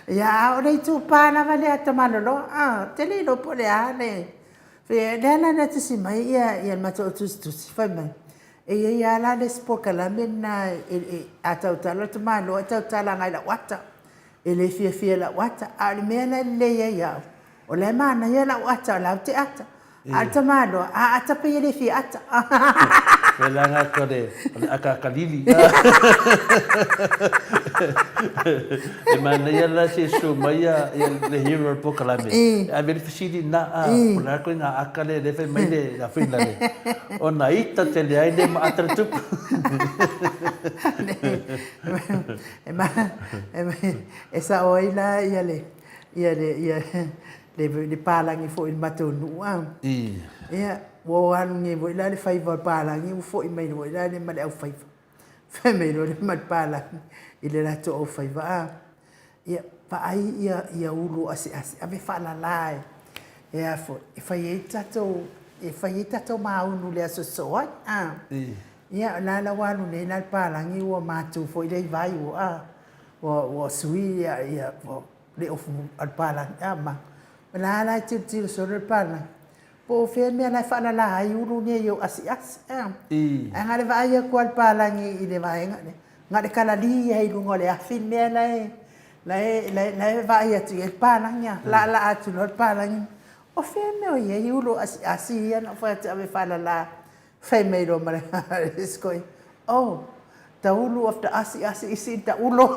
Ia, a o le itupa lava lea a Tamaloloa. A, ou te le iloa po o le a le... Lea la na tusi mai ia, ia le matou tusitusi, fai mai, e i ai lava la le isi polokalame lena e, e, a tautala le tamaloa e tautala agai i lau ata. E le fiafia i lau ata, a o le mea la e lelei ai au, o la e manaia lau ata, o la ou te ata. A o le tamaloa, a ata pei e le fia ata. Pei la gata o le, o le akaaka lili. E manaia la se susu mai ia, ia le hero o le polokalame. E ave le fesili na, a, po o le a koe ngā aka lea, lea fai mai le a fuainale. Ona ita tele ai le ma ata le tupu. E sao ai la ia le ia le ia le le palagi foi i le matou nuu a. Ia ua alu nei foi la le faiva o le palagi ua foi mai foi la le ma le aufaiva. Fai mai loa le ma le palagi i le latou aufaiva a. Ia vaai ia ia ulu asiasi ave faalala e e a foi e fai ai tatou e fai ai tatou maunu i le aso sosoo ai a. Ia o la la ua alu nei la le palagi ua matu foi lea i vai ua a ua ua sui ia ia le ofu a le palagi a ma o la la e tilotilo solo le palagi po o fea le mea la e faalala ai ulu nei i ou asiasi a. Ae na o le vaai atu lava le palagi i le vaega lea na o le kalali lava i luga o le afi le mea la e la e la e vaai atu i ai le palagi a laalaa atu loa le palagi o fea le mea o i ai ulu asiasi ia na ou fai atu e ave e faalala. Fai mai loa ma le isi koe, Oh, the ulu of the asi asi is in the ulo.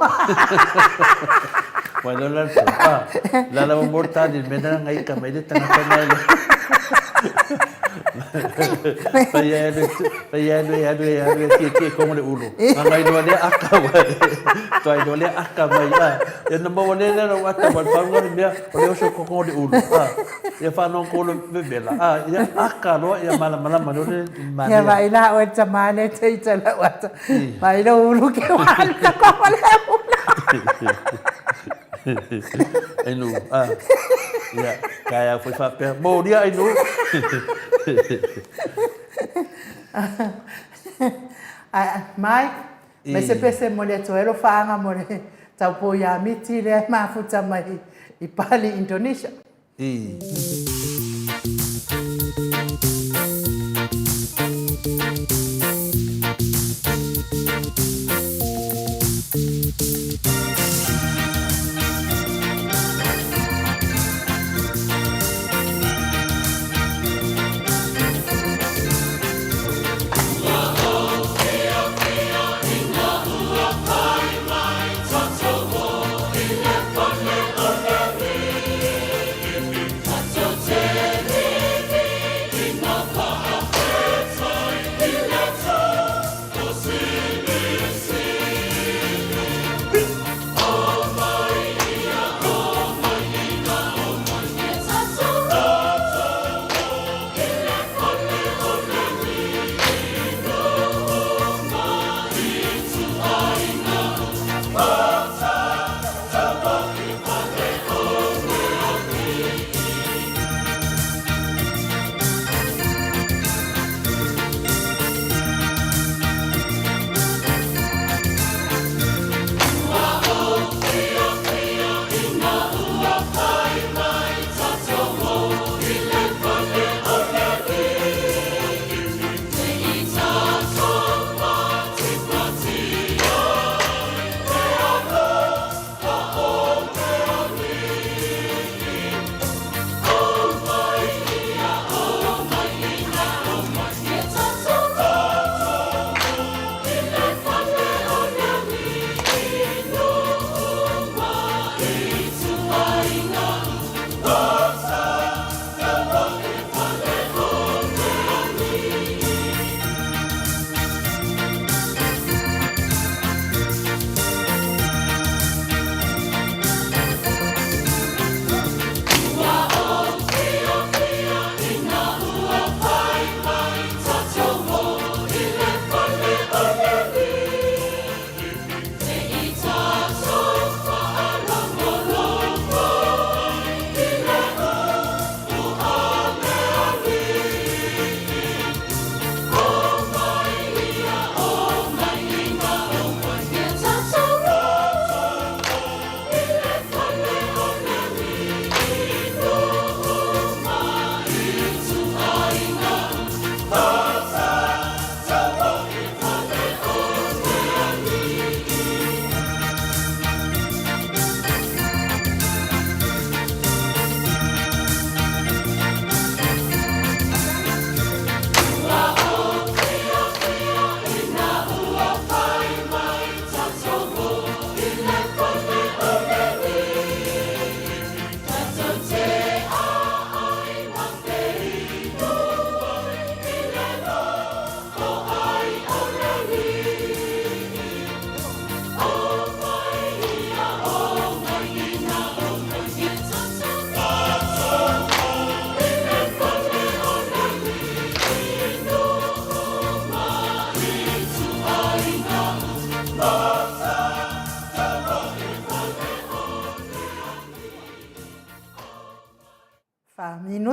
Wai loa la le ah, la la mo tali me na ngai ka mai le tangata na le. Fai ai le fai ai le alu e alu e tie tie kongo le ulu. Na ngai loa le aka wai. Toi loa le aka mai a. Ia na maua le le lau ata wai pau le mea o le oso kongo le ulu. Ah. Ia whanau vevela. A, ia aka loa, ia malamalama loa le manaia. Ia vaai la oe tama le te ita lau ata. Vaai lou ulu ke walu ka koho le ulu. Ai nu, a. Ia, kai au foi whapea. Mōria ai nu. Mike, me se pese mo le atu ai lo whaanga mo le taupo ia miti lea mafuta mai i Bali, Indonesia. I.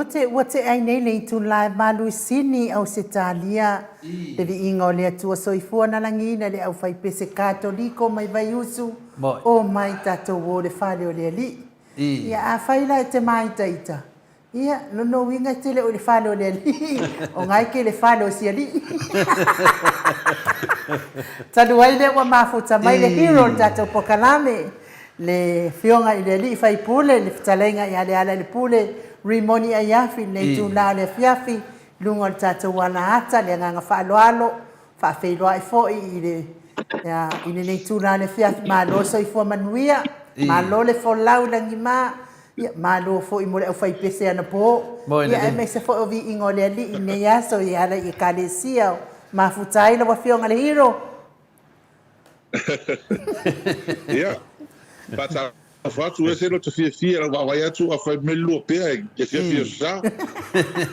minute ua tea ai nei le itula e Maluisini, Ausetalia. Le viiga o le Atua Soifua na lagiina le aufaipese Katoliko mai Vaiusu, omai tatou o le fale o le Alii. Ia afai la e te māitaita, Ia, lona uiga e te le o i le fale o le alii, o nga e ke le fale o si alii. Talu ai lea ua mafuta mai le hero o le tatou pokalame, le Afioga i le Alii Faipule, le Fetalaiga ia Lealailepule Rimoni Aiafi i lenei itula o le afiafi i luga o le tatou alaata, le agaga faaaloalo, faafeiloai foi i le i lenei itula o le afiafi. Malo le soifua manuia, malo le folau i lagima, ia malo foi mo le aufaipese anapo, ia aemaise foi o viiga o le Alii i lenei aso e ala i Ekalesia o mafuta ai lau Afioga le Hero. Ia, faatalofa atu, ese lota fiafia i lau vaavaai atu a fai mai lua pea i le afiafi o Sa.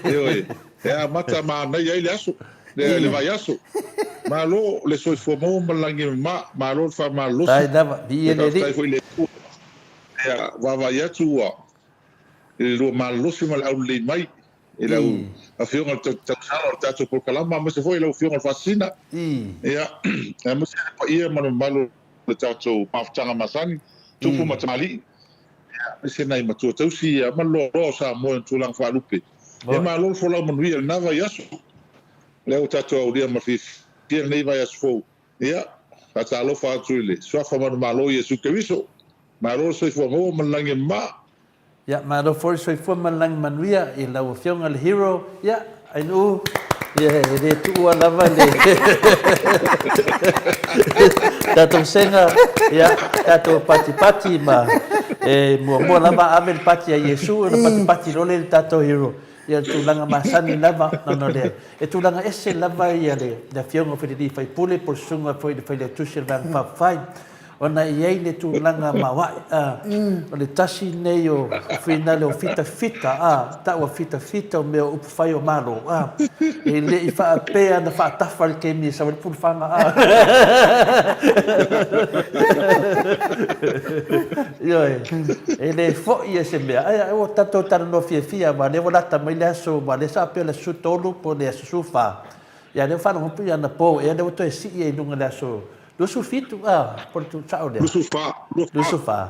Ioe, e amata manaia ai le aso, le, le vaiaso. Malo le soifua maua ma le lagi e mama, malo le faamalolosi. Faafetai lava, viia le Alii. Faafetai foi i le Atua, ia vaavaai atu ua i le lua malolosi ma le aulelei mai i lau Afioga i le Tausala o le tatou polokalama, aemaise foi i lau Afioga i le Faasisina, ia, aemaise le paia ma le mamalu o le tatou mafutaga masani, tupu ma tamalii, aemaise nai matua tausi ia, ma le loaloa o Samoa i ona tulaga faalupe. Ia malo le folau manuia i lena vaiaso. Lea ua tatou aulia ma le fiafia lenei vaiaso fou. Ia, faatalofa atu i le Suafa manumalo o Iesu Keriso. Malo le soifua maua ma le lagi e mama. Ia, malo foi le soifua ma le lagi manuia i lau Afioga le Hero, ia, Ainuu, ia, e le tuua lava le tatou sega, ia, tatou patipati ma e muamua lava ave le pati a Iesu ona patipati loa lea i le tatou Hero. Ia, le tulaga masani lava, ona o le, e tulaga ese lava ia le Afioga foi i le alii faipule po o le susuga foi i le Failautusi o le Vaega Faaupufai. Ona e i ai le tulaga maoae, a, o le tasi lenei o finale o fitafita, a, tau a fitafita o mea o upufai o Malo, a, e le i faapea na faatafa le taimi e sau ai le pulufaga, a. Ioe, e le foi e se mea, ae ua tatou talanoa fiafia, aua o lea ua lata mai le aso, aua o lea sa faapea o le aso 13 po o le aso 14, ia lea ua faalogo atu anapo ea lea ua toe sii ai i luga i le aso 27, a, po o le sao lea? 24, 24.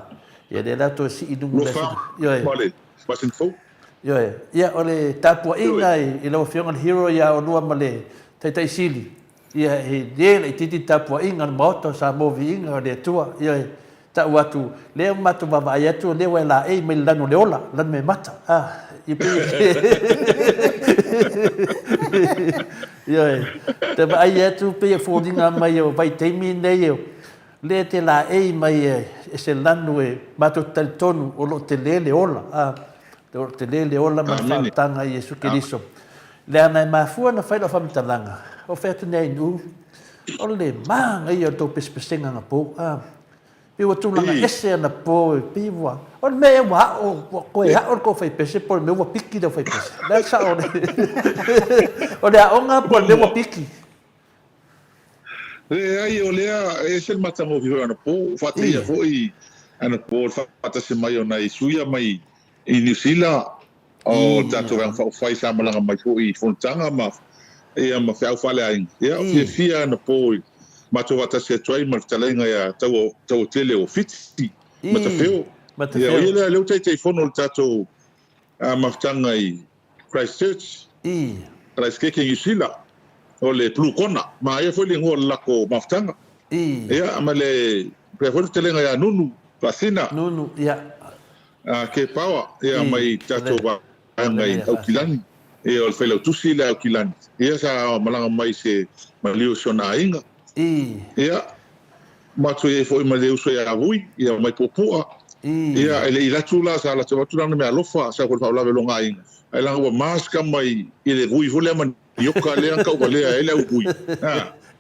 Ia lea la toe sii i luga i le aso. Ioe. Ma le masina fou. Ioe. Ia, o le tapuaiga i lau Afioga i le Hero ia oulua ma le Taitai Sili, ia, e le laitiiti le tapuaiga a le Maota o Samoa Viiga o le Atua. Ioe. Tau atu, lea ua matou vaavaai atu, o lea ua e laei mai le lanu o le ola, lanu meamata. A, ia pei e... Ioe. Te vaai atu pei e foliga mai o vaitaimi nei o lea e te laei mai e se lanu e matou te talitonu o lo o tele le ola, a, o lo o tele le ola ma le faaolataga i Iesu Keriso. Leaga e mafua ona fai lau faamatalaga, o fai atu nei ai Nu'u, o le manaia o le tou pesepesega anapo, a, Pei ua tulaga ese anapo, pei ua, o le mea ea ua aʻo, ua toe aʻo le tou faipese po o le mea ua piki le aufaipese? O le a le sao o le, o le aoga po o le mea ua piki? Leai, o lea e ese le matagofie foi o anapo, ua faateia foi anapo i le faatasi mai o nai suia mai i Niu Sila, o le tatou Vaega Faaupufai sa malaga mai foi i fonotaga ma ia ma feau faaleaiga. Ia, o fiafia anapo i matou faatasi atu ai ma le fetalaiga ia Taua Tauatele o Fiti Matafeo. Ia, o ia lea lea ua Taitaifono o le tatou mafutaga i Christchurch, Karaiseke Niu Sila, o le Blue Kona. Manaia foi le igoa o le lako mafutaga. Ia, ma le pea foi le fetalaiga ia Nunu Faasina. Nunu, ia. Ke Power, ia, mai tatou vaega i Aukilani, ia, o le Failautusi lea a Aukilani, ia, sa malaga mai i se maliu o si ona aiga. Ia, matou i ai foi ma le uso ia Vui, ia, mai Puapua. Ia, e le i alu atu la, sa alu atu avatu lana meaalofa, sa foi i le faalavelave o lona aiga, ae leaga ua mask mai i le vui foi lea manioka lea na tauvalea ai le au vui.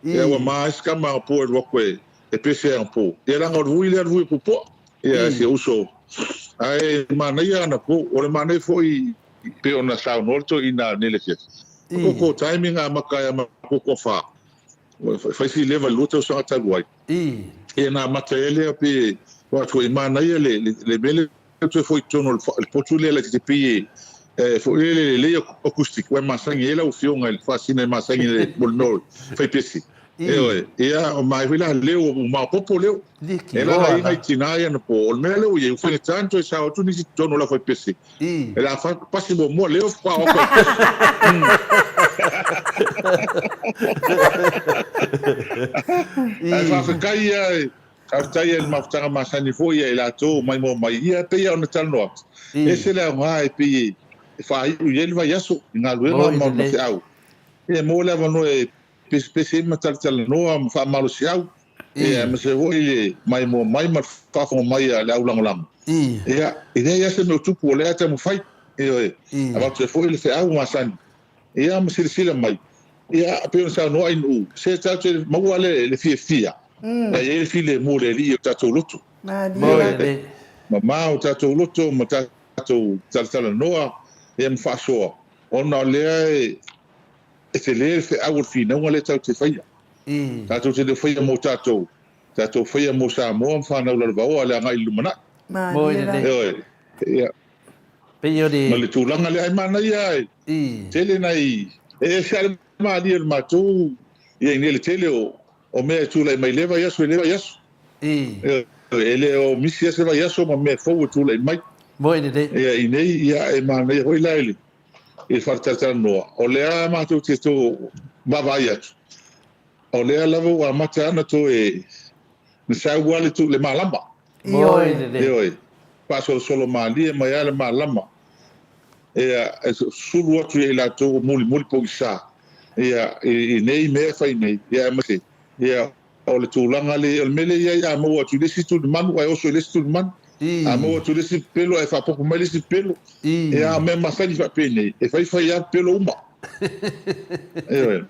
Ia, ua mask ma anapo e alu atu e pese anapo. Ia, leaga o le vui lea o le vui o Puapua. Ia, si ou uso. Ae manaia anapo. O le manaia foi pei ona saunoa le toeaina nei i le afiafi. O ko timing a amata ai ma koko fa. Fai si leva i le 2 tausaga talu ai. Ia na amata ai lea pe o atu foi manaia le mea lea toe foi i totonu o le potu lea laitiiti pei e E foi lele lelei acoustic ua e masani ai lau afioga i le faasina e masani i le mo le mea o faipesi. Ioe, ia o mai foi la leo ua maopoopo leo. E la la i tina ia na po. O le mea lea ua i ai, ua faigata ona toe sao atu nisi i totonu o le aufaipesi. E le a pasi muamua leo faatoa o atu ai pesi. Ae faafetai ia, faafetai ia i le mafutaga masani foi ia i latou o maimoa mai. Ia e pei lava ona talanoa atu, e ese le aoga e pei e faaiu i ai le vaiaso i galuega ma ona feau. Ia e maua le avanoa e pesepese ai ma talatalanoa ma faamalosiau, ia aemaise foi le maimoa mai ma le faafofoga mai a le aulagolago. Ia, e leai lava se mea o tupu, o lea lava e taumafai, ioe, avatu ai foi le feau masani, ia ma silasila mai. Ia, pei ona saunoa Ainuu, se tatou te maua le fiafia, e i ai le filemu o le Alii i o tatou loto. Malie. Mama o tatou loto ma tatou talatalanoa, ia ma faasoa, ona o lea e E tele le feau o le finauga lea tatou te faia. Tatou te le o faia mo tatou, tatou faia mo Samoa ma fanau lalovaoa le agai i le lumanai. Malie la. Ioe. Ia. Pei o le. Ma le tulaga lea, ai manaia e tele nai, e ese lava le malie o le matou ia i nei le tele o mea e tulai mai i lea vaiaso i lea vaiaso. Ioe, e le o misi lava se vaiaso ma mea fou e tulai mai. Moi lelei. Ia i nei, ia e manaia foi la i le i le faatatalanoa, o lea matou te toe vaavaai atu, o lea lava ua amata ana toe na sau lava le, le malama. Ioe. Ioe. Faasolosolo malie mai lava le malama. Ia, e sulu atu ia i latou ua mulimuli pogisa, ia, i nei mea e fai nei, ia, aemaise, ia, O le tulaga lea, o le mea lea e i ai, a maua atu i le isi tulimanu ae oso i le isi tulimanu, a maua atu i le isi pepelo ae faaopoopo mai le isi pepelo. Ia, a o mea masani faapenei, e faifai lava pepelo uma. Ioe.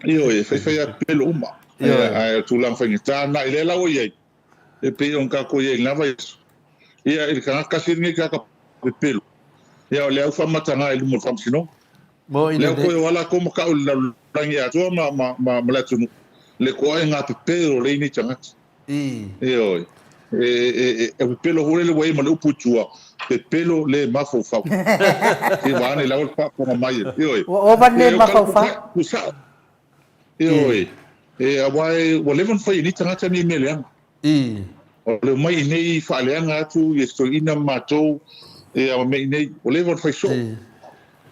Ioe, e faifai lava pepelo uma. Ioe, ae o le tulaga faigata lena, i lea la ua i ai, e pei ona tatou i ai i lena vaiaso. Ia, i le tagata tasi lenei tagata pepelo, ia o le au faamataga i luma o le Faamasinoga. Moi Lea koe o ala ko makau le lalolagi atoa ma, ma, ma, ma le atunuu, le koaʻe ngā pepelo lei nei tagata. Ioe. E, e, e, e pepelo foi lele ua i ai ma le upu i tua, pepelo le mafaufau. Se vaeane lau le faafofoga mai. Ioe. Ua ova le E, o tala mafaufau. kusao. Ioe. E, aua e, ua leva ona fai e nei tagata nei mea leaga. O le omai i nei faaleaga atu ia se toeaina ma matou ia ma mea i nei, ua leva ona fai soo.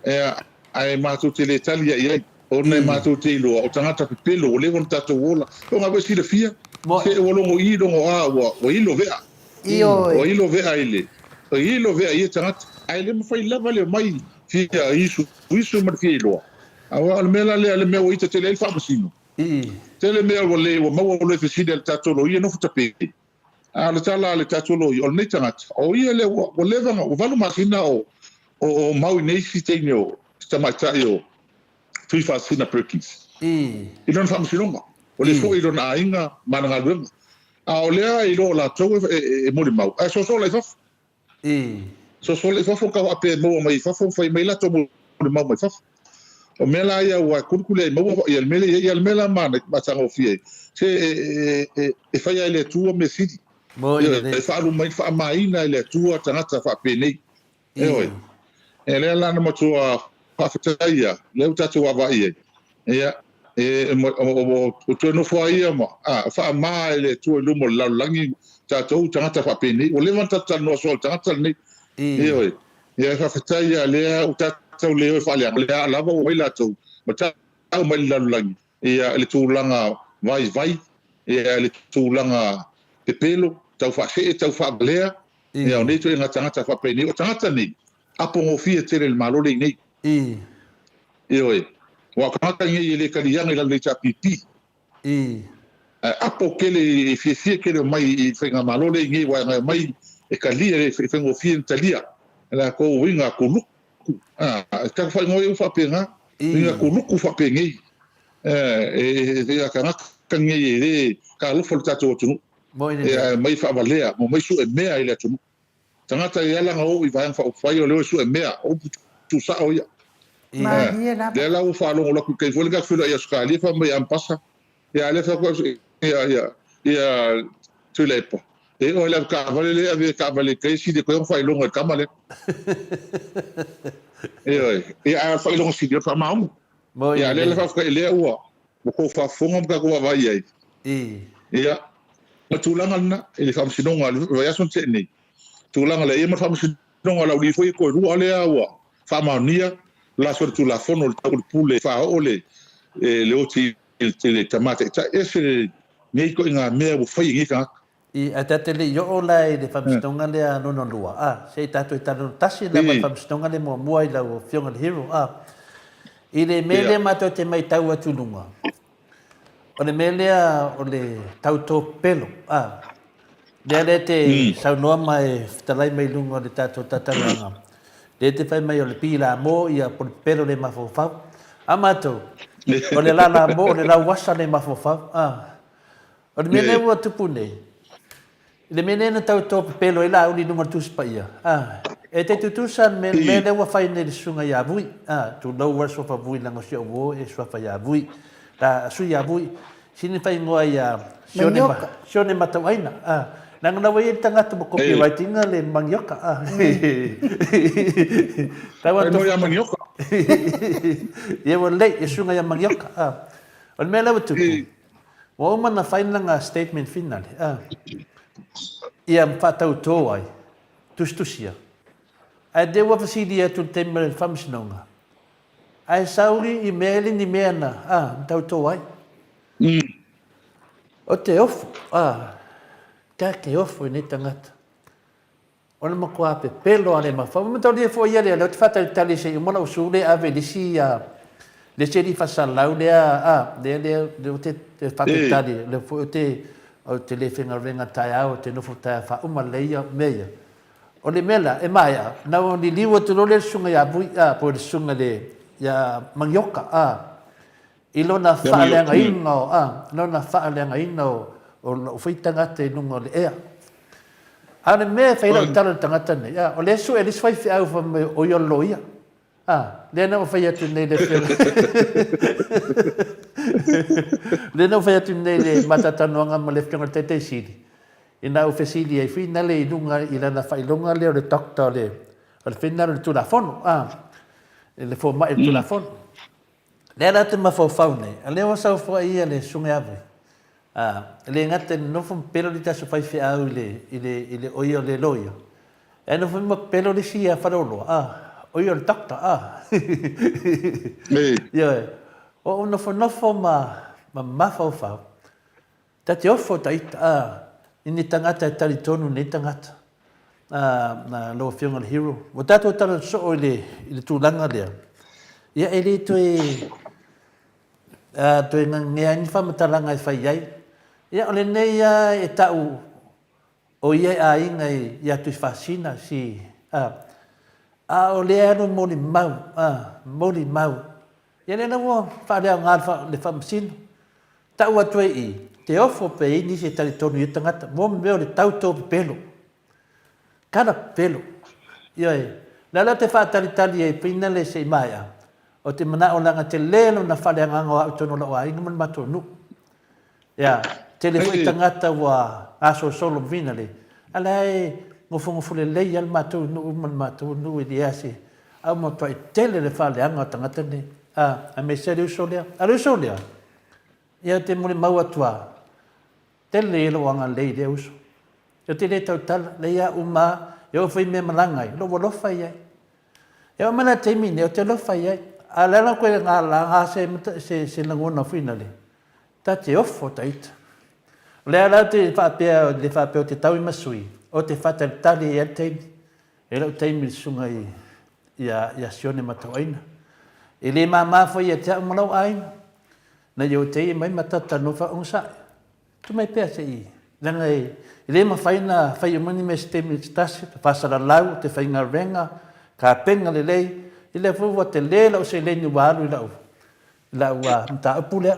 Ea, ae matou te le tali ia i ai, ona e matou te iloa, o tagata pepelo, ua leva ona tatou ola. O nga foi silafia, se ua logo i logo a, ua, ua ilo vea. Ua ilo vea i le, ua ilo vea i ia tagata. Ae le mafai lava le omai fia isu, isu ma le fia iloa. Aua o le mea la lea, le mea ua ita tele ai le faamasino. Tele mea ua le ua maua o le fesili a le tatou loia nofo tape. A o le tala a le tatou loia, o lenei tagata, o ia lea ua, ua leva ona, ua valu masina o, o, o mau i nei isi teine o si tamaitai o Tuifaasisina Perkins i lona faamasinoga. Ua le foi i lona aiga ma ana galuega. A o lea e iloa o latou e, e, e molimau, ae sosola i fafo. Sosola i fafo ka faapea e maua mai i fafo fai mai latou molimau mai fafo. O mea la ia ua kulikuli ai maua ia le mea lea ia le mea la manaia matagofie ai se e e e e faia e le Atua mea sili. E faalu mai faamaina e le Atua tagata faapenei. Ioe. E lea la na matua faafetai ia lea ua tatou vaavaai i ai. Ia e o toe nofo ai ia ma a faama e le Atua i luma o le lalolagi tatou tagata faapenei. Ua leva ona tatou talanoa soa i le tagata lenei. Ioe. Ia faafetai ia lea ua tatou le o e faaleaga, o lea lava ua omai latou ma tau mai i le lalolagi ia le tulaga vaivai, ia le tulaga pepelo, tau faasee, tau faavalea, ia o nei ituaiga tagata faapenei. O tagata nei, apogofie tele i le Malo lenei. Ioe. Aua o tagata nei e le kaliaga i lalo o le HRPP. Ae apo tele e fiafia tele omai i faigamalo lea i nei aua e omai e kalia e faigofie ona talia e latou uiga kuluku. A, e taku faaigoa ia ua faapena, uiga kuluku faapenei. E e tagata nei e le talofa i le tatou atunuu. E omai faavalea, omai sue mea i le atunuu. Tagata e ala ona oo i Vaega Faaupufai o le o e sue mea, o upu tuusao ia. Malie lava. Lea la ua faalogo atu i tai foi le tatou feiloai i Ausetalia fai mai Ambasa, ia a lea fai atu ia ia ia Tuilaepa, e oo i le avetaavale lea e ave e taavale i tai sili atu ai ona faailoga i le tama lea. Ioe. Ia, a o le faailoga sili o le faamaumu. Ia, a o lea la faafetai lea ua tou faafofoga ma tatou vaavaai i ai. Ia, o le tulaga lena i le Faamasinoga i le vaiaso na tea nei, tulaga lea, ia ma le Faamasinoga o Laulii foi e toe lua lea ua faamaonia la solitulafono i le tau o le pule e faaoo le le oti i le tama taitai. Ese lenei ituaiga mea ua fai e nei tagata. I, ae ta te le i oo la i le faamasinoga lea lona lua, a, se i tatou talanoa tasi lava i le faamasinoga lea muamua i lau Afioga i le Hero, a. I le mea lea matou te matau atu i luga, o le mea lea o le tautō pepelo, a, lea lea e te saunoa ma e fetalai mai i luga o le tatou talatalanoaga, lea e te fai mai o le pilamō ia po o le pepelo le mafaufau. A matou, o le lalamō, o le lauasa le mafaufau, a. O le mea lea ua tupu nei, i le mea lea na tau topepelo ai Laauli i luga o le Tusi Paia, a, e te tutusa le mea, mea lea ua fai nei i le susuga ia Vui, a, tulou a le suafa Vui leaga o si ou uo e suafa ia Vui, la, sui ia Vui, sini faaigoa ia Sione, ma, Sione Matauaina, a, leaga la ua i ai le tagata ua copyright ina le Manioka, a, tau atu. Faaigoa ia Manioka. Ia ua lelei, le susuga ia Manioka, a. O le mea lea ua tupu, Ua uma ona fai lana statement finale, a. Ia faatautō ai, tusitusia. Ae te ua fesili atu i le taimi o le faamasinoga, ae sauli i mea ele ni mea na, a, na tautō ai. O te ofo, a, ta te ofo i nei tagata. O le matua pepelo a le mafau. Ma mataulia foi ia lea, lea ou te faatalitali se i uma lau su lea ave i le isi, le isi alii faasalalau lea, a, lea, lea, lea ou te faatalitali, lea foi ou te, ou te le faigaluega taeao, ou te nofo taeao faauma lelei ia mea ia. O le mea la, e maea, na ona liliu atu loa lea i le susuga ia Vui, a, po o le susuga i le, ia Manioka, a, I lona faaleagaina o, a, lona faaleagaina o, o lou foi tagata i luga o le ea. A o le mea e fai lau tala i le tagata nei, a, o lea e sue e le isi faifeau fai mai o ia o le loia. A, lea na ou fai atu nei le lea na ou fai atu nei le matatalanoaga ma le Afioga i le Taitai Sili, ina ou fesili ai finale i luga i lana faailoga lea o le doctor o le, o le finale o le Tulafono, a, le fomai o le Tulafono. Lea la te mafaufau nei, a lea ua saofai ia le Susuga ia Vui, a, e le gata i le nofo ma pelo le isi aso faifeau i le, i le, i le, o ia o le loia, ae nofo ma pelo le isi ia Faleoloa, a, o ia o le doctor, a. Ioe. Ua ou nofonofo ma, ma mafaufau, Ta te ofo ta ita, a, i ni tagata e talitonu nei tagata, a, na lau Afioga i le Hero. Ua tatou tala soo i le, i le tulaga lea, ia e le toe, a, toe gagea ai ni faamatalaga e fai ai. Ia o lenei a e tau o ia e aiga ia Tuifasina, si, a, a o lea e alu molimau, a, molimau. Ia lea la ua faaleaoga le faamasino. Tau atu ai i, te ofo pe i ai nisi e talitonu i ia tagata, mo mea o le tau tō pepelo. Tala pepelo. Ioe. Lea la te faatalitali ai pina le se i maea, o te manao leaga tele lona faaleagaga o au i totonu o lou aiga ma le matou nuu. Ia, tele foi tagata ua gasolosolo ma fina le, a la e nofonofo lelei lava le matou nuu ma le matou nuu e leai se, a ua matuai tele le faaleaga o tagata nei, a, aemaise le uso lea. A o le uso lea, ia ou te molimau atu lava, tele ia lou agalelei i lea uso. Ou te le tautala, leai lava uma lava, e oo foi i mea malaga ai, o lou alofa i ai. E oo mai la i le taimi lenei, ou te alofa i ai. A o le ala koe laga se, se lagona foi lale, ta te ofo ta ita. O lea la ou te faapea, le faapea ou te tau i masui, ou te faatalitali ai le taimi. E lou taimi i le susuga i, ia, ia Sione Matauaina. E le māmā foi ia te au ma lau aiga. Na ia o te ia mai ma talanoa faaogasai. Tu mai pea se i, leaga e, e le mafai ona fai uma ni mea i se taimi se tasi, te faasalalau, te faigaluega, tapena lelei, i lea foi ua tele lau seleni ua alu i lau, i lau uh, mataupu lea.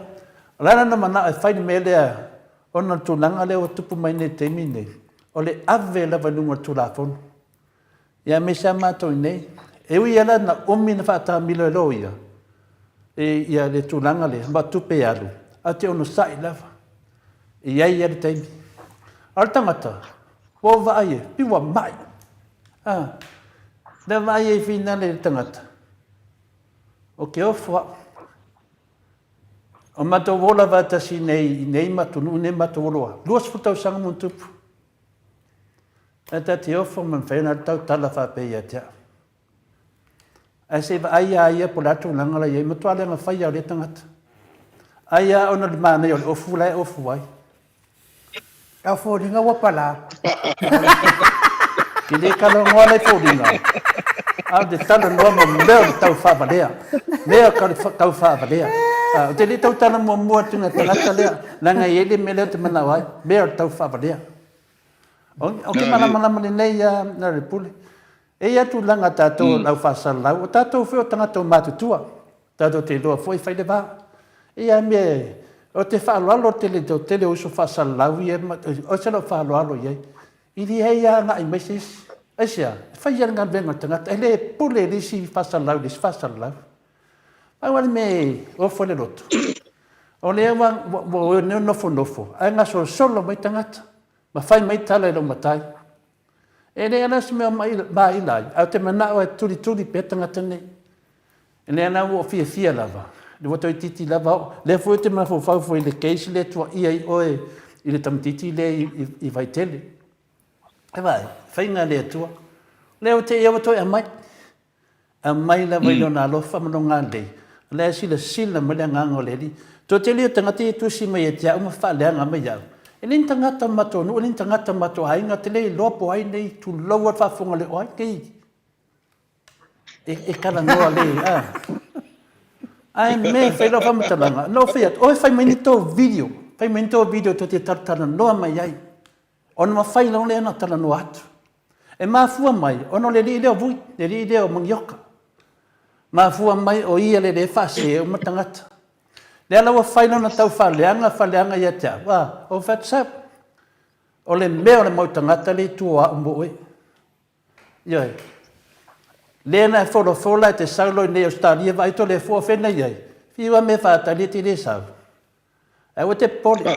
O le ala na manao e fai le mea lea, ona o le tulaga lea ua tupu mai nei i le taimi nei, o le ave lava i luga o le Tulafono. Ia aemaise lava matou i inei. E ui lava la na umi na faataamilo e loia e ia le tulaga lea ma tupe e alu, ae ou te onosai lava. E i ai lava le taimi. A o le tagata, ua ou vaai e, piu ua mai. A, lea vaai ai finale i le tagata. O ke ofo a'u. O matou ola vaatasi nei i nei matou nuu nei matou oloa, 20 tausaga ma ona tupu. Ae ta te ofo ma mafai ona alu tautala faapea ia te au. Ae se i vaai ia ia po o le a tulaga la i ai, matua leaga fai lava o lea tagata. Ai lava ona o le manaia o le ofu la e ofu ai. A o foliga ua palā. Ke le talanoa la i foliga, a o te talanoa ma mea o le tau faavalea. Mea o le tau faavalea. Ou te le tautala muamua atu i na tagata lea, leaga e i ai le mea lea ou te manao ai, mea o le tau faavalea. Ou te malamalama lelei lava le Pule. E i ai tulaga a tatou o le au faasalalau, o tatou foi o tagata matutua, tatou te iloa foi fai le va. E i ai mea, ou te faaaloalo tele i le toatele o uso faasalalau ia, o se lou faaaloalo i ai, i leai lava agai mai se isi. Aisea? E fai lava le galuega a le tagata, e le pule i le isi faasalalau i le isi faasalalau. Pau lava le mea e ofo ai le loto, o lea ua ua nofonofo ae gasolosolo mai tagata ma fai mai tala i lou matai. E leai la se mea o maila ai, ae ou te manao e tulituli pea tagata nei. E lea la ua ou fiafia lava, ua toeitiiti lava oo. Lea foi ou te mafaufau foi i le case lea e tuuaia ai oe i le tamaitiiti lea i Vaitele. E vaai, faiga a le Atua. Lea ua te i ua toe aumai. Aumai lava i Lona alofa ma Lona agalelei, o la e silasila mai le Agaga o le Alii. Toatele ia o tagata ia e tusi mai ia te au ma faaleaga mai ia au, e le ni tagata o matou nuu, e le ni tagata o matou aiga, ou te le iloa po o ai nei, tulou lava le faafofoga le o ai nei e talanoa le, a. Ae mea e fai lau faamatalaga, na ou fai atu, oe fai mai ni tou video, fai mai ni tou video tou te talatalanoa mai ai. Ona mafai loa lea ona talanoa atu. E mafua mai ona o le alii lea o Vui, le alii lea o Magioka. Mafua mai o ia le le faasee uma tagata. Lea la ua fai lona tau faaleaga, faaleaga ia te au, a, o fai atu sau. O le mea o le mau tagata le i tua o au mo oe. Ioe. Lea na e folafola e te sau loa i nei Ausetalia vaai to le fua fena i ai. Fiu a mea faatali e te le sau. Ae aua te popole.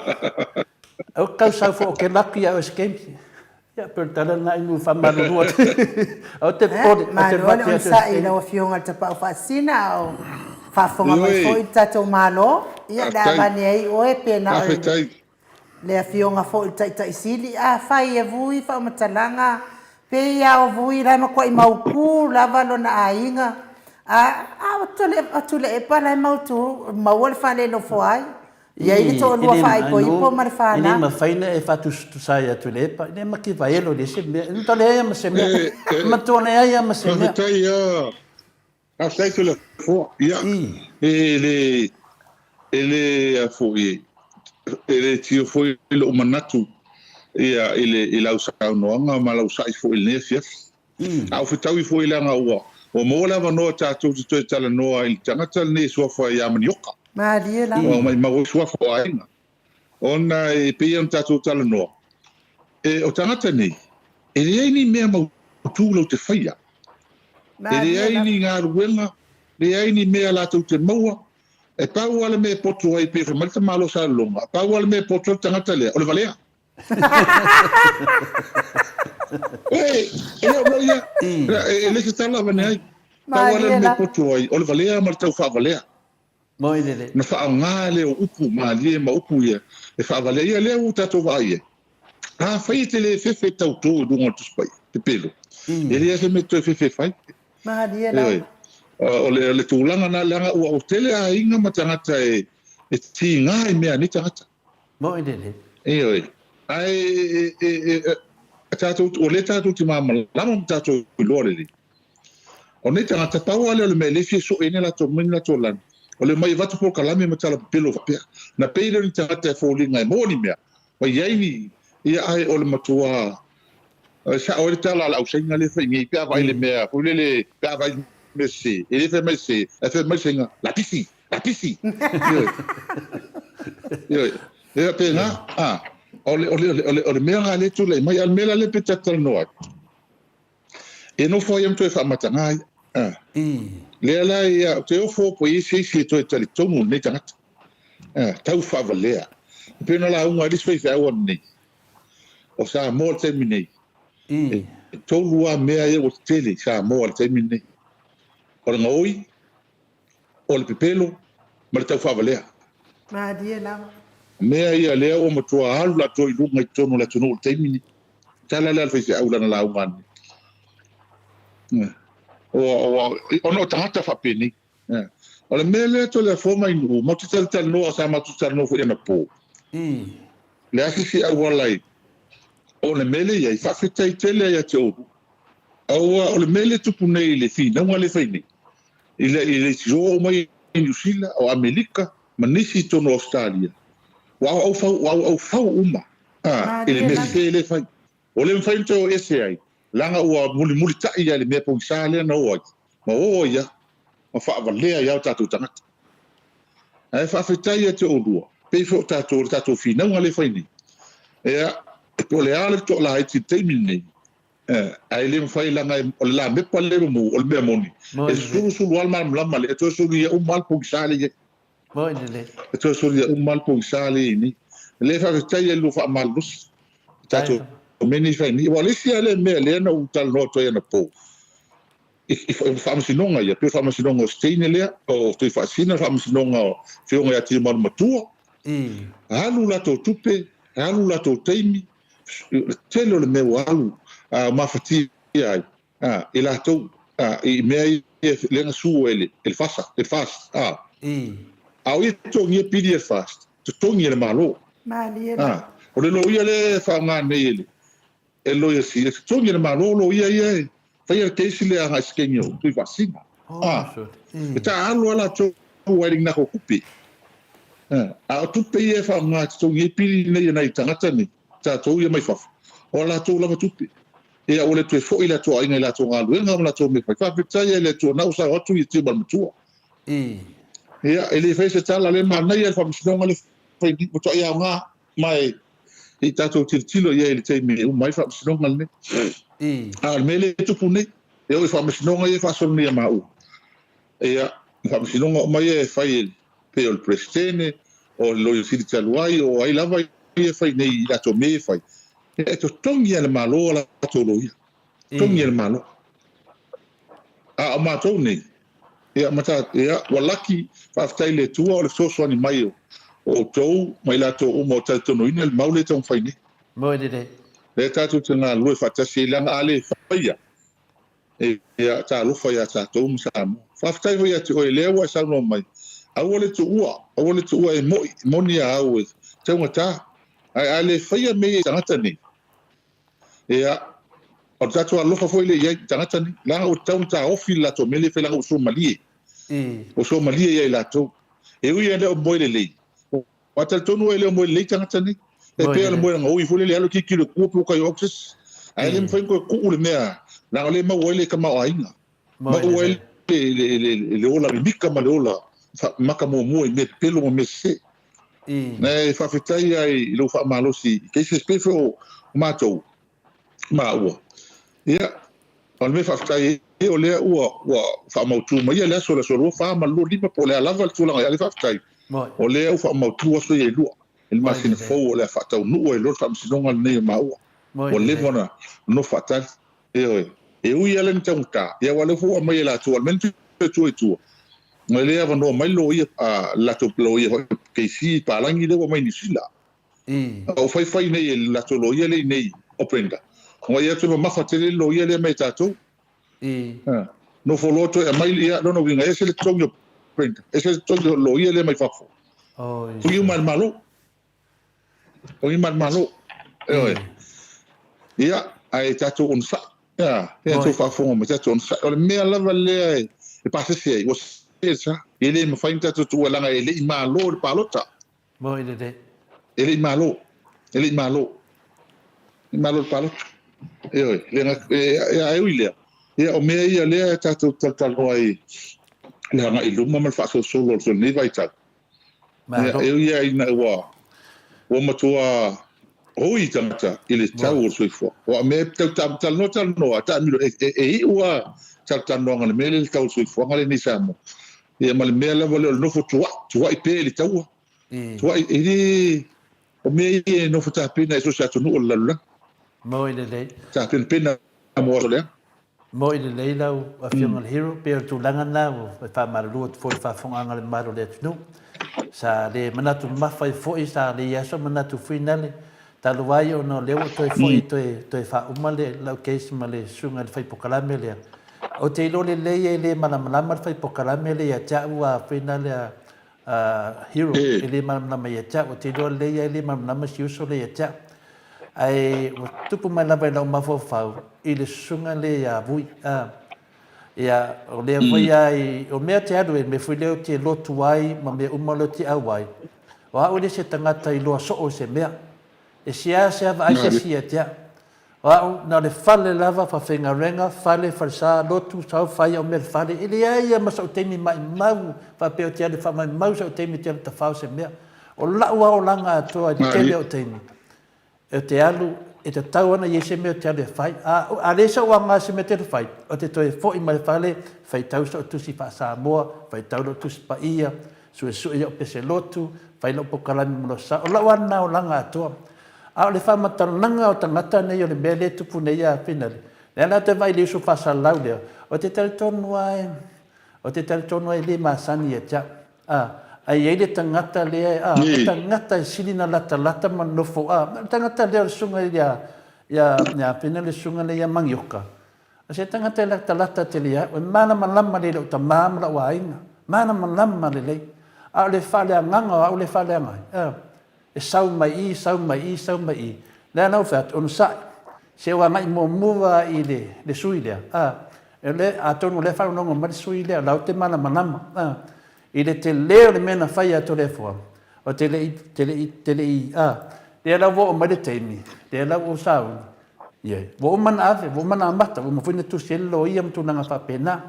Aua te tau sau foi ou te laki ia oe se taimi. Ia, pei o le tala lena Inu e faamalulu atu. Aua te popole, ou te Malo le laki ia oe se onosai i taimi. lau Afioga i le Tapaau Faasisina a o faafofoga mai foi le tatou Malo. Ia, o le a avane ai oe pe na o le le Afioga foi i le Taitai Sili. Afai e vui faamatalaga, pei lava o Vui la e matuai mautu lava lona aiga, a, a o Tuilaepa la e mautu, maua le fale e nofo ai. E i ai le toalua faaipoipo ma le fanau. E le mafai ona e faatusatusa ai ia Tuilaepa, e le makivaelo i le isi mea. E matua leai lava ma se mea. E matua leai lava ma se mea. Faafetai lava. Faafetai Toleafoa. Ia, e le, e le, a foi, e le tio foi lou manatu ia i le, i lau saunoaga ma lau sa'i foi i lenei afiafi. A ou fetaui foi leaga ua, ua maua le avanoa tatou te toe talanoa i le tagata lenei e suafa ia Manioka. Malie lava. Ua maimau ai suafa o aiga. Ona e pei ona tatou talanoa, e, o tagata nei, e leai ni mea mautū lau te faia. E leai ni galuega, leai ni mea latou te maua. E pau lava le mea e poto ai, pei ona fai mai le tamaloa Salelologa, e pau lava le mea e poto ai le tagata lea, o le valea. E, e le o moni ia. E le se tala avane ai. Pau lava le mea e poto ai, o le valea ma le tau faavalea. Moi lele. Ona faaaoga lea o upu malie ma upu ia e faavalea. Ia lea ua tatou vaai ai. Afai e te le fefe tauto i luga o le Tusi Paia, pepelo, e leai se mea e toe fefe e fai. Malie lava. O le, o le tulaga lena, leaga ua tele aiga ma tagata e, e tiga i mea a nei tagata. Moi lele. Ioe. Ae e, e, e, e, tatou, o lea tatou te malamalama ma tatou iloa lelei. O nei tagata, pau lava lea o le mea e le fia sue ai ni latou mai ni latou lani, o le omai e avatu polokalame ma tala pepelo faapea. Na pei lea o ni tagata e foliga e maua ni mea, ma i ai ni, ia ae o le matua, e sao ai le tala a le ausaina lea e fai nei, pe a vaai i le mea foi lele, pe a vaai i le mea sese, e le fai mai sese, ae fai mai le saina, lapisi, lapisi. Ioe. Ioe. E faapena, a, o le, o le, o le, o le mea lena lea e tulai mai, a o le mea la lea pe ta te talanoa ai, E nofo ai ma toe faamatagā ia. A. Lea la ia, ou te ofo po i ai se isi e toe talitonu i lenei tagata. A, tau faavalea. E pei ona lauga ai le isi faifeau ananei, o Samoa i le taimi nei, e tolu lava mea ia ua tetele i Samoa i le taimi lenei. O le gaoi, O le pepelo ma le taufaavalea. Malie lava. O mea ia lea ua matua alu latou i luga i totonu o le atunuu i le taimi nei. Tala lea a le faifeau i lana lauga ananei. Ona o tagata faapenei. O le mea lea Toleafoa ma Ainuu, matou te talatalanoa, sa matou talanoa foi anapo. Le a se isi auala i o le mea lea i ai, faafetai tele ia te oulua. Aua o le mea lea e tupu nei i le finauga lea e fai nei, i le i le o mai i Niu Sila, o Amerika ma nisi i totonu o Ausetalia, ua auaufau, ua auaufau uma a, i le mea sese lea e fai. Ua le mafai ona toe o ese ai, leaga ua mulimulitai ia i le mea pogisa lea na o ai, ma o ai lava, ma faavalea ai lava o tatou tagata. Ae faafetai ia te oulua, pei foi o tatou, le tatou finauga lea e fai nei. Ia, po o le a le toalaiti i le taimi lenei, ae le mafai leaga o le lamepa lea e mumu, o le mea moni, e sulusulu lava le malamalama lea, e toe suluia uma lava le pogisa lea e i ai. Moni lelei. E toe solia uma lava le pogisa lea e i ai nei. O lea e faafetai ai i lua faamalolosi, i tatou mea nei e fai nei. Aua o le isi lava lea mea lea na ou talanoa atu ai anapo, i faamasinoga ia, pei o le faamasinoga o Steiner lea, o Tuifaasina, le faamasinoga o Afioga ia Tiumalu-matua, alu latou tupe, alu latou taimi, le tele o le mea ua alu mafatia ai, a, i latou, a, i mea ia lea na sue e le, e le FASA, e le FAST, a. A o ia totogia pili e le FAST, totogi e le Malo. Malie la. A, o le loia lea e faaaoga nei e le, e le Loia Sili, e totogi e le Malo loia ia e faia le case lea agai i sekegi o Tuifaasina. A, e taaalo lava latou aua e le ni latou tupe. A, a o tupe ia e faaaoga e totogi ai pili nei a nai tagata nei, tatou ia mai fafo, o a latou lava tupe. Ia ua le toe foi le latou aiga i latou galuega ma latou mea fai. Faafetai ai le Atua na ua sao atu ia Tiu ma le Matua. Ia e le faia se tala lea manaia le faamasinoga lea fai nei matuai aoga ma e i tatou tilotilo i ai i le taimi e uma ai le faamasinoga lenei. A o le mea lea e tupu nei, e oo i faamasinoga ia e faasolo nei a maua. Ia, faamasinoga uma ia e fai e pei o le Peresetene, o le Loia Sili talu ai, o ai lava ia e fai nei i latou mea ia e fai, e totogi lava e le Malo a latou loia. Totogi e le Malo. A o matou nei, ia, ma ta, ia, ua laki, faafetai i le Atua o le fesoasoani mai o outou ma i latou uma o talitonuina le mau lea e taumafai nei. Moe lelei. Lea tatou te galulue faatasi ai, leaga a le faia, Ia, talofa ia tatou ma Samoa. Faafetai foi ia te oe, lea ua e saunoa mai, aua le tuua, aua le tuua e moi, moni a au e taugata. Ae a le faia mea ia i tagata nei, ia, o le tatou alofa foi lea i ai i tagata nei, leaga ua tatau ona taofi le latou mea lea e fai leaga ua somalie. Ua somalie ia i latou. E ui e le o moe lelei, Aua talitonu oe e le o moe lelei tagata nei. E pei o le moe gaui foi lele, alu e tilotilo i tua pe ua kai o atu se isi. Ae le mafai ona toe tuu le mea, leaga o lea e maua ai le tamaoaiga. Maua ai le ola mimita ma le ola maka muamua i mea pepelo ma mea sese. E faafetai lava i lou faamalosi i cases pei foi o matou, maua. Ia, o le mea faafetai ai, o lea ua ua faamautu maia le aso, le aso 24 ma le 25, po o le a lava le tulaga, a o lea faafetai, o lea ua faamautu aso ia e lua i le masina fou o le a faataunuu ai loa le faamasinoga lenei o maua. Ua leva ona nofo faatali. Ioe. E ui lava la ina taugata, ia aua o lea foi ua aumai e latou, a o le mea na toe tua i tua, o lea e avanoa mai le loia, le latou loia foi KC palagi lea ua aumai i Niu Sila. A ua faifai nei e le latou loia lea i nei o Brenda. Ua ia toe mamafa tele le loia lea mai e tatou. Nofo loa toe aumai, ia, lona uiga, e ese le totogi o Brenda, ese le totogi o le loia lea mai fafo. Totogi uma e le Malo. Totogi uma e le Malo. Ioe. Ia, ae tatou onosai. Ia, ia outou faafofoga mai, tatou onosai. O le mea lava lea e pasese ai, ua sese le sa. E le mafai ona tatou tuua leaga e le i malo le palota. Moi lelei. E le i malo. E le i malo. E le i malo le palota. Ioe, le ga, e, ae ui lea, ia o mea ia lea e tatou talatalanoa ai le agai i luma ma le faasolosolo o lenei vaitau. Ia, e ui lava ina ua, ua matua oi tagata i le tau o le soifua. Aua o mea e tau talanoa talanoa, taamilo, e, e, e iu lava talatalanoaga i le mea lea i le tau o le soifuaga lenei i Samoa. Ia ma le mea lava lea o le nofo tuai, tuai pea i le taua. Tuai, e le, o mea ia e nofo tapena i so o se atunuu o le lalolagi. Moi lelei. Tapenapena mo aso leaga. Moi lelei lau Afioga i le Hero, pei o le tulaga lena ua faamalulu atu foi i le faafofogaaga a le mamalu o le atunuu. Sa le manatu mamafa ai foi, sa le i ai sou manatu finale, talu ai ona o lea ua toe foi toe, toe faauma le, lau case ma le susuga i le fai pokalame lea. Ou te iloa lelei e le malamalama le fai pokalame lea ia te au a finale a, a Hero, e le malamalama ia te au. Ou te iloa lelei e le malamalama si uso lea ia te au. Ae ua tupu mai lava i lou mafaufau i le susuga lea ia Vui. A, ia, o lea foi a i, o mea te alu e mea foi lea ou te lotu ai ma mea uma lea ou te auai, o au e le se tagata iloa soo i se mea. E seasea vaai se isi ia te au. O au, na o le fale lava, faafaigaluega, fale, falesa, lotu, sau, fai au mea i le fale. E leai lava ma sou taimi maimau faapea ou te alu e faamaimau sou taimi ou te alu e tafao se mea. O lau lava olaga atoa i le tele o taimi, ou te alu, e tatau ona i ai se mea ou te alu e fai. A, a leai sou aoga i se mea ou te alu e fai, ou te toe foi mai i le fale, faitau sou Tusi Faa-Samoa, faitau lou Tusi Paia, suesue i au pese lotu, fai lau pokalame mo lou sa. O lau lava lena olaga atoa. A o le faamatalaga o tagata nei o le mea lea e tupu nei ia Finale, lea la ou te vaai i le uso faasalalau lea, ou te talitonu lava e, ou te talitonu lava e le masani ia te au. A, a i ai le tagata lea, a, o le tagata e sili ona latalata ma nofo, a, o le tagata lea o le susuga ia, ia, ia Finale le susuga lea ia Magioka, O se tagata e latalata tele ia au, e malamalama lelei i lou tama ma lou aiga, malamalama lelei. A o le faaleagaga o au lea e faaleaga ai, a, e sau mai i, sau mai i, sau mai i. Lea la ua fai atu, onosai, se ua agai muamua i le, le sui lea, a, e le, atonu o lea e faalogologo mai le sui lea, o la ou te malamalama, a, i le tele o le mea na fai ia Toleafoa, o te le i, te le i, te le i, a, lea la ua oo mai le taimi, lea la ua ou sauni, Ioe. Ua uma ona ave, ua uma ona amata, ua uma foi ona tusi ai le loia ma tulaga faapena.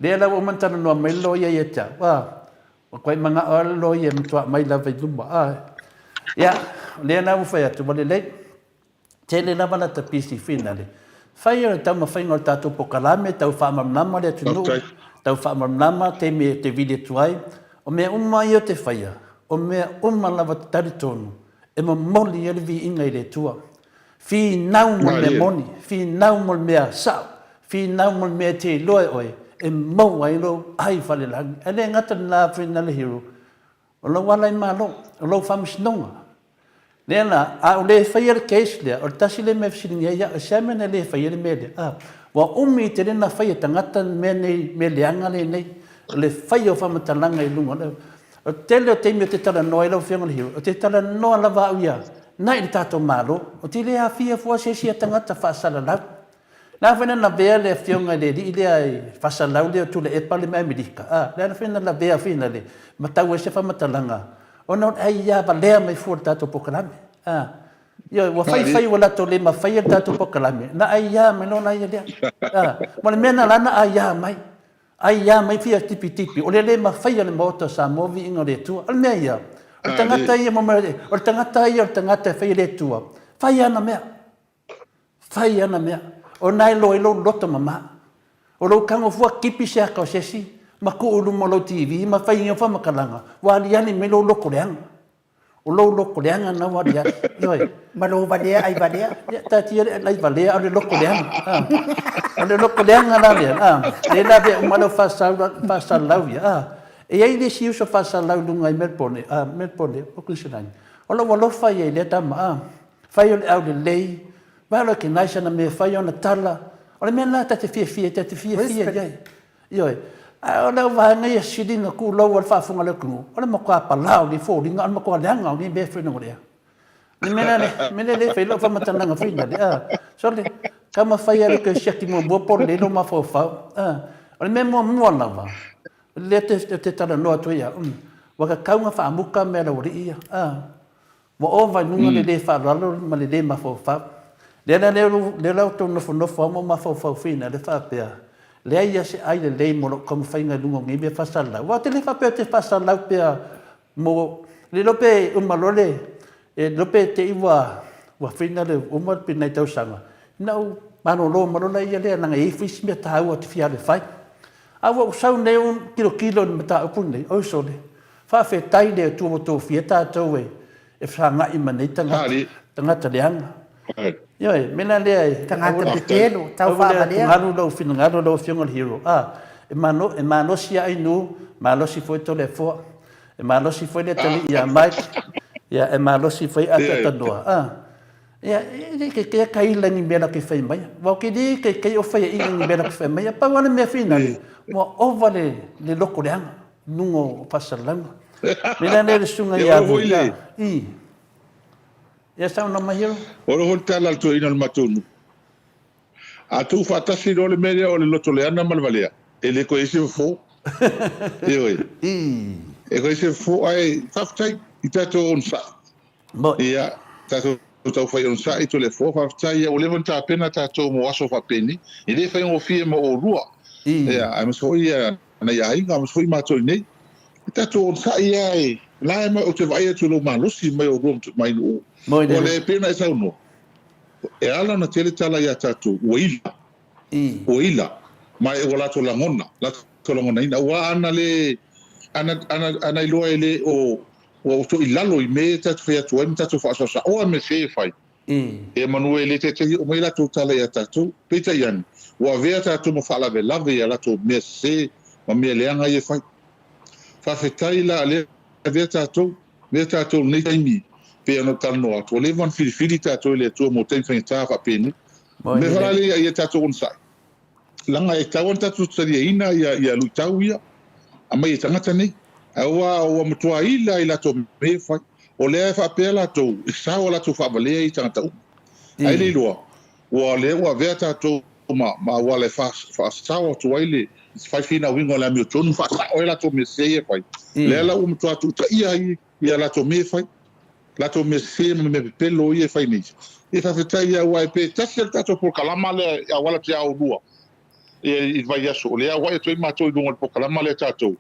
Lea la ua uma ona talanoa mai le loia ia te au, a, ua matuai manao lava le loia e matua aumai lava i luma, a. Ia, o lea la ua fai atu, ua lelei. Tele lava lata pisi finale. Fai o le taumafaiga o le tatou pokalame, tau faamalamalama le atunuu, tau faamalamalama taimi e te vili atu ai. O mea uma ia ou te faia, o mea uma lava ou te talitonu e momoli ai le viiga i le Atua. Finau mo le mea moni, finau mo le mea sao, finau mo le mea e te iloa e oe e maua ai lou ai falelagi. Ae le gata lena Finale Hero, o lou ala i Malo, o lou faamasinoga. Lea la, a ou le faia le case lea, o le tasi lea mea e fesiligia ai au, e sea mea na le faia le mea lea? A, ua umi tele na fai e tagata le mea nei, mea leaga lenei, o le faia o faamatalaga i luga o le O le tele o taimi ou te talanoa ai lau Afioga i le Hero, ou te talanoa lava au ia na i le tatou Malo, ou te le aafia fua se isi tagata faasalalau. Le a foi na lavea le Afioga i le alii lea i faasalalau lea o Tuilaepa le Amerika, a, le a foi na lavea foi na le matau ai se faamatalaga ona o le aia valea mai fua o le tatou polokalame. A, ioe, ua fai fai ua latou le mafaia le tatou polokalame, na aia mai loa la ia lea. A, ma le mea na ala na aia mai. Ai ia mai fia tipitipi, o le le mafaia le Maota o Samoa viiga o le Atua. O le mea ia, o le tagata ia, o le tagata ia o le tagata e faia le Atua, fai ana mea. Fai ana mea. O na e loa ai lou loto mama. O lou kago fua kipi se aka o se isi, ma tuu i luma o lou TV, ma fai ia faamatalaga, ua aliali mai lou loko leaga. O lou loko leaga na ua aliali. Ioe. Ma lou valea ai valea. Ia, taatia le ai valea, o le loko leaga. Ah. O le loko leaga la lea. Ah. Lea la avea uma lau faasalalau ia. Ah. E i ai le isi uso faasalalau i luga i Melbourne, ah, Melbourne, o Queensland. O lou alofa ia i lea tama. Ah. Fai o le aulelei, vaai loa ke nice ana mea e fai ona tala. O le mea lena ta te fiafia, ta te fiafia i ai. Ioe. Ae o lau vaega ia sili na kūlou a le faafofoga a le atunuu, o le matua palao nei foliga, o le matua leaga o nei mea e fai lea. Le mea lea, mea lea le fai lau faamatalaga foi lea, a, sole, taumafai lava e toe siaki muamua po o lelei lou mafaufau. A, o le mea muamua lava, lea te, te talanoa atu ai au, ua tatau ona faamuta mea a le aualii ia. A, Ua ova i luga le le faaaloalo ma le le mafaufau. Lea la lea la outou nofonofo lava ma mafaufau fina lea faapea, leai ia se ai lelei mo lou taumafaiga i luga o nei mea faasalalau. Aua ou te le faapea ou te faasalalau pea mo, le iloa pe uma loa le, e iloa pe te i ua, ua fina le uma pe nai tausaga, ona ou malolo ma loa laia lea leaga e i ai foi isi mea taua ou te fia alu e fai. A ua ou sau nei ou tilotilo i le mataupu lenei, oi sole, Faafetai le Atua ua tofia tatou e fesagai ma nei tagata, tagata leaga. Ioe, mea la lea e... Tagata pepelo, tau faavalea. Aua le atugalu lou finagalo lau Afioga i le Hero. A, e mano, e malosi a Ainuu, malosi foi Toleafoa, e malosi foi le atalii ia Mike, ia, e malosi foi Atoatanoa. A, ia, e le kaikai a kaila ni mea latou te fai maia. Aua ou te le kaikai o faiaina ni mea latou te fai maia. Pau lava le mea finale, ua ova le, le loto leaga i luga o faasalalauga. Mea la lea le susuga ia Vui, a, i. Ia saunoa mai Hero. O le foi le tala a le toeaina o le matou nuu. A tuufaatasi loa le mea lea o le lotoleana ma le valea, e le toe i ai se fofo. Ioe. E toe i ai se fofo, ae faafetai i tatou onosai. Ia, tatou taufai onosai Toleafoa, faafetai ua leva ona tapena tatou mo aso faapenei. E le faigofie mo oulua, ia, aemaise foi nai aiga, aemaise foi matou i inei. E tatou onosai lava e la e ou te vaai atu i lou malosi mai oulua mai nuu. O le pei ona e saunoa, E ala ona tele tala ia tatou, ua ila, ua ila, ma ua latou lagona, latou lagonaina, aua ana le, ana, ana, ana iloa e le o, ua oto i lalo i mea ia tatou fai atu ai ma tatou faasaosaoa mea sē e fai. Ia manu e le taitai oo mai latou tala ia tatou. Peitai ane, ua avea tatou ma faalavelave i a latou mea sese ma mea leaga ia e fai. Faafetai la lea avea tatou. Mea tatou i lenei taimi, pei ona ou talanoa atu, ua leva ona filifili tatou e le Atua mo taimi faigata faapenei. O le mea foi la lea ia tatou onosai, leaga e tatau ona tatou taliaina ia luitau ia aumai e tagata nei, aua ua matua ila i latou mea e fai. O lea e faapea latou, e sao a latou faavalea i tagata uma. Ae le iloa, ua lea ua avea tatou ma auala e faasao atu ai le fai finauina o le amiotonu ma faasao ai latou mea sese ia e fai. Lea la ua matua tuutaia ai ia latou mea e fai, latou mea sese ma mea pepelo ia e fai nei. Ia faafetai ia aua pe tasi lava le tatou polokalama lea e auala atu ia oulua i le vaiaso, o lea e auai atu ai matou i luga o le polokalama lea tatou,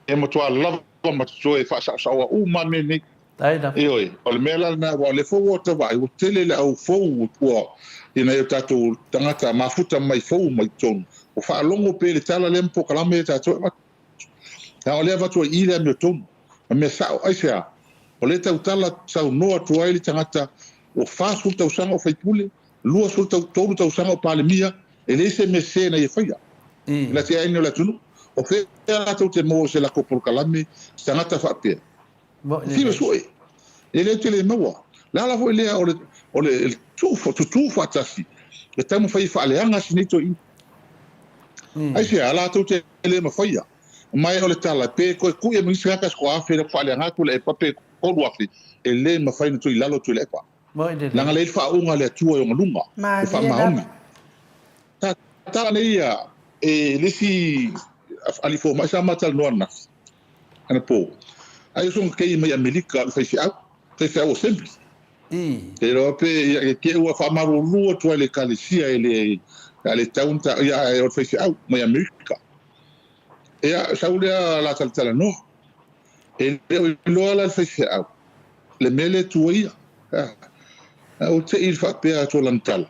e matua lava ma totoe e faasaosaoa uma lava mea nei. Ioe, o le mea la lena, aua o lea foi ua ta vaai, ua tele le au fou ua, i nai o tatou tagata mafuta mai fou mai totonu, ua faalogo pea i le tala lea ma polokalame ia tatou e avatu. A o lea e avatu ai i i le amiotonu, ma mea sao. Aisea? O lea e tautala saunoa atu ai le tagata ua 40 tausaga o faipule, 23 tausaga o Palemia, e leai se mea sese na ia faia. E na te aina o le atunuu. O fea latou te maua i se latou polokalame, se tagata faapea? Fiu e sue. E le tele maua. Le ala foi lea o le, o le tuu, tutū faatasi, e taumafai e faaleaga si nei toeaina. Aisea, latou te le mafaia. Ma o le tala, pe toe kui e ma nisi tagata se 1000 le faaleaga atu le epa pe 3000, e le mafai ona toe i lalo atu i le epa. Leaga le i le faauuga a le Atua i ona luga, e faamaoni. Tala nei ia e le isi alii fomai sa ma talanoa ananafi, anapo. Ai o sona kei mai Amerika o le faifeau, faifeau Assembly. Te iloa pe ia e te ua faamalulu atu ai le ekalesia e le a le tau ona ia ae o le faifeau mai Amerika. Ia sau lea la talatalanoa. E le o iloa la le faifeau le mea lea e tuaia. A ua te i faapea atu o lana tala.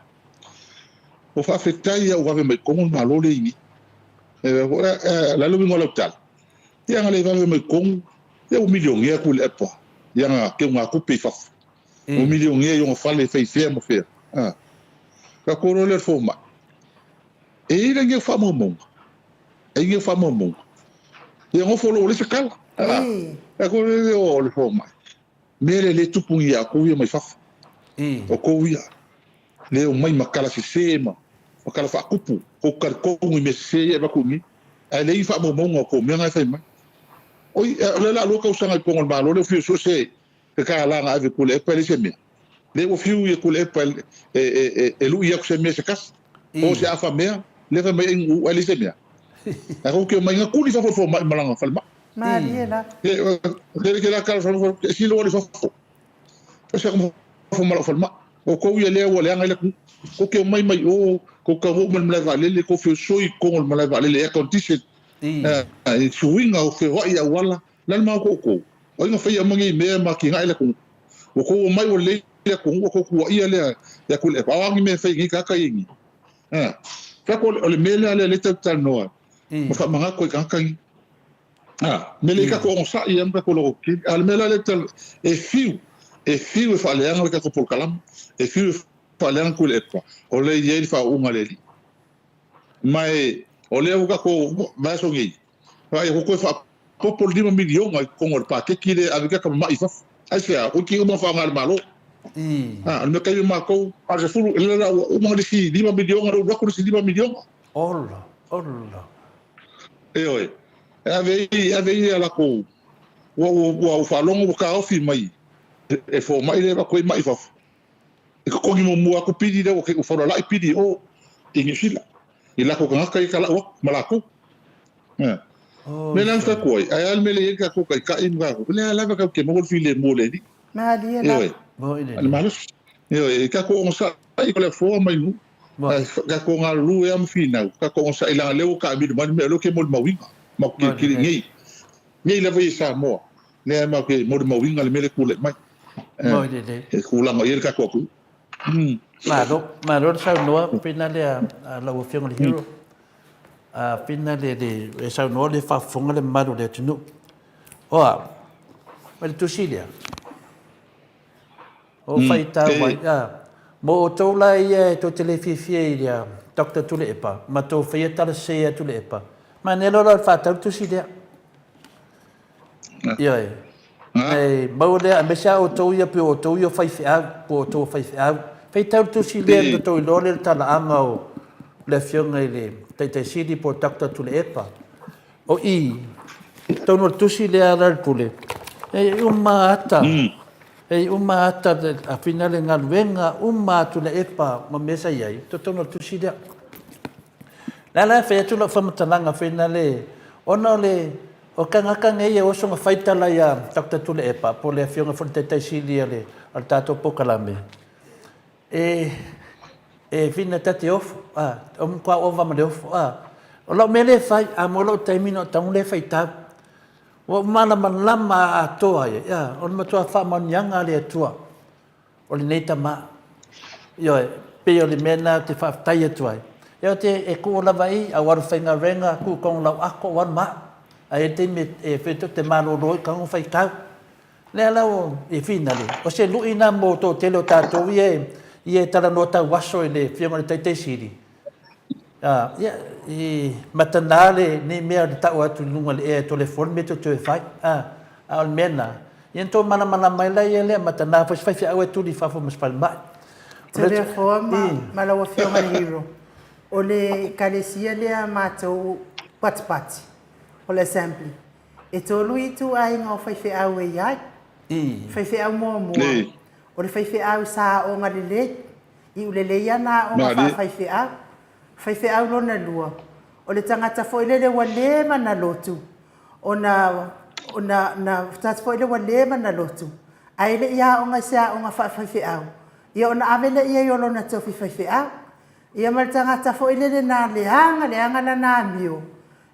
Ua faafetai ia ua vave mai totonu le Malo lea i nei. O le a le uiga o lau tala? Ia ana le vave mai totonu, ia ua milionea Tuilaepa i ana teugatupe i fafo. Ua milionea i ona fale e fai fea ma fea. Ka koro lea o le fomai. E i ai la ni au faamaumauga? E i ai ni au faamaumauga? Ia nofo loa ua leai se tala. Ka koro lea o le fomai. Mea lea le tupu ia outou ia mai fafo. O tou ia. Le omai ma tala sese ma tala faatupu, kou talitonu i mea sese ia e avatu i inei. Ae leai ni faamaumauga o tou mea na e fai mai. Oi, o lea o le a lua tausaga i totonu o le Malo, lea ua fiu e sue se kālā na ave i Tuilaepa e leai se mea. Lea ua fiu ia Tuilaepa e lui atu se mea se kasi, po o se afa mea, lea fai mai ai ae leai se mea. Ae kou te omai na tuli i fafo i le fomai ma lana falemai. Malie lava. E silo i fafo. Ese aku fo ma lau falemai. O kou ia lea ua leaga ai le atunuu. Kou te omai mai o, kou taunuu mai le malae vaalele, kou feosoi i totonu o le malae vaalele, air condition, i suiga o feoai i auala, le a le matou outou? O ai na faia uma nei mea ma atinae le atunuu? Ua tou omai ua lelei le atunuu, ua tou tuuaia lea e Atuilaepa. A o a ni mea e fai e nei tagata ia i nei? Fai atu o le mea lea lea tatou te talanoa ai, ma faamanatu ai i tagata nei. A, mea lea i tatou onosai ia ma tatou logotetele. A o le mea la lea e fiu, e fiu e faaleaga le tatou polokalame, e fiu e faaleaga Tuilaepa, o lea e i ai le faauuga a le Alii. Ma e, o lea ua tatou vaiaso nei, vaai ua toe faaopoopo le $5 miliona i totonu o le paketi lea e ave ai tagata mamai i fafo. Aisea? Toeitiiti uma ona faaaoga e le Malo. A, o le mea taimi o matou, a o le 10, lea la ua uma le isi $5 miliona, lea ua alu atu le isi $5 miliona. Ola, ola. Ioe. E ave ai, ave ai a latou, ua, ua, ua ou faalogo ua taofi mai e fomai lea e avatu ai mai i fafo. E totogi muamua atu pili lea ua faulalai pili i o i Niu Sila i latou tagata ia talau atu ma latou. Mea la na fai atu ai, ae a le mea lea e i ai le tatou taitai ma tatou, o lea lava tatou te maua le filemu o le Alii. Malie lava. Ioe, le malosi. Ioe, e tatou onosai o le afoa mai nuu. Ae tatou galulue lava ma finau, tatou onosai leaga o lea ua taamilo mai le mea o lea ou te molimauina. Matou te tilotilo nei, nei lava ia i Samoa, lea matou te molimauina le mea lea e tulai mai. Moi lelei. E tulaga i ai le tatou atunuu. Malo, malo le saunoa pena lea a lau Afioga i le Hero. A pena le le e saunoa le faafofoga le mamalu o le atunuu. Oa, o le tusi lea. O faitau ai, a, mo outou la ia e tou te le fiafia i le Doctor Tuilaepa ma tou faia tala sese ia Tuilaepa, manaia loa la o le faatau le tusi lea. Ioe. E maua lea, aemaise lava outou ia, pei o outou ia o faifeau, po o outou o faifeau. Faitau le tusi lea na tou iloa lea le talaaga o le Afioga i le Taitai Sili po o Doctor Tuilaepa. O i, totonu o le tusi lea a Lealailepule, e i ai uma ata, e i ai uma ata a fina le galuega uma a Tuilaepa ma mea sa i ai, totonu o le tusi lea. O le ala e fai atu lau faamatalaga fina le, ona o le, o tagata nei e oso na fai tala ia Doctor Tuilaepa po o le Afioga foi i le Taitai Sili o le, o le tatou polokalame, e, e fina ta te ofo, a, o matua ova ma le ofo, a. O lau mea lea e fai, a maua lou taimi ona ou tago lea e faitau. Ua ou malamalama atoa ai, a, o le matua faamanuiaga a le Atua. O lenei tama. Ioe, pei o le mea lena ou te faafetai atu ai. Ia ou te, e tuu lava i, au alu faigaluega, tuu tonu lau ato, ou alu ma au. Ae i ai le taimi e fai atu ou te malolo ai, tago faitau. Lea la ua i finale, o se lui lena mo toatele o tatou ia e, ia e talanoa tauaso i le Afioga i le Taitai Sili. Ia, i matana lenei mea o le tau atu i luga o le ea e Toleafoa le mea tou te o e fai. A, a o le mea lena, ia na tou malamalama ai laia lea, matana foi se faifeau e tuli i fafo ma se falemai. Toleafoa ma, ma lau Afioga i le Hero, o le Ekalesia lea a matou patipati, o le Assembly, e tolu ituaiga o faifeau e i ai. Faifeau muamua, o le faifeau sa aoga lelei, Iu lelei ana aoga faafaifeau. Faifeau lona lua, o le tagata foi lele ua leva na lotu, ona, ona, na, tagata foi lele ua leva na lotu, ae le i aoga i se aoga faafaifeau, ia ona ave lea i ai o lona tofi faifeau. Ia ma le tagata foi lele na leaga leaga lana amio,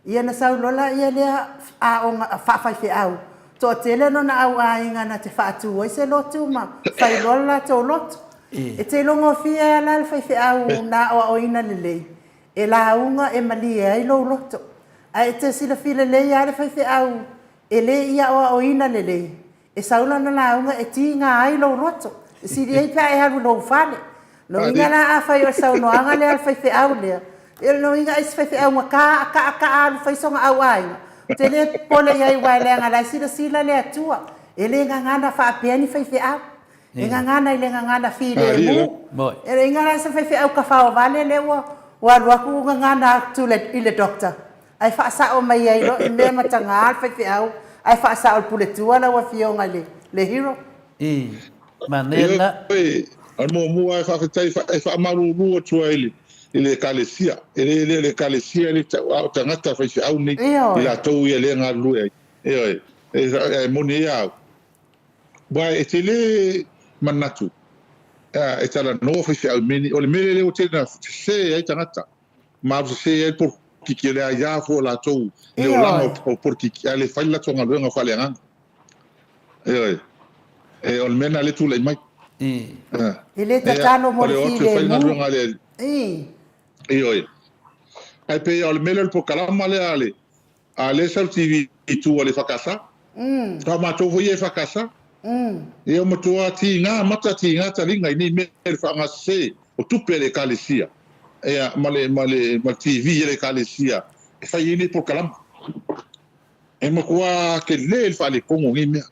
Ia na sau loa laia lea aoga faafaifeau, toatele lona au aiga na te faatu ai se lotu ma fai loa le latou lotu. E te logofie lava la le faifeau na aoaoina lelei, e lauga e malie ai lou loto. Ae e te silafia lelei lava le faifeau e le i aoaoina lelei, E sau lana lauga e tiga ai lou loto, e sili ai pe a e alu i lou fale. Lona uiga la afai o le saunoaga lea a le faifeau lea, ia lona uiga ai se faifeau na kaa kaa kaa alu fai sona au aiga, ou te le popole i ai aua leaga la e silasila le Atua, e le gagana faapea ni faifeau. E gagana i le gagana filemu. E le uiga la se faifeau tafaovale lea ua ua alu atu gagana atu i le doctor, Ae faasao mai ai loa i mea mataga le faifeau ae faasao i le puletua lau afioga i le hero. I manaia lena. Ioe, o le muamua e faafetai e faamalulu atu ai i le Ekalesia, e le o le Ekalesia le tau, a o tagata faifeau nei, i latou ia lea e galulue ai. Ioe, e moni ai au, aua e tele manatu e talanoa faifeau i mea nei, o le mea lea ua tele ina sese ai tagata. Ma alu sese ai le polokiki, o le aia foi o latou i le olaga o polokiki, ae le fai le latou galuega faaleagaga. Ioe. E, o le mea lena lea e tulai mai. E le tatalo mo le filemu. Ioe. Ae pei o le mea lea o le polokalama lea a le, a lea e sau i le TV i tua a le EFKS. A o matou foi ia EFKS. Ia ua matua tiga mata tiga taliga i nei mea i le faagasese o tupe a le Ekalesia ia ma le ma le ma le TV a le Ekalesia e fai ai nei polokalama. E matua tele le faaletonu o nei mea.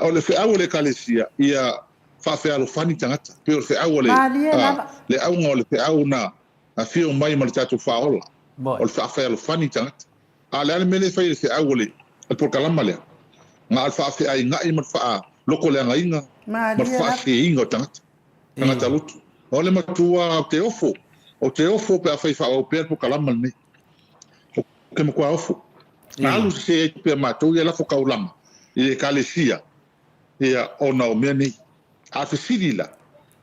O le feau a le Ekalesia ia faafealofani tagata, pei o le feau a le Malie lava. le auga o le feau na afio mai ma le tatou Faaola, o le faafealofani tagata. A o le a le mea lea e fai e le feau o le polokalama lea? Na o le faafeainai ma le faalotoleagaina ma le faaseseina o tagata, tagata lotu. O le matua ou te ofo, ou te ofo pe afai e faaauau pea le polokalama lenei. Ou te matua ofo. Na alu sese ai tupe a matou ia lafo taulaga i le Ekalesia ia ona o mea nei. A fesili la,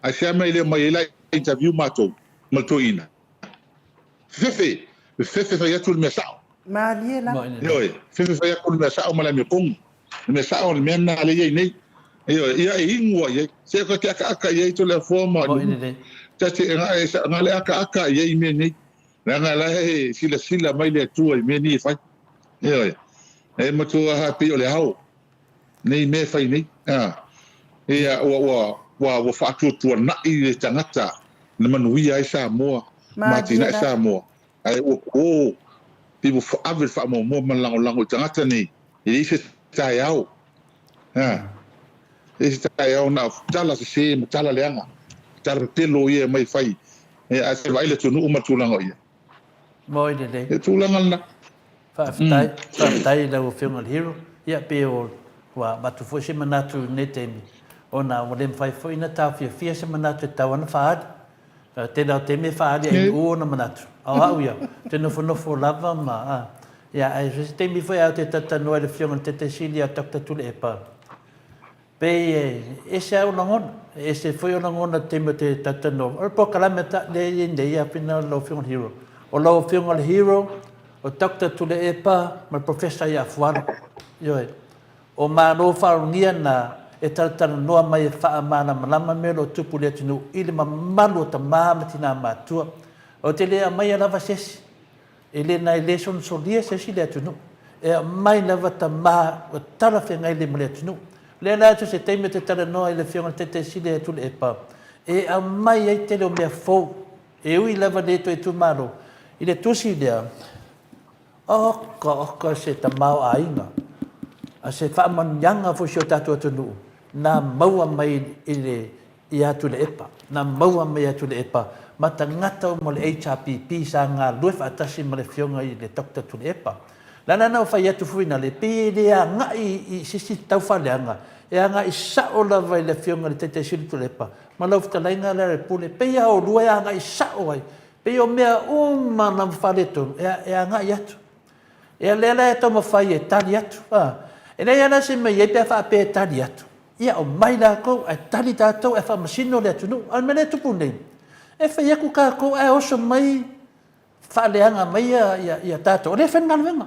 aisea mea e le omai ai la interview matou ma le toeaina? Fefe, fefe fai atu le mea sao. Malie lava. Ioe, fefe fai atu le mea sao ma le amiotonu. Le mea sao le mea lena lea e i ai nei. Ioe, ia e inu ai ai. Se ta te akaaka i ai Toleafoa ma Nu'u. Ta te, na le akaaka i ai i mea nei. Leaga la e silasila mai le Atua i mea nei e fai. Ioe, e matua lava pei o le ao nei mea e fai nei. A, ia, ua, ua, ua, ua faatuatuanai le tagata na manuia ai Samoa ma atinae Samoa, ae ua o pei ua ave le faamuamua ma le lagolago i tagata nei, e leai se taeao. A, e leai se taeao na o tala sese ma tala leaga, tala pepelo ia e aumai e fai, ae se vaai le atunuu ma le tulaga o i ai. Moi lelei. E tulaga lena. Faafetai, faafetai i lau Afioga i le Hero. Ia, pei o, ua avatu foi se manatu i lenei taimi, ona ua le mafai foi ona taofiofia se manatu e tatau ona faaali. O le tele lava o taimi e faaali ai i o ona manatu, a o au ia, ou te nofonofo lava ma, a, ia, ae so o se taimi foi ae ou te talatalanoa i le Afioga i le Taitaisili ia Doctor Tuilaepa, Pei e ese lava ou lagona, e ese foi ou lagona i le taimi ou te talatalanoa. O le polokalame lea e i ai nei, Afina lau Afioga i le Hero. O lau Afioga i le Hero, o Doctor Tuilaepa ma le Professor ia Fualo. Ioe. O Malo faalogia na e talatalanoa mai e faamalamalama mea o lo o tupu i le atunuu i le mamalu o tama ma tina matutua. Ou te le aumaia lava se isi. E le na e le solisolia se isi le atunuu. E aumai lava tama ua talafeagai lelei ma le atunuu. O lea la so se taimi ou te talanoa i le Afioga i le Taitaisili ia Tuilaepa, e aumai ai tele o mea fou, e ui lava le toe itumalo i le tusi lea, oka oka se tamaoaiga, a se faamanuiaga foi i si o tatou atunuu na maua mai i le ia Tuilaepa, na maua mai ia Tuilaepa ma tagata uma o le HRPP sa galulue faatasi ma le Afioga i le Doctor Tuilaepa. Leaga na ou fai atu foi na le, pei e le agai i se isi taufaaleaga, e agai sao lava i le Afioga i le Taitaisili Tuilaepa ma lau fetalaiga lea Lepule, pei lava oulua e agai sao ai, pei o mea uma lava faaletonu e agai atu. Ia lea la e taumafai e tali atu. E leai lava la se mea e i ai pe a faapea e tali atu. Ia omai latou ae tali tatou ae faamasino le atunuu. A o le mea lea e tupu nei, e fai atu tatou ae oso mai faaleaga mai ia tatou. O lea e fai le galuega.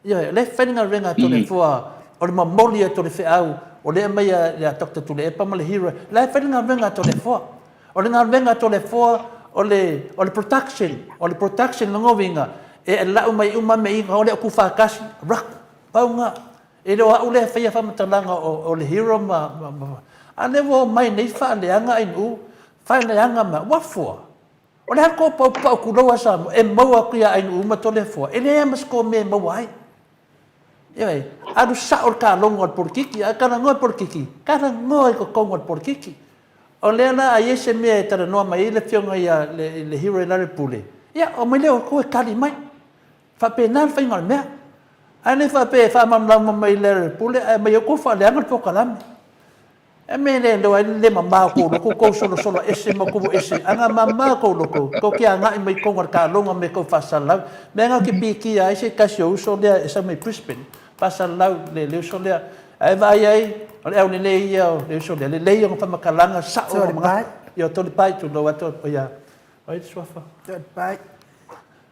Ioe, o lea e fai le galuega a Toleafoa, o le momoli atu o le feau, o lea e aumai ia Doctor Tuilaepa ma le Hero, o la e fai le galuega a Toleafoa. O le galuega a Toleafoa, o le, o le production, o le production lona uiga, e lau mai uma mea i, o le Tuufaatasi, raku, pau lena. E le o au lea e faia faamatalaga o, o le Hero ma, ma, ma, a lea ua omai nei faaleaga Ainuu, faaleaga ma, ua fua. O le a le tou paupau tulou a Samoa, e maua atu ia Ainuu ma Toleafoa, e leai lava ma se tou mea e maua ai. Ioe, alu sao le talogo a le polokiki, a talanoa le polokiki, talanoa i totonu o le polokiki. O lea la a i ai se mea e talanoa mai ai le Afioga ia le Hero Lealailepule, ia omai lea outou e tali mai. Faapena le faiga o le mea. Ae le faapea e faamalamalama mai e Lealailepule ae aumai outou faaleaga le polokalame. E mea le iloa ai le le mama o kou loto, tou solosola ese ma tou ese. A na mama kou loto, tou te agai mai totonu o le taaloga me tou faasalalau. Mea na ou te pikia ai se tasi o uso lea e sau mai Brisbane, faasalalau le uso lea. Ae vaai ai, o le aulelei ia o le uso lea, lelei ona faamatalaga, sao ona manatu. Ia, o Tolipai, tulou atu, ia, o ai le suafa? Tolipai.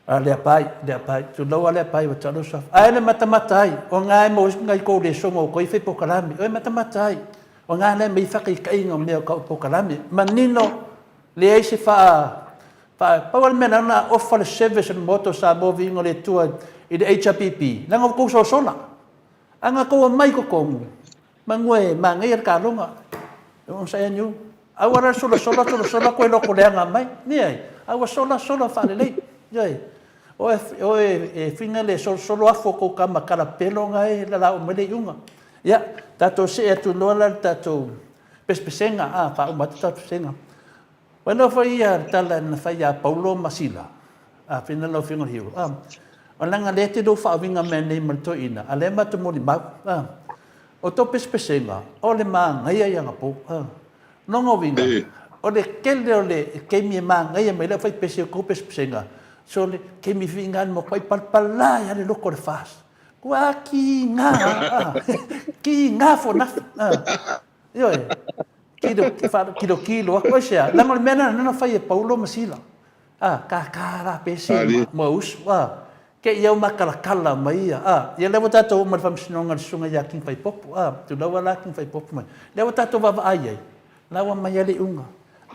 A Leapai, Leapai, tulou a Leapai ua tau suafa. Ae le matamata ai, o nga e maua ngai kou lesoga o koi fai pokalame. Oe matamata ai, o nga le mei whakaitaiga o mea o kau pokalame. Manino, leai se wha, wha, pau le mea na offer le service o le moto Samoa viinga o le Atua i le HRPP, leaga ua tou sosola. A nga tou omai i totonu. Manu e manaia le taloga. E onosai ane u. Aua la le solasola solasola koe loko leaga mai. Leai. A ua sola sola faalelei. Ioe. Oe oe e whina le solosolo afu o kou kama kalapelo nga e lalao mai le iuga. Ia, tatou see atu loa la le tatou pesepesega, a, faauma atu tatou pesega. Ua iloa foi ia le tala na fai ia Paulo ma Sila, a whina lau Afioga i le Hero, a, o leaga lea te lou faauiga mea nei ma le toeaina, a lea matou molimau, a, o tou pesepesega, o le manaia i anapo, a. Lona uiga, o le tele o le taimi e manaia mai ai le aufaipese o tou pesepesega, so le taimi viiga le matuai palapala ai lava le loto o le FAST. Ua kiga a, kiga fonafi, a. Ioe, kilo, tilotilo atu, aisea, leaga o le mea lena na fai e Paulo ma Sila. A, tata la pese ma usu, a, te i au matalatala mai ia, a, ia lea ua tatou oo mai i le faamasinoga a le Susuga ia King Faipopo, a, tulou lava la King Faipopo mai, lea ua tatou vaavaai ai, la ua aumai lava le iuga.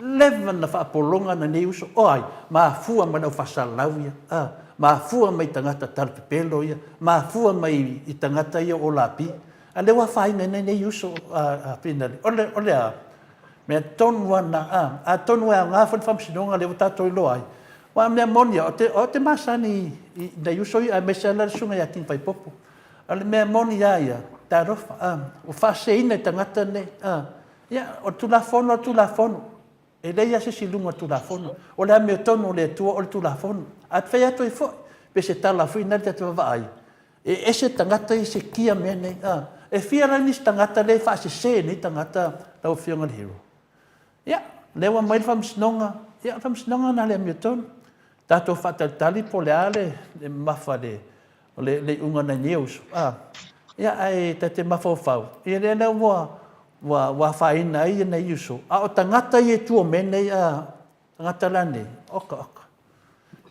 Leva na faapologa na nei uso, o ai? Mafua mai le au faasalalau ia, a, mafua mai i tagata talapepelo ia, mafua mai i tagata ia o Lapi, a lea ua afaina ai nei uso, a, a Finali. O le, o le a? Mea tonu lava na, a, atonu e aoga foi le faamasinoga lea ua tatou iloa ai. Aua o mea moni lava, o te masani i nai uso ia, aemaise lava le susuga ia King Faipopo. O le mea moni lava ia, talofa, a, ua faaseseina i tagata nei, a. Ia, o le Tulafono o le Tulafono. E leai lava se isi i luga o le Tulafono. O le amiotonu o le Atua o le Tulafono. Ae fai atu ai foi, pe se tala foi lena ta te vaavaai, E ese tagata ia sekia mea nei a. E fia la nisi tagata lea e faasese nei tagata lau afioga i le Hero. Ia, lea ua aumai le faamasinoga, ia o le faamasinoga lena a le amiotonu. Tatou faatalitali po o le a le mamafa o le iuga nai nei uso. A. Ia, ae ta te mafaufau, ia lea la ua ua afaina ai nai uso, a o tagata ia e tua o mea nei a, Tagata la nei, oka, oka.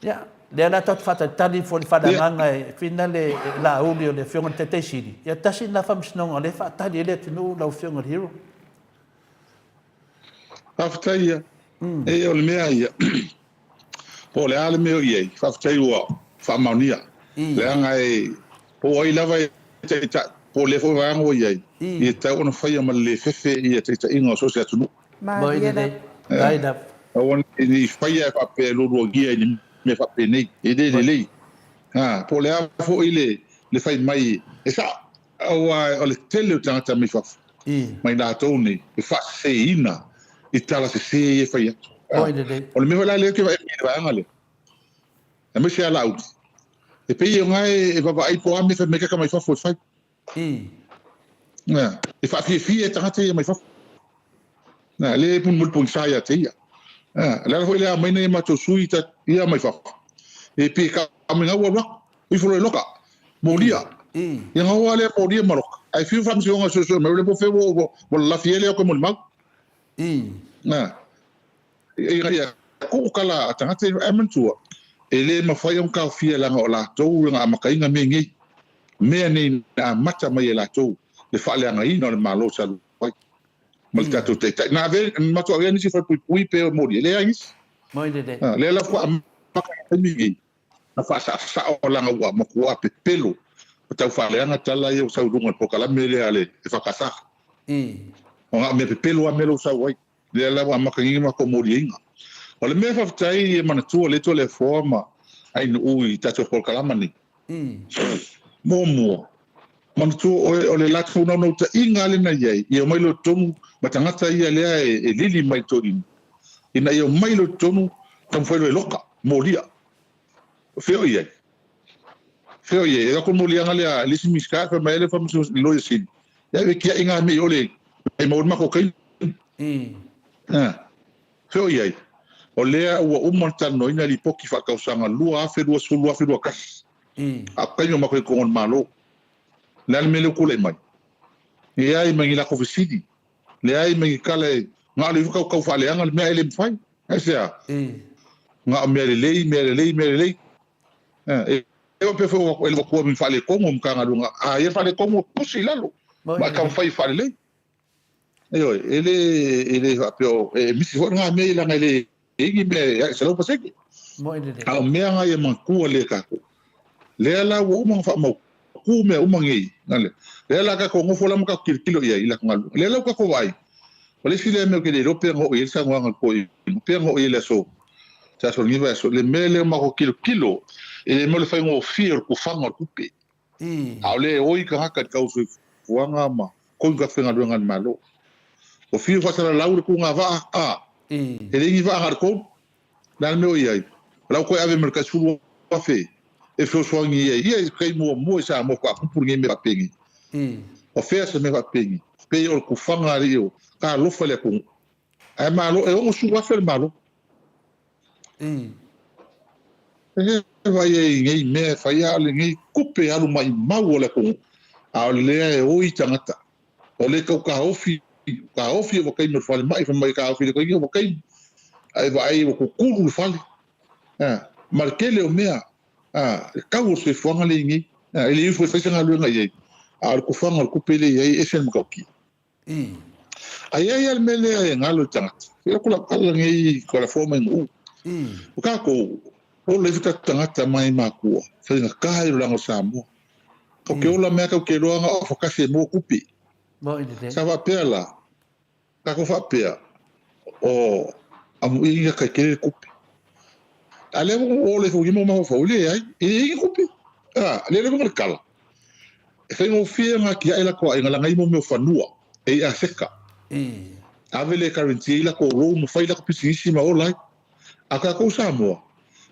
Ia, lea la tatou te faatalitali foi i le faaleagaga e whina le Laauli o le Afioga i le Taitai Sili, ia tasi lena faamasinoga o lea e faatali ai le atunuu lau Afioga i le Hero. Faafetai ia. E o le mea ia, po o le a le mea o i ai, faafetai ua faamaonia. Leaga e, po o ai lava e taitai, po o lea foi vaega ua i ai, ia tatau ona faia ma le le fefe ia taitaiga o so o se atunuu. Malie lava. Mai lava. Aua ne i faia e faapea e lualuagia i ni mea faapenei, e le lelei. Ha, po o le a foi le, le fai mai, e sao, aua o le tele o tagata mai fafo, mai latou nei, e faaseseina i tala sese ia e fai atu. Ha, o le mea foi la lea ou te vaai i le vaega lea, aemaise lava Laauli, e pei o na e vaavaai po o a mea e fai mai tagata mai fafo e fai. Nā, e faafiafia e tagata ia mai fafo. Nā, lea e mulimuli pogisa ia te ia. Nā, le ala foi lea aumai nei e matou sui ta, ia mai fafo. E pei ka me ngau alu aku, ifo loa i loka, molia. Ia ngaua lea molia ma loka. Ae fiu faamasinoga suesue mai, ua le po fea ua, ua lalafi ai lea o koe molimau. Nā. Ina ia tuu tala a tagata ae manatua, e le mafai ona taofia leaga o latou na amataina mea nei. Mea nei na amata mai e latou le faaleagaina o le Malo talu ai ma le tatou Taitai. Na ave, na matou avea nisi falepuipui pe o moli, e leai nisi. A, lea la faatoa amata i le taimi nei na faasaosao leaga ua matua pepelo ma tau faaleaga tala ia ua sau i luga o le polokalame lea a le EFKS. O na o mea pepelo lava mea la ua sau ai. Lea la ua amata nei matou moliaina. O le mea faafetai e manatua lea Toleafoa ma Ainuu i tatou polokalama nei. Muamua, manatua oe o le latou naunautaiga lava lea na i ai, ia omai loa i totonu ma tagata ia lea e lili mai i totonu ina ia omai loa i totonu taumafai loa e loka, molia. O fea o i ai? Fea o i ai? E atu le moliaga lea a le isi Minisita, fai mai ai le Faamasino, le Loia Sili, Ia e kiaʻi ngā mea i ʻole e maua ai le matou taimi. Fea o i ai? O lea ua uma ona talanoaina lipoti faatausaga 2020, 2021. A o taimi o matou i totonu o le Malo. O le a le mea lea ua tulai mai? Leai ma ni latou fesili, leai ma ni tala e na o le ifo tau faaleaga le mea ae le mafai. Aisea? Na o mea lelei, mea lelei, mea lelei. E faapea foi e le avatua ni faaletonu o Matagaluega, a ia faaletonu e tusi i lalo ma e taumafai e faalelei. Ioe, e le, e le faapea o, e misi foi lena mea leaga e le i ai ni mea e 100%. A o mea na ia manatua lea e tatou. Lea la ua uma ona faamautu ku mea uma nei. Nale. Lea la kakou nofo la ma kakou kilokilo i ai i lakou galuega. Lea la ua kakou vaai, o le isi lea mea ou te le iloa pe na oo i ai le saunoaga a le toeaina, pe na oo i ai le aso, se aso o lenei vaiaso, le mea lea o matou kilokilo, e le mea o le faigofie o le tufaga o le tupe. A o lea e oi tagata i le tau soifuaga ma koi tagata faigaluega a le Malo. Ua fiu faasalalau le tuga vaa, a, e leai ni vaa na o le tolu. O le a le mea o i ai? O la ua toe ave ma le tai 10,000 e fesoasoani i ai. Ia i taimi muamua i Samoa faatoa tupu lenei mea faapenei. O fea se mea faapenei? Pei o le tufaga alii o talofa i le atunuu. Ae malo, e 60,000 le Malo. E vaai ai i nei mea e fai, a o lenei tupe e alu maimau a le atunuu, a o lea e oi tagata. O le tau taofi, taofi ua taimi o le falemai, fai mai e taofi le taimi ua taimi. Ae vaai ua tutulu le fale. A, ma le tele o mea, a, le tau o le soifuaga lea i nei. A, e le ifo e fai se galuega i ai, a o le tofaga o le tupe lea i ai e ese le matautia. A i ai lava le mea lea e galo i le tagata, e atu lau tala nei ko la foa mai Nu'u. O tatou, ola ifo tatou tagata mai matua, faigata i lolaga o Samoa. Kau ke ola mea kau ke loa nga ofa kasi e moa kupe. Sa faapea la, tatou faapea, o amu i nga kai kele le kupe. A lea ua ola ifo lima o mafaufau, leai, e leai ni kupe. A, lea le le kala. E faigofie nga kiaʻi lakou aiga laga i mo mea o fanua, e i aseka. Ave le guarantee i lakou loan ma fai lakou pisinisi ma ola ai. A tatou Samoa,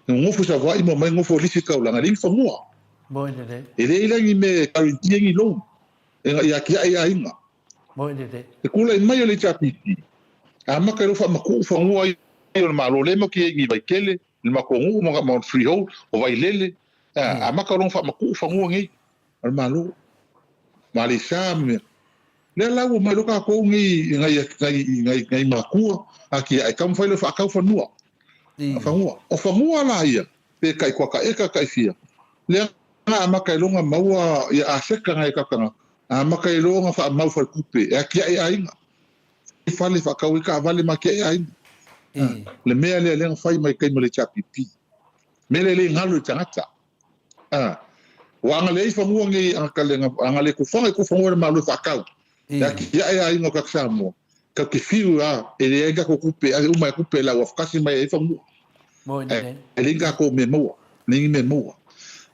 e nonofo i Savaii ma omai nofo lisi taulaga, e leai ni fanua. Moi lelei. E leai la ni mea e guarantee ai ni loan, e ia atiae i aiga. Moi lelei. E tulai mai o le HRPP, amata i lou faamatuu fanua ia o le Malo, lea matou te i ai i Vaitele, le matou nuu ma ma freehold, o Vailele, amata loa ona faamatuu fanua nei o le Malo, ma Aleisa ma mea. Lea la ua omai loa tatou nei i nai, nai, nai, nai matua atiae, taumafai loa e faatau fanua. Fanua. O fanua la ia, pe tai kuata eka tai fia, lea na amata ai loa ona maua ia aseta nai o tatou tagata, amata ai loa ona faamau faletupe e atiae aiga, fale faatau ai taavale ma atiae aiga. Le mea lea lea na fai mai taimi o le HRPP. Mea lea e le galo i tagata. Ua agalelei fanua nei, agalelei kufaga i kufanua i le Malo e faatau. E atiae aiga o tagata Samoa, tatou te fiu a, e leai ni tatou tupe, ave uma e tupe lau afakasi mai ai fanua. Ae leai ni tatou mea maua, leai ni mea maua.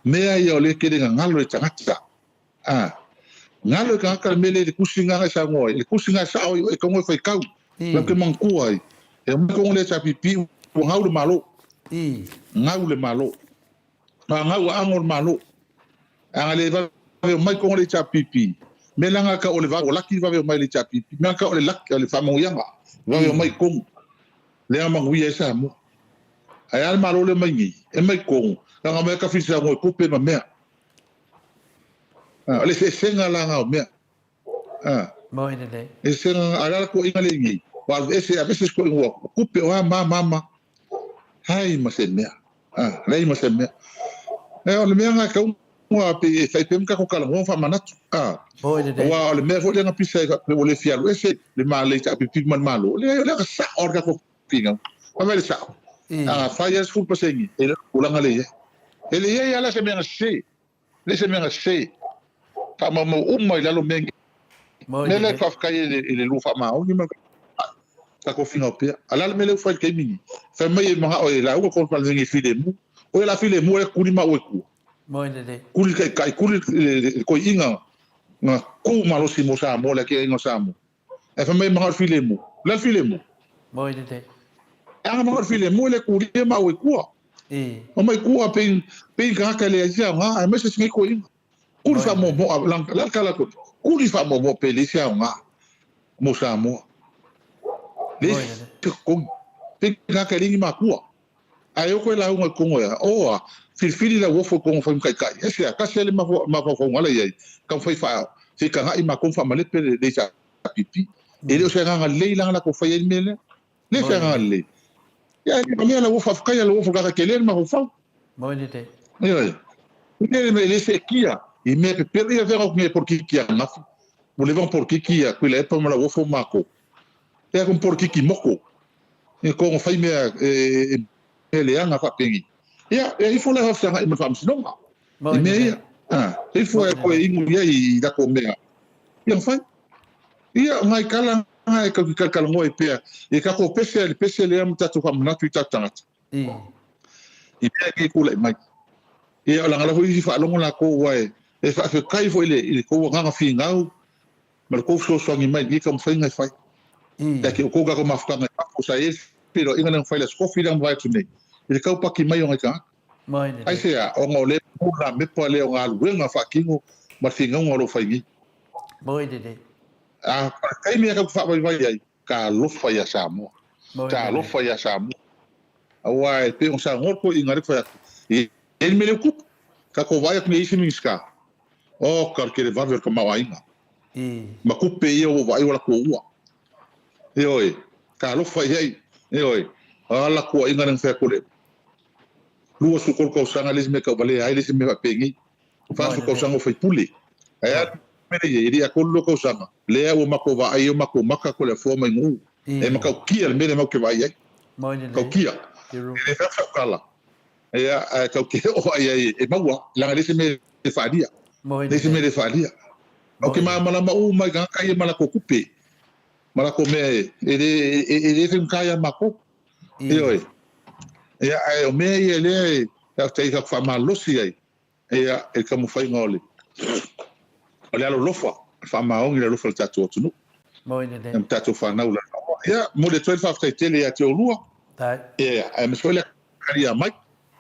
Mea ia o lea e tele ina galo i tagata. A, galo i tagata le mea lea i le tusi lena e saunoa ai, le tusi lena e sao ai e tago e faitau. Lau te manatua ai, e omai kogo le HRPP ua gau le Malo. Gau le Malo. A gau a ago le Malo. A le vave omai kogo le HRPP, me langa ka o le vave o laki vave omai le HRPP, me ka o le laki o le faamanuiaga vave omai kogo. Lea manuia ai Samoa. Ae a le Malo lea mai nei, e mai kogo, langa mai ka fisa ngoi kupe ma mea. O le eseesega la na o mea. Moi lelei. Eseesega a la koʻiga le nei. Wa ese a ese koʻiga ua kupe o a ma ma ma. Hai ma se mea. Lei ma se mea. E o le mea nga kau mua pe e fai pe ka ko kala ngo fa manatu. Moi lelei. Wa o le mea foi le nga pisa e o le fialu ese le ma le ta pipi ma malo. Le le ka sa o ka ko pinga. Fa mai le sa. A fai as full pasengi. E le ulanga le ia. E le ia ala se mea nga se. Le se mea na sese. Faamaumau uma i lalo mea nei. Mea lea e faafetai ai i le lua faamaoni ma le tatou finau pea. A o le a le mea lea ua fai i le taimi nei? Fai mai e manao e lauga kona palemene i filemu. O ia la filemu lea kuli maua i tua. Kuli le taitai, kuli le toeaina na tu malosi mo Samoa, le atiaeina o Samoa. Ae fai mai e manao i le filemu. O le a le filemu? E aga manao i le filemu e le kulia maua i tua. Omai kua pei pei tagata e leai se aoga aemaise se nei toeaina. Kuli faamoamoa le a le tala atu kuli faamoamoa pe leai se aoga mo Samoa. Leai se totogi. Pei tagata e leai ni makua. Ae o koe lauga i Kongo ea, oa, filifili lau ofo i Kongo fai ma taitai. Ese a, tasi a le mafaufauga ala i ai, taumafai faa, se i taga'i makou ma faamalepe le HRPP. E le o se agaga lelei la na latou fai ai le mea lea. Le se agaga lelei. Ia, e lea lau ofa faafetai lau ofa kaka tele le mafaufau. Moi lelei. Ioe. Le le le seetia i mea pepelo ia fea nge polokiki ananafi. Ua leva ona polokiki ia Tuilaepa ma lau ofo matou. Ea ko polokiki moko. E ko fai mea e e leaga faapenei. Ia, e ifo la e faafesagai ma le Faamasinoga. I mea ia. Ah. Ifo e koe ingu ia i lako mea. Ia fai. Ia ngai kala ngai ka ki kala ngoi pea. I ka ko pese le pese le am tatu whamanatu i tatu tangata. I mea ki kula i mai. Ia o langa hui i whaalongo la ko wae. E whaafekai fo i le, i le kou nganga whingau. Ma le kou fesoasoani mai i ka mawhainga e whai. Ia ki o kou kako mafukanga i whako sa e whiro inga nang whai la skofi lang vai tu nei. I le kaupaki mai o ngai ka. Aisea, ona o lea e mau nā mepa lea o ngā aluega whaakingo ma le whingauga o lou whaingi. A, o le taimi a kau whaawaiwai ai, ka alofa ia Samoa. Ka alofa ia Samoa. Aua e pei ona saunoa koe i ngā reka whai atu. I e ni mele kupu, ka ko vai atu nei isi Minista. Oh, ka kere vave o le tamaoaiga. Ma kupe ia ua vaai ua latou ua. Ioe, ka alofa i ai. Ioe, a latou aiga lea na fai atu le 23 tausaga le isi mea tauvalea ai le isi mea faapengei. 40 tausaga o faipule. Ae a le mea lea i ai, e le i atoa le 2 tausaga, lea ua matou vaai ai o matou maka ko le afoa mai nuu. E matautia le mea lea matou te vaai ai. Matautia. E le fai atu sau tala. Ia, ae tau te oo ai ai e maua, leaga e leai se mea e faaalia. Leai se mea e le faaalia. Ou te malamalama uma i tagata ia ma latou tupe, ma latou mea e, e le, e le faigata ia matou. Ioe. Ia, ae o mea ia lea e, faafetai i faamalosi ai, ia, i le taumafaiga o le, o le alolofa, le faamaoni i le alofa o le tatou atunuu. Ia ma tatou fanau la. Ia, momoli atu ai le faafetai tele ia te oulua. Ia, aemaise foi le Talia mai,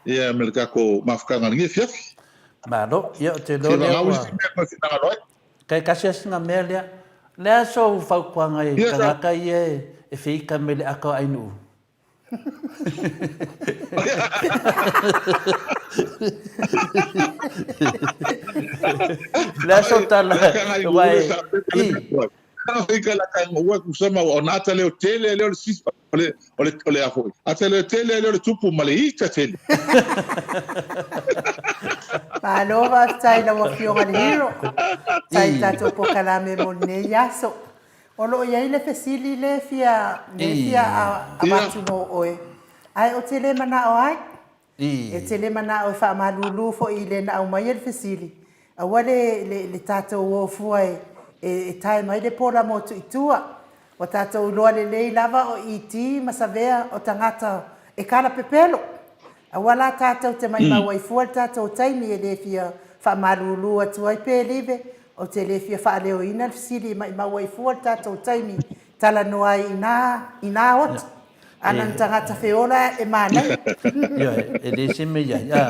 ia me le tatou mafutaga i lenei afiafi. Malo, ia ou te iloa lea ua... Kai kasi lava sina mea lea. Le a sou fautuaga i tagata ia e feita mai le ata o Ainuu? Le a sou tala, aua e... Ona ata leo tele lea o le O le, o le, o le a foi? A tele tele lea o le tupu ma le ita tele. Malo faafetai i lau Afioga le Hero. Faafetai i le tatou polokalame mo lenei aso. O lo o i ai le fesili lea e fia, lea e fia avatu mo oe, ae ou te le manao ai. E te le manao e faamalulu foi i le na aumaia le fesili, aua le, le, le tatou o fua e, e, e tae mai le pola motu i tua. Ua tatou iloa lelei lava o ET ma Savea o tagata e kalapepelo. Aua la tatou te maimau ai fua le tatou taimi e le fia faamalulu atu ai pe live, ou te le fia faaleoina le fesili e maimau ai fua le tatou taimi talanoa ai i nā, i nā oti. Ana ni tagata feola e manaia. Ioe, e le se mea i ai, a,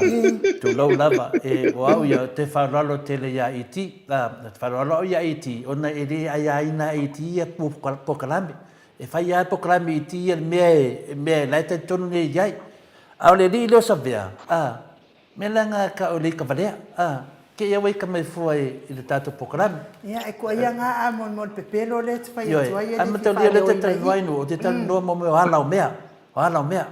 tulou lava, e, o au ia, te faaaloalo tele iā ET, a, te faaaloalo au iā ET, ona e le aiaina e ET ia polokalame. E fai lava polokalame ET ia le mea e, mea e la e talitonu nei i ai. A o le alii lea o Savea, a, Mea leaga ka o lei ka valea, a, ke ia wai ka mai fua i, i le tatou polokalame. Ia, e kua ia nga a mo mo le pepelo lea te fai atu ai e le fia faaleoina i. O te talanoa mo mea o ala o mea, o ala o mea.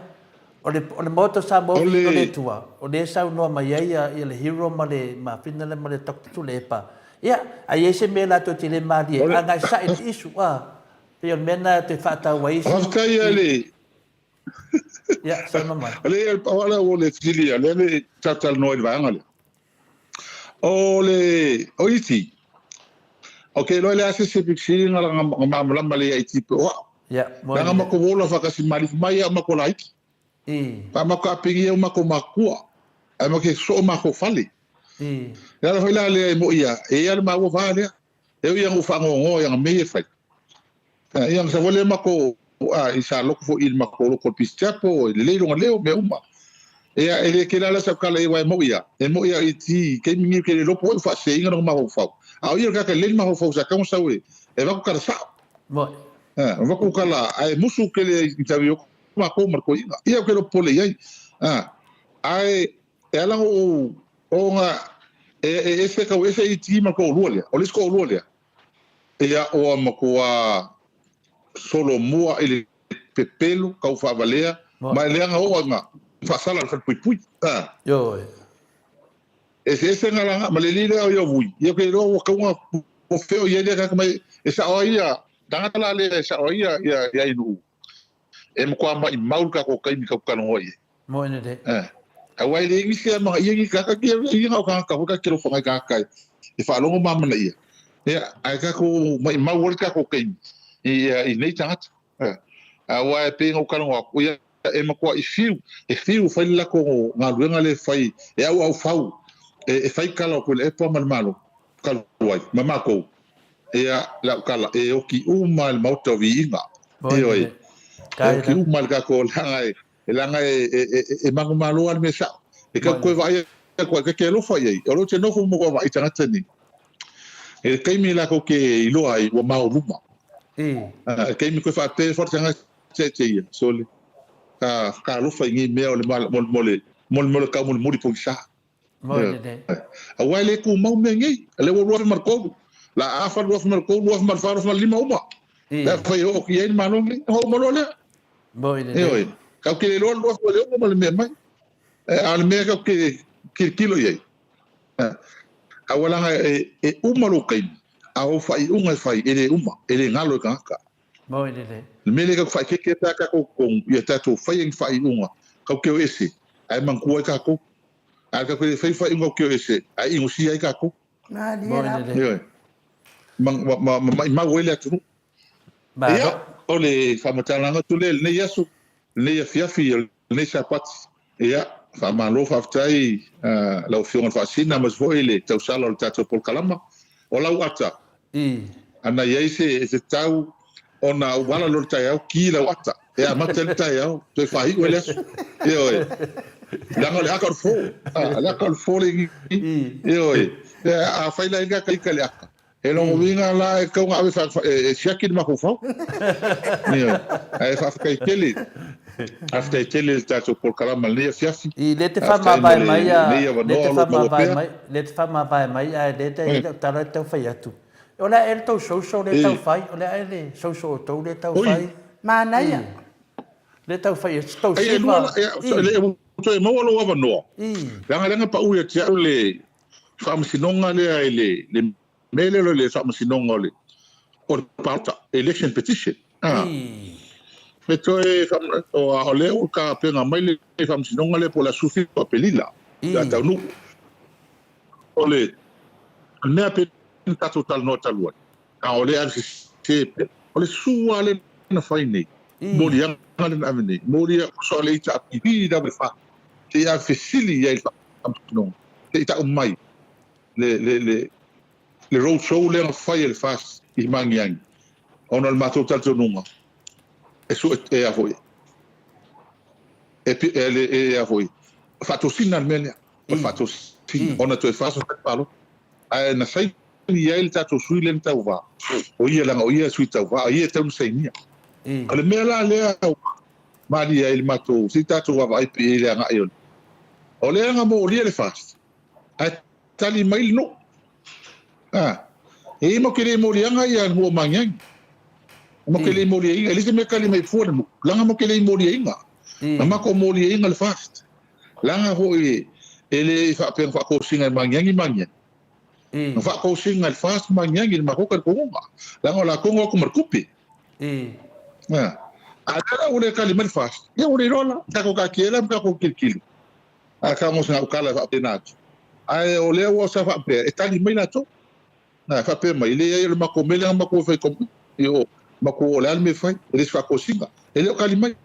O le, o le Maota o Samoa o le Atua, o lea e saunoa mai ai ia, ia le hero ma le mafina lea ma le Doctor Tuilaepa. Ia, a i ai se mea latou te le malie, agai sa'i le issue, a, pei o le mea lena te faataua ai isi. Faafetai ia le, Ia, saunoa mai. O le, o le, o le fesili ia, lea le talatalanoa i le vaega lea. O le, o iti, o ke iloa le a se se fesili nga nga malamalama le ia iti pe o au. Ia, mo Leaga matou ola whakasi malifu mai ia o matou laiti. I. Ka matou apingi ia o matou makua. Ae ma ke soo matou fale. I. Le ala foi la lea e mo ia, e ia le maua va lea. E ui ia na ou faanoanoa i ana mea ia e fai. Ia na sau lea matou i sa lotu foi i le matou lotu o le Peace Chapel, e lelei lona leo, mea uma. Ia e le kela la sau tala i aua e moi ia, e moi ia i ti taimi nei ou te le iloa po o ai ua faaseseina lona mafaufau. A o ia o le tagata lelei le mafaufau sa tatau ona sau e avatu tala sao. Moi. Avatu tala ae musu tele i taui o matou ma le toeaina. Ia ou te iloa popole i ai. Ae e ala ona ou ona e ese tau ese i ti ma le toalua lea. O le isi toalua lea, Ia ua matua solomua i le pepelo tau faavalea ma e leaga oo ina faasala i le falepuipui. A. Ioe. Eseese nga laga ma le alii lea o ia vui, ia ou te iloa ua tau ina ua feo i ai lea tagata mai e sao ai ia tagata la lea e sao ai ia ia Ainuu e matua maimau le tatou taimi tatou talanoa i ai. Moe lelei. A. Aua e leai nisi e amanaia ni tagata kia ia na o tagata foi tatou te alofa nai tagata e faalogo ma amanaia. Ia, ae tatou maimau ai le tatou taimi i nei tagata. Aua e pei ona ou talanoa atu, ia e matuai fiu, e fiu e fai le latou galuega lea e fai, e auaufau e fai tala o Tuilaepa ma le Malo talu ai ma matou. Ia, lau tala, e oti uma i le Maota o Viiga. Ioe, e oti uma i le tatou leaga e E leaga e manumalo lava le mea sao. E tau toe vaai atu ai, ta te alofa i ai, o lea ou te nofo ma vaai tagata nei. I le taimi latou te iloa ai ua maoluma. I le taimi toe faapea ifo le tagata ia te ia, sole, ta alofa i nei mea o le mo le mo le taumolimoli pogisa. Aua e le tumau mea nei. O lea ua 2003, la afa 2003, 2004, 2005 uma. Le a fai e oo i ai le Malo lenei, ona uma loa lea. Ioe, tatou te le iloa le 2006 ma le mea mai. A o le mea tatou te tilotilo i ai, aua leaga e uma lou taimi, a o faaiuga e fai, e le uma, e le galo e tagata. Le mea lea tatou te faaeteete pe a tatou totonu, ia tatou faia ni faaiuga tatou te o ese, ae manatua ai tatou. Ae tatou te le fai faaiuga tatou te o ese, ae inosia ai tatou. Ioe. Ma maimau ai le atunuu. Ia, o le faamatalaga atu lea i lenei aso, lenei afiafi o lenei Sapati. Ia, faamalo faafetai lau Afioga i le Faasina aemaise foi le tausala o le tatou polokalama. O lau ata, ana i ai se e tatau ona ou ala loa i le taeao, ki lau ata. E amata ai le taeao, toe faaiu ai le aso. Ioe. Leaga o le aka o le fo. O le aka o le fo le igi. Ioe. Afai la e i ai le aka, He lona uiga la e tatau ona ave e siaki le mafaufau. Ioe. Ae faafetai tele, faafetai tele i le tatou polokalama i lenei afiafi. I le te Faafetai mo faamavae mai a, lenei le avanoa te o lo o maua faamavae pea. mai, le te faamavae mai ae le te i lau tala e tau fai atu. O le a ea le tou social lea tau fai? O le a ea le social o tou lea tau fai? Manaia. Lea tau fai e tou Ai e lua la, ia, le ua toe maua lou avanoa. Leaga lea na pau ia te au le faamasinoga lea i le le mea lea o le faamasinoga o le o le palota, election petition. A. E toe o lea ua tapena mai le faamasinoga lea po o le aso 17 o Aperila pe a taunuu. O le mea pei ona tatou talanoa talu ai, a o lea e ave sese pea, o le sua lea na fai nei, moliaga lea na ave nei, molia oso a le HRPP lava le fa, seia ave fesili i ai i le faamasinoga, se i tau mai le, le, le, le road show lea na fai e le FAST i Magiagi, ona o le matou talitonuga, e sue, e a foi, e, e, e, e a foi, faatosina le mea lea, o le faatosina, ona toe FAST fai le palota. Ae na saini i ai le tatou sui lea na tauva, o ia leaga o ia e sui tauva, o ia e tatau ona sainia. O le mea la lea ua malie ai le matou, se i tatou vaavaai pea i le agai o le. O lea na molia le FAST, ae tali mai le nuu. A, e i ai matou te le moliaga ia le nuu o Magiagi. Matou te le moliaina, e leai se mea e tali mai fua le nuu, leaga matou te le moliaina. Na matou moliaina le FAST. Leaga foi e le faapea na faatosina e Magiagi Magiagi. Na faatosina e le FAST Magiagi i le matou talitonuga. Leaga o latou na o atu ma le tupe. A lea la ua le tali mai le FAST, ia ua le iloa la. Tatou taatia ai la ma tatou tilotilo. A tago se gaukala e faapena atu. Ae o lea ua sa faapea e tali mai latou. Na faapea mai, leai o le matou mea lea na matou fai i o, matou o le a le mea e fai, e le o se faatosina. E le o tali mai.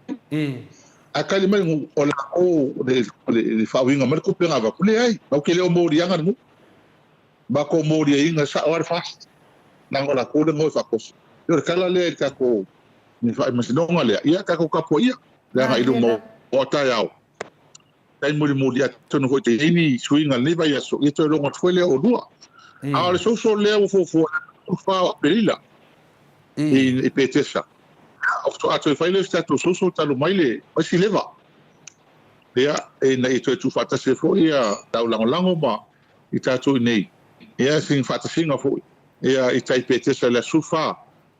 Ae tali mai o le latou le faauiga mai le tupe na avatu. Leai, matou te le o moliaga le nuu. Matou moliaina e sao lava le FAST. Leaga o latou lea na o e faatosi. O le tala lea i le tatou faamasinoga lea, ia tatou tapuaia le agai i luma o taeao. Tai mulimuli, atonu foi te i ai ni suiga i lenei vaiaso, ia toe logo atu foi lea o oulua. A o le social lea ua fuafua i le 4 o Aperila i Petesa, faatoa toe fai lea o se tatou social talu mai le isi leva. Ia, ina ia toe tuufaatasi ai foi ia tau lagolago ma i tatou i inei, ia sina faatasiga foi ia i tai Petesa i le aso 14.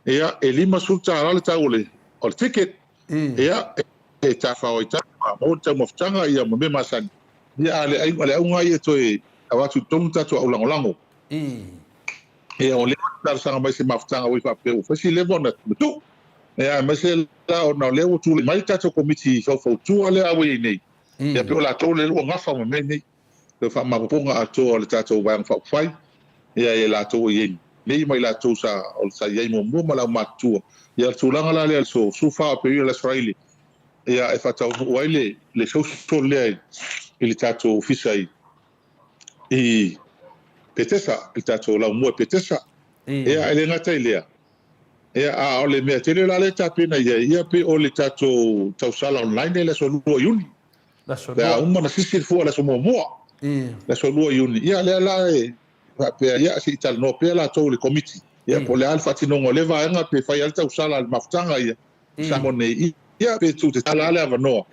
Ia, e $50 le tau o le ticket. Ia, e tafao ai tau ma maua le taumafataga ia ma mea masani. Ia, a o le auga ia toe avatu i totonu tatou au lagolago. Ia, ua leva ona talosaga mai se mafutaga ua faapea ua fai si leva ona tuu. Ia, aemaise la ona o lea ua tulai mai le tatou Komiti Faufautua lea ua i ai nei. Ia pei o latou lea ua gafa ma mea nei, le faamaopoopoga atoa o le tatou Vaega Faaupufai, ia i latou o i ai nei ma i latou sa sa i ai muamua ma le aumatutua. Ia o le tulaga la lea o le aso 14 o Aperila le Aso Faraile, ia e faataunuu ai le le social lea i le tatou ofisa i i Petesa, i le tatou laumua i Petesa. Ia e le gata i lea, Ia, a o le mea tele la lea e tapena i ai, ia pei o le tatou tausala online lea i le aso 2 o Iuni. Pe a uma ona sisi le fua i le aso muamua, le aso 2 o Iuni, ia lea la e faapea, ia se i talanoa pea latou i le Komiti, ia po o le a le faatinoga o lea vaega, pe fai lava le tausala a le mafutaga ia i Samoa nei, ia pe tuutatala lava le avanoa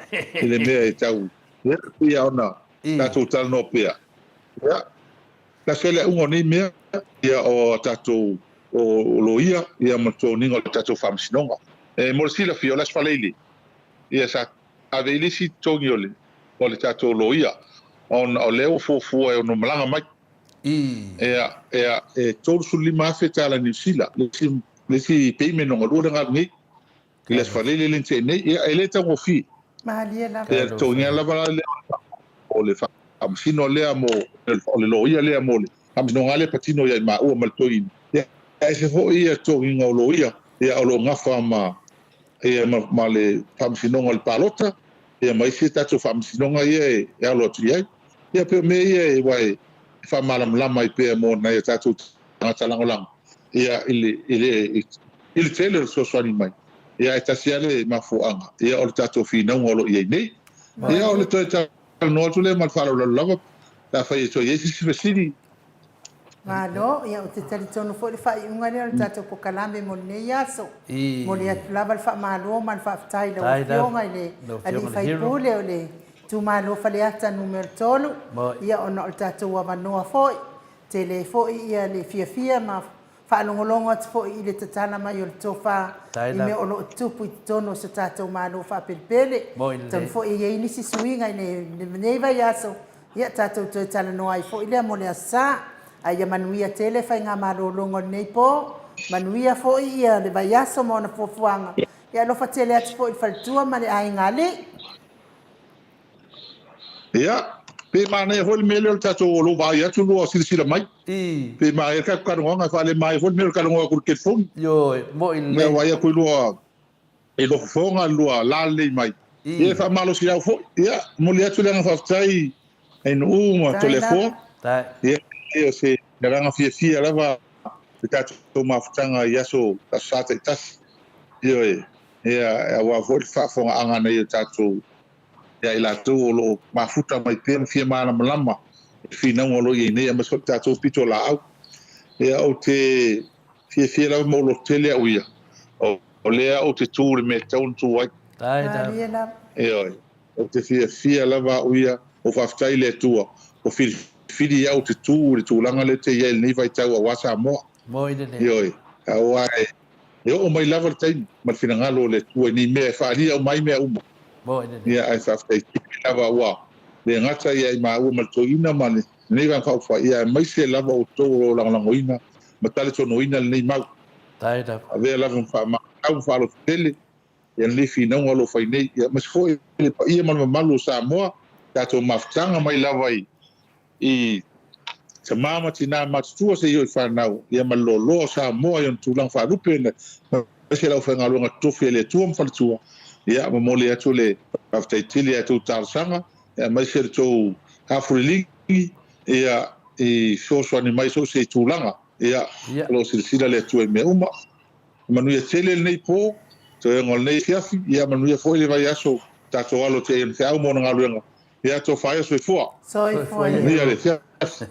i le mea e tau, ia pei lava ona tatou talanoa pea. Ia, Tasi le auga o nei mea, ia o a tatou o loia ia ma le toniga o le tatou faamasinoga. E mo le silafia, o le Aso Faraile, ia sa ave ai le isi totogi o le o le tatou loia, ona o lea ua fuafua e ono malaga mai. Ia, ia, e $35,000 tala Niu Sila le isi le isi payment lona lua lea na alu nei i le Aso Faraile lea na tea nei. Ia, e le taugofie. Malie lava. Ia, le totogiina lava la lea o le faamasino lea mo, o le loia lea mo le faamasinoga lea e patino ia i maua ma le toeaina. Ia, e ese foi ia totogiina o loia, ia, o lo o gafa ma, ia, ma, ma le faamasinoga o le palota, ia, ma isi tatou faamasinoga ia e alo atu i ai. Ia, pei o mea ia aua e faamalamalama ai pea mo nai o tatou tagata lagolago, ia, i le, i le, i le tele o le fesoasoani mai. Ia, ae tasi lava le mafuaaga, ia, o le tatou finauga o lo o i ai nei. Ia, o le toe talanoa atu lea ma le faaaloalo lava, pe afai e toe i ai se isi fesili. Malo, ia ou te talitonu foi le faaiuga lea o le tatou kokalame mo lenei aso. Momoli atu lava le faamalo ma le faafetai i lau Afioga i le Alii Faipule o le Itumalo Faleata Nu.3, ia ona o le tatou avanoa foi, tele foi ia le fiafia ma faalogologo atu foi i le tatala mai o le tofa i mea o lo o tutupu i totonu o so tatou Malo faapelepele. Atonu foi e i ai nisi suiga i lenei vaiaso, ia tatou toe talanoa ai foi lea mo le Aso Sa. A ia manuia tele faigamalologa o lenei po, manuia foi ia le vaiaso ma ona fuafuaga. Ia alofa tele atu foi i le faletua ma le aiga alii. Ia, pe manaia foi le mea lea o le tatou o lou vaai atu lua silasila mai. Pe manaia le tatou talanoaga e faalemaia foi le mea o le talanoa atu i le telefoni. Ioe, moi lelei. Mea vaai atu i lua i lua fofoga lua lalelei mai. Ia e faamalosi au foi. Ia, momoli atu le agaga faafetai i Nuu ma Toleafoa. Ia, o se agaga fiafia lava le tatou mafutaga i aso Sa taitasi. Ioe, ia, aua foi le faafofogaaga a nai o tatou ia i latou o lo o mafuta mai pea ma fia malamalama i le finauga o lo o i ai nei, aemaise foi le tatou pitolaau. Ia, ou te fiafia lava ma ou lototele au ia, o lea ou te tu i le mea e tatau ona tu ai. Ioe, ou te fiafia lava au ia, ou faafetai i le Atua ua filifili ia ou te tu i le tulaga lea ou te i ai i lenei vaitau aua Samoa. Ioe, aua e E oo mai lava le taimi ma le finagalo o le Atua i nei mea e faaalia uma ai mea uma. Ia, ae faafetai tele lava ua le gata ia i maua ma le toeaina ma lenei Vaega Faaupufai, ia aemaise lava outou o lo o lagolagoina ma talitonuina lenei mau. Avea lava ma faamagalo ma faalototele ia lenei finauga o lo o fai nei, ia aemaise foi le paia ma le mamalu o Samoa, tatou mafutaga mai lava i i tama ma tina matutua seia oo i fanau, ia ma le loaloa o Samoa i ona tulaga faalupe, aemaise le aufaigaluega totofi a le Atua ma faletua. Ia, momoli atu le faafetai tele i a outou talosaga, aemaise le tou hafuliligi, ia, i fesoasoani mai i so o se tulaga. Ia, o lo o silasila le Atua i mea uma. Manuia tele lenei po, toega o lenei afiafi, ia manuia foi le vaiaso tatou alo atu ai i ona feau ma ona galuega. Ia tofa ia soifua. Soifua ia. Manuia le afiafi.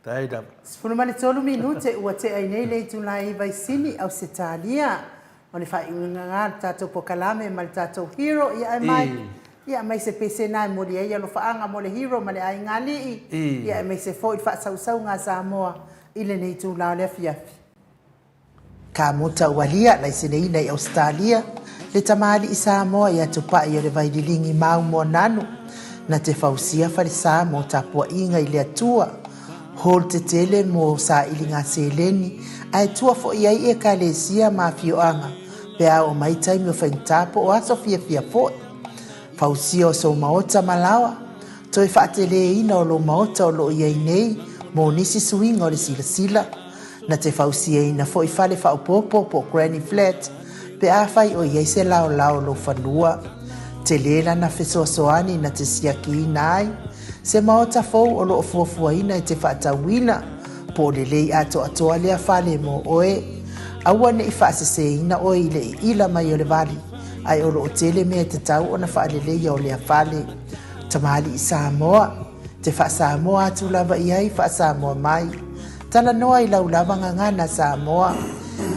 13 minute ua tea ai nei le itula e 9 i Sini, Ausetalia. O le faaiuga a le tatou pokalame ma le tatou hero ia ae mai. Ia aemaise pese na e moli ai alofaaga mo le hero ma le aiga alii. Ia aemaise foi le faasausauga a Samoa i lenei itula o le afiafi. Ka muta ua lia laiseneina i Ausetalia le tamalii Samoa ia Tupai o le Vaililigi mau Moananu na te fausia falesa mo tapuaiga i le Atua, hall tetele mo sailiga seleni ae tua foi ai ekalesia ma afioaga pe a oo mai taimi o faigata po o aso fiafia foi. Fausia o sou maota ma laoa, toe faateleina o lou maota o lo o i ai nei mo nisi suiga o le silasila. Na te fausiaina foi fale faaopoopo po o granny flat pe afai o i ai se laolao o lou fanua. Tele lana fesoasoani na te siakiina ai se maota fou o lo o fuafuaina e te faatauina po o lelei atoatoa lea fale mo oe. Aua ne i faaseseina oe i le iila mai o le vali, ae o lo o tele mea e tatau ona faaleleia o lea fale. Tamalii Samoa, te faa-Samoa atu lava i ai faa-Samoa mai. Talanoa i lau lava gagana Samoa.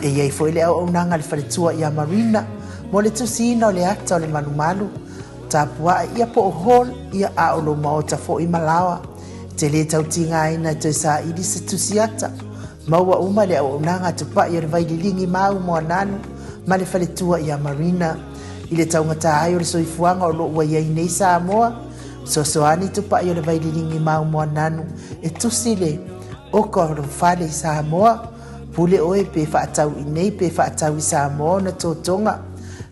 E i ai foi le auaunaga a le faletua ia Marina mo le tusiina o le ata o le malumalu, tapuae ia po o hall ia a o lou maota foi ma laoa. E te le tau tigaina e toe saili se tusi ata. Maua uma le auaunaga a Tupai o le Vaililigi Mau Moananu ma le faletua ia Marina. I le taugata ai o le soifuaga o lo o ua i ai nei Samoa, Fesoasoani Tupai o le Vaililigi Mau Moananu e tusi le oka o lou fale i Samoa. Pule oe pe faatau i nei pe faatau i Samoa ona totoga.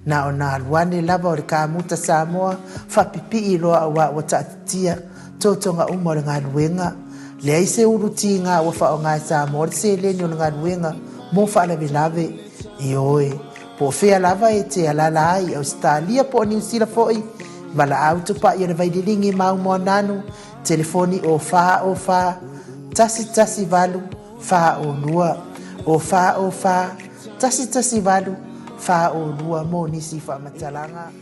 Na ona alu ane lava o le kamuta Samoa faapipii loa aua ua taatitia totoga uma o le galuega. Leai se ulu tiga ua faaaoga e Samoa le seleni o le galuega mo faalavelave. Ioe, po o fea lava e te alaala ai i Ausetalia po o Niu Sila foi, valaau tupai o le Vaililigi Mau Moananu, telefoni o 4 o 4 1 1 8 4 o 2, o 4 o 4 1 1 8 4 o 2 mo nisi faamatalaga.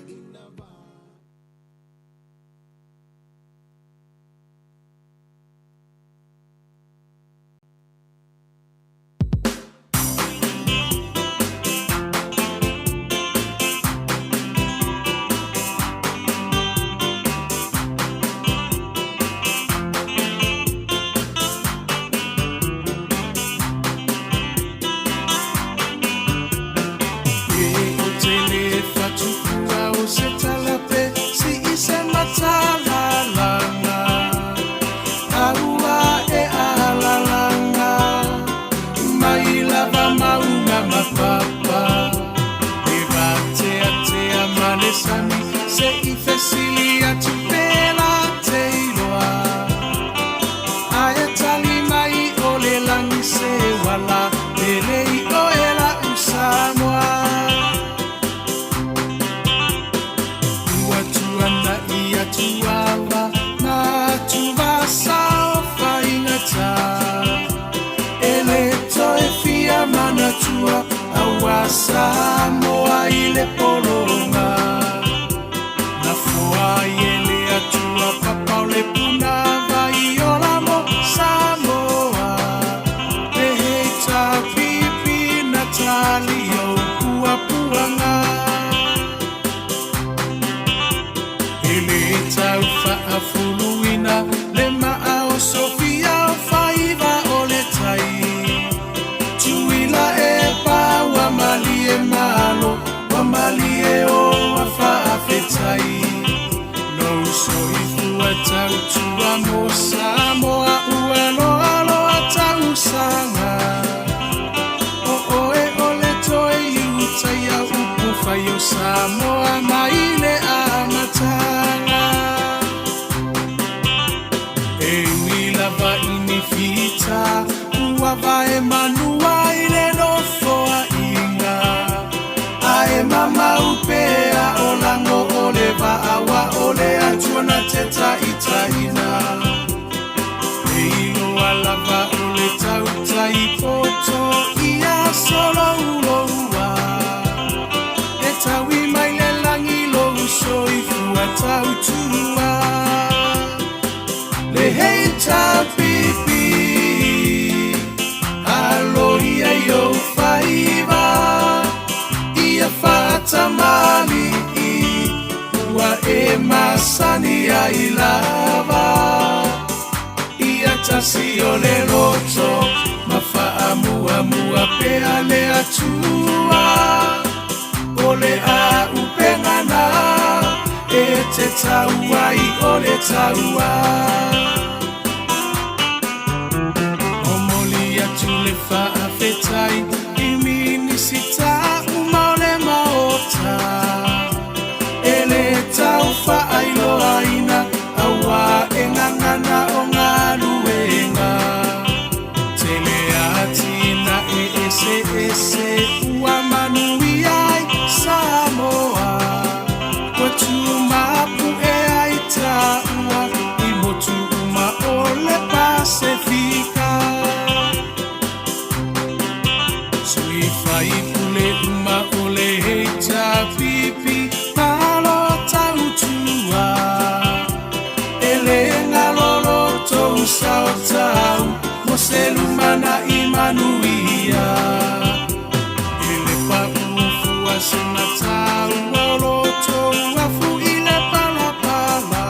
se taua o lo outou afu i le palapala,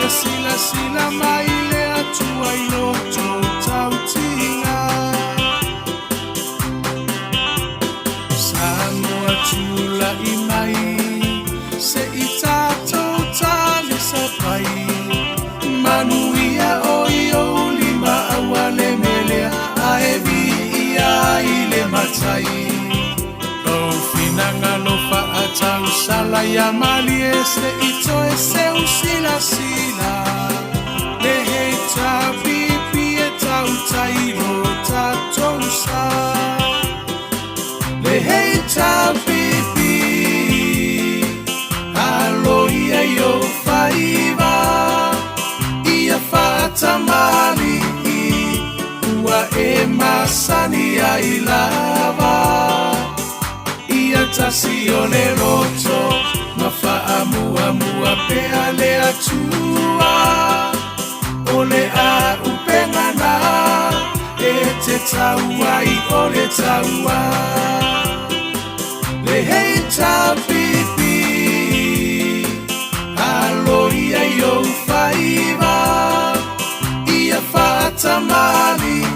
e silasila mai le Atua i lo outou tautiga. Samoa tula'i mai, se i tatou talisapai. Manuia o i ou lima aua le melea, ae viia i le matai. Lou finagalo faatausala ia malie se i toe seu silasila. Le heita pipi e tautai lo tatou sa. Le heita pipi alo ia i ou faiva ia faatamalii ua e masani ai lava. Ia tasi o le loto ma faamuamua pea le Atua. O le auupega na e te tau ai o le taua. Le HRPP alo ia i ou faiva ia faatamalii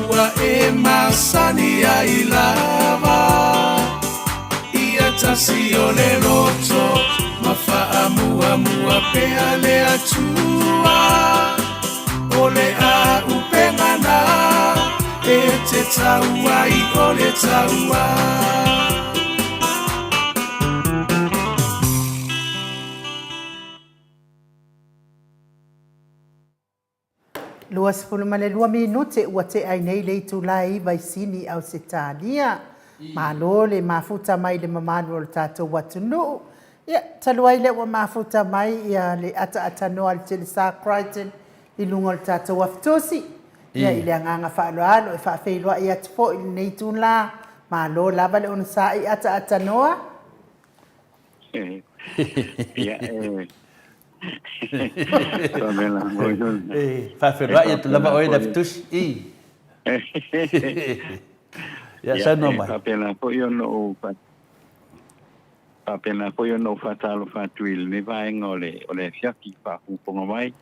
ua e masani ai lava. Ia tasi o le loto ma faamuamua pea le Atua. O le auupega na e te tau ai o le taua. 22 minute ua tea ai nei le itula e 9 i Sini, Ausetalia. Malo le mafuta mai i le mamalu o le tatou atunuu. Ia, talu ai lea ua mafuta mai ia le ataaatanoa a le Telesa Crichton i luga o le tatou afitusi. Ia, i le agaga faaaloalo e faafeiloai atu foi i lenei itula. Malo lava le onosai ataaatanoa. Ia, e faapena foi ona. E faafeiloai atu lava oe le afitusi. I. Ia, saunoa mai. E faapena foi ona ou faapena foi ona ou faatalofa atu i lenei vaega o le o le afiafi faafogafoga mai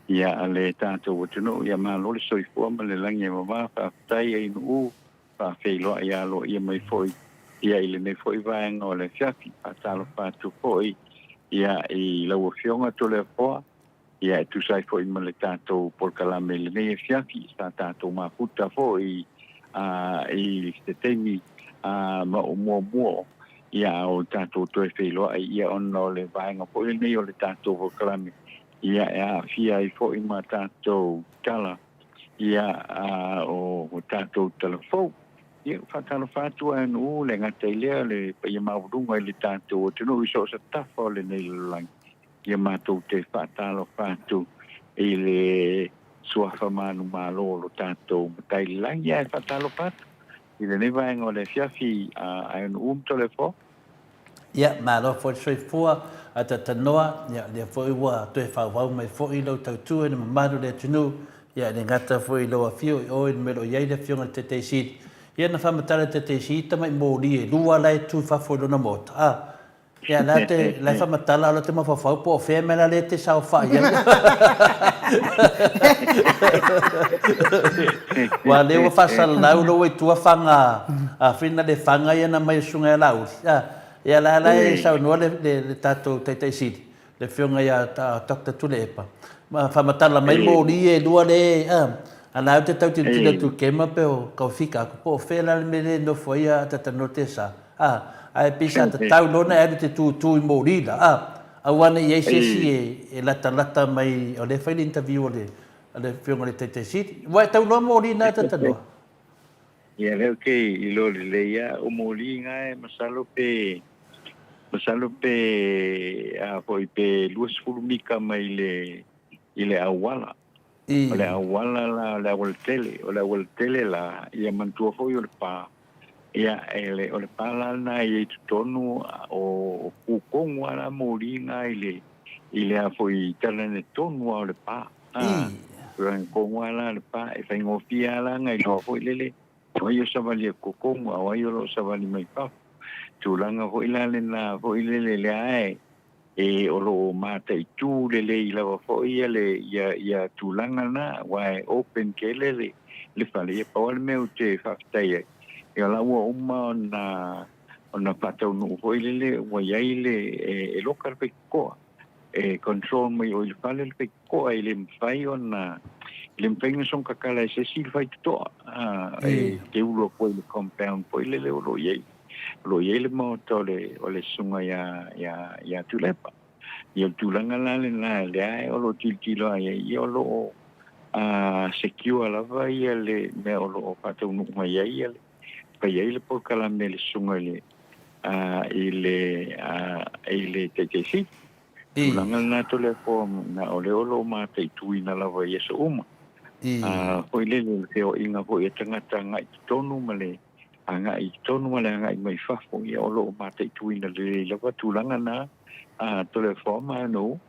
ia a le tatou atunuu. Ia malo le soifua ma le lagi e mama. Faafetai e Inuu faafeiloai aloaia mai foi ia i lenei foi vaega o le afiafi. Faatalofa atu foi ia i lau Afioga Toleafoa, ia e tusa ai foi ma le tatou polokalame i lenei afiafi, sa tatou mafuta foi a i se taimi a ma o muamua ia a o tatou toe feiloai ia ona o le vaega foi lenei o le tatou polokalame ia e aafia ai foi ma tatou tala Ia, a o tatou talafou. Ia, faatalofa atu a NU, le gata i lea, le paia maualuga i le tatou atunuu i so o se tafa o lenei lalolagi. Ia matou te faatalofa atu i le suafa manumalo o lo tatou Matai i le Lagi. Ae faatalofa atu i lenei vaega o le afiafi a NU ma Toleafoa. Ia, malo foi le soifua, a Tatanoa, ia, lea foi ua toe faaauau mai foi lau tautua i le mamalu o le atunuu, ia, e le gata foi i lou afio i o i le mea o lo o i ai le Afioga i le Taitaiisili. Ia, na faamatala e le Taitaiisili tamai moli e lua la e tu i fafo i lona maota, a, ia, la te, la e faamatala a o la te mafaufau po o fea mea la lea e te saofai ai. Aua o lea ua faasalalau lou i tua faga, a fina le faga ia na mai e Susuga ia Laauli. A, ia la la e saunoa le, le, le tatou Taitai Sili, le Afioga ia Doctor Tuilaepa, ma faamatala mai moli e lua le, a, a la ou te tau tilotilo atu i kema pe o kaufika aku, po o fea la le mea lea e nofo ai a Tatanoa Tesa. A, ae pei sa tatau loa ona e alu te tūtū i moli la, a, aua ne i ai se isi e, e latalata mai, o lea e fai le interview a le, a le Afioga i le Taitai Sili. Ua e tau loa moli na Tatanoa? Ia lea ou te iloa lelei lava, o moli na e masalo pe, masalo pe, a foi pe 20 mita mai le, i le auala. O le auala la, o le auala tele, o le auala tele la, ia manatua foi o le pa, ia e le, o le pa la lena e i ai i totonu o, o kukonu lava la moli na i le, i le a foi i talane tonu lava o le pa. A, tulaga tonu lava la le pa, e faigofie lava la ona iloa foi lele, o ai o savali e totonu, a o ai o lo o savali mai fafo. Tulaga foi la lena foi lele lea e e o lo o mataitu lelei lava foi ia le ia ia tulaga na aua e open tele le le fale. Ia pau lava le mea ou te faafetai ai, ia o la ua uma ona ona faataunuu foi lele ua i ai le e, e loka le faitotoa e control mai o i le fale le faitotoa e le mafai ona e le mafai ona soona tatala e se isi le faitotoa e te ulu atu ai i le compound foi lele o lo o i ai o lo o i ai le maota o le, o le susuga ia, ia, ia Tuilaepa. Ia o le tulaga la lena, lea o lo o tilotilo ai, ia o lo o secure lava ia le mea o lo o faataunuu mai ai ia le, fai ai le polokalame a le susuga i le, i le, i le Taitai Sili. Tulaga lena Toleafoa na o lea o lo o mataituina lava i aso uma. Foi lele o le feoaiga foi a tagata agai i totonu ma le agai i totonu ma le agai mai fafo, ia o lo o mataituina lelei lava tulaga na a Toleafoa ma Anou.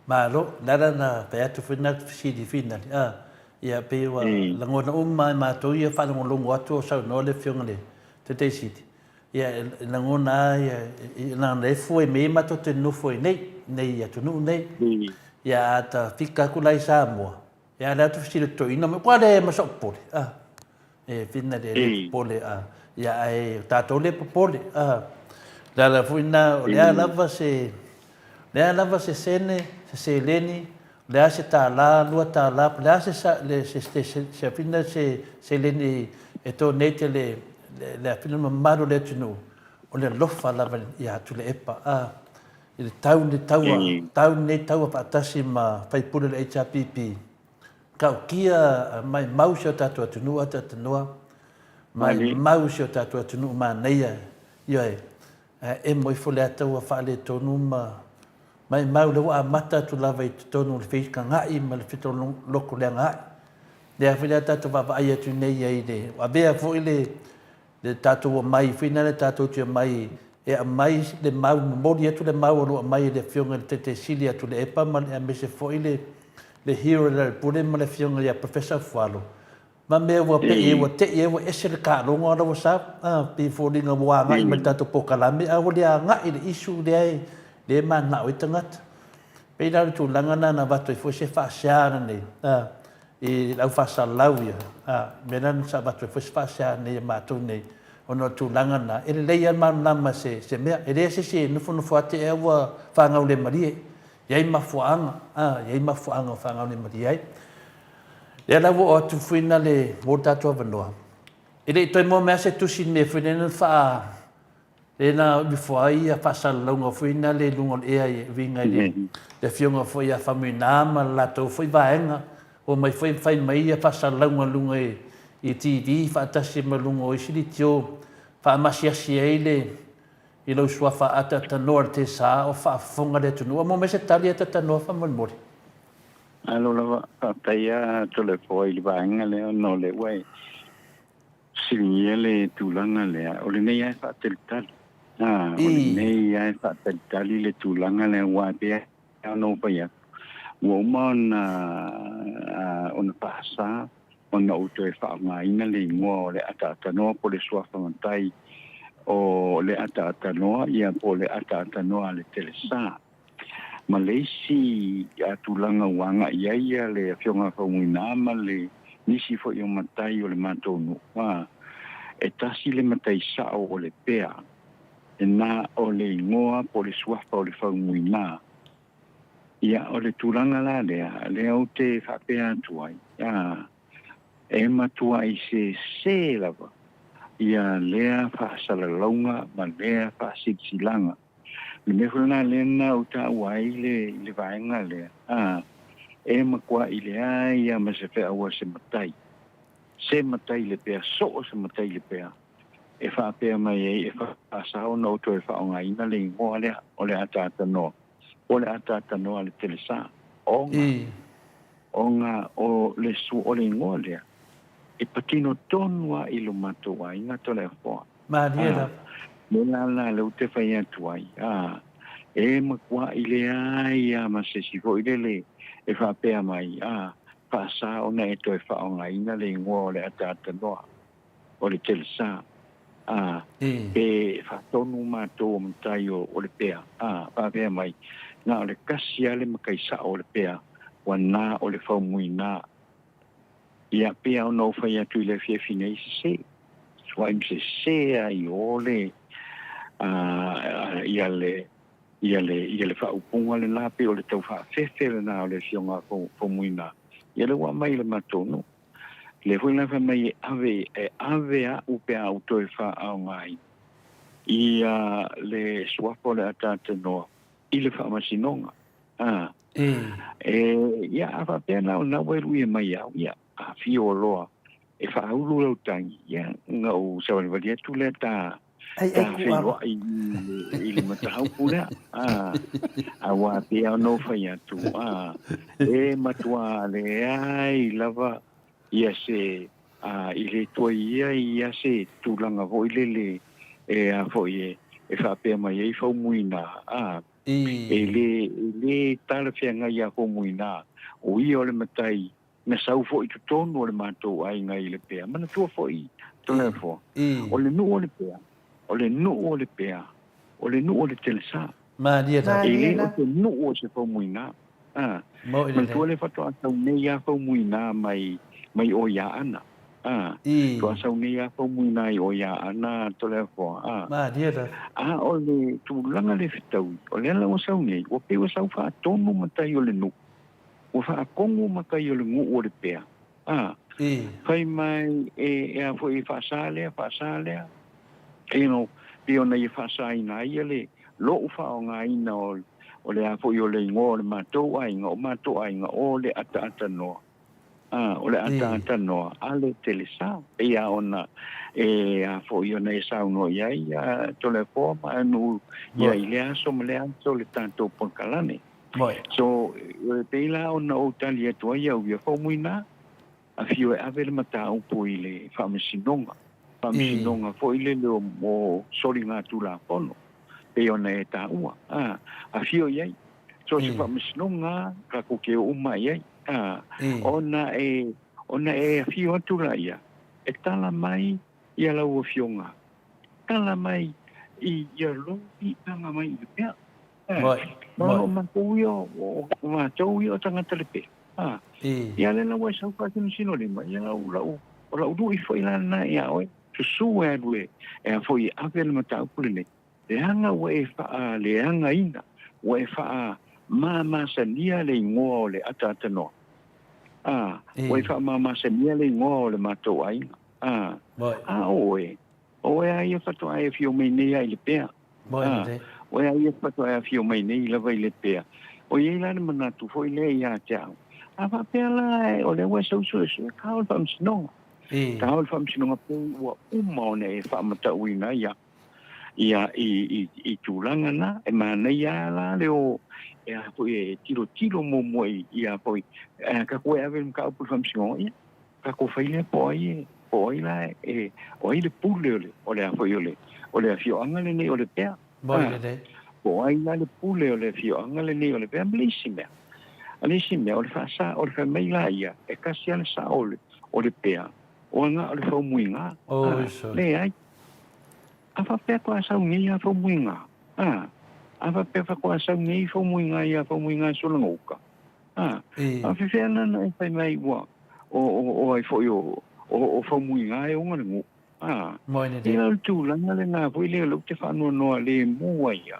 Malo, le ala na fai atu foi na fesili finali, a, ia pei ua lagona uma e matou ia faalogologo atu o saunoa le Afioga i le Taitai Sili, ia e lagona a ia, leaga o lea e fua i mea ia matou te nonofo ai nei, nei atunuu nei. Ia a ta fika atu la i Samoa, ia a le atu fesili atu toeaina, matua le ma sou popole, a. E whina le le popole a ia ae o tatou le popole a le ala foi na o le a lava se le a lava se sene se seleni o le a se tālā $2 po o le a se le se se se se whina se seleni e donate le le a whina mamalu o le atunuu o le alofa lava ia Tuilaepa a i le tau le taua tau lenei taua faatasi ma faipule o le HRPP Tautia maimau si o tatou atunuu Ataatanoa, maimau si o tatou atunuu manaia, ioe, ae emo ifo le ata ua faaletonu ma maimau lea ua amata atu lava i totonu o le feitaga'i ma le fetolokoleagaa'i. Lea foi lea tatou vaavaai atu nei ai i le avea foi le le tatou omai foi lea tatou te omai e aumai le mau, momoli atu le mau o lo o aumai e le Afioga i le Taitai Sili ia Tuilaepa ma le aemaise foi le le Hero Lealailepule ma le Afioga ia Professor Fualo, ma mea ua pei ai ua tei ai ua ese le taaloga la ua sau, a, pei e foliga ua agai mai i le tatou polokalame a ua le agai i le issue lea e lea e mananao ai tagata. Pei la o le tulaga lena na avatu ai foi se faasea ananei, a, i le au faasalalau ia, a, mea la na sa avatu ai foi se faasea nei a matou nei, ona o le tulaga lena, e lelei lava le malamalama i se, se mea. E leai se isi e nofonofo atu ea ua faagaulemalie. E i ai mafuaaga, a, e i ai mafuaaga ua faagaulemalie ai. Lea la ua oo atu foi na le, mo le tatou avanoa, e le i toe maua mai lava se tusi i le mea foi lea na faa, Lea na ifo ai ia faasalalauga foi na le i luga o le ea e uiga i le le afioga foi ia Faumuina ma le latou foi vaega. Omai foi fai mai ia faasalalauga i luga i TV faatasi ma luga o isi leitio faamasiasi ai le i lou suafa ataatanoa i le tesa o faafofoga le atunuu. Ua maua mai se tali ataatanoa faamolemole. Malo lava, faafetai lava Toleafoa i le vaega lea ona o lea ua e Fesiligia le tulaga lea, o lenei lava e faatalitali. A, o lenei lava e faatalitali le tulaga lea aua e pei lava ona ou fai atu, ua uma ona, ona faasa ona ou toe faaaogaina le igoa o le Ataatanua po o le Suafa Matai o le Ataatanua, ia po o le Ataatanua a le Telesa. Ma le isi tulaga ua agai i ai le Afioga ia Faumuina ma le nisi foi o matai o le matou nuu, a, e tasi le matai sao o Lepea, e na o le igoa po o le suafa o le Faumuina. Ia, o le tulaga la lea, lea ou te faapea atu ai, a, e matuai sese lava ia lea faasalalauga ma lea faasilasilaga. Le mea foi lena lea na ou taua ai le, le vaega lea, a, e matuai leai lava ma se feau a se matai, se matai Lepea, so o se matai Lepea, e faapea mai ai, e faasa ona ou toe faaaogaina le igoa lea o le ataatanoa, po o le ataatanoa a le Telesa, ona, ona o le, o le igoa lea, e patino tonu lava i lo matou aiga Toleafoa. Malie lava. Le la la lea ou te fai atu ai, a, e matuai leai lava ma se isi foi lele e faapea mai, a, faasa ona e toe faaaogaina le igoa o le ataatanoa o le Telesa. A, pe faatonu matou o matai o Lepea, a, faapea mai, na o le kasi lava le matai sao o Lepea, ua na o le faumuina. Ia, pei lava ona ou fai atu i le afiafi nei, sese, sua'i ma sese lava i o le, a, ia le, ia le, ia le faaupuga lena, pei o le tau faafefe lena o le afioga a Faumuina, ia lea ua aumai i le matou nuu. Lea foi la fai mai e ave, e ave a'u pe a ou toe faaaogaina ia le suafa o le ataatanoa i le faamasinoga. A, e, ia, a faapea la o lena ua e luia mai au, ia, afio loa e faaulu lau tagi, ia, ona ou savalivali atu lea ta, ta feiloai i le mataupu lea. A, aua pei lava ona ou fai atu, a, e matua leai lava ia se, a, i le toe i ai ia se tulaga foi lele e a foi e, e faapea mai ai Faumuina, a, e le, e le talafeagai ia Faumuina, o ia o le matai Na sau foi i totonu o le matou aiga i Lepea. Manatua foi Toleafoa, o le nuu o Lepea, o le nuu o Lepea, o le nuu o le Telesa. Malie lava. E le o se nuu o se Faumuina. A, manatua lea faatoa sau nei lava Faumuina mai, mai o i Aana. A, faatoa sau nei lava Faumuina i o i Aana Toleafoa. A, Malie lava. A o le tulaga le fetaui, o lea la ua sau nei, ua pei ua sau faatonu matai o le nuu. Ua faakogo matai o le nuu o Lepea, a, fai mai e, e a foi e faasa lea, faasa lea, you know, pei ona ia faasaina ai ia le lo'u faaaogaina o, o le a foi o le igoa o le matou aiga, o matou aiga, o le ataatanoa, a, o le ataatanoa a le telesa, pei a ona e a foi ona e saunoa i ai ia Toleafoa ma Anu'u ia i lea aso ma lea aso le tatou polokalame. So, e pei la ona ou tali atu ai au ia, Faumuina, afio e ave le mataupu i le Faamasinoga, Faamasinoga foi lele o soligatulafono, pei ona e taua, a, afio i ai. So, se Faamasinoga tatou te o uma i ai, a, ona e, ona e afio atu laia, e tala mai ia lau Afioga, tala mai i ia lou piitaga mai i le pea. Ma o matou ia, o matou ia o tagata le pea. Ia lea la ua e sau faasinosino lima, ia lau, lau, o lau lui foi la lena ia oe, susu e alu e, e a foi e ave le mataupu lenei. Leaga ua e faaleagaina, ua e faamamasania le igoa o le ataatanoa. Ua e faamamasania le igoa o le matou aiga. A o oe, o oe a ia faatoa e afio mai nei a i le pea. A, o oe a ia faatoa e afio mai nei lava i le pea. O i ai la le manatu foi lea ia te au. A faapea la o lea ua e sau suesue, ta o le faamasinoga. Ta o le faamasinoga pei ua uma ona e faamatauina ia ia i, i, i tulaga na. E manaia la le o e a foi e tilotilo muamua i, i a foi, e, tatou e ave le mataupu i le faamasinoga, ia, Tatou fai lea po o ai e, po o ai la e, o ai le pule o le, o le a foi o le, o le afioaga lenei o Lepea. Moi lelei. Po o ai la le pule o le afioaga lenei o Lepea ma le isi mea. A le isi mea, o le faasa, o le fai mai la ia, e kasi lava le sao o le, o Lepea, o aga o le faumuiga. Oi sole. Leai. A faapea faatoa sau nei a faumuiga. A, a faapea faatoa sau nei faumuiga ia faumuiga Solagauka. A, faafefea la na e fai mai ua, o, o, o ai foi o, o, o Faumuiga e oga le nuu. A, i la o le tulaga lena foi lea o lea ou te faanoanoa lemu ai ia,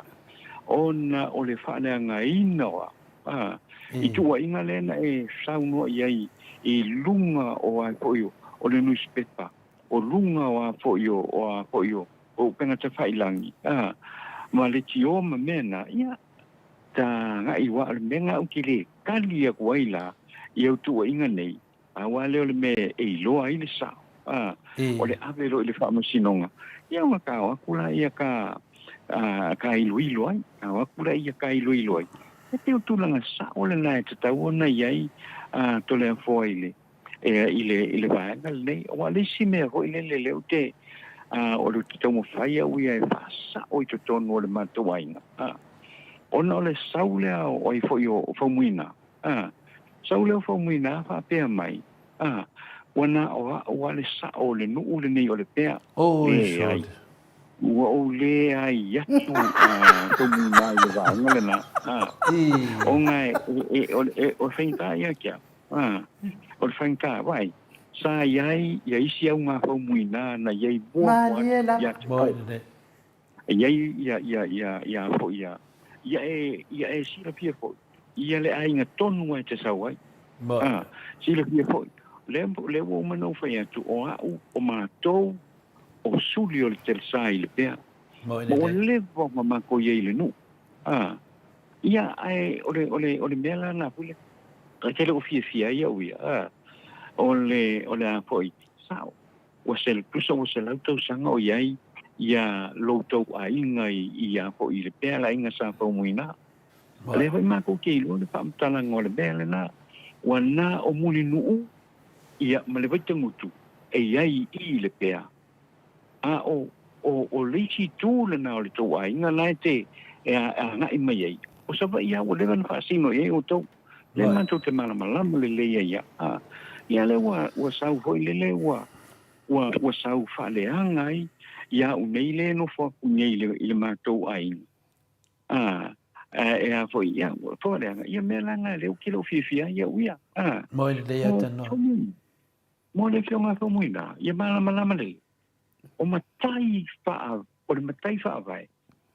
ona o le faaleagaina o au, a, i tuuaiga lea na e saunoa i ai i luga o ai foi o, o le nusipepa, o luga o a foi o, o a foi o, o upega tafailangi, a, ma leitio ma mea na, ia, Ta agai aua o le mea lena ou te le tali atu ai la i au tuuaiga nei, aua lea o le mea e iloa ai le sao, a, o le ave loa i le faamasinoga, ia ona ta o atu laia ta, a, ta iloilo ai, ta o atu laia ta iloilo ai. E pei o tulaga sao lena e tatau ona i ai, a, Toleafoa i le, i le, i le vaega lenei. Aua o le isi mea foi lele lea ou te, o le taumafai au ia e faasao i totonu o le matou aiga, ona o le sau lea o ai foi o Faumuina, sau lea o Faumuina faapea mai, Ua na o a'u a le sa'o o le nu'u lenei o Lepea. Leai. Ua ou leai atu a Faumuina i le vaega lena. Ona e, e, o, e, o le faigata ia te au. O le faigata, vaai, sa i ai ia isi auga Faumuina na i ai muamua atu ia te oe. E i ai ia, ia, ia, ia foi ia, ia e, ia e silafia foi, ia le aiga tonu e te sau ai. A, silafia foi, lea, lea ua uma ona ou fai atu, o a'u, o matou, o suli o le telesa i Lepea. Ma ua leva ona matou i ai i le nuu. A, ia, ae o le, o le, o le mea la na foi lea, e te le o fiafia ai au ia, a, o le, o le a foi, sao, Ua se, tusa ua 100 tausaga o i ai ia lo outou aiga i, i a foi i Lepea, le aiga Sa Faumuina. O lea foi matou te iloa le faamatalaga o le mea lena, ua na o Mulinuu ia ma le Vaitagutu e i ai i Lepea, a o, o, o le isi itu lena o le tou aiga la e te e agai mai ai, o Savaii lava ua leva ona faasino i ai outou. Lea matou te malamalama lelei ai ia. A, ia lea ua, ua sau foi lele ua, ua, ua sau faaleaga ai ia au nei lea e nofo atu nei i le, i le matou aiga. A, a, e a foi, ia, ua faaleaga, ia mea la na lea ou te le o fiafia ai au ia. A, Moe lelei a tanoa. Mo le afioga a Faumuina, ia malamalama lelei, o matai faa, o le matai faavae,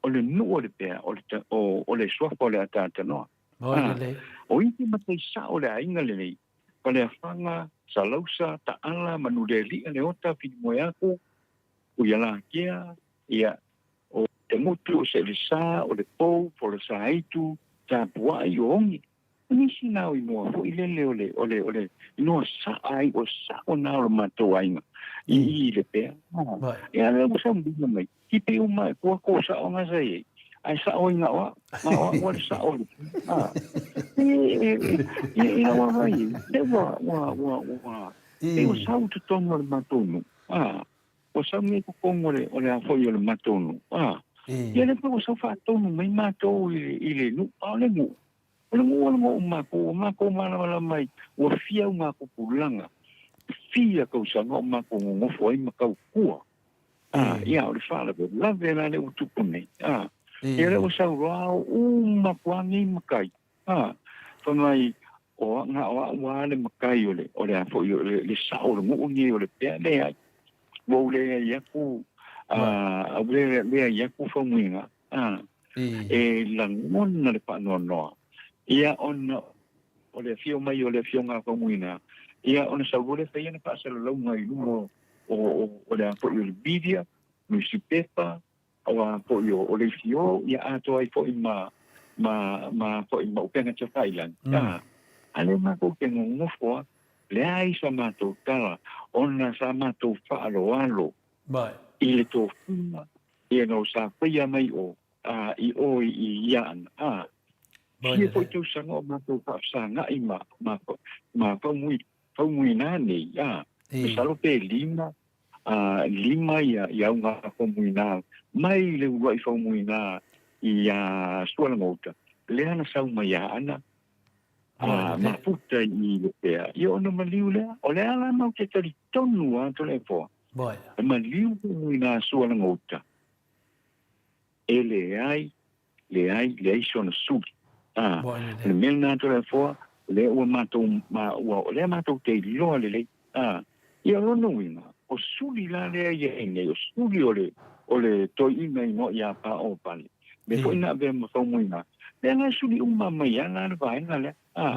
o le nuu o Lepea, o le, o, o le suafa o le Ataatanoa. Moe lelei. O isi matai sao o le aiga lenei, Faleafaga, Salausa, Taala, Manuleali'a, Leota, Filimoeaku, Uialakea, ia, o Tegutu, o Seelesa, o Lepou, Folasaaitu, Tapua'i, o Ogi. O nisi na o inoa foi lele o le, o le, o le inoa sa'a ai, o sa'o na o lo matou aiga i i Lepea. Ia, lea ua saunoa mai, Ki pe uma e kua ko sa'o nga sa iai, ae sa'o i nga o a'u, nga o a'u a le sa'o le a. E, e, e, i lau ava i, e ua, ua, ua, ua, e ua sau totonu o le matou nuu, a. Ua sau nei totonu o le, o le a foi o le matou nuu, a. Ia lea foi ua sau faatonu mai matou i, i le nuu, a o le nuu, o le nuu o le nuu matou, ua matou malamalama ai, ua fia au tupulaga, fia tausaga o matou nonofo ai ma tautua. A, ia, o le faalavelave la lea ua tupu nei. A, ia lea ua sau loa ao uma atu lava nei matai. A, fai mai, o na o a'u lava le matai o le, o le a foi, o le, le sa'o o le nuu lenei o Lepea. Leai, ua ou leai atu, a, ua leai atu faumuiga. A, e lagona le faanoanoa, ia ona o le afio mai o le afioga a Faumuina, ia ona sau loa lea fai ana faasalalauga i luma o, o, o le a foi o le media, nusipepa, o a foi o, o leitio, ia atoa ai foi ma, ma, ma foi ma upega tafailagi. A, a lea matou te nonofo a, leai sa matou tala, ona sa matou faaaloalo i le tofiga ia na o sa faia mai o, a, i o i, i ia ana, a, fia foi tausaga o matou faafesaga'i ma, ma, ma Faumui, Faumuina nei, a, masalo pe lima, a, lima ia, ia auga Faumuina mai le ulua'i Faumuina i a Sualagouta, lea na sau mai a ana, a, mafuta i Lepea, ia ona maliu lea. O le a la mau te talitonu a Toleafoa, e maliu Faumuina Sualagouta, e leai, leai, leai sona suli. A, o le mea lena Toleafoa, o lea ua matou, ma, ua, o lea matou te iloa lelei. A, ia o lona uiga, o suli la lea i ai nei, o suli o le, o le toeaina inoa ia Paopale, mea foi na avea ma Faumuina, lea la e suli uma mai ai la le vaega lea. A,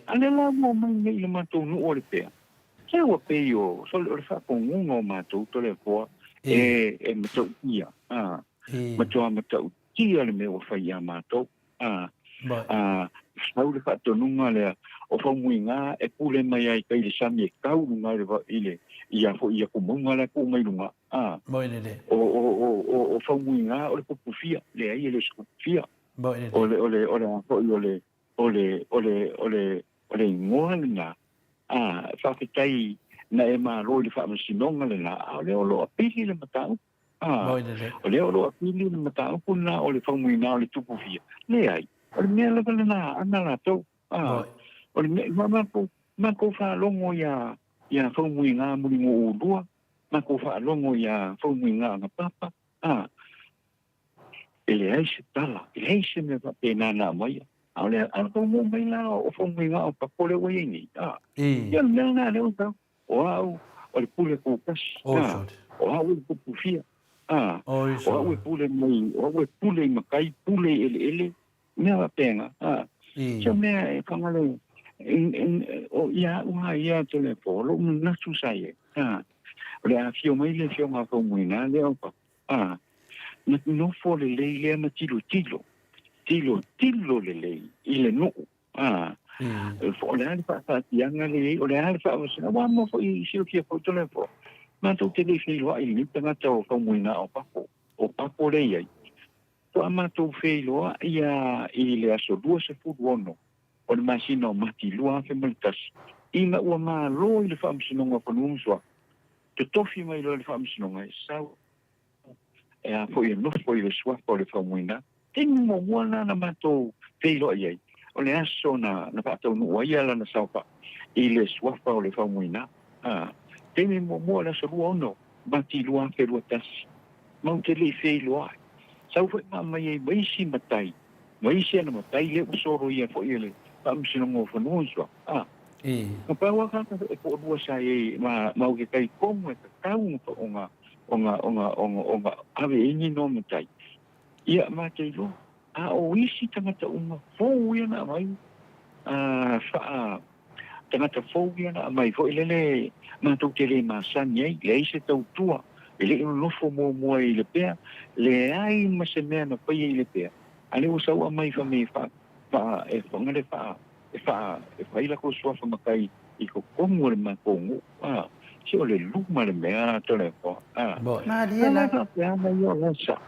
a lea la ua omai nei i le matou nuu o Lepea, se ua pei o, sole, o le faakoguga o matou Toleafoa e, e matautia, a, matua matautia le mea ua fai ia matou. A, a, sau le faatonuga lea o Faumuiga e pule mai ai kai le sami e kau luga i le, i le, ia foi ia kumauga lea ku mai luga. A, o, o, o, o, o Faumuiga o le kupufia, leai e le o se kupufia. O le, o le, o le a foi o le, o le, o le, o le, o le igoa lena. A, faafetai na e malo i le faamasinoga lena, a o lea o lo o apili le mataupu. A, o lea o lo o apili le mataupu lena o le faumuina o le tupufia. Leai, o le mea lava lena a ana latou. A, o le mea, ma matou, matou faalogo iā. Iā Faumuiga Muligoulua, matou faalogo iā Faumuiga Agapapa, a, e leai se tala, e leai se mea faapena na aumaia. A o le a taunuu mai la o Faumuiga o Papo lea ua i ai nei, a, ia o le mea lena lea ua tau, o au o le pule kukasi, a, o au e pupufia, a, o au e pule mai, o au e pule i makai, pule i eleele, mea faapena, a, se mea e fagale, o ia au lava ia te le po, lou manatu sa i ai, a, o le afio mai le afioga a Faumuiga lea o Papo, a, na nofo lelei lea ma tilotilo, tilotilo lelei i le nuu, a, o le a le faasaatiaga lea i ai, o le a le faavasega, aua mo foi silafia foi Toleafoa, matou te le i feiloai i lenei tagata o Faumuina o Papo, o Papo lea i ai. Faatoa matou feiloai lava i le aso 26 o le masina o Mati 2001, ina ua malo i le Faamasinoga o Fanua ma Suafa, totofi mai loa e le Faamasinoga e sau e a foi e nofo i le suafa o le Faumuina. Taimi muamua lena na matou feiloai ai, o le aso na faataunuu ai lana saofai i le suafa o le Faumuina. Taimi muamua o le aso 26 Mati 2021, matou te le i feiloai. Sau foi ma aumai ai ma isi matai, ma isi ana matai lea ua soloia foi e le Faamasinoga o Fanua ma Suafa. Na pau lava tagata e toalua sa i ai ma ma o ke talitonu e tatau ona ona ona ona ona ave i ai ni noa matai, ia ma te iloa. A o isi tagata uma fou ia na aumai, a faa tagata fou ia na aumai foi lele matou te le masani ai, leai se tautua, e le i nonofo muamua i Lepea, leai ma se mea na faia i Lepea, a lea ua sau aumai fai mai e faa, faa, e fagale faa, e faa, e fai lakou suafa matai i totonu o le matou nuu, a, se o le luma le mea Toleafoa, a. Malie la. Faapea ana ia o la e sao.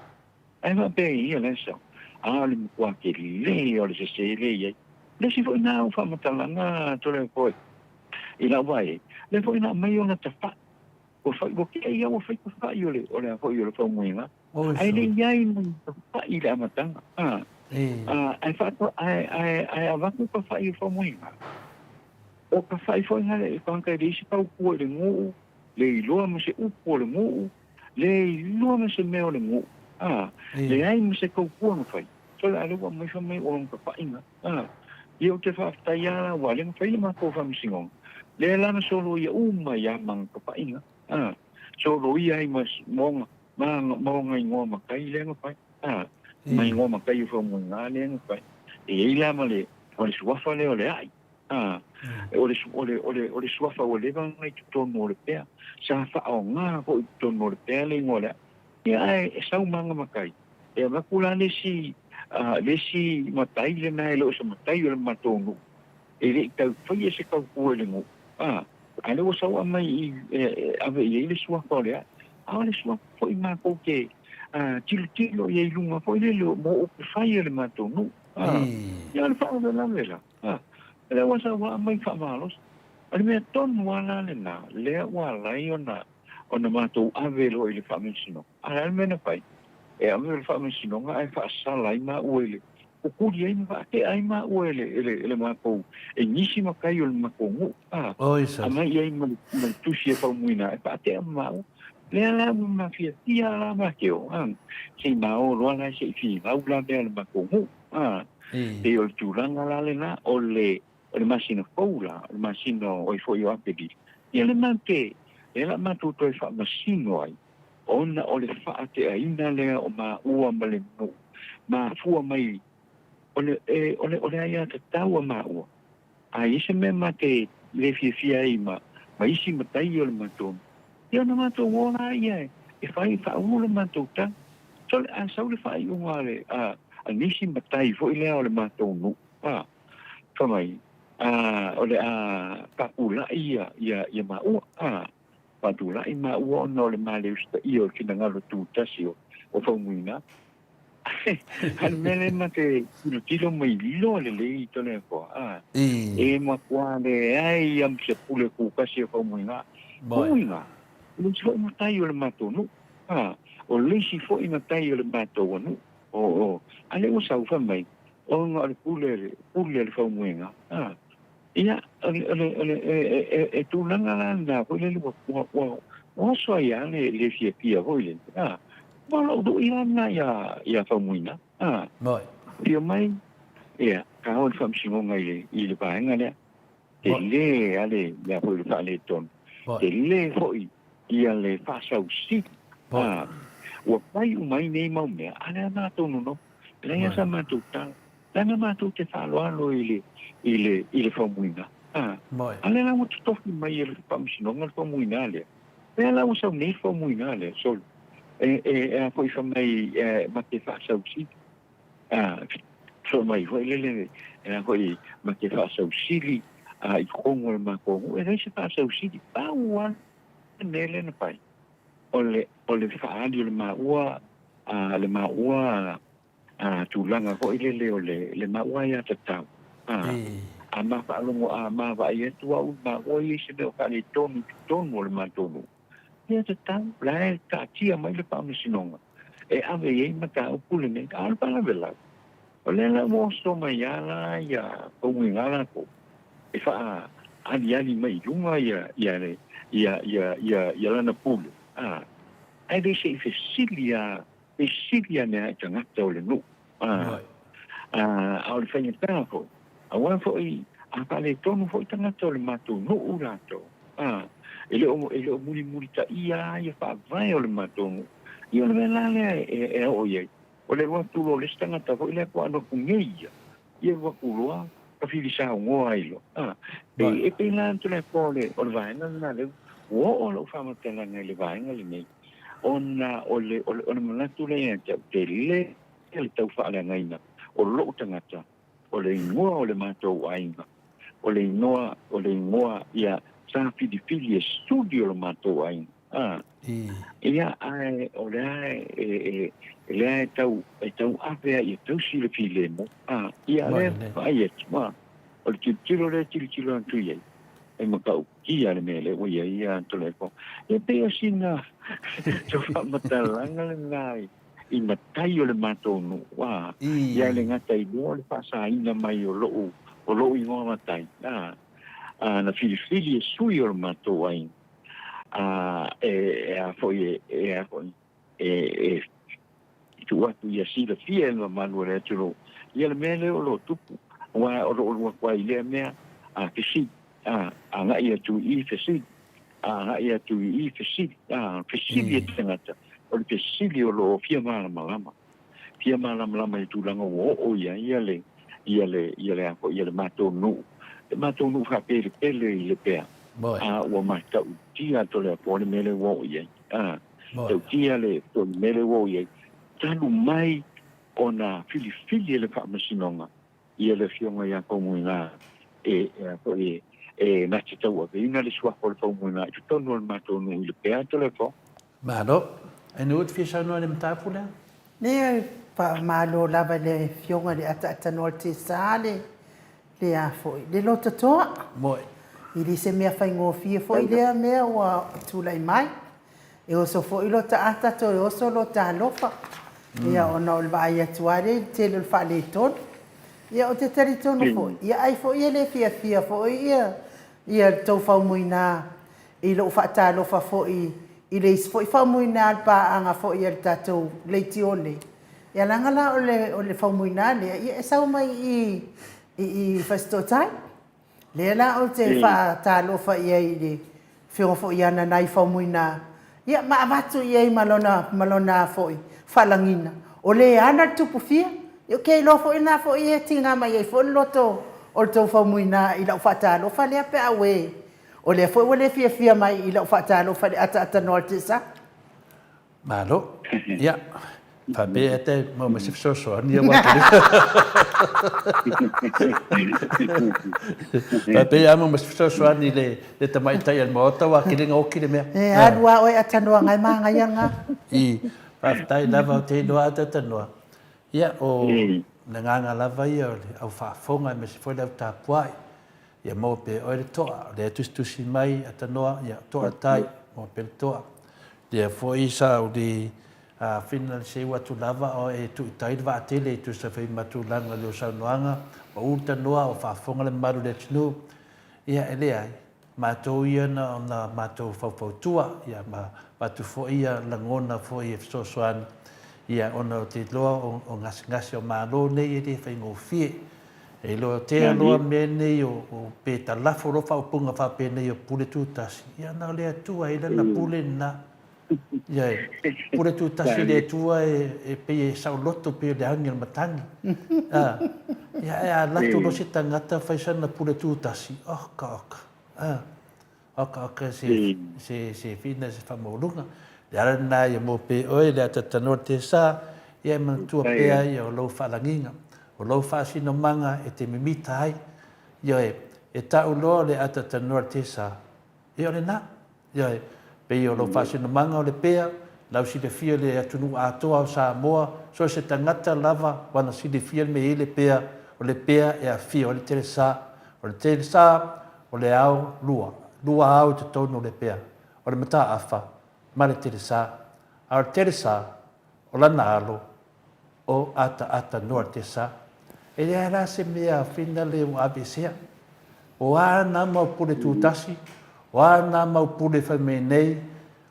Ae faapea i ia la e sao, a o le matua tele o le sese lea e i ai. O le isi foi lena au faamatalaga Toleafoa i lau vaai ai, lea foi na aumai ona tafai, ua fai, ua tea ia ua fai tafai o le, o le a foi o le faumuiga, ae le i ai ma ni tafai i le amataga, a, ae faatoa, ae, ae, ae avatu tafai o faumuiga. O tafai foi na le tagata e leai se tautua i le nuu, le iloa ma se upu o le nuu, le iloa ma se mea o le nuu, a, leai ma se tautua na fai. Sole a lea ua aumai fai mai o lona tafaiga, a. Ia ou te faafetai lava la aua o lea na fai le matou faamasinoga, lea la na soloia uma ai lava ma ana tafaiga, a, soloia ai ma ma ma ma ona igoa matai lea na fai, a, ma igoa matai o Faumuina lea na fai. E i ai la ma le ma le suafa lea o le ai, a, o le o le o le o le suafa ua leva ona i totonu o le pea, sa faaaoga foi i totonu o le pea le igoa o le ai. Ia ae e sau ma ana matai, e avatu la le isi, le isi matai lena e le o se matai o le matou nuu, e le i tau faia se tautua i le nuu, a, a lea ua sau aumai i e ave i ai le suafa o le ai, a o le suafa foi matou te tilotilo i ai i luga foi lele mo upu fai a le matou nuu, a, ia o le faalavelave la, a, o lea ua sau aumai faamalosi. O le mea tonu lava la lena, lea ua ala ai ona ona matou ave loa i le faamasinoga. A o le a le mea na fai? E ave i le faamasinoga ae faasala ai maua i le kukuli ai ma faatea ai maua e le, e le, e le matou, e nisi matai o le matou nuu, a, aumai i ai ma le, ma le tusi e faumuina e faatea ma maua. Lea la ua mafiafia la mateo, a, se i mao loa la se i finau la mea a le matou nuu, a, pei o le tulaga la lena, o le, o le masina fou la, o le masina o ai foi o Aperila, ia le mate, lea la matou toe faamasino ai, ona o le faateaina lea o maua ma le nuu, mafua mai o le, e, o le, o le aiatatau a maua, a i ai se mea ma te le fiafia ai ma, ma isi matai o le matou nuu, ia ona matou o laia e fai, faaulu le matou tala. Sole, a sau le faaiuga a le, a, a nisi matai foi lea o le matou nuu, a, Fai mai, a, o le a faapulai ia, ia, ia maua, a, faatulai maua ona o le male usitaia o le finagalo tutasi o, o Faumuina. A le mea lea ma te tilotilo mai loa lelei i Toleafoa, a, e matua leai ia ma se pule tutasi o Faumuina. Faumuina, o le isi foi matai o le matou nuu, a, o le isi foi matai o le matou nuu. O, o, a lea ua sau fai mai, ona o le pule, pule a le faumuiga, a. Ia, o le, o le, o le, e, e, e, e tulaga la lena foi lele ua, ua, ua, ua oso ai lava le, le fiafia foi lele, a. Ma o lou lui la lena iā, iā Faumuina, a. Moi. Afio mai, ia, ka o i le faamasinoga i le, i le vaega lea. Tele lava le mea foi o le faaletonu. Tele foi ia le faasausili, a. Ua fai uma ai nei mau mea, a o le a matou nonofo? E leai lava sa matou tala. Leaga matou te faaaloalo i le, i le, i le faumuina. A, a lea la ua totofi mai e le Faamasinoga le faumuina lea. Lea la ua sau nei le faumuina lea, sole. E, e, e a foi fai mai, e, ma te faasausili. A, fai mai foi lele, e a foi, ma te faasausili, a, i totonu o le matou nuu. E leai se faasausili. Pau lava le mea lea na fai, o le, o le faaali o le maua, a, le maua, a, tulaga foi lele o le, le maua aiatatau, a, a ma faalogo, a ma vaai atu au i maua ia i se mea o faaletonu i totonu o le matou nuu, ia tatau, la e taatia mai le faamasinoga e ave i ai mataupu lenei, a o le faalavelave, o lea la ua oso mai lava la ia faumuiga latou e faaaliali mai i luga ia, ia, ia, ia, ia, ia lana pule, a, ae le se i fesili lava Fesili ane ai tagata o le nuu, a, a, a o le faigata foi, aua foi a faaletonu foi tagata o le matou nuu latou, a, e le o, e le o mulimulitaia lava ia faavae o le matou nuu. Ia o le mea la lea e, e oo i ai, o le alu atu loa o le isi tagata foi lea ua alu atu nei ia, ia alu atu loa ka filisaogoa ai loa, a, pei, e pei la Toleafoa o le, o le vaega lena lea ua oo lau faamatalaga i le vaega lenei. ona o le, o le, o le manatu lea ia te au, tele le tau faaleagaina o lou tagata, o le igoa o le matou aiga, o le igoa, o le igoa ia sa filifili e suli o le matou aiga. A, ia, ae o lea e, e, e, lea e tau, e tau ave ai ia tausi le filemu. A, ia, lea vaai atu, a, o le tilotilo lea e tilotilo atu i ai, e matau Kia le mea lea ua i ai ia Toleafoa. E pei o sina faamatalaga lena i matai o le matou nuu, a, ia e le gata i lea o le faasaina mai o lou, o lou igoa matai, a, a, na filifili e sui o le matou aiga, a, e, e a foi e, e a foi, e, e tuu atu ia silafia e le mamalu o le atunuu ia le mea lea o lo o tupu, aua o lo o alu atu ai i lea mea, a fesili, a, agai atu i i fesili, a agai atu i i fesili, a, fesili e tagata, o le fesili o lo o fia malamalama, fia malamalama i le tulaga ua oo i ai ia le, ia le, ia le a foi, ia le matou nuu, le matou nuu faapelepele i Lepea, a ua matautia atu le Atua le mea lea ua oo i ai. A, tautia le mea lea ua oo i ai, talu mai ona filifili e le Faamasinoga ia le Afioga ia Faumuina e, e a foi, e na te tauaveina le suafa o le Faumuina i totonu o le matou nuu i Lepea, Toleafoa. Malo. Ai nuu te fia saunoa i le mataupu lea? Leai, faamalo lava i le Afioga i le Ataatanua o le Tesa le Le a foi, le lototoa. Moe. E le se mea faigofie foi lea mea ua tulai mai. E oso foi lota ata toe oso lota alofa. Ia ona o le vaai atu lava lea i le tele o le faaletonu. Ia ou te talitonu foi, ia ai foi e le fiafia foi ia ia le tou faumuina i lou faatalofa foi i le isi foi faumuina a le paaga foi a le tatou leitio nei. Ia leaga la o le, o le faumuina lea, ia e sau mai i i, i Fasitootai. Lea la ou te faatalofa i ai i le Afioga foi ia Nanai Faumuina, ia ma avatu i ai ma lona, ma lona foi faalagiga, o le ana le tupu fia. Ia ou te iloa foi na foi e tiga mai ai foi le loto o le tou Faumuina i lau faatalofa lea pe a ue, o lea foi ua le fiafia mai i lau faatalofa i le ataatanoa o le tiasa. Malo. Ia, faapea e te mau mai se fesoasoani ia wā Faapea ia mau mai se fesoasoani le, le tamaitai a le maota wā kele ngā oki le mea. E alu a oe atanoa ngai māngai a ngā. I, faafetai lava o te iloa atatanoa. Ia, o le ngāngā lava ia o le au faafofoga aemaise foi le au tapuai. Ia maua pea e oe le toa, o lea e tusitusi mai a tanoa, ia toa tai, maua pea le toa. Lea foi sa uli whina le seu atu lava o e tuu tai le vaatele i tusa fai ma tulaga o leo saunoaga, ua u le tanoa, ua faafofoga le mamalu o le atunuu. Ia, e leai, matou ia na ona matou faufautua, ia, ma avatu foi ia lagona foi e fesoasoani, ia, ona ou te iloa o, o gasegase o Malo nei e le faigofie. E iloa tea loa mea nei o, o pe talafo loa faaupuga faapenei o pule tutasi, ia na o le Atua e i ai lana pule lena. Ia e, pule tutasi le Atua e, e pei e saoloto pei o le agi o le matagi. A, ia e alu atu loa se tagata fai sana pule tutasi, oka oka, a, oka oka se, se, se whina se whamaualuga. Le ala lena ia mo pe oe le atatanoa te sa, ia e manatua pea ia o lou faalagiga, o lou faasinomaga e te mimita ai. Ioe, e tau loa le atatanoa te sa, ia o lena. Ioe, pei o lou faasinomaga o le pea, lau silafia le atunuu atoa o Samoa, so o se tagata lava ua na silafia le mea e i ai le pea, o le pea e afio ai le telesa. O le telesa, o le ao lua, lua ao i totonu o le pea, o le mataafa ma le telesa. A o le telesa, o lana alo, o ataata noa te sa. E leai la se mea whina le ua aveesea. O a nā mau pule tūtasi, o a nā mau pule whai mai nei,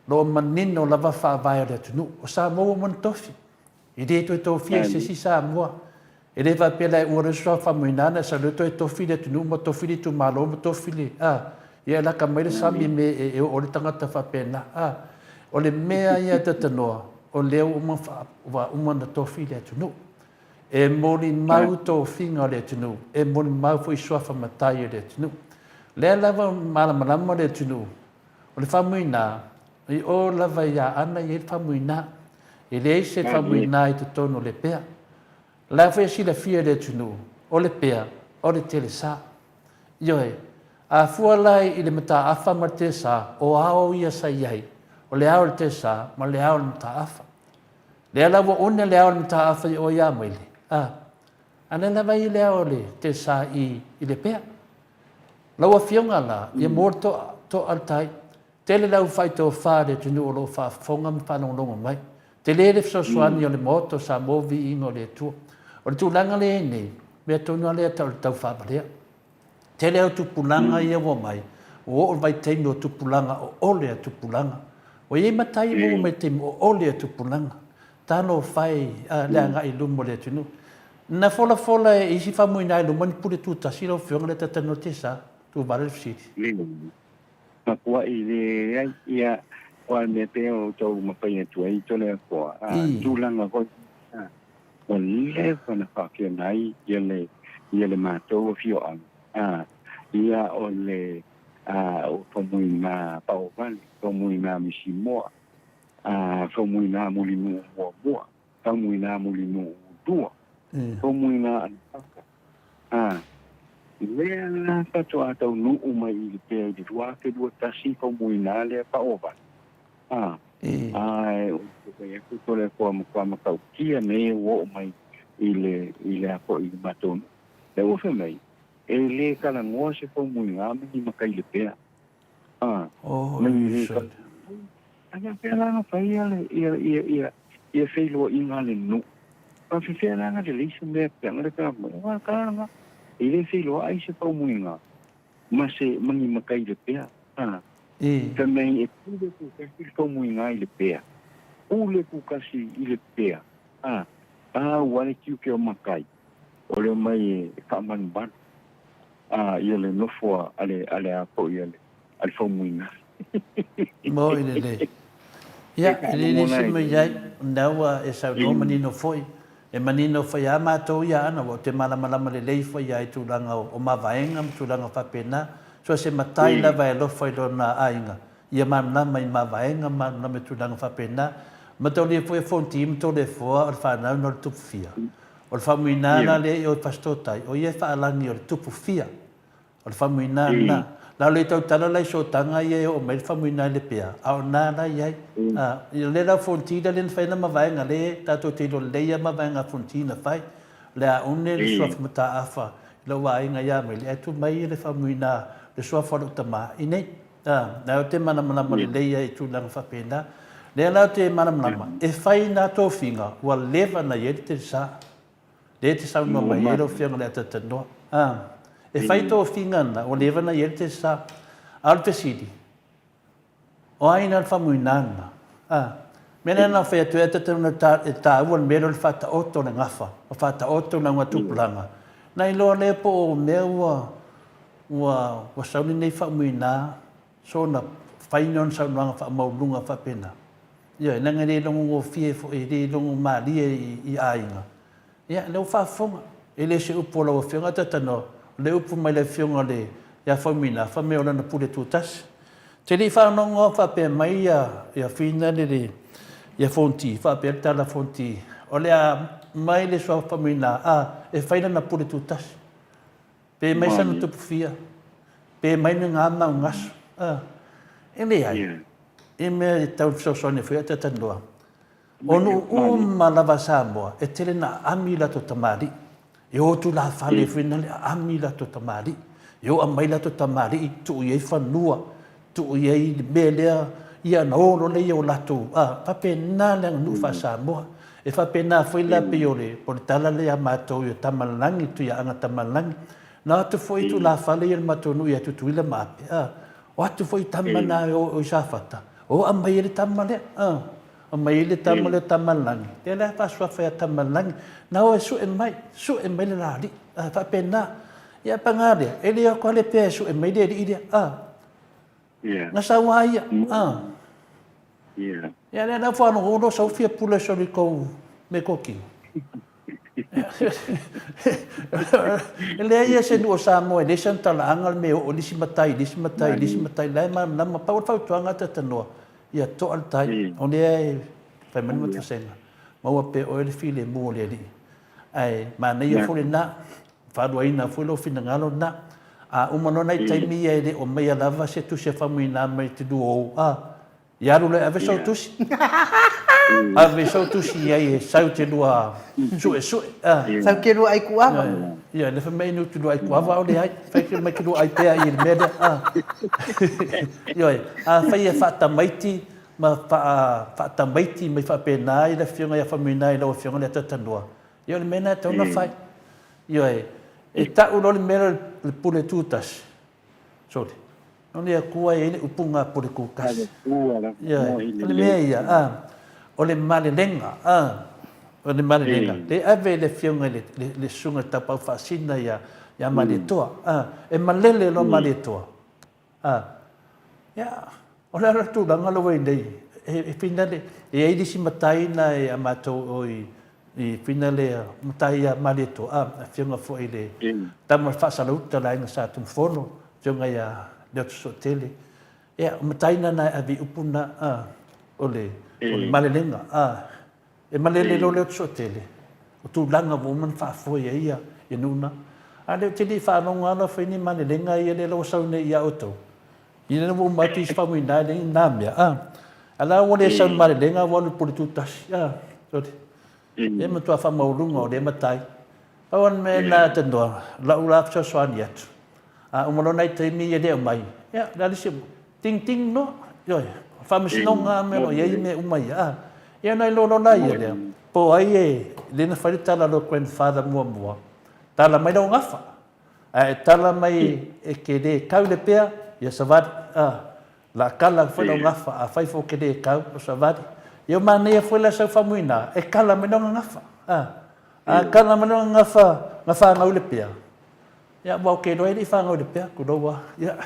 lo o manino lava whaavae o le atunuu. O Samoa ua mana tofi. E le toe tofia i se isi Samoa. E le faapea la e ua le sua whamuina ana e sa leo toe tofi le atunuu ma tofi le itumalo ma tofi le, a, ia e laka mai le sami me e, e oo le tagata faapena, a. O le mea ia e tatanoa, o lea ua uma, ua uma ona tofi le atunuu. E molimau tofiga o le atunuu, e molimau foi suafa matai o le atunuu. O lea lava ua malamalama le atunuu, o le famuina, i o lava i Aana e i ai le famuina. E leai se famuina i totonu o Lepea. O la foi e silafia e le atunuu, o Lepea, o le telesa. Ioe, a fua la i le mataafa ma le telesa, o ao ia sa i ai, o le ao o le telesa ma le ao o le mataafa. Lea la ua one le ao o le mataafa i o ia Maile, a, a lea lava e i le ao o le telesa i, i Lepea. Lau Afioga la, ia maua le toa, toa le tai. Tele le aufaitofa a le atunuu o lo o faafofoga ma faalogologo mai. Tele le fesoasoani o le Maota o Samoa Viiga o le Atua. O le tulaga lea e i ai nei, mea tonu lava lea tau o le taufaavalea. Tele au tupulaga ia ua omai, ua oo i le vaitaimi o tupulaga o ole a tupulaga. Ua i ai matai e maua mai i le taimi o ole a tupulaga. Talofa e le agai i luma o le atunuu. Na folafola e isi famuina i luma ni pule tutasi lau Afioga le Tatanoa Tesa, Tuuvale le fesili. Makuaʻi leai, ia, o a mea pea o outou mafai atu ai Toleafoa, a, tulaga foi, a, ua leva ona faafeaga ai ia le, ia le matou afioaga, a, ia o le, a, o Faumuina Paovale, Faumuina Misimoa, a, Faumuina Mulinuu muamua, Faumuina Mulinuu lua, Faumuina Anapaka, A, lea la faatoa taunuu mai i Lipea i le 2021 faumuina lea paovale. A, ae ou te fai atu Toleafoa matua matautia nei ua oo mai i le, i le a foi i le matou nuu. Lea ua fai mai, e le talanoa se faumuina ma ni matai Lepea. A, mai le talanoa. A faapea la ona fai ia le, ia, ia, ia, ia feiloaiga a le nuu. Faafefea la ona lelei se mea pe ana le tala mai, aua le tala lena, e le feiloai se faumuiga ma se, ma ni matai lepea. A, fai mai e pule kukasi le faumuiga i lepea, pule kukasi i lepea, a, pau a le tiute o matai, o le omai e faamalumalu, a, ia le nofo a le, a le a foi a le, a le faumuiga. Moi lelei. Ia, e le le se mai ai, na ua e saunoa manino foi, e manino foi a matou ia ana, ua ou te malamalama lelei foi ia i tulaga o mavaega ma tulaga faapena. So se matai lava e alofa i lona aiga, ia malamalama i mavaega, malamalama i tulaga faapena. Mataulia foi e Fonti ma Toleafoa o le whanau no le tupu fia. O le whamuina la lea i o i Fasitotai, o ia e whaalangi o le tupu fia. O le famuina lena. Na o le tautala la i sootaga ia e oo mai le famuina i Lepea, a o na la i ai. A, o lea la o Fonti lea na fai ana mavaega, lea tatou te iloa lelei lava mavaega a Fonti na fai. O le a une le suafa mataafa i lou aiga ia Maile, ae tuu mai le famuina le suafa o lou tama i nei. A, na ou te malamalama lelei ai i tulaga faapena. Lea la ou te malamalama, e fai na tofiga ua leva na i ai le telesa. Lea e te saunoa mai ai lau Afioga i le Atatanoa. A. E fai tofiga na, ua leva ona i ai le tesa. A o le fesili, o ai na le famuina na? A, mea lea na fai atu ai tatau ona e taua le mea lea o le faataoto o le gafa, ma faataoto le augatupulaga. Na iloa lea po o mea ua ua ua sau lenei faumuina soona fai ni ona saunoaga faamaualuluga faapena. Ioe, leaga e le logogofie foi, e le logomalie i aiga. Ia, lea ua faafofoga. E le o se upu a lau Afioga ae talanoa, o le upu mai le Afioga i le ia Faumuina, fai mai o lana pule tutasi. Ou te le i faanoanoa faapea mai ia Fina le ia Fonti, faapea le tala a Fonti, o le a mai le suafa Faumuina, a, e fai lana pule tutasi. Pe mai sana tupu fia, pe mai ni ngā mau ngasu, a, e leai. I mea e tau fesoasoani foi a talanoa. O nuu uma lava a Samoa, e tele na aami latou tamalii. E o tulafale foi na le aami latou tamalii. E o aumai latou tamalii, tuu i ai fanua, tuu i ai le mea lea, ia ona o loa lea ia o latou, a, faapena le aganuu faa-Samoa. E faapena foi la pei o le, o le tala lea ia matou i o Tamalelagi, Tuiaaga Tamalelagi. Na o atu foi tulafale ia o le matou nuu ia Tutuila ma Ape, a, o atu foi tama na e o i Safata, o aumai ai le tama lea, a. Aumai ai le tama lea o Tamalelagi, lea la e faasuafa ia Tamalelagi, na o e sue mai, sue mai le la alii, a, faapena. Ia paga lea, e le o atu lava le pea e sue mai le alii lea, a. Na sau lava ia, a. Ia lea la ua faalogologo sau fia pule soli i kou meatotino. E leai lava se nuu o Samoa e leai sana talaaga le mea e oo i le isi matai i le isi matai i le isi matai, la e malamalama. Pau le fautuaga a Tatanoa, ia toa le tai, o lea e fai mai le matou vasega, maua pea oe le filemu o le Alii. Ae manaia foi lena, faaluaina foi lou finagalo lena. A uma loa nai taimi ia e le o aumaia lava se tusi a Faumuina mai te 20, a, Ia alu loa e ave sau tusi. Ave sau tusi i ai e sau te lua suesue. Sau ke lua ai kuava. Ia, le fai mai inu te lua ai kuava o le ai. Fai ke mai ke lua ai pea i le mea lea. Ioe, a fai e faatamaiti ma faatamaiti mai faapena i le afioga ia Faumuina i lau afioga i le Atatanua, ia o le mea lena e tatau ona fai. Ioe, e tau loa le mea lea o le pule tutasi, Sole. No le Atua e i ai le upu ga pule kukasi. Ioe. O le mea ia, a, o le malelega, a, o le malelega, le ave i le afioga i le, le, le susuga i le Tapaau Faasina ia, ia Malietoa, a, e malele loa Malietoa, a, ia, o le a le tulaga lea ua i ai nei, e, e finale, e i ai le isi matai na e a matou o i, i finale matai ia Malietoa, a, afioga foi i le tama o le Faasalauta le aiga Sa Tumufono, Afioga ia Leotosootele, ia, o matai na na e ave i upu na, a, o le, o le malelega, a, e malele loa Leotosootele, o tulaga ua uma ona faafoe ai ia, ia nuu na. A lea ou te le i faalogo lava la fai ni malelega ia lea la ua sau nei ia outou. Ia lea ua uma atu isi faumuina e leai ni na mea, a. A la ua le sau i le malelega ua alu i le pule tutasi, a, sorry. E matua faamaualuga o lea matai. Pau lava le mea lena e talanoa, o lau la fesoasoani atu, a uma loa nai taimi ia le aumai, ia, o le a le isi tingting loa, ioe, o faamasinoga lava mea o lo o i ai mea uma ia, a. Ia ona iloa loa laia lea, po o ai e, lea na fai le tala a lou grandfather muamua, tala mai lau gafa, ae e tala mai e te le kau i le pea, ia savali, a. La kala foi lau gafa, afai foi ou te le kau, o savali. Ia o manaia foi la sau famuina, e kala mai lona gafa. A, a kala mai lona gafa, na fanau i le pea. Ia, aua ou te iloa e le i fanau i le pea, tulou a. Ia,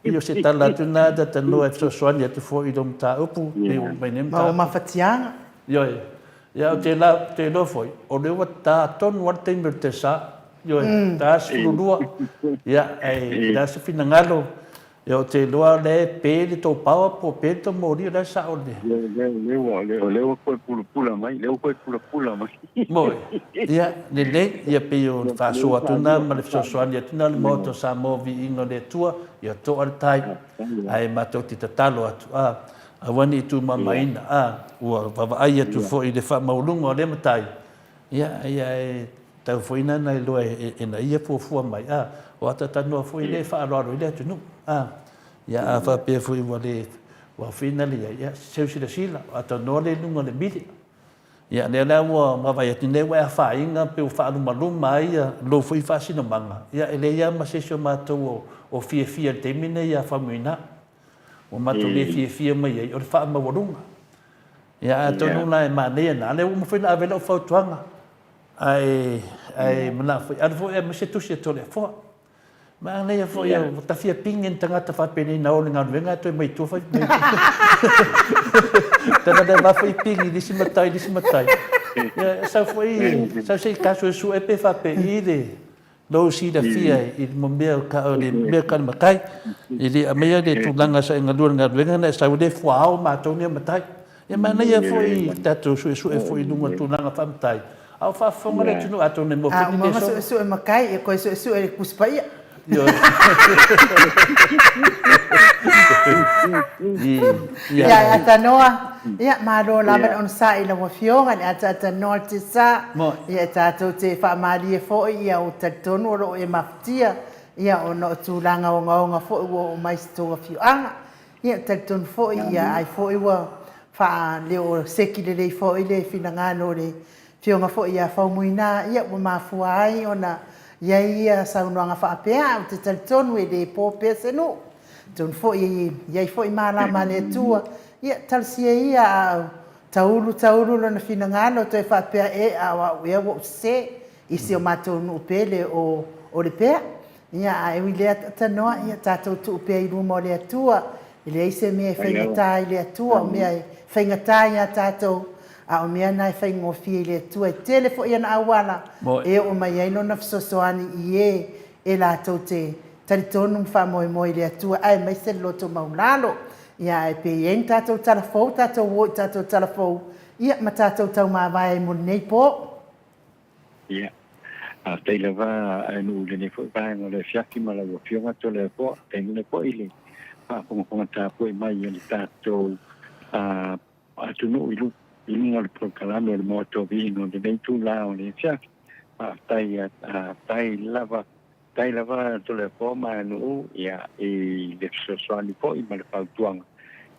ia o se tala atu na ta tanoa e fesoasoani atu foi i lou mataupu, pei ua mai nei mataupu. Ma o mafatiaga. Ioe. Ia, ou te la, ou te iloa foi, o lea ua ta tonu lava le taimi o le tesa. Ioe, ta 12, ia, ae o le a se finagalo, ia, ou te iloa o lea e pe le tou power po o pe le tou moli, o le a le sao o le... O lea ua toe pulapula mai, lea ua toe pulapula mai. Moi, ia, lelei, ia pei o le faasoa atu lena ma le fesoasoani atu lena i le Maota o Samoa, viiga o le Atua, ia toa le tai, ae matou te tatalo atu, a, aua ne i tumamaina, a, ua vaavaai atu foi i le faamaualuga o lea matai, ia, ia, e Tau foi ina na iloa e na ia fuafua mai, a, o atatanoa foi lea e faaaloalo ai le atunuu, a. Ia a faapea foi ua le, ua finale i ai, ia seu silasila, o atanoa lea i luga o le media. Ia, lea la ua vaavaai atu nei ua e afaina pe ua faalumaluma ai lou foi faasinomaga, ia e leai lava ma se isi o matou o fiafia i le taimi lenei ia Faumuina. Ua matou le fiafia mai ai, o le faamaualuga. Ia atonu la e manaia na, lea ua uma foi ona ave lau fautuaga, ae, ae manao foi, alu foi e aumai se tusi a Toleafoa. Manaia foi ua ta fia pine ni tagata faapenei na o i le galuega ae toe mai tua fai mai. Tana lea va foi pini i le isi matai i le isi matai. Ia sau foi sau se i ta suesue pe faapei le lou silafia i le mea o le mea ka le matai. E le aumaia le tulaga sa e galue i le galuega na e sau le fuaao matou nei o matai. Ia manaia foi tatou suesue foi i luga o tulaga faamatai, a o faafofoga le atunuu atonu e maua foi ni lesona. A uma suesue matai, ia toe suesue i le Tusi Paia. Ia e atanoa, ia malo lava le onosai i lau Afioga i le ataatanoa o le tiasa. Ia e tatou te faamalie foi ia ou talitonu o lo o e mafatia ia ona o tulaga ogaoga foi ua oo mai i se tou afioaga. Ia, talitonu foi, ia, ai foi ua faaleo seki lelei foi le finagalo o le Afioga foi ia Faumuina, ia, ua mafua ai ona i ai ia saunoaga faapea, ae ou te talitonu e le po pea se nuu. Atonu foi e i ai foi malama a le Atua, ia, talosia ia a o taulu taulu lona finagalo, toe faapea, e, a o au ea ua ou sese i si o matou nuu pele o Lepea. Ia, ae ui lea tanoa, ia tatou tuu pea i luma o le Atua. E leai se mea e faigata i le Atua, o mea e faigata ia tatou, a o mea na e faigofie i le Atua. E tele foi ana auala e oo mai ai Lona fesoasoani i e e latou te talitonu ma faamoemoe i le Atua, aemaise le loto maulalo. Ia, ae pe i ai ni tatou tala fou, tatou o i tatou tala fou, ia, ma tatou taumavae ai mo lenei po. Ia, faafetai lava a nuu i lenei foi vaega o le afiafi ma lau Afioga Toleafoa, tainane foi le faafogafoga tapuai mai a le tatou atunuu i luga o le polokalame o le Maota o Viiga o lenei itula o le afiafi. Faafetai, faafetai lava, faafetai lava Toleafoa ma Aganuu ia i le fesoasoani foi ma le fautuaga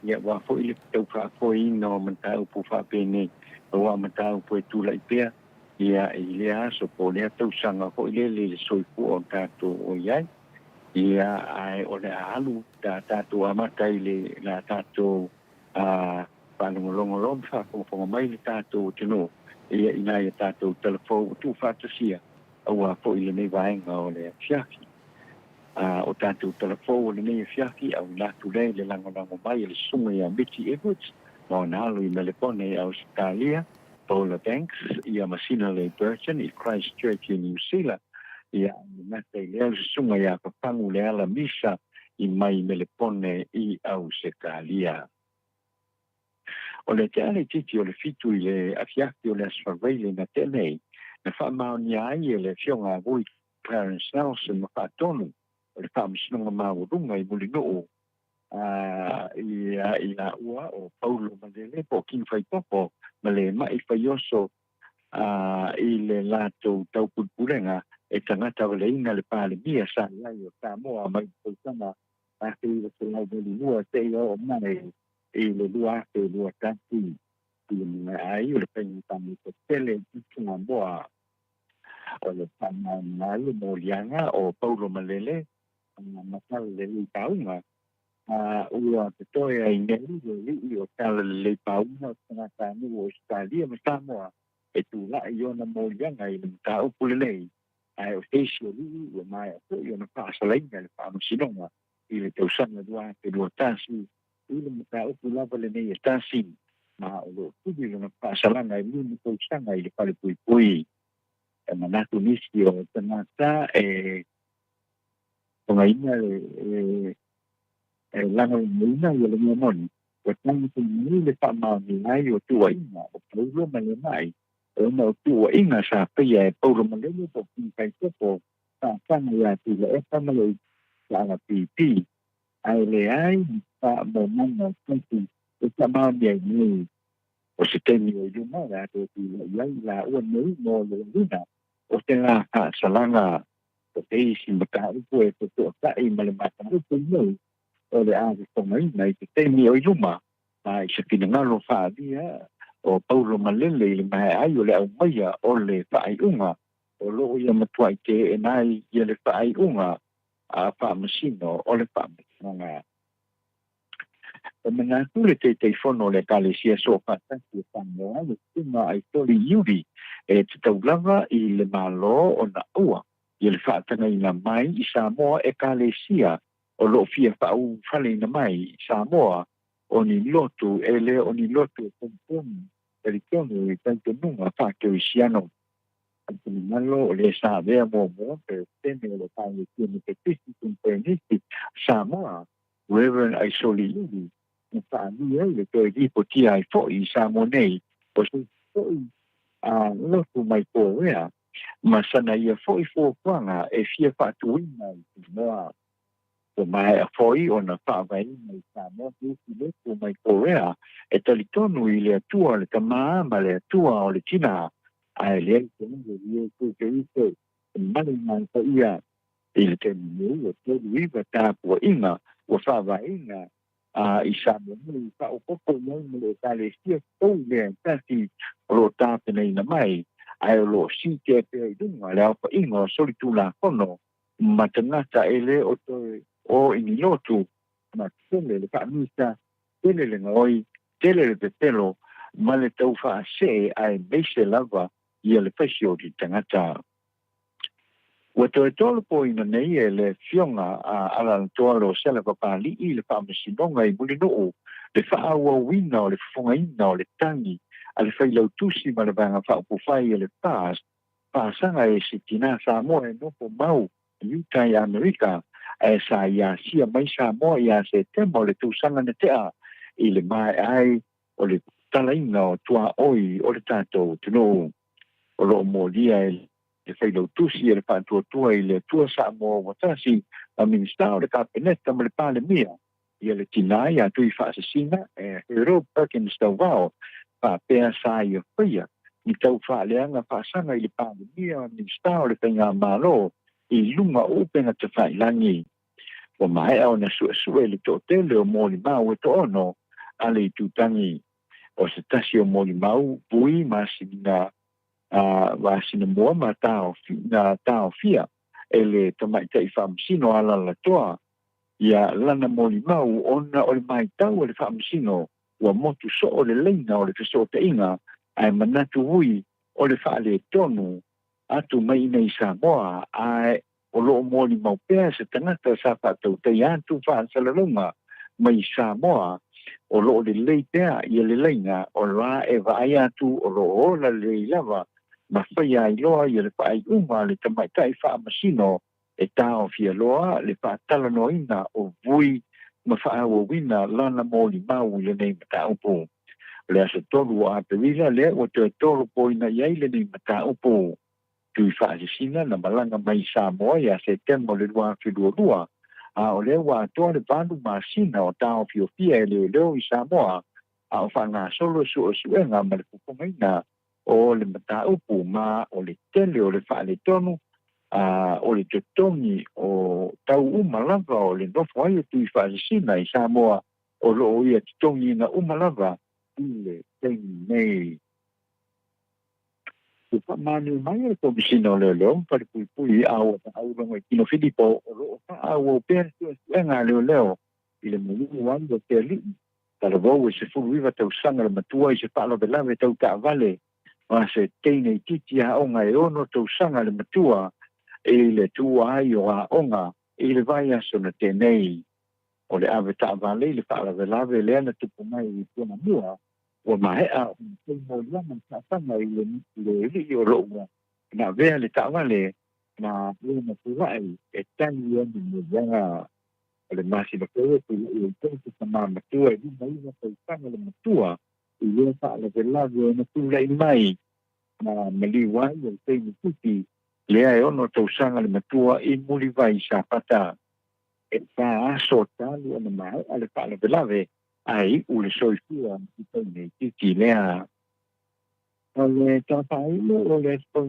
ia aua foi le tau faafoeina o mataupu faapenei, aua o mataupu e tulai pea Ia, i lea aso po o lea tausaga foi lele i le soifua o tatou o i ai. Ia, ae o le a alu la tatou amata i le la tatou faalogologo loa ma faafogafoga mai le tatou atunuu, ia, i nai a tatou talafou ua tuufaatasia aua foi lenei vaega o le afiafi. A o tatou talafou o lenei afiafi, auina atu lea i le lagolago mai a le Susuga ia Mitty Edwards ma ona alo i Melepone i Ausetalia, Paula Banks ia ma Sinalei Burton i Christchurch i Niu Sila, ia e gata i lea le Susuga ia Papangu Leala Misa i mai Melepone i Ausetalia. O le tea laitiiti o le fitu i le afiafi o le Aso Faraile na tea nei, na faamaonia ai e le Afioga a Vui Clarence Nelson ma faatonu o le Faamasinoga Maualuga i Mulinuu ia i laua o Paulo Malele po o King Faipopo ma Lemai Faioso i le latou taupulepulega e tagata valeina le Palemia sa i ai o Samoa mai le tausaga 1982 seia oo mai i le 2021 i le maea ai o le faiga palota tele i Samoa. O le faamaoniga ai o moliaga o Paulo Malele ma Talalelei Pauga, ua totoe ai nei le alii o Talalelei Pauga o tagatanuu o Ausetalia ma Samoa e tulai i ona moliaga i le mataupu lenei, ae o se isi alii ua maea foi ona faasalaina e le Faamasinoga i le tausaga 2021 i le mataupu lava lenei e tasi, ma o lo o tuli lona faasalaga e lima tausaga i le falepuipui. E manatu nisi o tagata e togaina e lagolagoina ia le mea moni, ua taumafai mai le faamaonia ai o tuuaiga o Paulo ma Lemai, ona o tuuaiga sa faia e Paulo Malele po o King Kaitopo sa faga ia Tuilaepa ma le HRPP, ae leai ni faamaumauga o tapu e faamaonia ai nei. O se taimi o i luma o le a toe tulai ai laua nei mo le uiga o se la faasalaga. O se isi mataupu e totoatai ma le mataupu nei o le a fofogaina i se taimi o i luma, ma i se finagalo faaalia o Paulo Malele i le maea ai o le aumaia o le faaiuga o lo o ia matuai teena ai ia le faaiuga a Faamasino o le Faamasinoga. E manatu le Taitaifono o le Ekalesia Soofaatasi o Samoa le Susuga Aitoli Iuli e tatau lava i le Malo ona aua ia le faatagaina mai i Samoa Ekalesia o lo o fia faaulufaleina mai i Samoa o ni lotu e le o ni lotu e talitonu talitonu i talitonuga faa-Kerisiano. Finagalo o le sa avea muamua Peresetene o le Ekalesia Metotisi Koneferenisi Samoa, Rev. Aisoli Iuli, na faaalia ai le toe lipotia ai foi i Samoa nei o se isi foi lotu mai Korea ma sana ia foi fuafuaga e fia faatuina i Samoa. Ua maea foi ona faavaeina i Samoa se isi lotu mai Korea e talitonu i le Atua le Tama ma le Atua o le Tina, ae leai se alo i Iesu Keriso e male mai paia. I le taimi nei ua 39 tapuaiga ua faavaeina i Samoa nei, faaopoopo i ai ma le Ekalesia fou lea e tasi o lo o tapenaina mai, ae o lo o siitia pea i luga le aofaiga o solitulafono ma tagata e le o toe o i ni lotu, ma tele le faamisa, tele le gaoi, tele le pepelo ma le tau faasee aemaise lava ia le faisioli tagata. Ua toe tolopoina nei e le Afioga a Alalatoa Rosella Papali'i le Faamasinoga i Mulinuu le faaauauina o le fofogaina o le tagi a le Failautusi ma le Vaega Faaupufai a le FAST, Faasaga e se Tinā Samoa e nofo mau i uta i Amerika ae sa i asia mai Samoa ia Setema o le tausaga na tea i le maea ai o le talaina o tuaoi o le tatou atunuu. O lo o molia e le Failautusi e le Faatuatua i le Atua Samoa ua tasi ma Minisita o le Kapeneta ma le Palemia ia le tinā iā Tuifaasisina e Harold Perkins Tauvao faapea sa ia faia ni tau faaleaga faasaga i le Palemia ma Minisita o le Faigamalo i luga o upega tafailagi. Ua maea ona suesue le toatele o molimau e toaono a le itutagi. O se tasi o molimau vui masina masina mua ma na taofia e le tamaitai faamasino Alalatoa ia lana molimau ona o le matau a le faamasino ua motu soo le laina o le fesootaiga ae manatu ui o le faaletonu atu mai inei i Samoa ae o lo o molimau pea se tagata sa faatautaia atu faasalalauga mai Samoa o lo o lelei pea ia le laina o la e vaai atu o lo o ola lelei lava ma faia ai loa ia le faaiuga a le tamaitai faamasino e taofia loa le faatalanoaina o vui ma faaauauina lana molimau i lenei mataupu. O le aso 3 o Aperila lea ua toe tolopoina i ai lenei mataupu. Tuifaasisina na malaga mai i Samoa ia Setema o le 2022, a o lea ua atoa le valu masina o taofiofia e leoleo i Samoa a o faagasolo suesuega ma le fofogaina o le mataupu ma o le tele o le faaletonu a o le totogi o tau uma lava o le nofo ai o Tuifaasisina i Samoa o lo o ia totogiina uma lava i le taimi nei. Ua faamanu mai e le Komesina o Leoleo ma Falepuipui a ua faauloga i Tino Filipo o lo o faaauau pea le suesuega a leoleo i le maliu ai o Teali'i Talavou e 19 tausaga le matua i se faalavelave tau taavale ma se teine itiiti aoga e 6 tausaga le matua i le tuua ai o aoga i le vaiaso na tea nei. O le ave taavale i le faalavelave lea na tupu mai i Puanamua ua maea ona fai moliaga faasaga i le alii o lo o na avea le taavale ma lona tulai e tali ai moliaga. O le masina fou e tulai ai pea se tama matua e 59 tausaga le matua i lea faalavelave na tulai mai ma maliu ai o le taimi titi lea e 6 tausaga le matua i Mulivai Safata. E fa aso talu ona maea le faalavelave ae iu le soifua i taimi titi lea. O le taufaailu o le Aso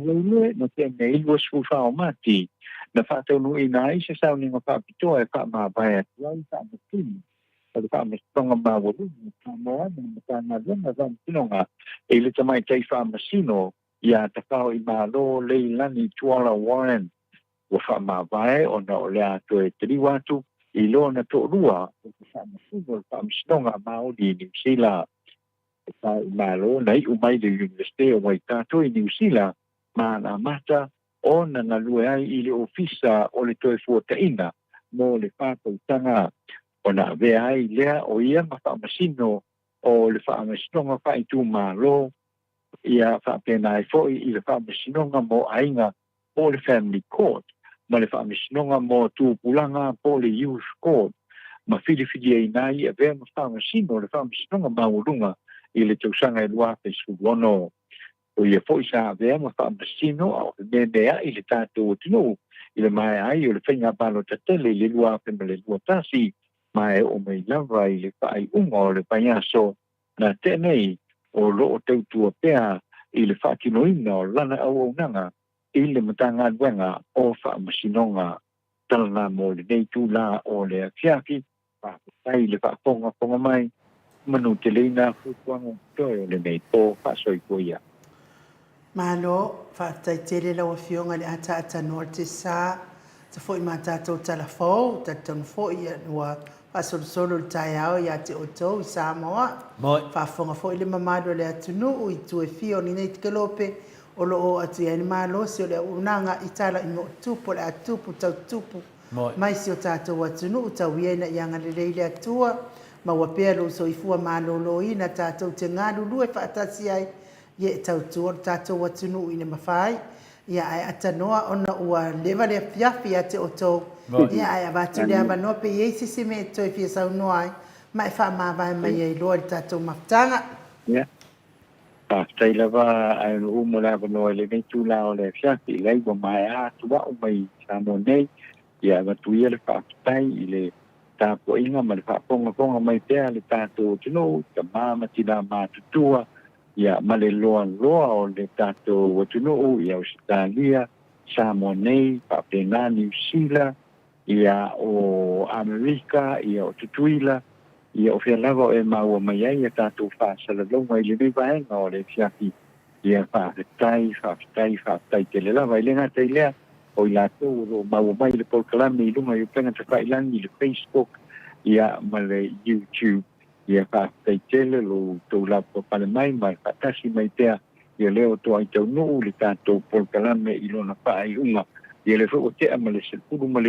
na tea nei 24 o Mati na faataunuuina ai se sauniga faapitoa e faamavae atu ai faamasino o le Faamasinoga Maualuga o Samoa ma le Matagaluega o Faamasinoga i le Tamaitai Faamasino ia Tafaoimalo Leilani Tuala Warren ua faamavae ona o le a toe taliu atu i lona toalua o se Faamasino o le Faamasinoga Maoli i Niu Sila. Tafaoimalo na iu mai le Iunivesite o Waikato i Niu Sila ma na amata ona galue ai i le Ofisa o le Toefuataiga mo le Faatautaga, ona avea ai lea o ia ma Faamasino o le Faamasinoga Faaitumalo, ia faapena ai foi i le Faamasinoga mo Aiga po o le Family Court ma le Faamasinoga mo Tupulaga po o le Youth Court, ma filifiliaina ai e avea ma Faamasino o le Faamasinoga Maualuga i le tausaga e 2016. O ia foi sa avea ma Faamasino a o fememea'i le tatou atunuu i le maea ai o le faiga palota tele i le 2021 ma e oo mai lava i le faaiuga o le vaiaso na tea nei o lo o tautua pea i le faatinoina o lana auaunaga i le Matagaluega o Faamasinoga. Tala mo lenei itula o le afiafi, faafetai i le faafogafoga mai, manuteleina fuafuaga o totoe o lenei po faasoifua ia. Malo, faafetai tele lau Afioga i le ataatanoa o le Tesa, ta foi ma tatou tala fou, talitonu foi ua faasolosolo le taeao ia te outou i Samoa. Faafofoga foi le mamalu o le atunuu i itu e fia o lenei kelope o lo o oo atu i ai le malosi o le auaunaga i tala i mootupu o le a tupu tau tupu mai si o tatou atunuu tau ia ina ia agalelei le Atua maua pea lou soifua maloloina tatou te galulue faatasi ai ia e tautua lo tatou atunuu i le mafai ia ae atanoa ona ua leva le afiafi ia te outou ia ae avatu le avanoa pe i ai se isi mea e toe fia saunoa ai ma e faamavae mai ai loa i le tatou mafutaga. Ia, faafetai lava ae nuu mo le avanoa i lenei itula o le afiafi, leai ua maea atu a'u mai Samoa nei, ia avatu ia le faafetai i le tapuaiga ma le faafogafoga mai pea a le tatou atunuu, tama ma tina matutua, ia ma le loaloa o le tatou atunuu i Ausetalia, Samoa nei, faapena Niu Sila, ia o Amerika, ia o Tutuila, ia o fea lava o e maua mai ai a tatou faasalalauga i lenei vaega o le afiafi, ia faafetai, faafetai, faafetai tele lava. E le gata i lea, o i latou o lo o maua mai le polokalame i luga i upega tafailagi i le Facebook, ia ma le YouTube, Ia faafetai tele lo outou lapapale mai ma e faatasi mai pea ia lea ua toai taunuu le tatou polokalame i lona faaiuga. Ia lea foi ua tea ma le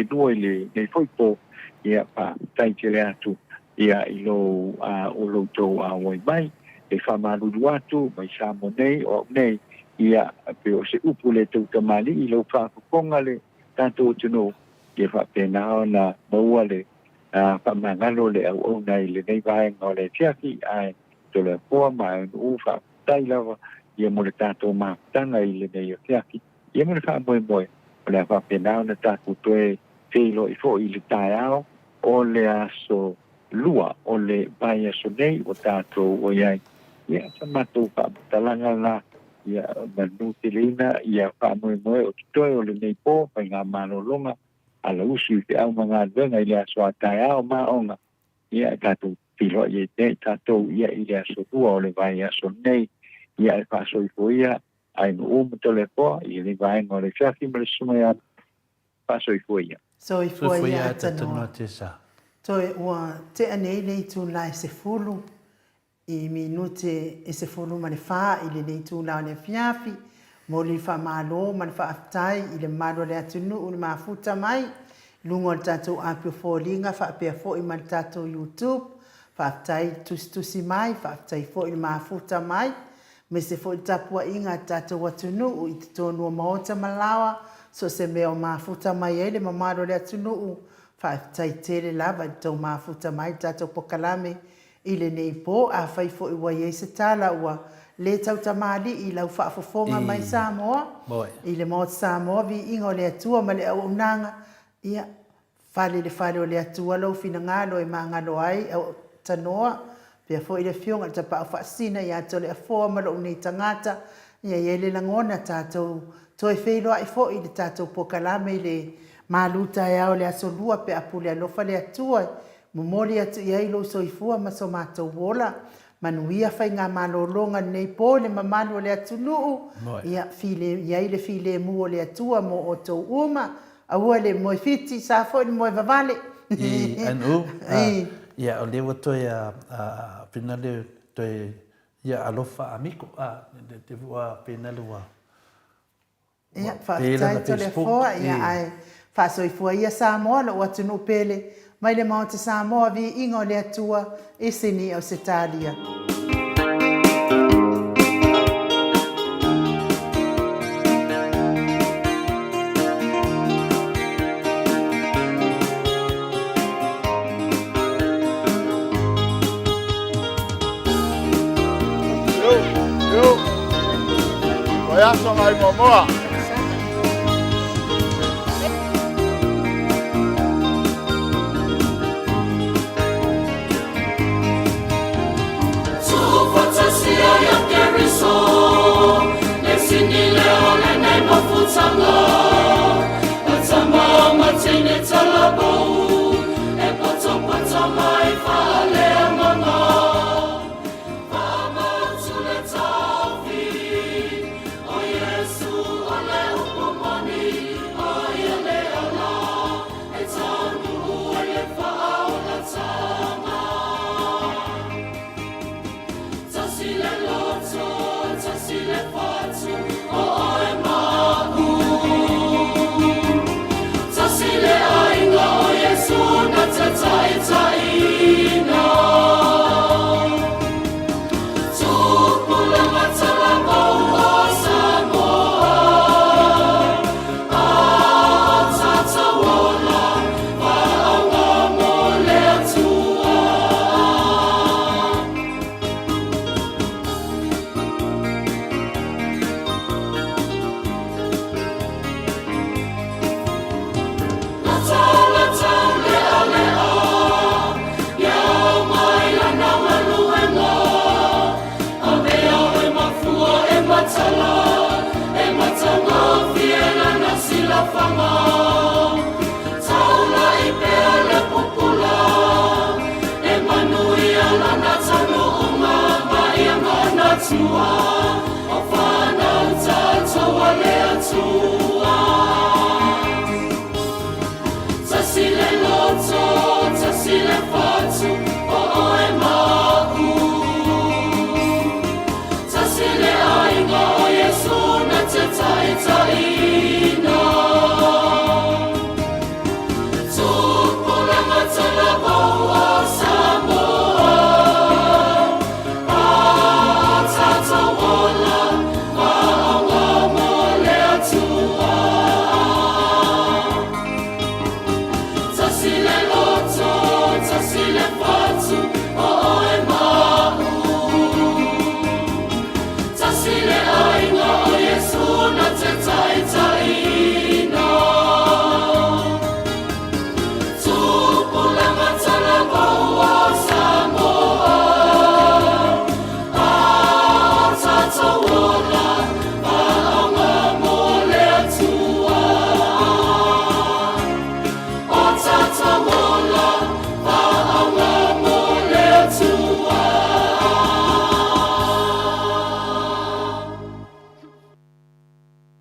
12 i lenei foi po, ia faafetai tele atu ia i lou o lo outou auai mai. E faamalulu atu mai Samoa nei o au nei, ia pei o se upu le tautamalii i lau faafofoga le tatou atunuu, ia faapena ona maua le faamagalo le auauna i lenei vaega o le afiafi, ae Toleafoa ma Aunuu faafetai lava ia mo le tatou mafutaga i lenei afiafi, ia mo le faamoemoe o le a faapena ona tatou toe feiloai foi i le taeao o le aso Lua o le vaiaso nei ua tatou o i ai. Ia sa matou faamatalaga la ia manuteleina ia faamoemoe o totoe o lenei po faigamalologa alausu i feau ma galuega i le aso a taeao ma aoga, ia e tatou feiloai ai pea i tatou ia i le aso Lua o le vaiaso nei, ia e faasoifua ia Ainuu ma Toleafoa i lenei vaega o le afiafi ma le susuga ia Faasoifua ia. Soifua ia Atanoa. Toe ua tea nei le itula e 10 I minute e 14 i lenei itula o le afiafi, momoli le faamalo ma le faafetai i le mamalu o le atunuu i le mafuta mai i luga o le tatou api o foliga faapea foi ma le tatou YouTube. Faafetai i le tusitusi mai, faafetai foi i le mafuta mai, aemaise foi le tapuaiga a le tatou atunuu i totonu o maota ma laoa, so o se mea o mafuta mai ai le mamalu o le atunuu, faafetai tele lava i le tou mafuta mai i le tatou pokalame I lenei po, afai foi ua i ai se tala ua le tautamalii i lau faafofoga mai Samoa, i le Maota Samoa, viiga o le Atua ma le auaunaga, ia, fale i le fale o le Atua lou finagalo e magalo ai, au tanoa, pea foi le Afioga i le Tapaau Faasina ia Toleafoa ma lou nei tagata, ia i ai le lagona tatou toe feiloai foi i le tatou pokalame i le malu taeao i le aso Lua pe a pule alofa le Atua. Momoli atu i ai lou soifua ma so matou ola. Manuia faigamalologa lenei po i le mamalu o le atunuu, ia file i ai le filemu o le Atua mo outou uma. Aua le moe fiti, sa foi le moe vavale. I, NU, ia o lea ua toe a pina le toe ia alofa amiko a te ua pina le ua. Ia, faafetai Toleafoa, ia ae faasoifua ia Samoa lou atunuu pele, mai le Maota Samoa, viiga o le Atua i Sini Ausetalia. Tuufaatasia ia Keriso, le sini leo lenei mafutaga.